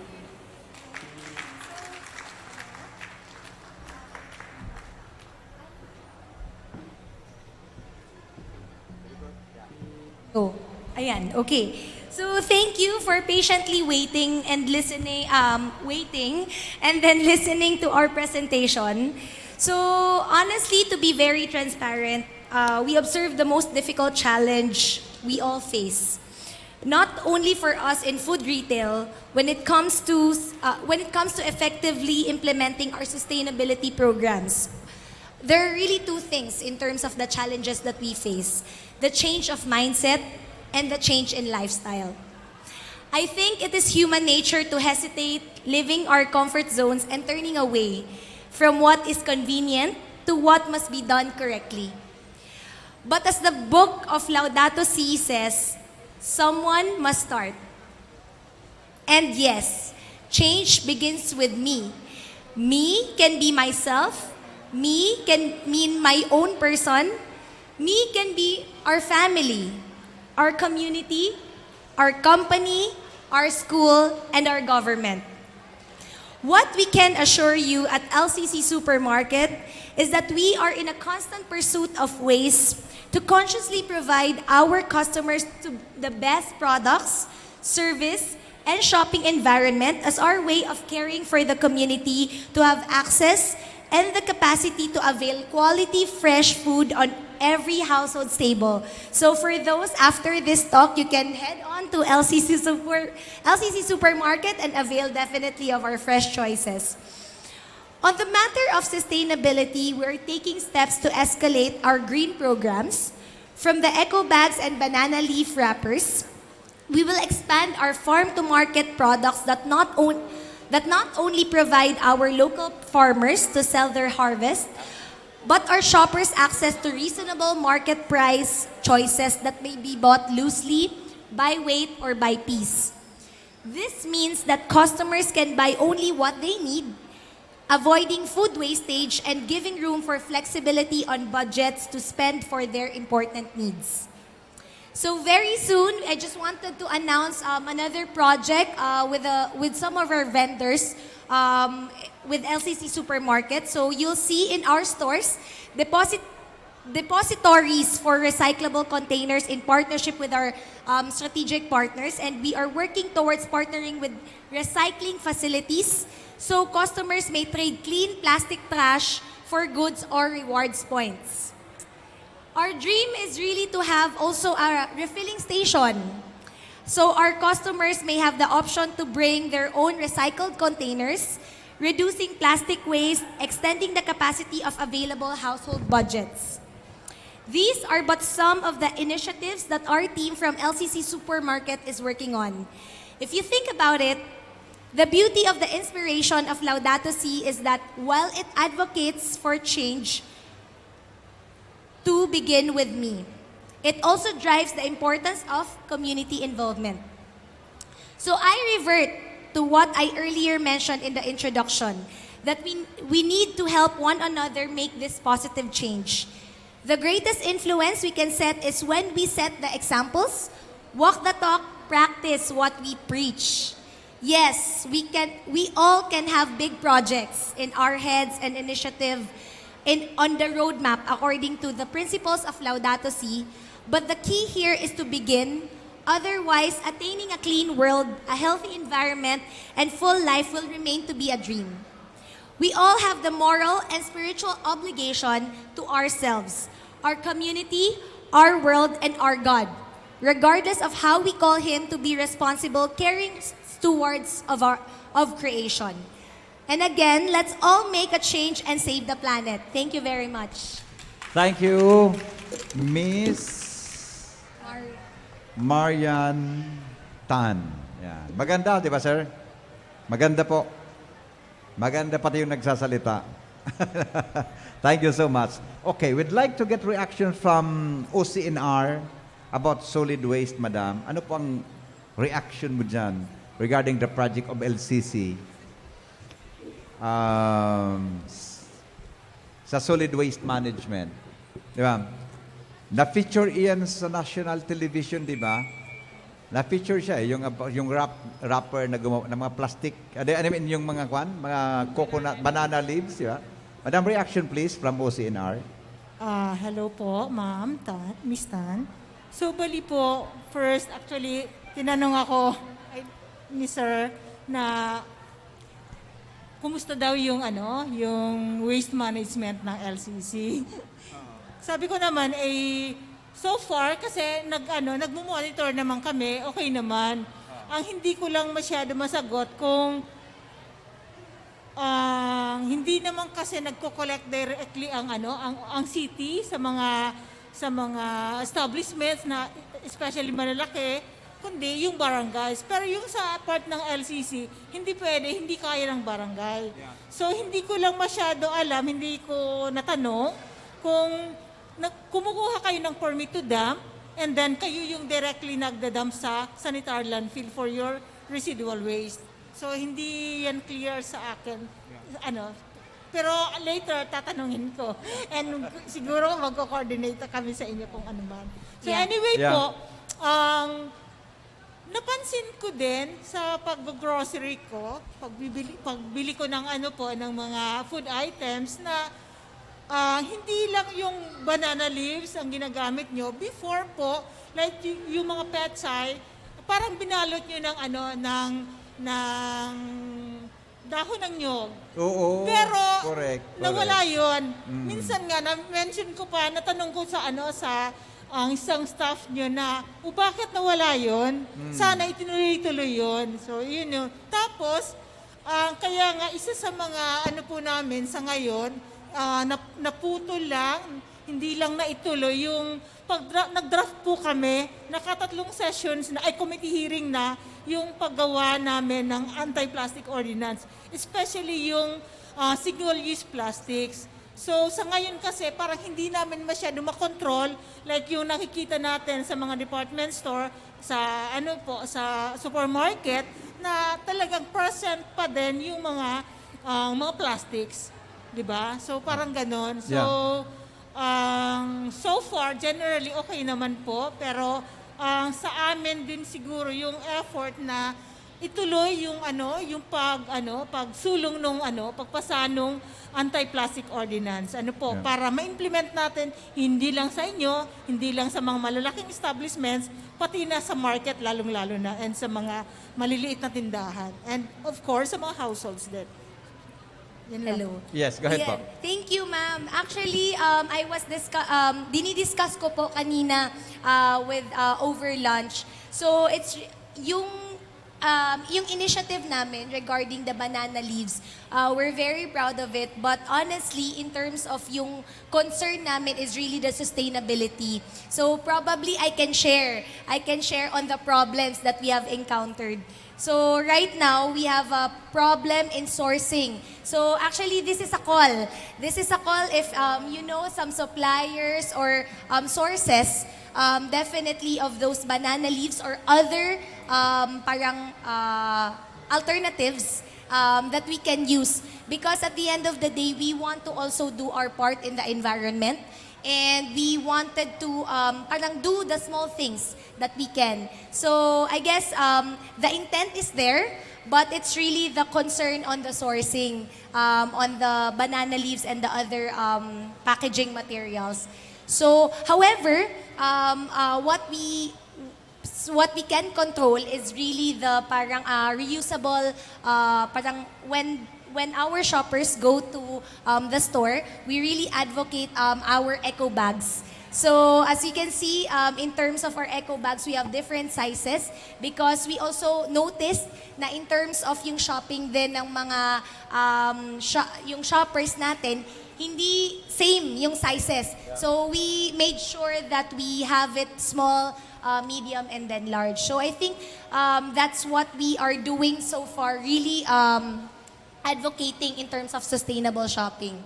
Oh, ayan. Okay. So, thank you for patiently waiting and listening, um, waiting, and then listening to our presentation. So, honestly, to be very transparent, uh, we observe the most difficult challenge we all face. Not only for us in food retail, when it comes to, uh, when it comes to effectively implementing our sustainability programs, there are really two things in terms of the challenges that we face: the change of mindset and the change in lifestyle. I think it is human nature to hesitate leaving our comfort zones and turning away from what is convenient to what must be done correctly. But as the book of Laudato Si says, someone must start. And yes, change begins with me. Me can be myself. Me can mean my own person. Me can be our family, our community, our company, our school, and our government. What we can assure you at L C C Supermarket is that we are in a constant pursuit of ways to consciously provide our customers to the best products, service, and shopping environment as our way of caring for the community to have access and the capacity to avail quality fresh food on every household table. So for those after this talk, you can head on to L C C Super, L C C Supermarket and avail definitely of our fresh choices. On the matter of sustainability, we're taking steps to escalate our green programs, from the eco bags and banana leaf wrappers. We will expand our farm-to-market products that not on-, that not only provide our local farmers to sell their harvest, but our shoppers access to reasonable market price choices that may be bought loosely, by weight, or by piece. This means that customers can buy only what they need, avoiding food wastage and giving room for flexibility on budgets to spend for their important needs. So very soon, I just wanted to announce, um, another project, uh, with, uh, with some of our vendors, um, with L C C Supermarket. So you'll see in our stores, deposit, depositories for recyclable containers in partnership with our, um, strategic partners. And we are working towards partnering with recycling facilities so customers may trade clean plastic trash for goods or rewards points. Our dream is really to have also a refilling station. So our customers may have the option to bring their own recycled containers, reducing plastic waste, extending the capacity of available household budgets. These are but some of the initiatives that our team from L C C Supermarket is working on. If you think about it, the beauty of the inspiration of Laudato Si is that while it advocates for change, to begin with me. It also drives the importance of community involvement. So I revert to what I earlier mentioned in the introduction, that we, we need to help one another make this positive change. The greatest influence we can set is when we set the examples, walk the talk, practice what we preach. Yes, we can, we all can have big projects in our heads and initiative in, on the roadmap according to the principles of Laudato Si, but the key here is to begin. Otherwise, attaining a clean world, a healthy environment, and full life will remain to be a dream. We all have the moral and spiritual obligation to ourselves, our community, our world, and our God, regardless of how we call Him, to be responsible, caring stewards of our, of creation. And again, let's all make a change and save the planet. Thank you very much. Thank you, Miss Marian Tan. Yan. Maganda, di ba, sir? Maganda po. Maganda pati yung nagsasalita. Thank you so much. Okay, we'd like to get reaction from O C N R about solid waste, madam. Ano po ang reaction mo dyan regarding the project of L C C? um, s- sa solid waste management. Di ba? Na-feature iyan sa national television, di ba? Na-feature siya, eh, yung, ab- yung wrap, wrapper na gumawa ng mga plastic, ano, ano yun, yung mga kwan, mga coconut, banana leaves, di ba? Madam, reaction please from O C N R. Ah, hello po, ma'am, Tan, Miss Tan. So, bali po, first, actually, tinanong ako ay, ni Sir na kumusta daw yung, ano, yung waste management ng L C C. Sabi ko naman, eh, so far, kasi nag, ano, nagmo-monitor naman kami, okay naman. Ang hindi ko lang masyado masagot kung ang hindi naman kasi nagko-collect directly ang, ano, ang, ang city sa mga, sa mga establishments na especially malalaki, kundi yung barangays. Pero yung sa part ng L C C, hindi pwede, hindi kaya ng barangay. Yeah. So, hindi ko lang masyado alam, hindi ko natanong kung nag- kumukuha kayo ng permit to dump and then kayo yung directly nagda-dump sa sanitary landfill for your residual waste. So, hindi yan clear sa akin. Ano, pero later, tatanungin ko. And siguro magko-coordinate kami sa inyo kung ano man. So, Yeah. Anyway Yeah. po, ang napansin ko din sa pag-grocery ko, pagbibili, pagbili ko ng ano po, ng mga food items na ah, hindi lang yung banana leaves ang ginagamit nyo. Before po, like y- yung mga pechay, parang binalot nyo ng ano, ng, ng dahon ng nyog. Oo, Pero correct, nawala correct. Yun. Mm. Minsan nga, na-mention ko pa, natanong ko sa ano, sa ang isang staff nyo na, o bakit nawala yun? Mm. Sana itinuloy-tuloy yun. So, yun yun. Tapos, ah, kaya nga, isa sa mga ano po namin sa ngayon, ah, nap- naputol lang, hindi lang naituloy yung pag nag-draft po kami, nakatatlong sessions na, ay committee hearing na, yung paggawa namin ng anti-plastic ordinance, especially yung ah, single-use plastics. So, sa ngayon kasi, parang hindi namin masyado makontrol, like yung nakikita natin sa mga department store, sa ano po, sa supermarket, na talagang present pa din yung mga ah, mga plastics, 'di ba? So, parang ganon. So, Yeah. ang so far, generally okay naman po, pero ang sa amin din siguro yung effort na ituloy yung ano, yung pag ano, pagsulong nung ano, pagpasa nung anti-plastic ordinance. Ano po, Yeah. Para ma-implement natin hindi lang sa inyo, hindi lang sa mga malalaking establishments, pati na sa market lalong-lalo na and sa mga maliliit na tindahan. And of course, sa mga households din. Yan lang. Hello. Yes, go ahead po. Thank you, ma'am. Actually, um, I was discuss, um, dinidiscuss ko po kanina uh, with uh, over lunch. So, it's yung um, yung initiative namin regarding the banana leaves, uh, we're very proud of it. But honestly, in terms of yung concern namin is really the sustainability. So probably I can share. I can share on the problems that we have encountered. So right now, we have a problem in sourcing. So actually, this is a call. This is a call if um, you know some suppliers or um, sources, um, definitely of those banana leaves or other um, parang uh, alternatives um, that we can use. Because at the end of the day, we want to also do our part in the environment. And we wanted to um, parang do the small things that we can. So I guess um, the intent is there, but it's really the concern on the sourcing um, on the banana leaves and the other um, packaging materials. So, however, um, uh, what we s- what we can control is really the parang uh, reusable uh, parang when when our shoppers go to um, the store, we really advocate um, our eco bags. So as you can see, um, in terms of our eco bags, we have different sizes because we also noticed na in terms of yung shopping din ng mga um, sho- yung shoppers natin, hindi same yung sizes. So we made sure that we have it small, uh, medium, and then large. So I think um, that's what we are doing so far, really um, advocating in terms of sustainable shopping.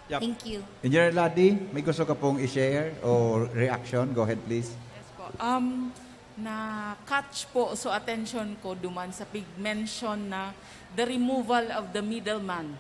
Yep. Thank you. Engineer Ladi, may gusto ka pong i-share o reaction? Go ahead, please. Yes po. Um, na-catch po, so attention ko duman sa pig-mention na the removal of the middleman.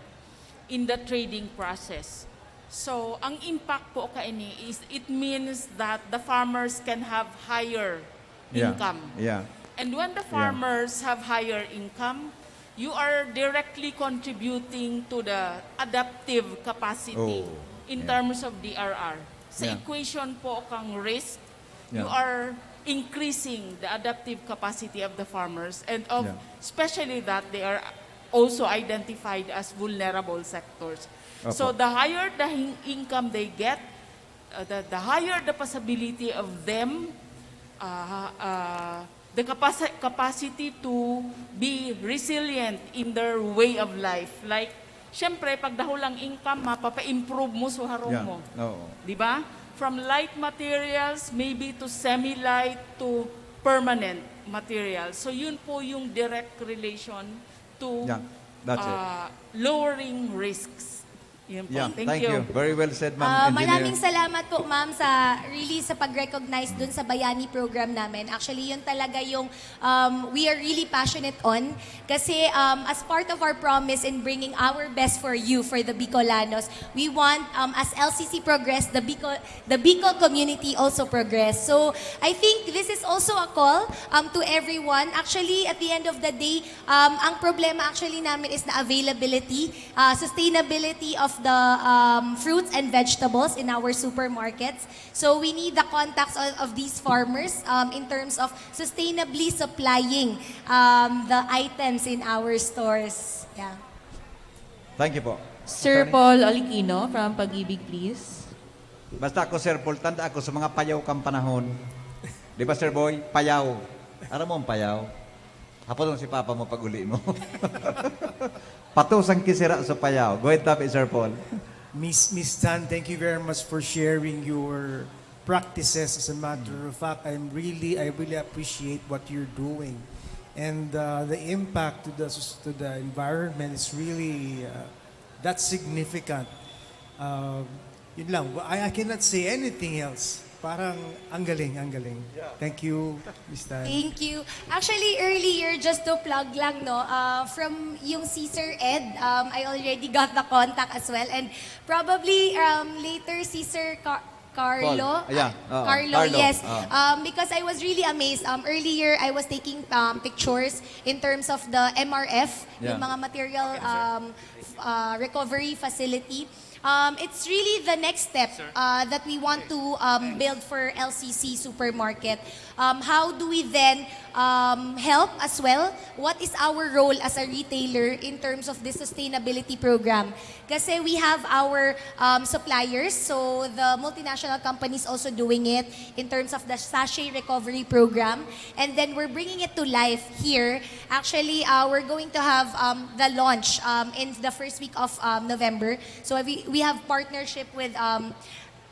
in the trading process. So, ang impact po kaini is, it means that the farmers can have higher Yeah. income. Yeah. And when the Yeah. farmers have higher income, you are directly contributing to the adaptive capacity Oh, in yeah. terms of D R R. Sa Yeah. equation po kang risk, you Yeah. are increasing the adaptive capacity of the farmers and of Yeah. especially that they are also identified as vulnerable sectors. Opo. So the higher the hin- income they get, uh, the, the higher the possibility of them, uh, uh, the capaci- capacity to be resilient in their way of life. Like, syempre, pag dahul ang income, mapapa-improve mo sa harong Yeah. mo. Oo. Di ba? From light materials, maybe to semi-light, to permanent materials. So, yun po yung direct relation to Yeah, that's it. uh, lowering risks. Yun po. Yeah, Thank, thank you. you. Very well said, Ma'am Ah, Engineer. maraming salamat po, ma'am, sa really sa pag-recognize dun sa Bayani program namin. Actually, yun talaga yung um, we are really passionate on. Kasi um, as part of our promise in bringing our best for you, for the Bicolanos, we want, um, as L C C progress, the Bicol, the Bicol community also progress. So, I think this is also a call um, to everyone. Actually, at the end of the day, um, ang problema actually namin is the availability, uh, sustainability of the um, fruits and vegetables in our supermarkets. So we need the contacts of, of these farmers um, in terms of sustainably supplying um, the items in our stores. Yeah. Thank you po. Sir Attorney? Paul Alikino from Pag-ibig, please. Basta ako, Sir Paul, tanda ako sa mga payaw kang panahon. Di ba, Sir Boy? Payaw. Aram mo ang payaw? Hapon si Papa mo pag uli mo. Patos ang kisira sa payaw. Go ahead, Tapi, Sir Paul. Miss Miss Tan, thank you very much for sharing your practices. As a matter of fact, I'm really I really appreciate what you're doing, and uh, the impact to the sus- to the environment is really uh, that's significant. Uh, yun lang. I, I cannot say anything else. Parang ang galing, ang galing. Thank you, Miss Tan. Thank you. Actually, earlier, just to plug lang, no, uh, from yung si Sir Ed, um, I already got the contact as well. And probably um, later, si Sir Car- Carlo. Paul. Yeah, Ah, oo, Carlo, Carlo, yes. oo. Um, because I was really amazed. Um, earlier, I was taking um, pictures in terms of the M R F, yung Yeah. mga material um, f- uh, recovery facility. Um, it's really the next step uh, that we want to um, build for L C C Supermarket. Um, how do we then um, help as well? What is our role as a retailer in terms of the sustainability program? Kasi we have our um, suppliers, so the multinational companies also doing it in terms of the sachet recovery program. And then we're bringing it to life here. Actually, uh, we're going to have um, the launch um, in the first week of um, November. So we, we have partnership with um,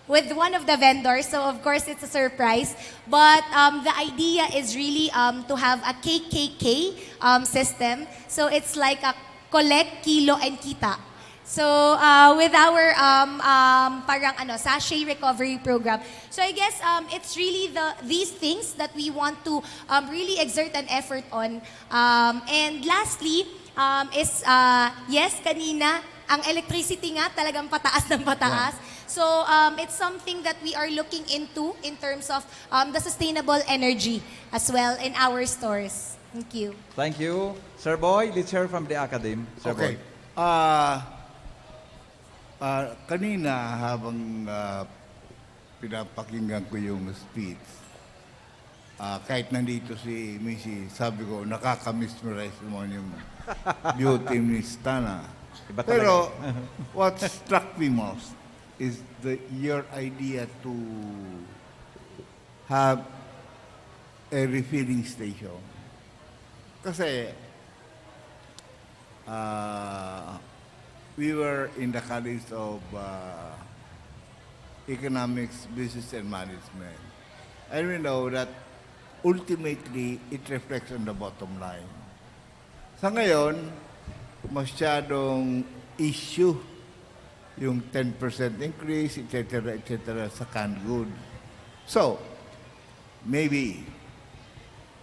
with one of the vendors. So of course, it's a surprise. But um, the idea is really um, to have a K K K um, system. So it's like a collect, kilo, and kita. So uh, with our um, um, parang ano sachet recovery program. So I guess um, it's really the these things that we want to um, really exert an effort on. Um, and lastly, um, is uh, yes, kanina ang electricity nga talagang pataas ng pataas. So um, it's something that we are looking into in terms of um, the sustainable energy as well in our stores. Thank you. Thank you. Sir Boy, let's hear from the academe. Sir Okay. Boy. Ah, ah, kanina habang ah, pinapakinggan ko yung speech, ah, kahit nandito si Missy, sabi ko, nakaka-mesmerize mo yung beauty ni Miss Tan. Iba Pero talaga. What struck me most is the your idea to have a refilling station. Kasi uh, we were in the College of uh, Economics, Business and Management. And we know that ultimately it reflects on the bottom line. Sa ngayon, masyadong issue yung ten percent increase, et cetera, et cetera sa canned goods. So, maybe,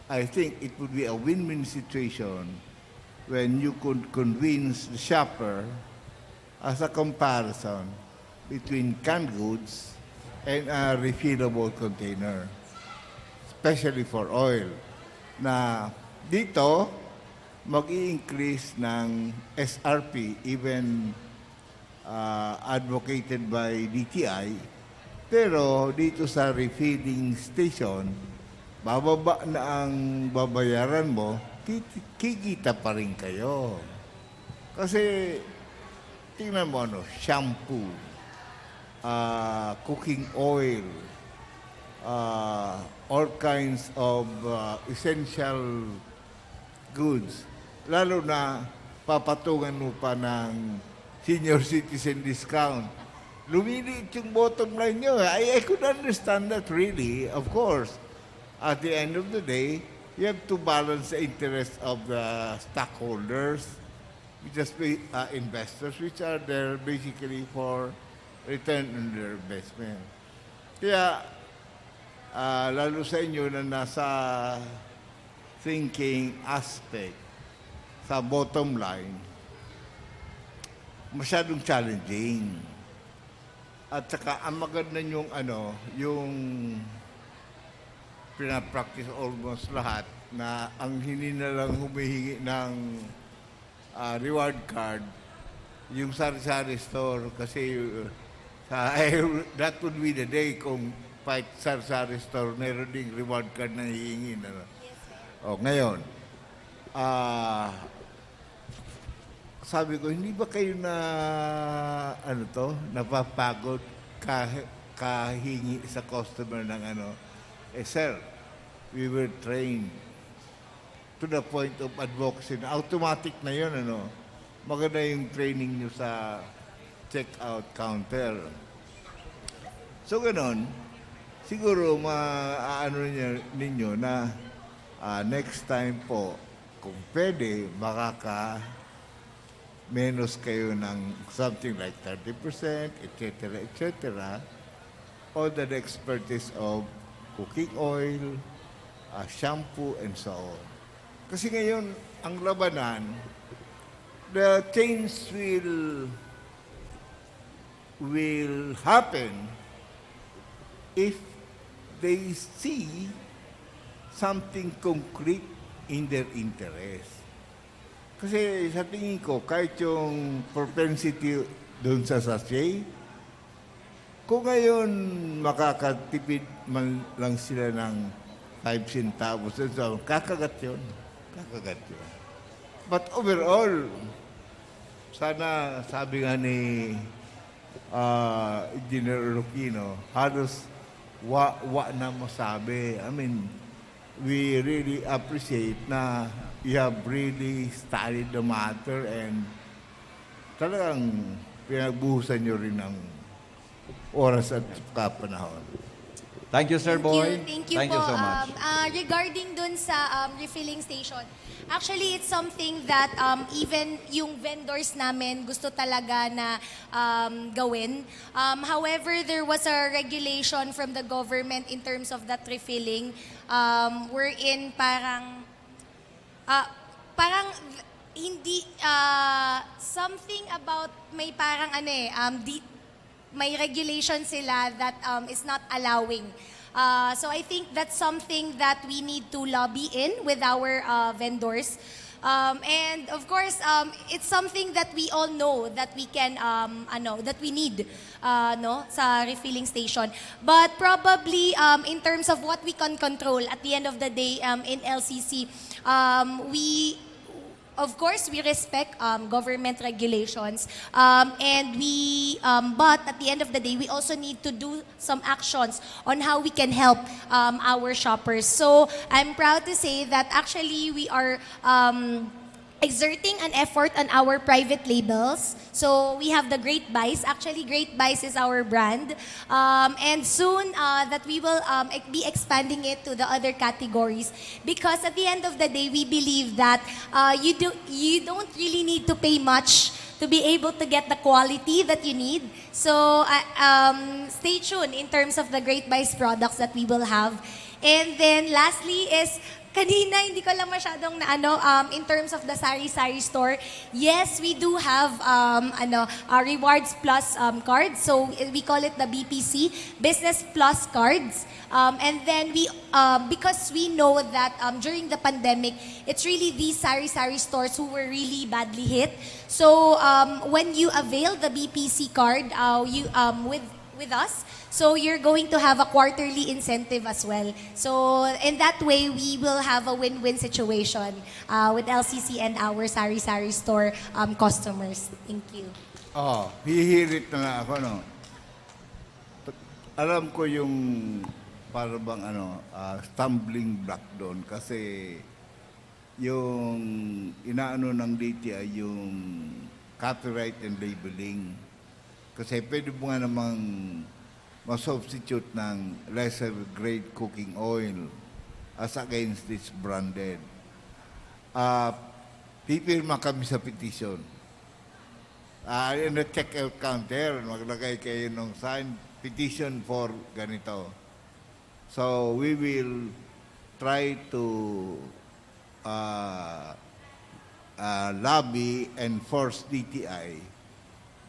I think it would be a win-win situation when you could convince the shopper as a comparison between canned goods and a refillable container, especially for oil, na dito mag-i-increase ng S R P, even, ah, advocated by D T I, pero dito sa refilling station, bababa na ang babayaran mo, ki-, kikita pa rin kayo. Kasi, tingnan mo, ano, shampoo, ah, cooking oil, ah, all kinds of, ah, essential goods. Lalo na, papatungan mo pa ng senior citizen discount. Lumiliit yung bottom line nyo. I, I could understand that, really, of course. At the end of the day, you have to balance the interest of the stockholders, which is, uh, investors, which are there basically for return on their investment. Kaya, ah, lalo sa inyo na nasa thinking aspect, sa bottom line, masyadong challenging. At saka, ang maganda yung, ano, yung pinapractice almost lahat, na ang hindi na lang humihingi ng, ah, reward card, yung sari-sari store. Kasi, uh, sa, that would be the day kung kahit sari-sari store, meron ding reward card na hihingi, ano. Yes, sir. O, ngayon, ah, sabi ko, "Hindi ba kayo na, ano to, napapagod ka-, kahingi sa customer ng ano?" Eh, sir, we were trained to the point of advocacy na automatic na yun, ano? Maganda yung training nyo sa checkout counter. So, ganon, siguro ma-, ano niya, ninyo na, ah, next time po, kung pwede, makaka-, menos kayo ng something like thirty percent, et cetera, et cetera, all the expertise of cooking oil, ah, shampoo, and so on. Kasi ngayon, ang labanan, the change will, will happen if they see something concrete in their interest. Kasi sa tingin ko, kahit yung propensity doon sa sachet, kung ngayon makakatipid man lang sila ng five centavos, and so on, kakagat yun. Kakagat yun. But overall, sana, sabi nga ni, ah, Engineer Lucchino, halos wa-, wa na masabi. I mean, we really appreciate na you have really studied the matter and talagang pinagbuhusan nyo rin ng oras at kapanahon. Thank you, Sir Boy. Thank you. Thank you po. Um, ah, regarding dun sa, um, refilling station, actually, it's something that, um, even yung vendors namin gusto talaga na, um, gawin. Um, however, there was a regulation from the government in terms of that refilling, um, wherein parang, ah, parang hindi, ah, something about may parang ano eh, um, di, may regulation sila that, um, is not allowing. Uh, so I think that's something that we need to lobby in with our, uh, vendors. Um, and of course, um, it's something that we all know that we can, um, ano, that we need, uh, no, sa refilling station. But probably, um, in terms of what we can control at the end of the day, um, in L C C, um, we of course, we respect, um, government regulations, um, and we, um, but at the end of the day, we also need to do some actions on how we can help, um, our shoppers. So, I'm proud to say that actually we are, um, exerting an effort on our private labels. So, we have the Great Buys. Actually, Great Buys is our brand. Um, and soon, uh, that we will, um, e-, be expanding it to the other categories. Because at the end of the day, we believe that, uh, you do, you don't really need to pay much to be able to get the quality that you need. So, uh, um, stay tuned in terms of the Great Buys products that we will have. And then, lastly is, Kanina, hindi ko lang masyadong na ano, um, in terms of the Sari Sari Store, yes, we do have, um, ano, uh, Rewards Plus, um, cards. So, we call it the B P C, Business Plus Cards. Um, and then we, um, because we know that, um, during the pandemic, it's really these Sari Sari stores who were really badly hit. So, um, when you avail the B P C card, uh, you, um, with, with us, so you're going to have a quarterly incentive as well. So, in that way, we will have a win-win situation, uh, with L C C and our Sari Sari Store, um, customers. Thank you. Oh, hihirit na lang ako, no? Alam ko yung para bang ano, ah, stumbling block doon kasi yung inaano ng D T I yung copyright and labeling. Kasi pwede mo nga namang ma-substitute ng lesser grade cooking oil as against this branded. Ah, pipirma kami sa petition. Ah, in the checkout counter, maglagay kayo ng sign, petition for ganito. So, we will try to uh, uh, lobby and force D T I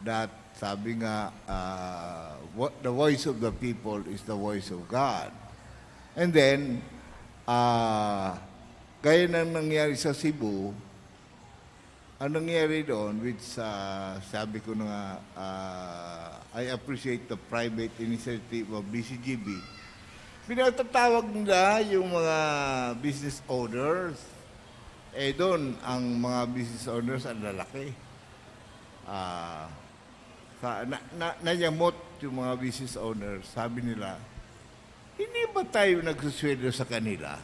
that sabi nga, uh, what the voice of the people is the voice of God. And then, uh, gaya ng nangyari sa Cebu, ang nangyari doon, which uh, sabi ko na nga, uh, I appreciate the private initiative of B C G B. Pinatatawag nila yung mga business owners. Eh doon, ang mga business owners ang lalaki. Ah, sa, na, na, nayamot yung mga business owners. Sabi nila, hindi ba tayo nagsusweldo sa kanila?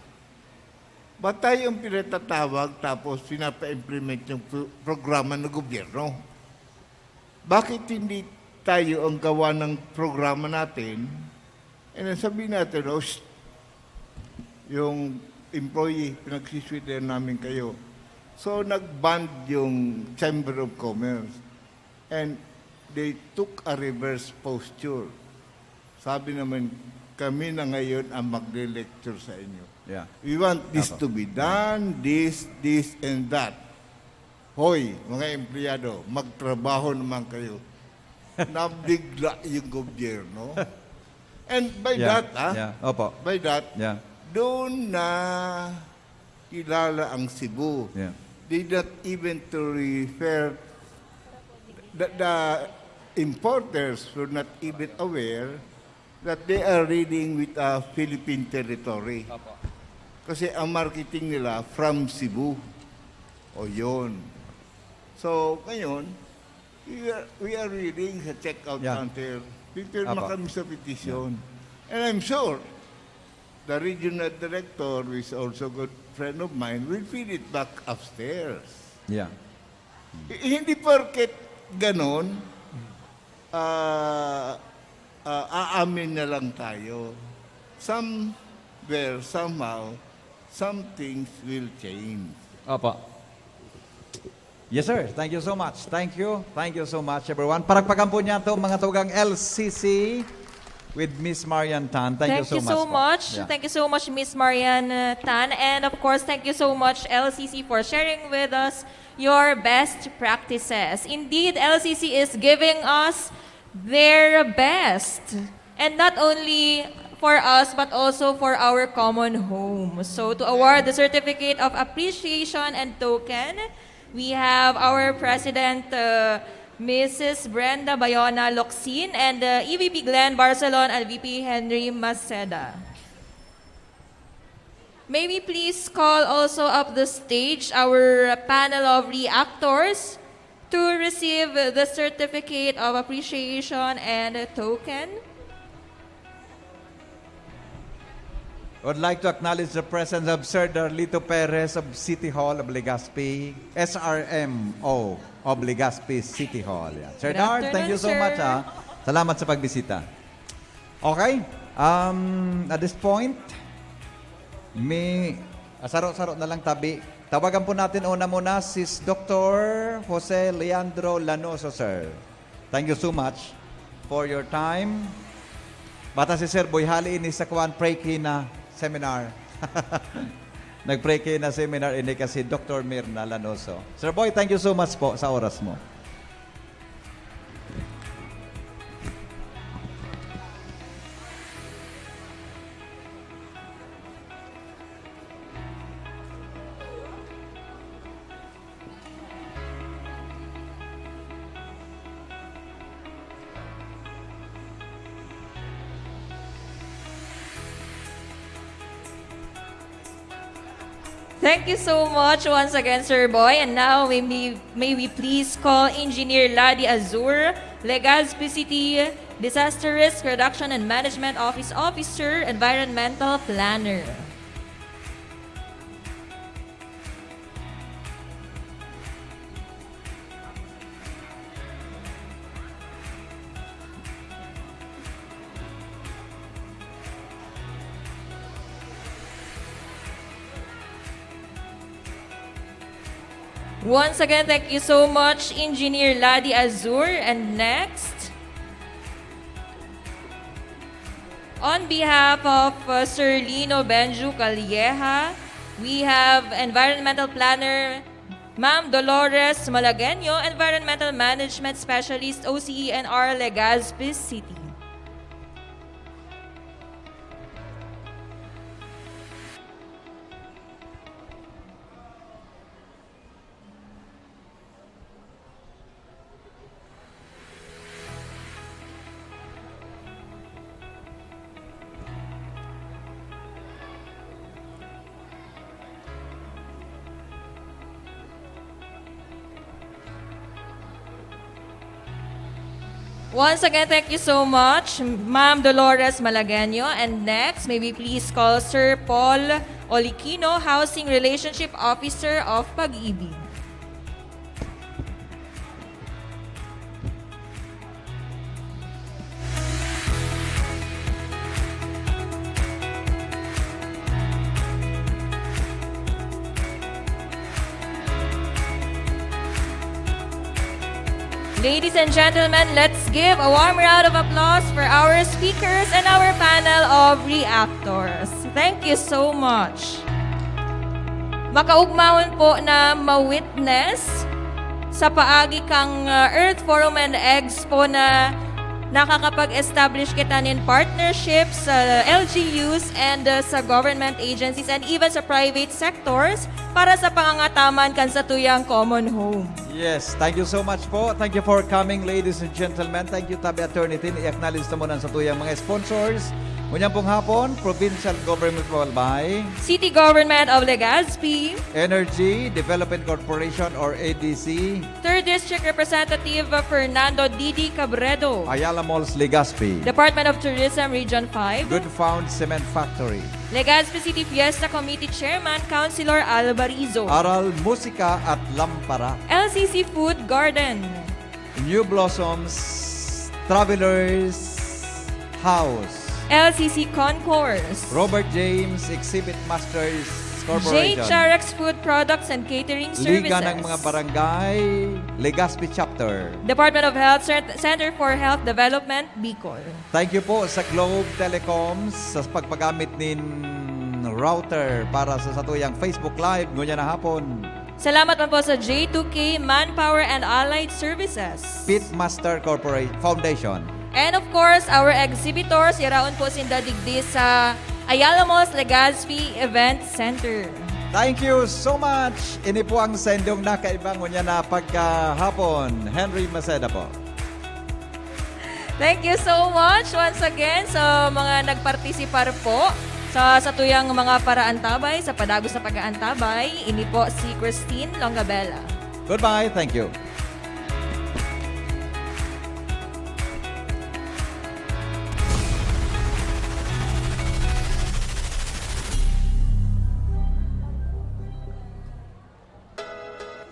Ba tayo ang pinatatawag tapos pinapa-implement yung pro- programa ng gobyerno? Bakit hindi tayo ang gawa ng programa natin? And then sabihin natin, oh, shh, yung employee, pinagsisweldohan namin kayo. So, nag-bond yung Chamber of Commerce. And they took a reverse posture. Sabi naman, kami na ngayon ang magle-lecture sa inyo. Yeah. We want this Apo. to be done, this, this, and that. Hoy, mga empleyado, magtrabaho naman kayo. Nabigla yung gobyerno. And by Yeah. that, ah, Yeah. Opo. by that, Yeah. doon na kilala ang Cebu. Yeah. They not even to refer, the, the importers were not even aware that they are dealing with a Philippine territory. Kasi ang marketing nila from Cebu. O yun. So, ngayon, we are, we are reading sa checkout Yeah. counter. Pipirma Apo. kami sa petition. And I'm sure, the regional director, who is also a good friend of mine, will feed it back upstairs. Yeah. I- hindi porket ganon, ah, ah, aamin na lang tayo. Somewhere, somehow, some things will change. Opo. Yes, sir. Thank you so much. Thank you. Thank you so much, everyone. Palakpakan po niya to, mga tugang L C C with Miss Marian Tan. Thank, Thank you so po. much. Yeah. Thank you so much, Miss Marian uh, Tan. And of course, thank you so much, L C C, for sharing with us your best practices. Indeed, L C C is giving us their best. And not only for us, but also for our common home. So, to award the Certificate of Appreciation and Token, we have our President, uh, Missus Brenda Bayona Locsin, and uh, E V P Glenn Barcelon and V P Henry Maceda. May we please call also up the stage our panel of reactors to receive the Certificate of Appreciation and Token? Would like to acknowledge the presence of Sir Darlito Perez of City Hall of Legazpi, S R M O of Legazpi City Hall. Yeah. Sir Good Dar, thank you so afternoon, much. sir. Ha. Salamat sa pagbisita. Okay, um, at this point, may ah, saro-saro na lang tabi. Tawagan po natin una muna si Doctor Jose Leandro Lanoso, sir. Thank you so much for your time. Bata si Sir Boy Hali ini sa kuan, pre-kina seminar. Nag-pray kayo na seminar, ini kasi Doctor Mirna Lanoso. Sir Boy, thank you so much po sa oras mo. Thank you so much once again, Sir Boy. And now, may, may, may we please call Engineer Ladi Azur, Legazpi City Disaster Risk Reduction and Management Office Officer, Environmental Planner. Once again, thank you so much, Engineer Ladi Azur. And next, on behalf of uh, Sir Lino Benju Calleja, we have Environmental Planner Ma'am Dolores Malagueño, Environmental Management Specialist, O C E N R, Legazpi City. Once again, thank you so much, Ma'am Dolores Malagueño. And next, may we please call Sir Paul Olikino, Housing Relationship Officer of Pag-ibig. Ladies and gentlemen, let's give a warm round of applause for our speakers and our panel of reactors. Thank you so much. Makaugmahon po na ma-witness sa paagi kang uh, Earth Forum and Expo na nakakapag-establish kita nin partnership sa L G Us and uh, sa government agencies and even sa private sectors para sa pangangataman kan satuyang common home. Yes, thank you so much po. Thank you for coming, ladies and gentlemen. Thank you, Tabi Attorney Tin. I-acknowledge ta muna ang satuyang mga sponsors. Ngunyan pong hapon, Provincial Government of Albay. City Government of Legazpi. Energy Development Corporation or A D C. Third District Representative Fernando Didi Cabredo. Ayala Malls, Legazpi. Department of Tourism Region five. Good Found Cement Factory. Legazpi City Fiesta Committee Chairman, Councilor Alvarizo. Aral, Musika at Lampara. L C C Food Garden. New Blossoms Travelers House. L C C Concourse. Robert James Exhibit Masters Corporation. J Charex Food Products and Catering Services. Liga ng mga Barangay, Legazpi Chapter. Department of Health, Cent- Center for Health Development, Bicol. Thank you po sa Globe Telecom sa pagpagamit nin router para sa satuyang Facebook Live ngunyan na hapon. Salamat man po sa J two K Manpower and Allied Services. Pitmaster Corporate Foundation. And of course, our exhibitors, yaraon po sinda digdi sa Ayala Malls Legazpi Event Center. Thank you so much. Ini po ang sendong na kaiba ngunyan na pagkahapon. Henry Maceda po. Thank you so much once again sa mga nagpartisipar po sa satuyang mga paraantabay, sa padagos na pag-aantabay. Ini po si Christine Longabella. Goodbye. Thank you.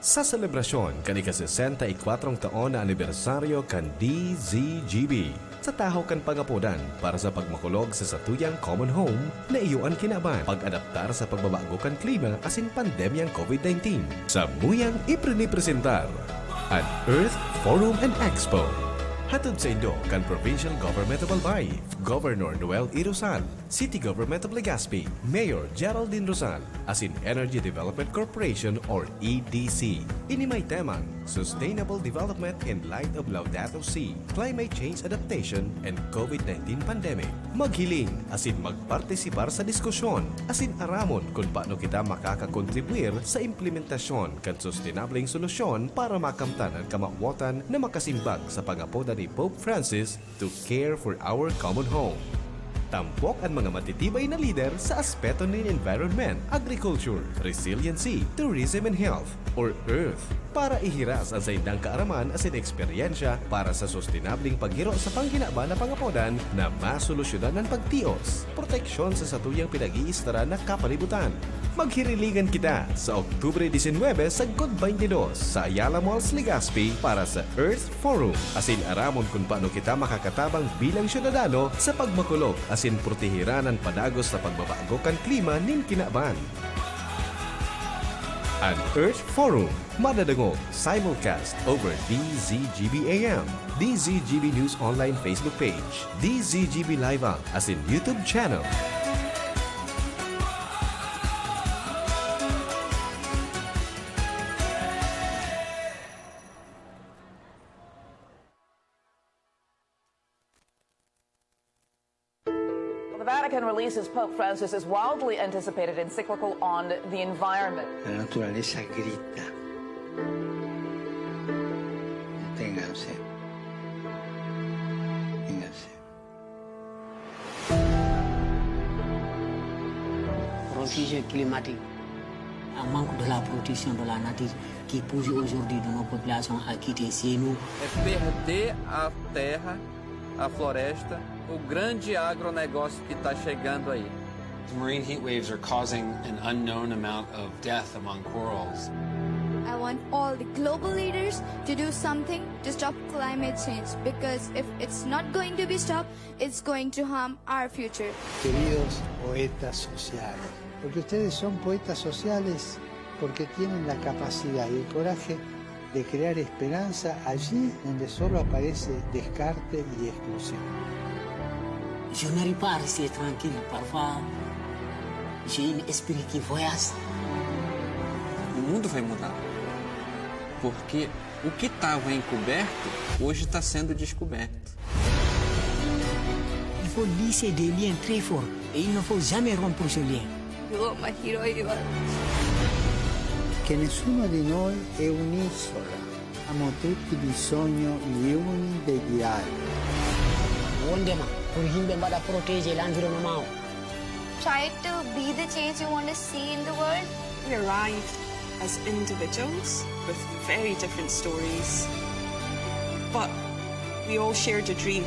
Sa selebrasyon kan ika-sesenta y kwatro taon na anibersaryo kan D Z G B, sa tahaw kan pangapodan para sa pagmakulog sa satuyang common home na iyo an kinaban, pag-adaptar sa pagbabago kan klima asin pandemyang COVID nineteen. Samuyang iprinipresentar an Earth Forum and Expo. Hatod saindo kan Provincial Government of Albay, Governor Noel Irosal. City Government of Legazpi, Mayor Geraldine Rosal, asin Energy Development Corporation or E D C. Ini may temang Sustainable Development in Light of Laudato Si, Climate Change Adaptation, and COVID nineteen Pandemic. Maghiling asin magpartisipar sa diskusyon asin aramon kun paano kita makakakontribuir sa implementasyon kan sustenableng solusyon para makamtan an kamawotan na makasimbag sa pangapodan ni Pope Francis to care for our common home. Tampok an mga matitibay na lider sa aspeto nin environment, agriculture, resiliency, tourism and health, or earth, para ihiras an saindang kaaraman asin eksperyensya para sa sustenabling paghiro sa pangginaba na pangapodan na masolusyonan an pagtios, proteksyon sa satuyang pinag-iistaran na kapalibutan. Maghirilingan kita sa Oktubre disinwebe sagkod baynte dos sa Ayala Malls, Legazpi para sa Earth Forum, asin aramon kun paano kita makakatabang bilang syudadano sa pagmakulog asin protehiran an padagos sa pagbabago kan klima nin kinaban. An Earth Forum madadangog simulcast over D Z G B A M, D Z G B News Online Facebook page, D Z G B Live app asin YouTube channel. Well, the Vatican releases Pope Francis's wildly anticipated encyclical on the environment. La naturaleza grita. Deténganse. Deténganse. Transition climatique. Manque de la protection de la nature qui pousse aujourd'hui de nos populations à quitter chez nous. É perder a terra, a floresta, o grande agronegócio que está chegando aí. Marine heat waves are causing an unknown amount of death among corals. I want all the global leaders to do something to stop climate change, because if it's not going to be stopped, it's going to harm our future. Queridos poetas sociales, porque ustedes son poetas sociales, porque tienen la capacidad y el coraje de crear esperanza allí donde solo aparece descarte y exclusión. Je n'arrive pas à rester tranquille. Parfois, j'ai un esprit qui voyage. O mundo vai mudar. Porque o que estava encoberto, hoje está sendo descoberto. Il faut lier des liens très forts et il ne faut jamais rompre ce lien. You are my hero, you are. Che nessuno di noi è un'isola, abbiamo tutti bisogno gli uni degli altri. Wonderman, pour himbe mbada protéger l'environnement. Try to be the change you want to see in the world. We arrive as individuals with very different stories, but we all shared a dream.